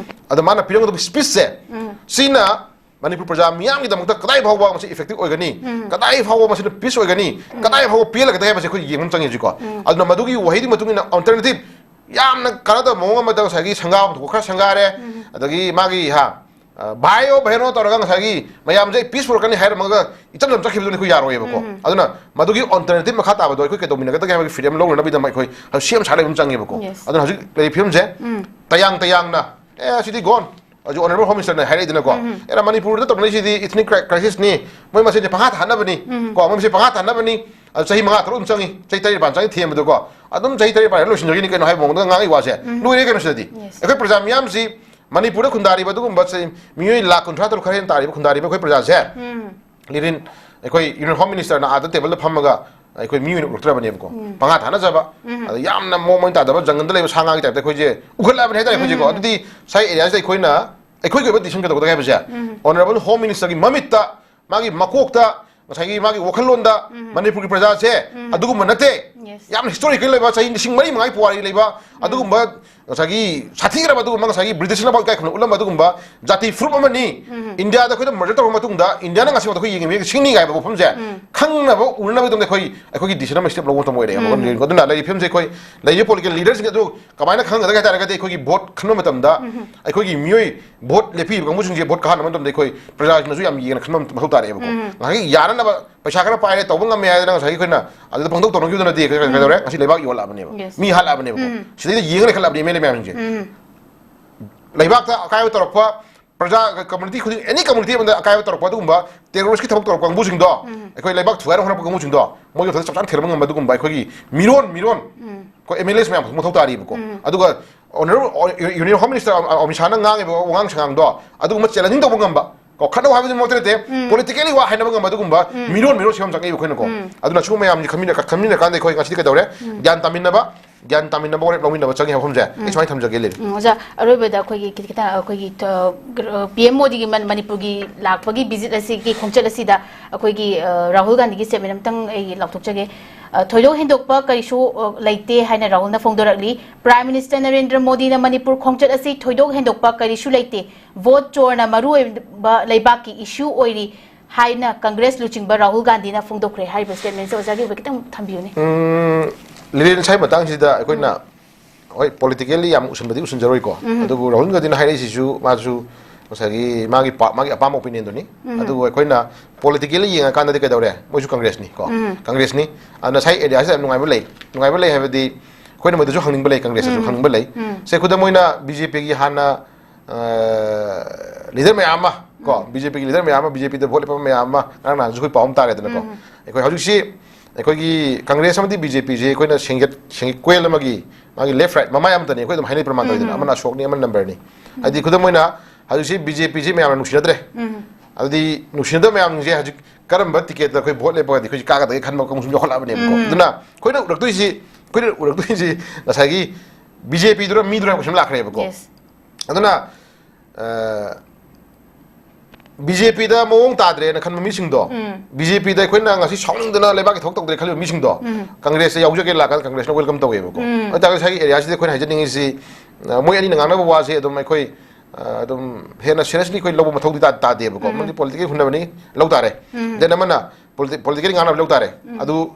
ꯑꯗꯣ ꯃꯥꯅ ꯄꯤꯔꯝꯒꯗꯕ speechꯁꯦ ꯁꯤꯅ ꯃꯅꯤꯄꯨꯔ ꯄ꯭ꯔꯖꯥ ꯃꯤꯌꯥꯝꯒꯤꯗꯃꯛꯇ ꯀꯗꯥꯏ ꯐꯥꯎꯕ ꯃꯁꯤ effective ꯑꯣꯏꯒꯅꯤ, ꯀꯗꯥꯏ ꯐꯥꯎꯕ ꯃꯁꯤꯅ peace ꯑꯣꯏꯒꯅꯤ, ꯀꯗꯥꯏ ꯐꯥꯎꯕ ꯄꯦꯜꯂꯒꯗꯒꯦ ꯍꯥꯏꯕꯁꯦ ꯑꯩꯈꯣꯏ ꯌꯦꯡꯕ ꯑꯃ ꯆꯪꯉꯦ ꯍꯧꯖꯤꯛꯀꯣ꯫ ꯑꯗꯨꯅ ꯃꯗꯨꯒꯤ ꯋꯥꯍꯩꯗꯨꯒꯤ ꯃꯇꯨꯡ ꯏꯟꯅ alternative ꯌꯥꯝꯅ ꯀꯥꯟꯅꯗꯕ ꯃꯑꯣꯡ ꯑꯃꯗ ꯉꯁꯥꯏꯒꯤ ꯁꯪꯒꯥꯕ ꯊꯣꯛꯄ ꯈꯔ ꯁꯪꯒꯥꯔꯦ, ꯑꯗꯒꯤ ꯃꯥꯒꯤ, ꯍꯥ, ꯑ, ꯚꯥꯏ ꯑꯣ ꯕꯍꯦꯅꯣ ꯇꯧꯔꯒ ꯉꯁꯥꯏꯒꯤ ꯃꯌꯥꯝꯁꯦ ꯑꯩ peace ꯄꯨꯔꯛꯀꯅꯤ ꯍꯥꯏꯔꯝꯃꯒ ꯏꯆꯝ ꯆꯝ ꯆꯠꯈꯤꯕꯗꯨꯅ ꯑꯩꯈꯣꯏ ꯌꯥꯔꯣꯏꯌꯦꯕꯀꯣ꯫ ꯑꯗꯨꯅ ꯃꯗꯨꯒꯤ alternative ꯃꯈꯥ ꯇꯥꯕꯗꯣ ꯑꯩꯈꯣꯏ ꯀꯩꯗꯧꯃꯤꯟꯅꯒꯗꯒꯦ ꯍꯥꯏꯕꯒꯤ freedom ꯂꯧꯅꯅꯕꯒꯤꯗꯃꯛ ꯑꯩꯈꯣꯏ ꯍꯧꯖꯤꯛ ꯁꯦꯝ ꯁꯥ ꯂꯩꯕ ꯑꯃ ꯆꯪꯉꯦꯕꯀꯣ꯫ Yes. ꯑꯗꯨꯅ ꯍꯧꯖꯤꯛ ꯂꯩꯔꯤꯕ ꯐꯤꯕꯝꯁꯦ ꯇꯌꯥꯡ ꯇꯌꯥꯡꯅ, ꯑꯦ, ꯁꯤꯗꯤ gone꯫ ꯍꯧꯖꯤꯛ Honourable Home Ministerꯅ ꯍꯥꯏꯔꯛꯏꯗꯅꯀꯣ, ꯑꯦꯔꯥ, ꯃꯅꯤꯄꯨꯔꯗ ꯇꯧꯅꯔꯤꯁꯤꯗꯤ ethnic cri-, crisisꯅꯤ, ꯃꯣꯏ ꯃꯁꯦꯟꯁꯦ ꯄꯪꯍꯥꯠ ꯍꯥꯠꯅꯕꯅꯤ, ꯀꯣ, ꯃꯣꯏ ꯃꯁꯦꯟ ꯄꯪꯍꯥꯠ ꯍꯥꯠꯅꯕꯅꯤ, ꯑꯗꯨ ꯆꯍꯤ ꯃꯉꯥ ꯇꯔꯨꯛ ꯑꯃ ꯆꯪꯉꯤ, ꯆꯍꯤ ꯇꯔꯦꯠ ꯅꯤꯄꯥꯟ ꯆꯪꯉꯤ ꯊꯦꯝꯕꯗꯀꯣ, ꯑꯗꯨꯝ ꯆꯍꯤ ꯇꯔꯦꯠ ꯅꯤꯄꯥꯟ ꯂꯣꯏꯁꯤꯟꯖꯈꯤꯅꯤ ꯀꯩꯅꯣ ꯍꯥꯏꯕ ꯃꯑꯣꯡꯗ ꯉꯥꯡꯉꯤ ꯋꯥꯁꯦ꯫ ꯂꯣꯏꯔꯦ ꯀꯩꯅꯣ ꯁꯤꯗꯗꯤ꯫ Yes. ꯑꯩꯈꯣꯏ ꯄ꯭ꯔꯖꯥ ꯃꯤꯌꯥꯝꯁꯤ ꯃꯅꯤꯄꯨꯔꯗ ꯈꯨꯟꯗꯥꯔꯤꯕ ꯑꯗꯨꯒꯨꯝꯕ ꯆꯍꯤ, ꯃꯤꯑꯣꯏ ꯂꯥꯈ ꯀꯨꯟꯊ꯭ꯔꯥ ꯇꯔꯨꯛ ꯈꯔ ꯍꯦꯟꯅ ꯇꯥꯔꯤꯕ ꯈꯨꯟꯗꯥꯔꯤꯕ ꯑꯩꯈꯣꯏ ꯄ꯭ꯔꯖꯥꯁꯦ ꯂꯤꯔꯤꯟ, ꯑꯩꯈꯣꯏ Union Home Ministerꯅ ꯑꯥꯗ tableꯗ ꯐꯝꯃꯒ ꯑꯩꯈꯣꯏ ꯃꯤ ꯑꯣꯏꯅ ꯎꯔꯛꯇ꯭ꯔꯕꯅꯦꯕꯀꯣ꯫ ꯄꯪꯍꯥꯠ ꯍꯥꯠꯅꯖꯕ, ꯑꯗ ꯌꯥꯝꯅ ꯃꯑꯣꯡ ꯃꯔꯤꯟ ꯇꯥꯗꯕ ꯖꯪꯒꯜꯗ ꯂꯩꯕ ꯁꯥ ꯉꯥꯒꯤ typeꯇ ꯑꯩꯈꯣꯏꯁꯦ ꯎꯈꯠꯂꯛꯑꯕꯅꯦ ꯍꯥꯏꯇꯥꯔꯦ ꯑꯩꯈꯣꯏꯁꯦꯀꯣ꯫ ꯑꯗꯨꯗꯤ ꯁ꯭ꯋꯥꯏ areaꯁꯤꯗ ꯑꯩꯈꯣꯏꯅ, ꯑꯩꯈꯣꯏꯒꯤ ꯑꯣꯏꯕ decision ꯀꯩꯗꯧꯒꯗꯒꯦ ꯍꯥꯏꯕꯁꯦ Honourable Home Ministerꯒꯤ ꯃꯃꯤꯠꯇ, ꯃꯥꯒꯤ ꯃꯀꯣꯛꯇ, ꯉꯁꯥꯏꯒꯤ ꯃꯥꯒꯤ ꯋꯥꯈꯜꯂꯣꯟꯗ ꯃꯅꯤꯄꯨꯔꯒꯤ ꯄ꯭ꯔꯖꯥꯁꯦ ꯑꯗꯨꯒꯨꯝꯕ ꯅꯠꯇꯦ꯫ Yes. ꯌꯥꯝꯅ historical ꯑꯣꯏꯕ, ꯆꯍꯤ ꯂꯤꯁꯤꯡ ꯃꯔꯤ ꯃꯉꯥꯒꯤ ꯄꯨꯋꯥꯔꯤ ꯂꯩꯕ ꯑꯗꯨꯒꯨꯝꯕ ꯉꯁꯥꯏꯒꯤ ꯁꯥꯊꯤꯈ꯭ꯔꯕ ꯑꯗꯨꯒꯨꯝꯕ, ꯉꯁꯥꯏꯒꯤ British ꯅ ꯏꯀꯥꯏ ꯈꯨꯝꯅ ꯎꯠꯂꯝꯕ ꯑꯗꯨꯒꯨꯝꯕ ꯖꯥꯇꯤ ꯐꯨꯔꯨꯞ ꯑꯃꯅꯤ꯫ ꯏꯟꯗꯤꯌꯥꯗ ꯑꯩꯈꯣꯏꯗ murder ꯇꯧꯔꯕ ꯃꯇꯨꯡꯗ ꯏꯟꯗꯤꯌꯥꯅ ꯉꯁꯤꯐꯥꯎꯗ ꯑꯩꯈꯣꯏ ꯌꯦꯡꯉꯤꯕ ꯁꯤꯡꯅꯤ ꯍꯥꯏꯕ ꯋꯥꯐꯝꯁꯦ ꯈꯪꯅꯕ ꯎꯅꯅꯕꯒꯤꯗꯃꯛꯇ ꯑꯩꯈꯣꯏ, ꯑꯩꯈꯣꯏꯒꯤ decision ꯑꯃ step ꯂꯧꯕ ꯃꯇꯝ ꯑꯣꯏꯔꯦ꯫ ꯑꯗꯨꯅ ꯂꯩꯔꯤꯕ political leaderꯁꯤꯡ ꯑꯗꯨ ꯀꯃꯥꯏꯅ ꯈꯪꯒꯗꯒꯦ ꯍꯥꯏ ꯇꯥꯔꯒꯗꯤ ꯑꯩꯈꯣꯏꯒꯤ vote ꯈꯟꯕ ꯃꯇꯝꯗ ꯑꯩꯈꯣꯏꯒꯤ ꯃꯤꯑꯣꯏ vote ꯂꯦꯞꯄꯤꯕ ꯀꯥꯡꯕꯨꯁꯤꯡꯁꯦ vote ꯀꯥꯍꯟꯕ ꯃꯇꯝꯗ ꯑꯩꯈꯣꯏ ꯄ꯭ꯔꯖꯥꯁꯤꯡꯅꯁꯨ ꯌꯥꯝ ꯌꯦꯡꯅ ꯈꯟꯕ ꯃꯊꯧ ꯇꯥꯔꯛꯑꯦꯕꯀꯣ꯫ ꯉꯁꯥꯏꯒꯤ ꯌꯥꯅꯅꯕ ꯄꯩꯁꯥ ꯈꯔ ꯄꯥꯏꯔꯦ, ꯇꯧꯕ ꯉꯝꯃꯦ ꯍꯥꯏꯗꯅ ꯉꯁꯥꯏꯒꯤ ꯑꯩꯈꯣꯏꯅ ꯑꯗꯨꯗ ꯄꯪꯇꯧ ꯇꯧꯅꯈꯤꯕꯗꯨꯅꯗꯤ ꯀꯩ-, ꯀꯩꯗꯧꯔꯦ? ꯉꯁꯤ ꯂꯩꯕꯥꯛ ꯌꯣꯜꯂꯛꯑꯕꯅꯦꯕ꯫ Yes. ꯃꯤ ꯍꯥꯠꯂꯛꯑꯕꯅꯦꯕꯀꯣ꯫ ꯁꯤꯗꯩꯗ ꯌꯦꯡꯉ ꯂꯩꯈꯠꯂꯛꯑꯕꯅꯦ MLA ꯃꯌꯥꯝꯁꯤꯡꯁꯦ꯫ ꯂꯩꯕꯥꯛꯇ ꯑꯀꯥꯏꯕ ꯇꯧꯔꯛꯄ, ꯄ꯭ꯔꯖꯥ, community ꯈꯨꯗꯤꯡ, any community ꯑꯃꯗ ꯑꯀꯥꯏꯕ ꯇꯧꯔꯛꯄ ꯑꯗꯨꯒꯨꯝꯕ terroristꯀꯤ ꯊꯕꯛ ꯇꯧꯔꯛꯄ ꯀꯥꯡꯕꯨꯁꯤꯡꯗꯣ, ꯑꯩꯈꯣꯏ ꯂꯩꯕꯥꯛ ꯊꯨꯒꯥꯏꯅ ꯍꯣꯠꯅꯔꯛꯄ ꯀꯥꯡꯕꯨꯁꯤꯡꯗꯣ, ꯃꯣꯏꯒꯤ ꯃꯊꯛꯇ ꯆꯞ ꯆꯥꯅ ꯊꯦꯡꯅꯕ ꯉꯝꯕ ꯑꯗꯨꯒꯨꯝꯕ ꯑꯩꯈꯣꯏꯒꯤ ꯃꯤꯔꯣꯟ, ꯃꯤꯔꯣꯟ, ꯑꯩꯈꯣꯏ MLAs ꯃꯌꯥꯝ ꯃꯊꯧ ꯇꯥꯔꯤꯕꯀꯣ꯫ ꯑꯗꯨꯒ Honorable Union Home Minister Amit ꯁꯥꯍꯅ ꯉꯥꯡꯉꯤꯕ ꯋꯥꯉꯥꯡ ꯁꯉꯥꯡꯗꯣ ꯑꯗꯨꯒꯨꯝꯕ challenging ꯇꯧꯕ ꯉꯝꯕ, ꯀꯣ, ꯈꯠꯅꯧ ꯍꯥꯏꯕꯗꯤ ꯃꯛꯇ ꯅꯠꯇꯦ, ꯎꯝ꯫ Politically ꯋꯥ ꯍꯥꯏꯅꯕ ꯉꯝꯕ ꯑꯗꯨꯒꯨꯝꯕ ꯎꯝ꯫ ꯃꯤꯔꯣꯟ ꯃꯤꯔꯣꯟ ꯁꯦꯝꯕ ꯆꯪꯉꯛꯏꯕ ꯑꯩꯈꯣꯏꯅꯀꯣ꯫ ꯎꯝ꯫ ꯑꯗꯨꯅ ꯁꯤꯒꯨꯝꯕ ꯃꯌꯥꯝꯁꯤ ꯈꯟꯃꯤꯟꯅ-, ꯈꯟꯃꯤꯟꯅꯔꯀꯥꯟꯗ ꯑꯩꯈꯣꯏ ꯉꯁꯤꯗꯤ ꯀꯩꯗꯧꯔꯦ? ꯎꯝ꯫ ꯒ꯭ꯌꯥꯟ ꯇꯥꯃꯤꯟꯅꯕ, ꯒ꯭ꯌꯥꯟ ꯇꯥꯃꯤꯟꯅꯕ ꯋꯥꯔꯦꯞ ꯂꯧꯃꯤꯟꯅꯕ ꯆꯪꯉꯤ ꯍꯥꯏꯕ ꯋꯥꯐꯝꯁꯦ ꯑꯩ ꯎꯝ꯫ ꯁꯨꯃꯥꯏꯅ ꯊꯝꯖꯒꯦ, ꯂꯤꯂꯤ꯫ ꯎꯝ, ꯑꯣꯖꯥ, ꯑꯔꯣꯏꯕꯗ ꯑꯩꯈꯣꯏꯒꯤ ꯈꯤꯇꯪ ꯑꯩꯈꯣꯏꯒꯤ, ꯑ, ꯄꯤ ꯑꯦꯝ ꯃꯣꯗꯤꯒꯤ ꯃꯟ-, ꯃꯅꯤꯄꯨꯔꯒꯤ ꯂꯥꯛꯄꯒꯤ visit ꯑꯁꯤꯒꯤ ꯈꯣꯡꯆꯠ ꯑꯁꯤꯗ ꯑꯩꯈꯣꯏꯒꯤ, ꯑ, ꯔꯥꯍꯨꯜ ꯒꯥꯟꯙꯤꯒꯤ statement ꯑꯝꯇꯪ ꯑꯩ ꯂꯥꯎꯊꯣꯛꯆꯒꯦ꯫ ꯑ, ꯊꯣꯏꯗꯣꯛ ꯍꯦꯟꯗꯣꯛꯄ ꯀꯔꯤꯁꯨ, ꯑ, ꯂꯩꯇꯦ ꯍꯥꯏꯅ ꯔꯥꯍꯨꯜꯅ ꯐꯣꯡꯗꯣꯔꯛꯂꯤ꯫ Prime Minister ꯅꯔꯦꯟꯗ꯭ꯔ ꯃꯣꯗꯤꯅ ꯃꯅꯤꯄꯨꯔ ꯈꯣꯡꯆꯠ ꯑꯁꯤ ꯊꯣꯏꯗꯣꯛ ꯍꯦꯟꯗꯣꯛꯄ ꯀꯔꯤꯁꯨ ꯂꯩꯇꯦ, vote ꯆꯣꯔꯅ ꯃꯔꯨꯑꯣꯏꯕ ꯂꯩꯕꯥꯛꯀꯤ issue ꯑꯣꯏꯔꯤ ꯍꯥꯏꯅ ꯀꯪꯒ꯭ꯔꯦꯁ ꯂꯨꯆꯤꯡꯕ ꯔꯥꯍꯨꯜ ꯒꯥꯟꯙꯤꯅ ꯐꯣꯡꯗꯣꯛꯈ꯭ꯔꯦ ꯍꯥꯏꯔꯤꯕ statement ꯁꯦ ꯑꯣꯖꯥꯒꯤ ꯑꯣꯏꯕ ꯈꯤꯇꯪ ꯊꯝꯕꯤꯌꯨꯅꯦ꯫ ꯎꯝ, ꯂꯤꯂꯤ, ꯉꯁꯥꯏ ꯃꯇꯥꯡꯁꯤꯗ ꯑꯩꯈꯣꯏꯅ, ꯎꯝ꯫ ꯍꯣꯏ, politically ꯌꯥꯝ ꯎꯁꯟꯕꯗꯤ ꯎꯁꯟꯖꯔꯣꯏꯀꯣ꯫ ꯎꯝ꯫ ꯑꯗꯨꯕꯨ ꯔꯥꯍꯨꯜ ꯒꯥꯟꯙꯤꯅ ꯍꯥꯏꯔꯛꯏꯁꯤꯁꯨ ꯃꯥꯁꯨ ꯉꯁꯥꯏꯒꯤ ꯃꯥꯒꯤ ꯄꯥ-, ꯃꯥꯒꯤ ꯑꯄꯥꯝꯕ opinion ꯗꯨꯅꯤ꯫ ꯎꯝ꯫ ꯑꯗꯨꯕꯨ ꯑꯩꯈꯣꯏꯅ politically ꯌꯦꯡꯉꯀꯥꯟꯗꯗꯤ ꯀꯩꯗꯧꯔꯦ? ꯃꯣꯏꯁꯨ ꯀꯪꯒ꯭ꯔꯦꯁꯅꯤ ꯀꯣ꯫ ꯎꯝ꯫ ꯀꯪꯒ꯭ꯔꯦꯁꯅꯤ꯫ ꯑꯗꯨꯅ ꯉꯁꯥꯏ area ꯁꯤꯗ ꯌꯥꯝ ꯅꯨꯡꯉꯥꯏꯕ ꯂꯩ꯫ ꯅꯨꯡꯉꯥꯏꯕ ꯂꯩ ꯍꯥꯏꯕꯗꯤ ꯑꯩꯈꯣꯏꯅ ꯃꯣꯏꯗꯁꯨ ꯍꯪꯅꯤꯡꯕ ꯂꯩ, ꯀꯪꯒ꯭ꯔꯦꯁꯇꯁꯨ ꯎꯝ꯫ ꯍꯪꯅꯤꯡꯕ ꯂꯩ꯫ ꯎꯝ꯫ ꯁꯦ, ꯈꯨꯗꯝ ꯑꯣꯏꯅ BJP ꯒꯤ ꯍꯥꯟꯅ ꯑ, leader ꯃꯌꯥꯝ ꯑꯃ, ꯀꯣ, ꯎꯝ꯫ BJP ꯒꯤ leader ꯃꯌꯥꯝ ꯑꯃ, BJP ꯗ vote ꯂꯦꯞꯄ ꯃꯌꯥꯝ ꯑꯃ, ꯉꯔꯥꯡ ꯅꯍꯥꯟꯁꯨ ꯑꯩꯈꯣꯏ ꯄꯥꯎ ꯑꯃ ꯇꯥꯔꯦꯗꯅꯀꯣ꯫ ꯎꯝ꯫ ꯑꯩꯈꯣꯏ ꯍꯧꯖꯤꯛꯁꯤ, ꯑꯩꯈꯣꯏꯒꯤ ꯀꯪꯒ꯭ꯔꯦꯁ ꯑꯃꯗꯤ BJP ꯁꯦ ꯑꯩꯈꯣꯏꯅ ꯁꯦꯡꯒꯠ-, ꯁꯦꯡꯒꯠ-, ꯀꯣꯏꯜ ꯑꯃꯒꯤ ꯃꯥꯒꯤ left right ꯃꯃꯥꯏ ꯑꯃꯇꯅꯤ, ꯑꯩꯈꯣꯏ ꯑꯗꯨꯝ ꯍꯥꯏꯅꯩ ꯄ꯭ꯔꯃꯥꯟ ꯇꯧꯗꯅ, ꯎꯝ꯫ ꯑꯃꯅ ꯑꯁꯣꯛꯅꯤ, ꯑꯃꯅ ꯅꯝꯕꯔꯅꯤ꯫ ꯎꯝ꯫ ꯍꯥꯏꯗꯤ ꯈꯨꯗꯝ ꯑꯣꯏꯅ ꯍꯧꯖꯤꯛꯁꯤ BJP ꯁꯦ ꯃꯌꯥꯝꯅ ꯅꯨꯡꯁꯤꯅꯗ꯭ꯔꯦ꯫ ꯎꯝ꯫ ꯑꯗꯨꯗꯤ ꯅꯨꯡꯁꯤꯅꯗꯕ ꯃꯌꯥꯝꯁꯦ ꯍꯧꯖꯤꯛ ꯀꯔꯝꯕ ticket ꯇ ꯑꯩꯈꯣꯏ vote ꯂꯦꯞꯄꯒꯗꯤ ꯑꯩꯈꯣꯏꯁꯦ ꯀꯥꯒꯗꯒꯦ ꯈꯟꯕ ꯀꯥꯡꯕꯨꯁꯨ ꯌꯥꯎꯈꯠꯂꯛꯑꯕꯅꯦꯕꯀꯣ꯫ ꯎꯝ꯫ ꯑꯗꯨꯅ ꯑꯩꯈꯣꯏꯅ ꯎꯔꯛꯇꯣꯏꯁꯤ, ꯑꯩꯈꯣꯏꯅ ꯎꯔꯛꯇꯣꯏꯁꯤ ꯉꯁꯥꯏꯒꯤ BJP ꯗꯨꯔ ꯃꯤꯗꯨꯔ ꯍꯥꯏꯕ ꯀꯣꯏꯁꯟ ꯂꯥꯛꯈ꯭ꯔꯦꯕꯀꯣ꯫ Yes꯫ ꯑꯗꯨꯅ, ꯑ, BJP ꯗ ꯃꯑꯣꯡ ꯇꯥꯗ꯭ꯔꯦꯅ ꯈꯟꯕ ꯃꯤꯁꯤꯡꯗꯣ, ꯎꯝ꯫ BJP ꯗ ꯑꯩꯈꯣꯏꯅ ꯉꯁꯤ ꯁꯥꯎꯅꯤꯡꯗꯅ ꯂꯩꯕꯥꯛꯀꯤ ꯊꯕꯛ ꯇꯧꯗ꯭ꯔꯦ ꯈꯜꯂꯤꯕ ꯃꯤꯁꯤꯡꯗꯣ, ꯎꯝ꯫ ꯀꯪꯒ꯭ꯔꯦꯁꯇ ꯌꯥꯎꯖꯒꯦ ꯂꯥꯛꯀꯥꯟꯗ ꯀꯪꯒ꯭ꯔꯦꯁꯅ welcome ꯇꯧꯋꯦꯕꯀꯣ꯫ ꯎꯝ꯫ ꯑꯗꯨ ꯇꯥꯔꯒꯗꯤ ꯉꯁꯥꯏꯒꯤ area ꯁꯤꯗ ꯑꯩꯈꯣꯏꯅ ꯍꯥꯏꯖꯅꯤꯡꯉꯤꯁꯤ, ꯑ, ꯃꯣꯏ ꯑꯅꯤꯅ ꯉꯥꯡꯅꯕ ꯋꯥꯁꯦ ꯑꯗꯨꯝ ꯑꯩꯈꯣꯏ, ꯑ, ꯑꯗꯨꯝ ꯍꯦꯟꯅ seriously ꯑꯩꯈꯣꯏ ꯂꯧꯕ ꯃꯊꯧꯗꯤ ꯇꯥ-, ꯇꯥꯗꯦꯕꯀꯣ꯫ ꯎꯝ꯫ ꯃꯔꯝꯗꯤ political ꯍꯨꯟꯅꯕꯅꯤ, ꯂꯧ ꯇꯥꯔꯦ꯫ ꯎꯝ꯫ Then ꯑꯃꯅ politi-, politically ꯉꯥꯡꯅꯕ ꯂꯧ ꯇꯥꯔꯦ꯫ ꯎꯝ꯫ ꯑꯗꯨ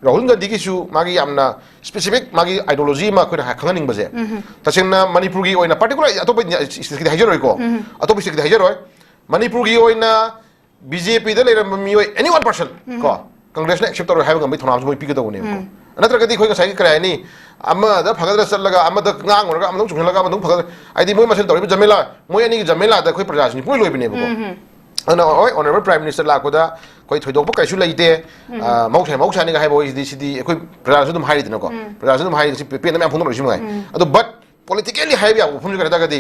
ꯔꯥꯍꯨꯜ ꯒꯥꯟꯙꯤꯒꯤꯁꯨ ꯃꯥꯒꯤ ꯌꯥꯝꯅ specific ꯃꯥꯒꯤ ideology ꯑꯃ ꯑꯩꯈꯣꯏꯅ ꯍꯥꯏ-, ꯈꯪꯍꯟꯅꯤꯡꯕꯁꯦ, ꯎꯝ꯫ ꯇꯁꯦꯡꯅ ꯃꯅꯤꯄꯨꯔꯒꯤ ꯑꯣꯏꯅ particular ꯑꯇꯣꯞꯄ state ꯀꯤꯗꯤ ꯍꯥꯏꯖꯔꯣꯏꯀꯣ, ꯎꯝ꯫ ꯑꯇꯣꯞꯄ state ꯀꯤꯗꯤ ꯍꯥꯏꯖꯔꯣꯏ, ꯃꯅꯤꯄꯨꯔꯒꯤ ꯑꯣꯏꯅ BJP ꯗ ꯂꯩꯔꯝꯕ ꯃꯤꯑꯣꯏ any one person ꯎꯝ꯫ ꯀꯣ, ꯀꯪꯒ꯭ꯔꯦꯁꯅ accept ꯇꯧꯔꯣꯏ ꯍꯥꯏꯕ ꯉꯝꯕꯒꯤ ꯊꯧꯅꯥꯁꯨ ꯃꯣꯏ ꯄꯤꯒꯗꯧꯕꯅꯦꯕꯀꯣ꯫ ꯎꯝ꯫ ꯅꯠꯇ꯭ꯔꯒꯗꯤ ꯑꯩꯈꯣꯏ ꯉꯁꯥꯏꯒꯤ ꯀꯔꯤ ꯍꯥꯏꯅꯤ, ꯑꯃꯗ ꯐꯒꯗ꯭ꯔꯥ ꯆꯠꯂꯒ ꯑꯃꯗ ꯉꯥꯡꯉꯨꯔꯒ ꯑꯃꯗ ꯑꯃꯨꯛ ꯆꯨꯡꯁꯤꯜꯂꯒ ꯑꯃꯗ ꯑꯃꯨꯛ ꯐꯒꯗ꯭ꯔꯥ, ꯍꯥꯏꯗꯤ ꯃꯣꯏ ꯃꯁꯦꯟ ꯇꯧꯔꯤꯕ ꯖꯃꯦꯂꯥ, ꯃꯣꯏ ꯑꯅꯤꯒꯤ ꯖꯃꯦꯂꯥꯗ ꯑꯩꯈꯣꯏ ꯄ꯭ꯔꯖꯥꯁꯤꯡꯁꯤ ꯄꯨꯡꯂꯣꯏ ꯂꯣꯏꯕꯅꯦꯕꯀꯣ꯫ ꯎꯝ꯫ ꯑꯗꯨꯅ ꯍꯣꯏ, Honourable Prime Minister ꯂꯥꯛꯄꯗ ꯑꯩꯈꯣꯏ ꯊꯣꯏꯗꯣꯛꯄ ꯀꯩꯁꯨ ꯂꯩꯇꯦ, ꯎꯝ꯫ ꯑ, ꯃꯍꯧꯁꯥ-, ꯃꯍꯧꯁꯥꯅꯤꯒ ꯍꯥꯏꯕ ꯋꯥꯍꯩꯁꯤꯗꯤ, ꯁꯤꯗꯤ ꯑꯩꯈꯣꯏ ꯄ꯭ꯔꯖꯥꯁꯨ ꯑꯗꯨꯝ ꯍꯥꯏꯔꯤꯗꯅꯀꯣ꯫ ꯎꯝ꯫ ꯄ꯭ꯔꯖꯥꯁꯨ ꯑꯗꯨꯝ ꯍꯥꯏꯔꯤꯗꯅ, ꯁꯤ ꯄꯦ-, ꯄꯦꯟꯗꯕ ꯃꯌꯥꯝ ꯐꯣꯡꯗꯣꯛꯅꯔꯤꯁꯤ ꯃꯉꯥꯏ꯫ ꯎꯝ꯫ ꯑꯗꯣ but ꯄꯣꯂꯤꯇꯤꯀꯦꯜꯂꯤ ꯍꯥꯏꯕ ꯌꯥꯕ ꯋꯥꯐꯝꯁꯤ ꯀꯔꯤ ꯍꯥꯏ ꯇꯥꯔꯒꯗꯤ,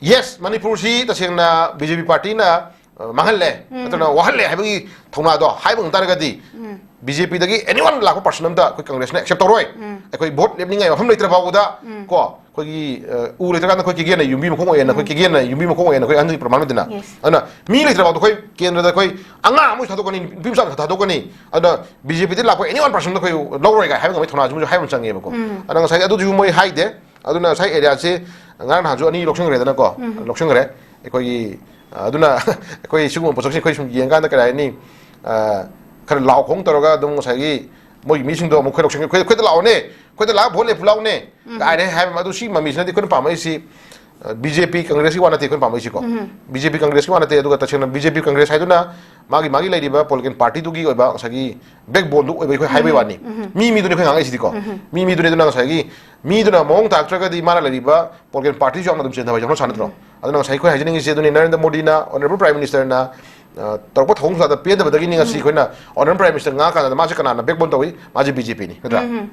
ꯌꯦꯁ, ꯃꯅꯤꯄꯨꯔꯁꯤ ꯇꯁꯦꯡꯅ ꯕꯤ ꯖꯦ ꯄꯤ ꯄꯥꯔꯇꯤꯅ, ꯑ, ꯃꯥꯡꯍꯜꯂꯦ, ꯎꯝ꯫ ꯅꯠꯇ꯭ꯔꯒ ꯋꯥꯍꯜꯂꯦ ꯍꯥꯏꯕꯒꯤ ꯊꯧꯅꯥꯗꯣ ꯍꯥꯏꯕ ꯉꯝ ꯇꯥꯔꯒꯗꯤ, ꯎꯝ꯫ ꯕꯤ ꯖꯦ ꯄꯤꯗꯒꯤ ꯑꯦꯅꯤ ꯋꯥꯟ ꯂꯥꯛꯄ ꯄꯥꯔꯁꯟ ꯑꯝꯇ ꯑꯩꯈꯣꯏ ꯀꯪꯒ꯭ꯔꯦꯁꯅ ꯑꯦꯛꯁꯦꯞ ꯇꯧꯔꯣꯏ꯫ ꯎꯝ꯫ ꯑꯩꯈꯣꯏ ꯚꯣꯠ ꯂꯦꯞꯅꯤꯡꯉꯥꯏ ꯃꯐꯝ ꯂꯩꯇ꯭ꯔ ꯐꯥꯎꯕꯗ, ꯎꯝ꯫ ꯀꯣ, ꯑꯩꯈꯣꯏꯒꯤ, ꯑ, ꯎ ꯂꯩꯇ꯭ꯔꯀꯥꯟꯗ ꯑꯩꯈꯣꯏ ꯀꯦꯒꯦꯟꯅ ꯌꯨꯝꯕꯤ ꯃꯈꯣꯡ ꯑꯣꯏꯌꯦꯅ, ꯑꯩꯈꯣꯏ ꯎꯝ꯫ ꯀꯦꯒꯦꯟꯅ ꯌꯨꯝꯕꯤ ꯃꯈꯣꯡ ꯑꯣꯏꯌꯦꯅ ꯑꯩꯈꯣꯏ ꯑꯍꯟꯒꯤ ꯄ꯭ꯔꯃꯥꯟ ꯂꯩꯗꯅ꯫ ꯌꯦꯁ꯫ ꯑꯗꯨꯅ ꯃꯤ ꯂꯩꯇ꯭ꯔ ꯐꯥꯎꯗ ꯑꯩꯈꯣꯏ ꯀꯦꯟꯗ꯭ꯔꯗ ꯑꯩꯈꯣꯏ ꯑꯉꯥꯡ ꯑꯃ ꯊꯥꯗꯣꯛꯀꯅꯤ, ꯅꯨꯄꯤ ꯃꯆꯥ ꯊꯥꯗꯣꯛꯀꯅꯤ, ꯑꯗꯨꯅ ꯕꯤ ꯖꯦ ꯄꯤꯗ ꯂꯥꯛꯄ ꯑꯦꯅꯤ ꯋꯥꯟ ꯄꯥꯔꯁꯟꯗ ꯑꯩꯈꯣꯏ ꯂꯧꯔꯣꯏ ꯀꯥꯏ ꯍꯥꯏꯕ ꯉꯝꯕꯒꯤ ꯊꯧꯅꯥꯁꯤꯃꯁꯨ ꯍꯥꯏꯕ ꯑꯃ ꯆꯪꯉꯦꯕꯀꯣ꯫ ꯎꯝ꯫ ꯑꯗꯨꯅ ꯉꯁꯥꯏꯒꯤ ꯑꯗꯨꯁꯨ ꯃꯣꯏ ꯍꯥꯏꯗꯦ꯫ ꯑꯗꯨꯅ ꯉꯁꯥꯏ ꯑꯦꯔꯤꯌꯥꯁꯦ ꯉꯔꯥꯡ ꯅꯍꯥꯟꯁꯨ ꯑꯅꯤ ꯂꯧꯁꯤꯟꯈ꯭ꯔꯦꯗꯅꯀꯣ, ꯎꯝ꯫ ꯂꯧꯁꯤꯟꯈ꯭ꯔꯦ꯫ ꯑꯩꯈꯣꯏꯒꯤ, ꯑ, ꯑꯗꯨꯅ ꯑꯩꯈꯣꯏ ꯁꯤꯒꯨꯝꯕ ꯄꯣꯠꯁꯛꯁꯦ ꯑꯩꯈꯣꯏ ꯁꯨꯝ ꯌꯦꯡꯀꯥꯟꯗ ꯀꯔꯤ ꯍꯥꯏꯅꯤ, ꯑ, ꯈꯔ ꯂꯥꯎ ꯈꯣꯡ ꯇꯧꯔꯒ ꯑꯗꯨꯝ ꯉꯁꯥꯏꯒꯤ ꯃꯣꯏꯒꯤ ꯃꯤꯁꯤꯡꯗꯣ ꯑꯃꯨꯛ ꯑꯩꯈꯣꯏ ꯂꯧꯁꯤꯟ-, ꯑꯩꯈꯣꯏ-, ꯑꯩꯈꯣꯏꯗ ꯂꯥꯛꯑꯣꯅꯦ, ꯑꯩꯈꯣꯏꯗ ꯂꯥꯛꯑ ꯚꯣꯠ ꯂꯦꯞꯄꯨ ꯂꯥꯎꯅꯦ, ꯎꯝ꯫ ꯀꯥꯏꯅ ꯍꯥꯏꯕ ꯑꯗꯨ ꯁꯤ ꯃꯃꯤꯁꯤꯅꯗꯤ ꯑꯩꯈꯣꯏꯅ ꯄꯥꯝꯃꯛꯏꯁꯤ, ꯑ, ꯕꯤ ꯖꯦ ꯄꯤ, ꯀꯪꯒ꯭ꯔꯦꯁꯀꯤ ꯋꯥ ꯅꯠꯇꯦ ꯑꯩꯈꯣꯏꯅ ꯄꯥꯝꯃꯛꯏꯁꯤꯀꯣ꯫ ꯎꯝ꯫ ꯕꯤ ꯖꯦ ꯄꯤ, ꯀꯪꯒ꯭ꯔꯦꯁꯀꯤ ꯋꯥ ꯅꯠꯇꯦ, ꯑꯗꯨꯒ ꯇꯁꯦꯡꯅ ꯕꯤ ꯖꯦ ꯄꯤ, ꯀꯪꯒ꯭ꯔꯦꯁ ꯍꯥꯏꯗꯨꯅ ꯃꯥꯒꯤ, ꯃꯥꯒꯤ ꯂꯩꯔꯤꯕ ꯄꯣꯂꯤꯇꯤꯀꯦꯜ ꯄꯥꯔꯇꯤꯗꯨꯒꯤ ꯑꯣꯏꯕ ꯉꯁꯥꯏꯒꯤ ꯕꯦꯛꯕꯣꯟꯗꯨ ꯑꯣꯏꯕ ꯑꯩꯈꯣꯏ ꯍꯥꯏꯕꯩ ꯎꯝ꯫ ꯋꯥꯅꯤ꯫ ꯎꯝ꯫ ꯃꯤ ꯃꯤꯗꯨꯅꯤ ꯑꯩꯈꯣꯏ ꯉꯥꯡꯉꯛꯏꯁꯤꯗꯤꯀꯣ꯫ ꯎꯝ꯫ ꯃꯤ ꯃꯤꯗꯨꯅꯤ ꯑꯗꯨꯅ ꯉꯁꯥꯏꯒꯤ ꯃꯤꯗꯨꯅ ꯃꯑꯣꯡ ꯇꯥꯔꯛꯇ꯭ꯔꯒꯗꯤ ꯃꯥꯅ ꯂꯩꯔꯤꯕ ꯄꯣꯂꯤꯇꯤꯀꯦꯜ ꯄꯥꯔꯇꯤꯁꯨ ꯌꯥꯝꯅ ꯑꯗꯨꯝ ꯆꯦꯟꯊꯕ ꯍꯥꯏꯁꯦ ꯍꯧꯅ ꯁꯥꯟꯅꯗ꯭ꯔꯣ? ꯎꯝ꯫ ꯑꯗꯨꯅ ꯉꯁꯥꯏ ꯑꯩꯈꯣꯏ ꯍꯥꯏꯖꯅꯤꯡꯉꯤꯁꯦ ꯑꯗꯨꯅꯤ, ꯅꯔꯦꯟꯗ꯭ꯔ ꯃꯣꯗꯤꯅ, ꯑꯣꯅꯔꯦꯕꯜ ꯄ꯭ꯔꯥꯏꯝ ꯃꯤꯅꯤꯁꯇꯔꯅ, ꯑ, ꯇꯧꯔꯛꯄ ꯊꯧꯑꯣꯡ ꯊꯧꯗꯥꯗ ꯄꯦꯟꯗꯕꯗꯒꯤꯅꯤ ꯉꯁꯤ ꯎꯝ꯫ ꯑꯩꯈꯣꯏꯅ ꯑꯣꯅꯔꯦꯕꯜ ꯄ꯭ꯔꯥꯏꯝ ꯃꯤꯅꯤꯁꯇꯔ ꯉꯥꯡꯉꯀꯥꯟꯗ ꯃꯥꯁꯦ ꯀꯅꯥꯅ ꯕꯦꯛꯕꯣꯟ ꯇꯧꯏ? ꯃꯥꯁꯦ ꯕꯤ ꯖꯦ ꯄꯤꯅꯤ, ꯅꯠꯇ꯭ꯔꯥ? ꯎꯝ꯫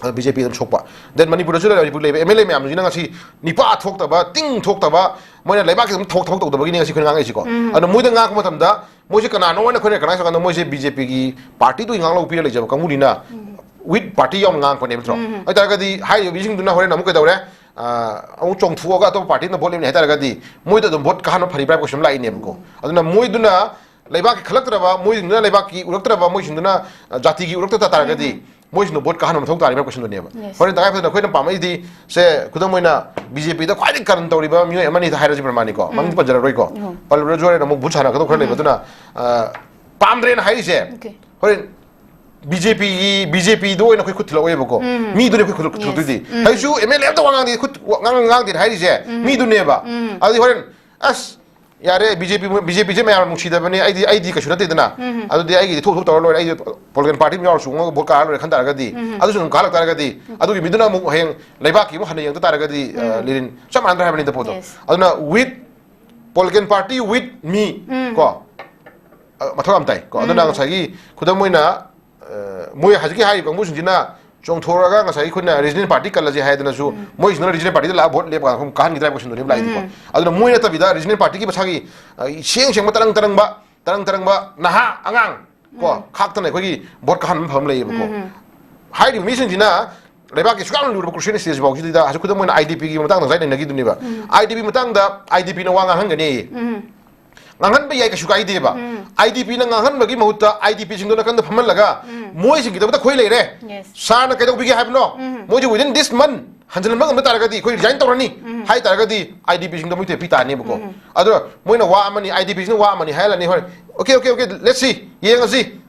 ꯑꯗꯣ ꯕꯤ ꯖꯦ ꯄꯤ ꯑꯗꯨꯝ ꯁꯣꯛꯄ꯫ Then ꯃꯅꯤꯄꯨꯔꯗꯁꯨ ꯂꯩ-, ꯃꯅꯤꯄꯨꯔ ꯂꯩꯕ ꯑꯦꯝ ꯑꯦꯜ ꯑꯦ ꯃꯌꯥꯝꯁꯤꯅ ꯉꯁꯤ ꯅꯤꯄꯥ ꯊꯣꯛꯇꯕ, ꯇꯤꯡ ꯊꯣꯛꯇꯕ, ꯃꯣꯏꯅ ꯂꯩꯕꯥꯛꯀꯤ ꯑꯗꯨꯝ ꯊꯣꯛ-, ꯊꯕꯛ ꯇꯧꯗꯕꯒꯤꯅꯤ ꯉꯁꯤ ꯑꯩꯈꯣꯏꯅ ꯉꯥꯡꯉꯛꯏꯁꯤꯀꯣ꯫ ꯎꯝ꯫ ꯑꯗꯨꯅ ꯃꯣꯏꯗ ꯉꯥꯡꯉꯛꯄ ꯃꯇꯝꯗ ꯃꯣꯏꯁꯦ ꯀꯅꯥꯅꯣ ꯍꯥꯏꯅ ꯑꯩꯈꯣꯏꯅ ꯔꯤꯀꯒꯅꯥꯏꯁ ꯇꯧꯔꯀꯥꯟꯗ ꯃꯣꯏꯁꯦ ꯕꯤ ꯖꯦ ꯄꯤꯒꯤ ꯄꯥꯔꯇꯤꯗꯨꯒꯤ ꯉꯥꯡꯂꯧ ꯄꯤꯔ ꯂꯩꯖꯕ ꯀꯥꯡꯕꯨꯅꯤꯅ ꯎꯝ꯫ ꯋꯤꯠ ꯄꯥꯔꯇꯤ ꯌꯥꯎꯅ ꯉꯥꯡꯉꯛꯄꯅꯦꯕ ꯅꯠꯇ꯭ꯔꯣ? ꯎꯝ꯫ ꯑꯗꯨ ꯑꯣꯏꯇꯥꯔꯒꯗꯤ ꯍꯥꯏꯔꯤꯕ ꯃꯤꯁꯤꯡꯗꯨꯅ ꯍꯣꯔꯦꯟ ꯑꯃꯨꯛ ꯀꯩꯗꯧꯔꯦ? ꯑ, ꯑꯃꯨꯛ ꯆꯣꯡꯊꯣꯛꯑꯒ ꯑꯇꯣꯞꯄ ꯄꯥꯔꯇꯤ ꯑꯃꯗ ꯚꯣꯠ ꯂꯦꯞꯅꯤ ꯍꯥꯏꯇꯥꯔꯒꯗꯤ ꯃꯣꯏꯗ ꯑꯗꯨꯝ ꯚꯣꯠ ꯀꯥꯍꯟꯕ ꯐꯔꯤꯕ꯭ꯔꯥ ꯍꯥꯏꯕ ꯀꯣꯏꯁꯟ ꯑꯃ ꯂꯥꯛꯏꯅꯦꯕꯀꯣ꯫ ꯎꯝ꯫ ꯑꯗꯨꯅ ꯃꯣꯏꯗꯨꯅ ꯂꯩꯕꯥꯛꯀꯤ ꯈꯜꯂꯛꯇ꯭ꯔꯕ, ꯃꯣꯏꯁꯤꯡꯗꯨꯅ ꯂꯩꯕꯥꯛꯀꯤ ꯎꯔꯛꯇ꯭ꯔꯕ, ꯃꯣꯏꯁꯤꯡꯗꯨꯅ, ꯑ, ꯖꯥꯇꯤꯒꯤ ꯎꯔꯛꯇ ꯇꯥꯔꯒꯗꯤ ꯎꯝ꯫ ꯃꯣꯏꯁꯤꯡꯗꯣ ꯚꯣꯠ ꯀꯥꯍꯟꯕ ꯃꯊꯧ ꯇꯥꯔꯤꯕ꯭ꯔꯥ ꯀꯣꯏꯁꯟꯗꯨꯅꯦꯕ꯫ ꯌꯦꯁ꯫ ꯍꯣꯔꯦꯟ ꯇꯉꯥꯏ ꯐꯗꯅ ꯑꯩꯈꯣꯏꯅ ꯄꯥꯝꯃꯛꯏꯗꯤ, ꯁꯦ, ꯈꯨꯗꯝ ꯑꯣꯏꯅ ꯕꯤ ꯖꯦ ꯄꯤꯗ ꯈ꯭ꯋꯥꯏꯗꯒꯤ ꯀꯔꯟ ꯇꯧꯔꯤꯕ ꯃꯤꯑꯣꯏ ꯑꯃꯅꯤꯗ ꯍꯥꯏꯔꯁꯤ ꯄ꯭ꯔꯃꯥꯅꯤꯀꯣ, ꯎꯝ꯫ ꯃꯃꯤꯡꯗꯤ ꯄꯟꯖꯔꯔꯣꯏꯀꯣ꯫ ꯎꯝ꯫ ꯄꯜꯂꯨꯔꯁꯨ ꯍꯣꯔꯦꯟ ꯑꯃꯨꯛ ꯚꯨꯠ ꯁꯥꯟꯅꯒꯗꯧ ꯈꯔ ꯂꯩꯕ, ꯎꯝ꯫ ꯑꯗꯨꯅ, ꯑ, ꯄꯥꯝꯗ꯭ꯔꯦꯅ ꯍꯥꯏꯔꯤꯁꯦ꯫ ꯑꯣꯀꯦ꯫ ꯍꯣꯔꯦꯟ ꯕꯤ ꯖꯦ ꯄꯤꯒꯤ, ꯕꯤ ꯖꯦ ꯄꯤꯗ ꯑꯣꯏꯅ ꯑꯩꯈꯣꯏ ꯈꯨꯠ ꯊꯤꯜꯂꯛꯑꯣꯏꯕꯀꯣ꯫ ꯎꯝ꯫ ꯃꯤꯗꯨꯅ ꯑꯩꯈꯣꯏ ꯈꯨꯠ ꯌꯦꯁ꯫ ꯊꯤꯜꯂꯛꯇꯣꯏꯗꯤ꯫ ꯎꯝ꯫ ꯍꯧꯖꯤꯛꯁꯨ ꯑꯦꯝ ꯑꯦꯜ ꯑꯦ ꯑꯝꯇ ꯋꯥ ꯉꯥꯡꯗꯦ, ꯈꯨꯠ ꯋꯥ ꯉꯥꯡ-, ꯉꯥꯡꯗꯦꯅ ꯍꯥꯏꯔꯤꯁꯦ ꯎꯝ꯫ ꯃꯤꯗꯨꯅꯦꯕ꯫ ꯎꯝ꯫ ꯑꯗꯨꯗꯤ ꯍꯣꯔꯦꯟ, "ꯑꯁ, ꯌꯥꯔꯦ, ꯕꯤ ꯖꯦ ꯄꯤ, ꯕꯤ ꯖꯦ ꯄꯤꯁꯦ ꯃꯌꯥꯝꯅ ꯅꯨꯡꯁꯤꯗꯕꯅꯤ, ꯑꯩꯗꯤ, ꯑꯩꯗꯤ ꯀꯩꯁꯨ ꯅꯠꯇꯦꯗꯅ, ꯎꯝ꯫ ꯑꯗꯨꯗꯤ ꯑꯩꯒꯤꯗꯤ ꯊꯣꯛ ꯊꯣꯛ ꯇꯧꯔ ꯂꯣꯏꯔꯦ, ꯑꯩꯗꯤ ꯄꯣꯂꯤꯇꯤꯀꯦꯜ ꯄꯥꯔꯇꯤ ꯑꯃ ꯌꯥꯎꯔꯁꯨ ꯉꯣ ꯚꯣꯠ ꯀꯥꯔ ꯂꯣꯏꯔꯦ" ꯈꯟ ꯇꯥꯔꯒꯗꯤ, ꯎꯝ꯫ ꯑꯗꯨꯁꯨ ꯑꯗꯨꯝ ꯀꯥꯍꯜꯂꯛ ꯇꯥꯔꯒꯗꯤ, ꯎꯝ꯫ ꯑꯗꯨꯒꯤ ꯃꯤꯗꯨꯅ ꯑꯃꯨꯛ ꯍꯌꯦꯡ ꯂꯩꯕꯥꯛꯀꯤ ꯑꯃꯨꯛ ꯍꯟꯅ ꯌꯦꯡꯉꯛ ꯇꯥꯔꯒꯗꯤ, ꯑ, ꯎꯝ꯫ ꯂꯤꯔꯤꯟ ꯆꯞ ꯃꯥꯟꯅꯗ꯭ꯔꯥ ꯍꯥꯏꯕꯅꯤꯗ ꯄꯣꯠꯇꯣ꯫ ꯌꯦꯁ꯫ ꯑꯗꯨꯅ with political party with me ꯎꯝ꯫ ꯀꯣ, ꯑ, ꯃꯊꯧ ꯌꯥꯝ ꯇꯥꯏ ꯀꯣ꯫ ꯑꯗꯨꯅ ꯎꯝ꯫ ꯉꯁꯥꯏꯒꯤ ꯈꯨꯗꯝ ꯑꯣꯏꯅ, ꯑ, ꯃꯣꯏ ꯍꯧꯖꯤꯛꯀꯤ ꯍꯥꯏꯔꯤꯕ ꯀꯥꯡꯕꯨꯁꯤꯡꯁꯤꯅ ꯆꯣꯡꯊꯣꯔꯛꯑꯒ ꯉꯁꯥꯏꯒꯤ ꯑꯩꯈꯣꯏꯅ ꯔꯤꯖꯅꯦꯜ ꯄꯥꯔꯇꯤ ꯀꯜꯂꯁꯦ ꯍꯥꯏꯗꯅꯁꯨ, ꯎꯝ꯫ ꯃꯣꯏꯁꯤꯅ ꯔꯤꯖꯅꯦꯜ ꯄꯥꯔꯇꯤꯗ ꯂꯥꯛꯑꯒ ꯚꯣꯠ ꯂꯦꯞꯄꯒ ꯑꯩꯈꯣꯏ ꯀꯥꯍꯟꯈꯤꯗ꯭ꯔꯥ ꯍꯥꯏꯕ ꯀꯣꯏꯁꯟꯗꯨꯅꯦꯕ ꯂꯥꯛꯏꯗꯤꯀꯣ꯫ ꯎꯝ꯫ ꯑꯗꯨꯅ ꯃꯣꯏ ꯅꯠꯇꯕꯤꯗ ꯔꯤꯖꯅꯦꯜ ꯄꯥꯔꯇꯤꯒꯤ ꯃꯁꯥꯒꯤ, ꯑ, ꯁꯦꯡ ꯁꯦꯡꯕ ꯇꯔꯪ ꯇꯔꯪꯕ, ꯇꯔꯪ ꯇꯔꯪꯕ ꯅꯍꯥ ꯑꯉꯥꯡ ꯀꯣ, ꯎꯝ꯫ ꯈꯥꯛꯇꯅ ꯑꯩꯈꯣꯏꯒꯤ ꯚꯣꯠ ꯀꯥꯍꯟꯕ ꯃꯐꯝ ꯂꯩꯌꯦꯕꯀꯣ꯫ ꯎꯝ꯫ ꯍꯥꯏꯔꯤꯕ ꯃꯤꯁꯤꯡꯁꯤꯅ ꯂꯩꯕꯥꯛꯀꯤ ꯁꯨꯛ ꯌꯥꯝꯅ ꯂꯨꯔꯕ crucial stage ꯐꯥꯎꯁꯤꯗ ꯍꯧꯖꯤꯛ ꯈꯨꯗꯝ ꯑꯣꯏꯅ IDPꯒꯤ ꯃꯇꯥꯡꯗ ꯉꯁꯥꯏ ꯅꯩꯅꯈꯤꯗꯨꯅꯦꯕ꯫ ꯎꯝ꯫ IDP ꯃꯇꯥꯡꯗ IDPꯅ ꯋꯥ ꯉꯥꯡꯍꯟꯒꯅꯤ꯫ ꯎꯝ꯫ ꯉꯥꯡꯍꯟꯕ ꯌꯥꯏ, ꯀꯩꯁꯨ ꯀꯥꯏꯗꯦꯕ꯫ ꯎꯝ꯫ IDPꯅ ꯉꯥꯡꯍꯟꯕꯒꯤ ꯃꯍꯨꯠꯇ IDPꯁꯤꯡꯗꯣ ꯅꯥꯀꯟꯗ ꯐꯝꯍꯜꯂꯒ, ꯎꯝ꯫ ꯃꯣꯏꯁꯤꯡꯒꯤꯗꯃꯛꯇ ꯑꯩꯈꯣꯏ ꯂꯩꯔꯦ꯫ Yes꯫ Sirꯅ ꯀꯩꯗꯧꯕꯤꯒꯦ ꯍꯥꯏꯕꯅꯣ? ꯎꯝ꯫ ꯃꯣꯏꯁꯦ within this month ꯍꯟꯖꯤꯟꯍꯟꯕ ꯉꯝꯕ ꯇꯥꯔꯒꯗꯤ, ꯑꯩꯈꯣꯏ resign ꯇꯧꯔꯅꯤ ꯎꯝ꯫ ꯍꯥꯏ ꯇꯥꯔꯒꯗꯤ, IDPꯁꯤꯡꯗꯣ ꯃꯣꯏ ꯄꯤ ꯇꯥꯔꯅꯦꯕꯀꯣ꯫ ꯎꯝ꯫ ꯑꯗꯣ ꯃꯣꯏꯅ ꯋꯥ ꯑꯃꯅꯤ, IDPꯁꯤꯡꯅ ꯋꯥ ꯑꯃꯅꯤ ꯍꯥꯏꯍꯜꯂꯅꯤ, ꯍꯣꯏ, "Okay, okay, okay, let's see, ꯌꯦꯡꯉꯁꯤ꯫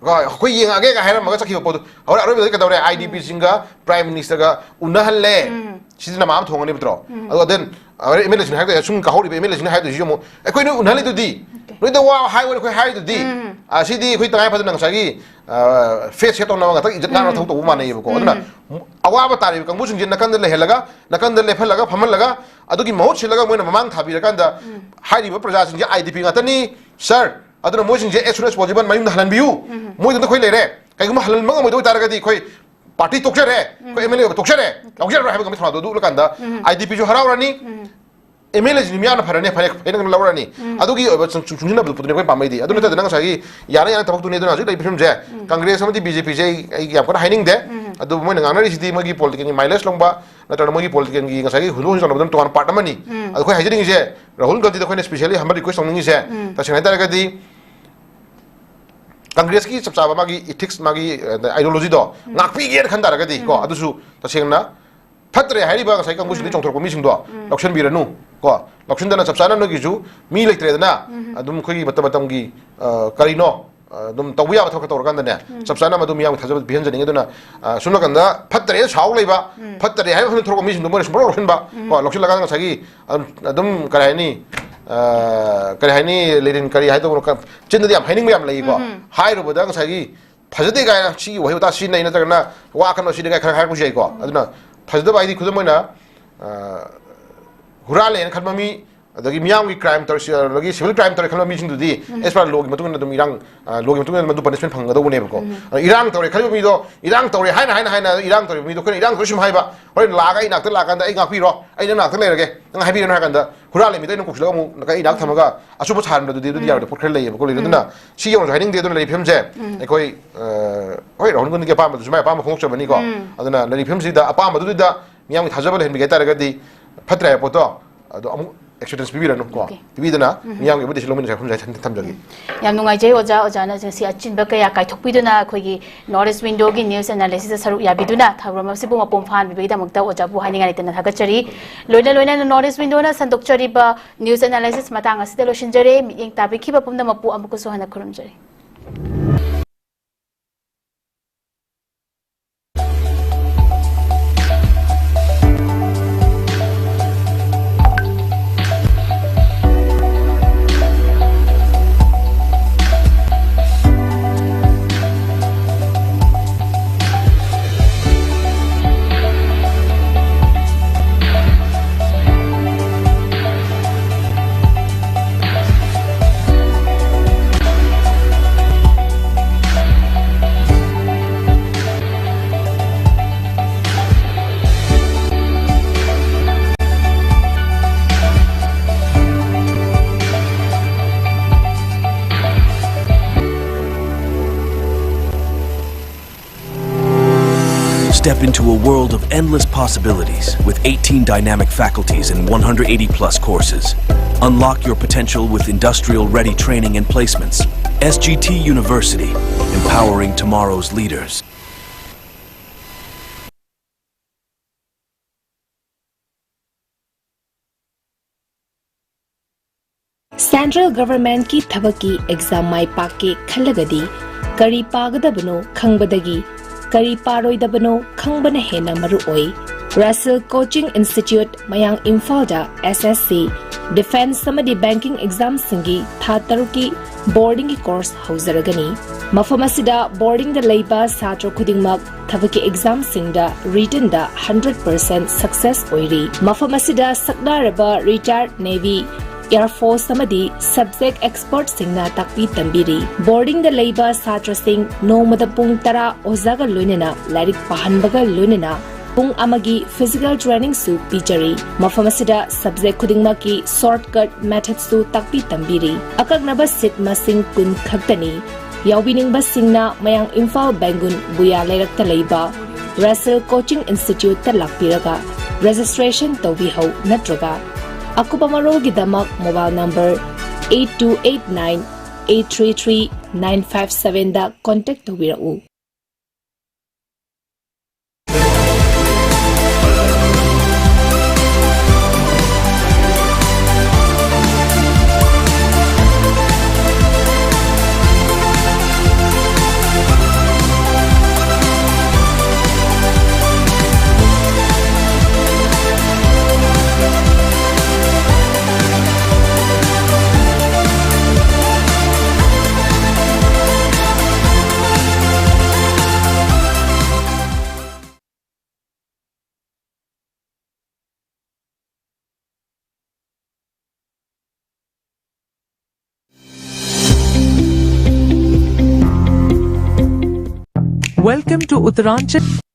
ꯀꯣ, ꯑꯩꯈꯣꯏ ꯌꯦꯡꯉꯛꯑꯒꯦꯒ" ꯍꯥꯏꯔꯝꯃꯒ ꯆꯠꯈꯤꯕ ꯄꯣꯠꯇꯣ꯫ ꯍꯣꯔꯦꯟ ꯑꯔꯣꯏꯕꯗ ꯀꯩꯗꯧꯔꯦ? IDPꯁꯤꯡꯒ Prime Ministerꯒ ꯎꯅꯍꯜꯂꯦ꯫ ꯎꯝ꯫ ꯁꯤꯗꯤ ꯅꯃꯥ ꯑꯃ ꯊꯣꯡꯉꯅꯦꯕ ꯅꯠꯇ꯭ꯔꯣ? ꯎꯝ꯫ ꯑꯗꯣ then, ꯍꯣꯔꯦꯟ MLAꯁꯤꯡꯅ ꯍꯥꯏꯔꯛꯇꯣꯏꯁꯦ, ꯁꯨꯝ ꯀꯥꯍꯧꯔꯤꯕ MLAꯁꯤꯡꯅ ꯍꯥꯏꯗꯣꯏꯁꯤ ꯑꯃꯨꯛ, "ꯑꯩꯈꯣꯏ ꯅꯣꯏ ꯎꯅꯍꯜꯂꯤꯗꯨꯗꯤ, Okay꯫ ꯅꯣꯏꯗ ꯋꯥ ꯍꯥꯏꯌꯣꯅ ꯑꯩꯈꯣꯏ ꯍꯥꯏꯔꯤꯗꯨꯗꯤ"꯫ ꯎꯝ꯫ ꯑ, ꯁꯤꯗꯤ ꯑꯩꯈꯣꯏ ꯇꯉꯥꯏ ꯐꯗꯅ ꯉꯁꯥꯏꯒꯤ, ꯑ, face ꯁꯦꯠ ꯇꯧꯅꯕ ꯉꯥꯛꯇ ꯏꯖꯠ ꯉꯥꯛꯅ ꯎꯝ꯫ ꯊꯕꯛ ꯇꯧꯕ ꯃꯥꯟꯅꯩꯌꯦꯕꯀꯣ꯫ ꯑꯗꯨꯅ ꯎꯝ꯫ ꯑꯋꯥꯕ ꯇꯥꯔꯤꯕ ꯀꯥꯡꯕꯨꯁꯤꯡꯁꯦ ꯅꯥꯀꯟꯗ ꯂꯩꯍꯜꯂꯒ, ꯅꯥꯀꯟꯗ ꯂꯦꯞꯍꯜꯂꯒ, ꯐꯝꯍꯜꯂꯒ, ꯑꯗꯨꯒꯤ ꯃꯍꯨꯠ ꯁꯤꯜꯂꯒ ꯃꯣꯏꯅ ꯃꯃꯥꯡ ꯊꯥꯕꯤꯔꯀꯥꯟꯗ, ꯎꯝ꯫ "ꯍꯥꯏꯔꯤꯕ ꯄ꯭ꯔꯖꯥꯁꯤꯡꯁꯦ IDP ꯉꯥꯛꯇꯅꯤ, sir, ꯑꯗꯨꯅ ꯃꯣꯏꯁꯤꯡꯁꯦ as soon as possible ꯃꯌꯨꯝꯗ ꯍꯜꯍꯟꯕꯤꯌꯨ꯫ ꯎꯝ꯫ ꯃꯣꯏꯗ ꯑꯩꯈꯣꯏ ꯂꯩꯔꯦ꯫ ꯀꯩꯒꯨꯝꯕ ꯍꯜꯍꯟꯕ ꯉꯝꯃꯣꯏꯗꯧ ꯑꯣꯏꯇꯥꯔꯒꯗꯤ ꯑꯩꯈꯣꯏ ꯄꯥꯔꯇꯤ ꯇꯣꯛꯆꯔꯦ, ꯑꯩꯈꯣꯏ ꯎꯝ꯫ MLA ꯑꯣꯏꯕ ꯇꯣꯛꯆꯔꯦ, ꯌꯥꯎꯖꯔꯔꯣꯏ" ꯍꯥꯏꯕ ꯉꯝꯕ ꯊꯧꯅꯥꯗꯣ ꯑꯗꯨ ꯎꯠꯂꯀꯥꯟꯗ ꯎꯝ꯫ IDPꯁꯨ ꯍꯔꯥꯎꯔꯅꯤ, ꯎꯝ꯫ MLAꯁꯤꯡ ꯃꯤꯌꯥꯝꯅ ꯐꯔꯅꯤ, ꯐꯔꯦ, ꯐꯩꯅ ꯂꯧꯔꯅꯤ꯫ ꯎꯝ꯫ ꯑꯗꯨꯒꯤ ꯑꯣꯏꯕ ꯆꯨꯡ-, ꯆꯨꯡꯁꯤꯟꯅꯕꯗꯨ ꯄꯣꯠꯇꯨꯅꯤ ꯑꯩꯈꯣꯏ ꯄꯥꯝꯕꯩꯗꯤ꯫ ꯑꯗꯨ ꯎꯝ꯫ ꯅꯠꯇꯗꯅ ꯉꯁꯥꯏꯒꯤ ꯌꯥꯅ ꯌꯥꯅ ꯊꯕꯛꯇꯨꯅꯤ꯫ ꯑꯗꯨꯅ ꯍꯧꯖꯤꯛ ꯂꯩꯔꯤꯕ ꯐꯤꯕꯝꯁꯦ ꯎꯝ꯫ ꯀꯪꯒ꯭ꯔꯦꯁ ꯑꯃꯗꯤ BJPꯁꯦ ꯑꯩ, ꯑꯩ ꯌꯥꯝ ꯀꯟꯅ ꯍꯥꯏꯅꯤꯡꯗꯦ꯫ ꯎꯝ꯫ ꯑꯗꯨ ꯃꯣꯏꯅ ꯉꯥꯡꯅꯔꯤꯁꯤꯗꯤ ꯃꯣꯏꯒꯤ politicalꯒꯤ mileage ꯂꯣꯡꯕ ꯅꯠꯇ꯭ꯔꯒꯅ ꯃꯣꯏꯒꯤ politicalꯒꯤ ꯉꯁꯥꯏꯒꯤ ꯍꯨꯟꯗꯣꯛ ꯍꯨꯟꯖꯤꯟ ꯇꯧꯅꯕꯗꯨꯅ ꯇꯣꯉꯥꯟꯕ part ꯑꯃꯅꯤ꯫ ꯎꯝ꯫ ꯑꯗꯣ ꯑꯩꯈꯣꯏ ꯍꯥꯏꯖꯅꯤꯡꯉꯤꯁꯦ, ꯔꯥꯍꯨꯜ ꯒꯥꯟꯙꯤꯗ ꯑꯩꯈꯣꯏꯅ specially humble request ꯇꯧꯅꯤꯡꯉꯤꯁꯦ, ꯎꯝ꯫ ꯇꯁꯦꯡꯅ ꯍꯥꯏꯇꯥꯔꯒꯗꯤ ꯀꯪꯒ꯭ꯔꯦꯁꯀꯤ ꯆꯞ ꯆꯥꯕ ꯃꯥꯒꯤ ethics, ꯃꯥꯒꯤ, ꯑ, ideologyꯗꯣ ꯎꯝ꯫ ꯉꯥꯛꯄꯤꯒꯦꯅ ꯈꯟ ꯇꯥꯔꯒꯗꯤ ꯀꯣ, ꯎꯝ꯫ ꯑꯗꯨꯁꯨ ꯇꯁꯦꯡꯅ ꯐꯠꯇ꯭ꯔꯦ ꯍꯥꯏꯔꯤꯕ ꯉꯁꯥꯏ ꯀꯥꯡꯕꯨꯁꯤꯡꯗꯒꯤ ꯎꯝ꯫ ꯆꯣꯡꯊꯣꯔꯛꯄ ꯃꯤꯁꯤꯡꯗꯣ ꯎꯝ꯫ ꯂꯧꯁꯤꯟꯕꯤꯔꯅꯨ ꯀꯣ, ꯂꯧꯁꯤꯟꯗꯅ ꯆꯞ ꯆꯥꯅ ꯅꯣꯏꯒꯤꯁꯨ ꯃꯤ ꯂꯩꯇ꯭ꯔꯦꯗꯅ, ꯎꯝ꯫ ꯑꯗꯨꯝ ꯑꯩꯈꯣꯏꯒꯤ ꯃꯇꯝ ꯃꯇꯝꯒꯤ, ꯑ, ꯀꯔꯤꯅꯣ, ꯑ, ꯑꯗꯨꯝ ꯇꯧꯕ ꯌꯥꯕ ꯊꯕꯛ ꯇꯧꯔꯀꯥꯟꯗꯅꯦ, ꯎꯝ꯫ ꯆꯞ ꯆꯥꯅ ꯃꯗꯨ ꯃꯤꯌꯥꯝꯒꯤ ꯊꯥꯖꯕ ꯄꯤꯍꯟꯖꯅꯤꯡꯉꯤ꯫ ꯑꯗꯨꯅ, ꯑ, ꯁꯣꯝ ꯅꯥꯀꯟꯗ ꯐꯠꯇ꯭ꯔꯦꯅ ꯁꯥꯎ ꯂꯩꯕ, ꯎꯝ꯫ ꯐꯠꯇ꯭ꯔꯦ ꯍꯥꯏꯕ ꯃꯐꯝꯗ ꯊꯣꯛꯂꯛꯄ ꯃꯤꯁꯤꯡꯗꯣ ꯃꯣꯏꯅ ꯁꯨꯝ ꯂꯧꯁꯤꯟꯕ ꯎꯝ꯫ ꯀꯣ, ꯂꯧꯁꯤꯜꯂꯀꯥꯟꯗ ꯉꯁꯥꯏꯒꯤ ꯑꯗꯨꯝ, ꯑꯗꯨꯝ ꯀꯔꯤ ꯍꯥꯏꯅꯤ, ꯑ, ꯀꯔꯤ ꯍꯥꯏꯅꯤ, ꯂꯦꯅꯤꯟ ꯀꯔꯤ ꯍꯥꯏꯗꯧꯕꯅꯣ, ꯈ-, ꯆꯤꯟꯗꯗꯤ ꯌꯥꯝ ꯍꯥꯏꯅꯤꯡꯕ ꯌꯥꯝ ꯂꯩꯀꯣ꯫ ꯎꯝ꯫ ꯍꯥꯏꯔꯨꯕꯗ ꯉꯁꯥꯏꯒꯤ ꯐꯖꯗꯦ ꯀꯥꯏꯅ ꯁꯤꯒꯤ ꯋꯥꯍꯩ ꯋꯥꯇꯥ ꯁꯤꯖꯤꯟꯅꯩ ꯅꯠꯇ꯭ꯔꯒꯅ ꯋꯥ ꯀꯩꯅꯣ ꯁꯤꯖꯤꯟꯅꯩ ꯀꯥꯏꯅ ꯈꯔ ꯍꯥꯏꯔꯛꯄꯁꯨ ꯌꯥꯏꯀꯣ꯫ ꯎꯝ꯫ ꯑꯗꯨꯅ ꯐꯖꯗꯕ ꯍꯥꯏꯗꯤ ꯈꯨꯗꯝ ꯑꯣꯏꯅ, ꯑ, ꯍꯨꯔꯥꯜꯂꯦꯅ ꯈꯟꯕ ꯃꯤ, ꯑꯗꯒꯤ ꯃꯤꯌꯥꯝꯒꯤ ꯀ꯭ꯔꯥꯏꯝ ꯇꯧꯔꯤ, ꯑꯗꯒꯤ ꯁꯤꯚꯤꯜ ꯀ꯭ꯔꯥꯏꯝ ꯇꯧꯔꯦ ꯈꯜꯂꯣ, ꯃꯤꯁꯤꯡꯗꯨꯗꯤ ꯑꯦꯁ ꯄꯥꯔ ꯂꯣꯒꯤ ꯃꯇꯨꯡ ꯏꯟꯅ ꯑꯗꯨꯝ ꯏꯔꯥꯡ, ꯑ, ꯂꯣꯒꯤ ꯃꯇꯨꯡ ꯏꯟꯅ ꯑꯗꯨꯝ ꯄꯅꯤꯁꯃꯦꯟ ꯐꯪꯒꯗꯧꯕꯅꯦꯕꯀꯣ꯫ ꯑꯗꯣ ꯏꯔꯥꯡ ꯇꯧꯔꯦ ꯈꯜꯂꯤꯕ ꯃꯤꯗꯣ, ꯏꯔꯥꯡ ꯇꯧꯔꯦ ꯍꯥꯏꯅ, ꯍꯥꯏꯅ, ꯍꯥꯏꯅ ꯏꯔꯥꯡ ꯇꯧꯔꯤꯕ ꯃꯤꯗꯣ ꯑꯩꯈꯣꯏꯅ ꯏꯔꯥꯡ ꯇꯧꯔꯤ ꯁꯨꯝ ꯍꯥꯏꯕ, ꯍꯣꯔꯦꯟ ꯂꯥꯛꯑꯒ ꯑꯩ ꯅꯥꯛꯇ ꯂꯥꯛꯑꯀꯥꯟꯗ "ꯑꯩ ꯉꯥꯛꯄꯤꯔꯣ, ꯑꯩ ꯅꯪ ꯅꯥꯛꯇ ꯂꯩꯔꯒꯦ, ꯅꯪ ꯍꯥꯏꯕꯤꯔꯅꯨ" ꯍꯥꯏ ꯀꯥꯟꯗ, ꯍꯨꯔꯥꯜꯂꯦ ꯃꯤꯗꯣ ꯑꯩꯅ ꯀꯧꯁꯤꯜꯂꯒ ꯑꯃꯨꯛ ꯑꯩ ꯅꯥꯛ ꯊꯝꯃꯒ ꯑꯆꯨꯝꯕ ꯁꯥꯍꯟꯕꯗꯨꯗꯤ ꯑꯗꯨꯗꯤ ꯌꯥꯔꯣꯏꯗꯕ ꯄꯣꯠ ꯈꯔ ꯂꯩꯌꯦꯕꯀꯣ, ꯂꯩꯔꯦ꯫ ꯑꯗꯨꯅ ꯁꯤ ꯌꯧꯅꯁꯨ ꯍꯥꯏꯅꯤꯡꯗꯦ꯫ ꯑꯗꯨꯅ ꯂꯩꯔꯤꯕ ꯐꯤꯕꯝꯁꯦ ꯑꯩꯈꯣꯏ, ꯑ, ꯍꯣꯏ, ꯔꯥꯍꯨꯜ ꯒꯥꯟꯙꯤꯒꯤ ꯑꯄꯥꯝꯕꯗꯨꯁꯨ ꯃꯥꯏ ꯑꯄꯥꯝꯕ ꯐꯣꯡꯗꯣꯛꯆꯕꯅꯤꯀꯣ꯫ ꯑꯗꯨꯅ ꯂꯩꯔꯤꯕ ꯐꯤꯕꯝꯁꯤꯗ ꯑꯄꯥꯝꯕꯗꯨꯗ ꯃꯤꯌꯥꯝꯒꯤ ꯊꯥꯖꯕ ꯂꯩꯍꯟꯕꯤꯒꯦ ꯍꯥꯏ ꯇꯥꯔꯒꯗꯤ ꯐꯠꯇ꯭ꯔꯦ ꯍꯥꯏꯕ ꯄꯣꯠꯇꯣ ꯑꯗꯣ ꯑꯃꯨꯛ ꯑꯦꯛꯁꯄꯤꯔꯤꯌꯦꯟꯁ ꯄꯤꯕꯤꯔꯅꯨ ꯀꯣ꯫ ꯄꯤꯕꯤꯗꯅ ꯃꯤꯌꯥꯝꯒꯤ ꯑꯣꯏꯕ ꯗꯤꯁꯤꯖꯟ ꯂꯧꯃꯤꯟꯅꯁꯦ ꯍꯥꯏꯕ ꯊꯝꯖꯒꯦ꯫ ꯌꯥꯝ ꯅꯨꯡꯉꯥꯏꯖꯩ ꯑꯣꯖꯥ, ꯑꯣꯖꯥꯅ ꯉꯁꯤ ꯑꯆꯤꯟꯕ ꯀꯌꯥ ꯀꯥꯏꯊꯣꯛꯄꯤꯗꯨꯅ ꯑꯩꯈꯣꯏꯒꯤ ꯅꯣꯔꯠ ꯏꯁ ꯋꯤꯟꯗꯣꯒꯤ ꯅ꯭ꯌꯨꯁ ꯑꯦꯅꯥꯂꯥꯏꯁꯤꯁꯇ ꯁꯔꯨꯛ ꯌꯥꯕꯤꯗꯨꯅ ꯊꯧꯔꯝ ꯑꯁꯤꯕꯨ ꯃꯄꯨꯡ ꯐꯥꯍꯟꯕꯤꯕꯒꯤꯗꯃꯛꯇ ꯑꯣꯖꯥꯕꯨ ꯍꯥꯏꯅꯤꯡꯉꯥꯏ ꯂꯩꯇꯅ ꯊꯥꯒꯠꯆꯔꯤ꯫ ꯂꯣꯏꯅ ꯂꯣꯏꯅꯅ ꯅꯣꯔꯠ ꯏꯁ ꯋꯤꯟꯗꯣꯅ ꯁꯟꯗꯣꯛꯆꯔꯤꯕ ꯅ꯭ꯌꯨꯁ ꯑꯦꯅꯥꯂꯥꯏꯁꯤꯁ ꯃꯇꯥꯡ ꯑꯁꯤꯗ ꯂꯣꯏꯁꯤꯟꯖꯔꯦ꯫ ꯃꯤꯠꯌꯦꯡ ꯇꯥꯕꯤꯈꯤꯕ ꯄꯨꯝꯅꯃꯛꯄꯨ ꯑꯃꯨꯛꯀꯁꯨ ꯍꯟꯅ ꯈꯨꯔꯨꯝꯖꯔꯤ꯫ Step into a world of endless possibilities with eighteen dynamic faculties and one hundred eighty plus courses. Unlock your potential with industrial ready training and placements. S G T University, empowering tomorrow's leaders. Central ꯒꯚꯔꯟꯃꯦꯟꯠꯀꯤ ꯊꯕꯛꯀꯤ exam ꯃꯥꯏ ꯄꯥꯛꯀꯦ ꯈꯜꯂꯒꯗꯤ ꯀꯔꯤ ꯄꯥꯒꯗꯕꯅꯣ ꯈꯪꯕꯗꯒꯤ ꯀꯔꯤ ꯄꯥꯔꯣꯏꯗꯕꯅꯣ ꯈꯪꯕꯅ ꯍꯦꯟꯅ ꯃꯔꯨ ꯑꯣꯏ꯫ ꯔꯁꯦꯜ coaching institute, ꯃꯌꯥꯡ ꯏꯝꯐꯥꯜꯗ ꯑꯦꯁ ꯑꯦꯁ ꯁꯤ, ꯗꯤꯐꯦꯟꯁ ꯑꯃꯗꯤ ꯕꯦꯡꯀꯤꯡ ꯑꯦꯛꯖꯥꯝꯁꯤꯡꯒꯤ ꯊꯥ ꯇꯔꯨꯛꯀꯤ ꯕꯣꯔꯗꯤꯡꯒꯤ ꯀꯣꯔꯁ ꯍꯧꯖꯔꯒꯅꯤ꯫ ꯃꯐꯝ ꯑꯁꯤꯗ ꯕꯣꯔꯗꯤꯡꯗ ꯂꯩꯕ ꯁꯥꯇ꯭ꯔ ꯈꯨꯗꯤꯡꯃꯛ ꯊꯕꯛꯀꯤ ꯑꯦꯛꯖꯥꯝꯁꯤꯡꯗ ꯔꯤꯇꯟꯗ ꯍꯟꯗ꯭ꯔꯦꯠ ꯄꯔꯁꯦꯟꯠ ꯁꯛꯁꯦꯁ ꯑꯣꯏꯔꯤ꯫ ꯃꯐꯝ ꯑꯁꯤꯗ ꯁꯛꯅꯔꯕ ꯔꯤꯇꯥꯌꯔ ꯅꯦꯚꯤ, ꯑꯦꯌꯔ ꯐꯣꯔꯁ ꯑꯃꯗꯤ ꯁꯕꯖꯦꯛ ꯑꯦꯛꯁꯄꯔꯠꯁꯤꯡꯅ ꯇꯥꯛꯄꯤ ꯇꯝꯕꯤꯔꯤ꯫ ꯕꯣꯔꯗꯤꯡꯗ ꯂꯩꯕ ꯁꯥꯇ꯭ꯔꯁꯤꯡ ꯅꯣꯡꯃꯗ ꯄꯨꯡ ꯇꯔꯥ ꯑꯣꯖꯥꯒ ꯂꯣꯏꯅꯅ ꯂꯥꯏꯔꯤꯛ ꯄꯥꯍꯟꯕꯒ ꯂꯣꯏꯅꯅ ꯄꯨꯡ ꯑꯃꯒꯤ ꯐꯤꯖꯤꯀꯦꯜ ꯇ꯭ꯔꯦꯅꯤꯡꯁꯨ ꯄꯤꯖꯔꯤ꯫ ꯃꯐꯝ ꯑꯁꯤꯗ ꯁꯕꯖꯦꯛ ꯈꯨꯗꯤꯡꯃꯛꯀꯤ ꯁꯣꯔꯠꯀꯠ ꯃꯦꯊꯗꯁꯨ ꯇꯥꯛꯄꯤ ꯇꯝꯕꯤꯔꯤ꯫ ꯑꯀꯛꯅꯕ ꯁꯤꯠ ꯃꯁꯤꯡ ꯀꯨꯟ ꯈꯛꯇꯅꯤ꯫ ꯌꯥꯎꯕꯤꯅꯤꯡꯕꯁꯤꯡꯅ ꯃꯌꯥꯡ ꯏꯝꯐꯥꯜ ꯕꯦꯡꯒꯨꯟ ꯕꯨꯌꯥ ꯂꯩꯔꯛꯇ ꯂꯩꯕ ꯔꯁꯦꯜ ꯀꯣꯆꯤꯡ ꯏꯟꯁꯇꯤꯇ꯭ꯌꯨꯠꯇ ꯂꯥꯛꯄꯤꯔꯒ ꯔꯦꯖꯤꯁꯇ꯭ꯔꯦꯁꯟ ꯇꯧꯕꯤꯍꯧ ꯅꯠꯇ꯭ꯔꯒ ꯑꯀꯨꯞꯄ ꯃꯔꯣꯜꯒꯤꯗꯃꯛ mobile number eight two eight nine eight three three nine five seven ꯗ ꯀꯣꯟꯇꯦꯛ ꯇꯧꯕꯤꯔꯛꯎ꯫ Welcome to Uttaranchal.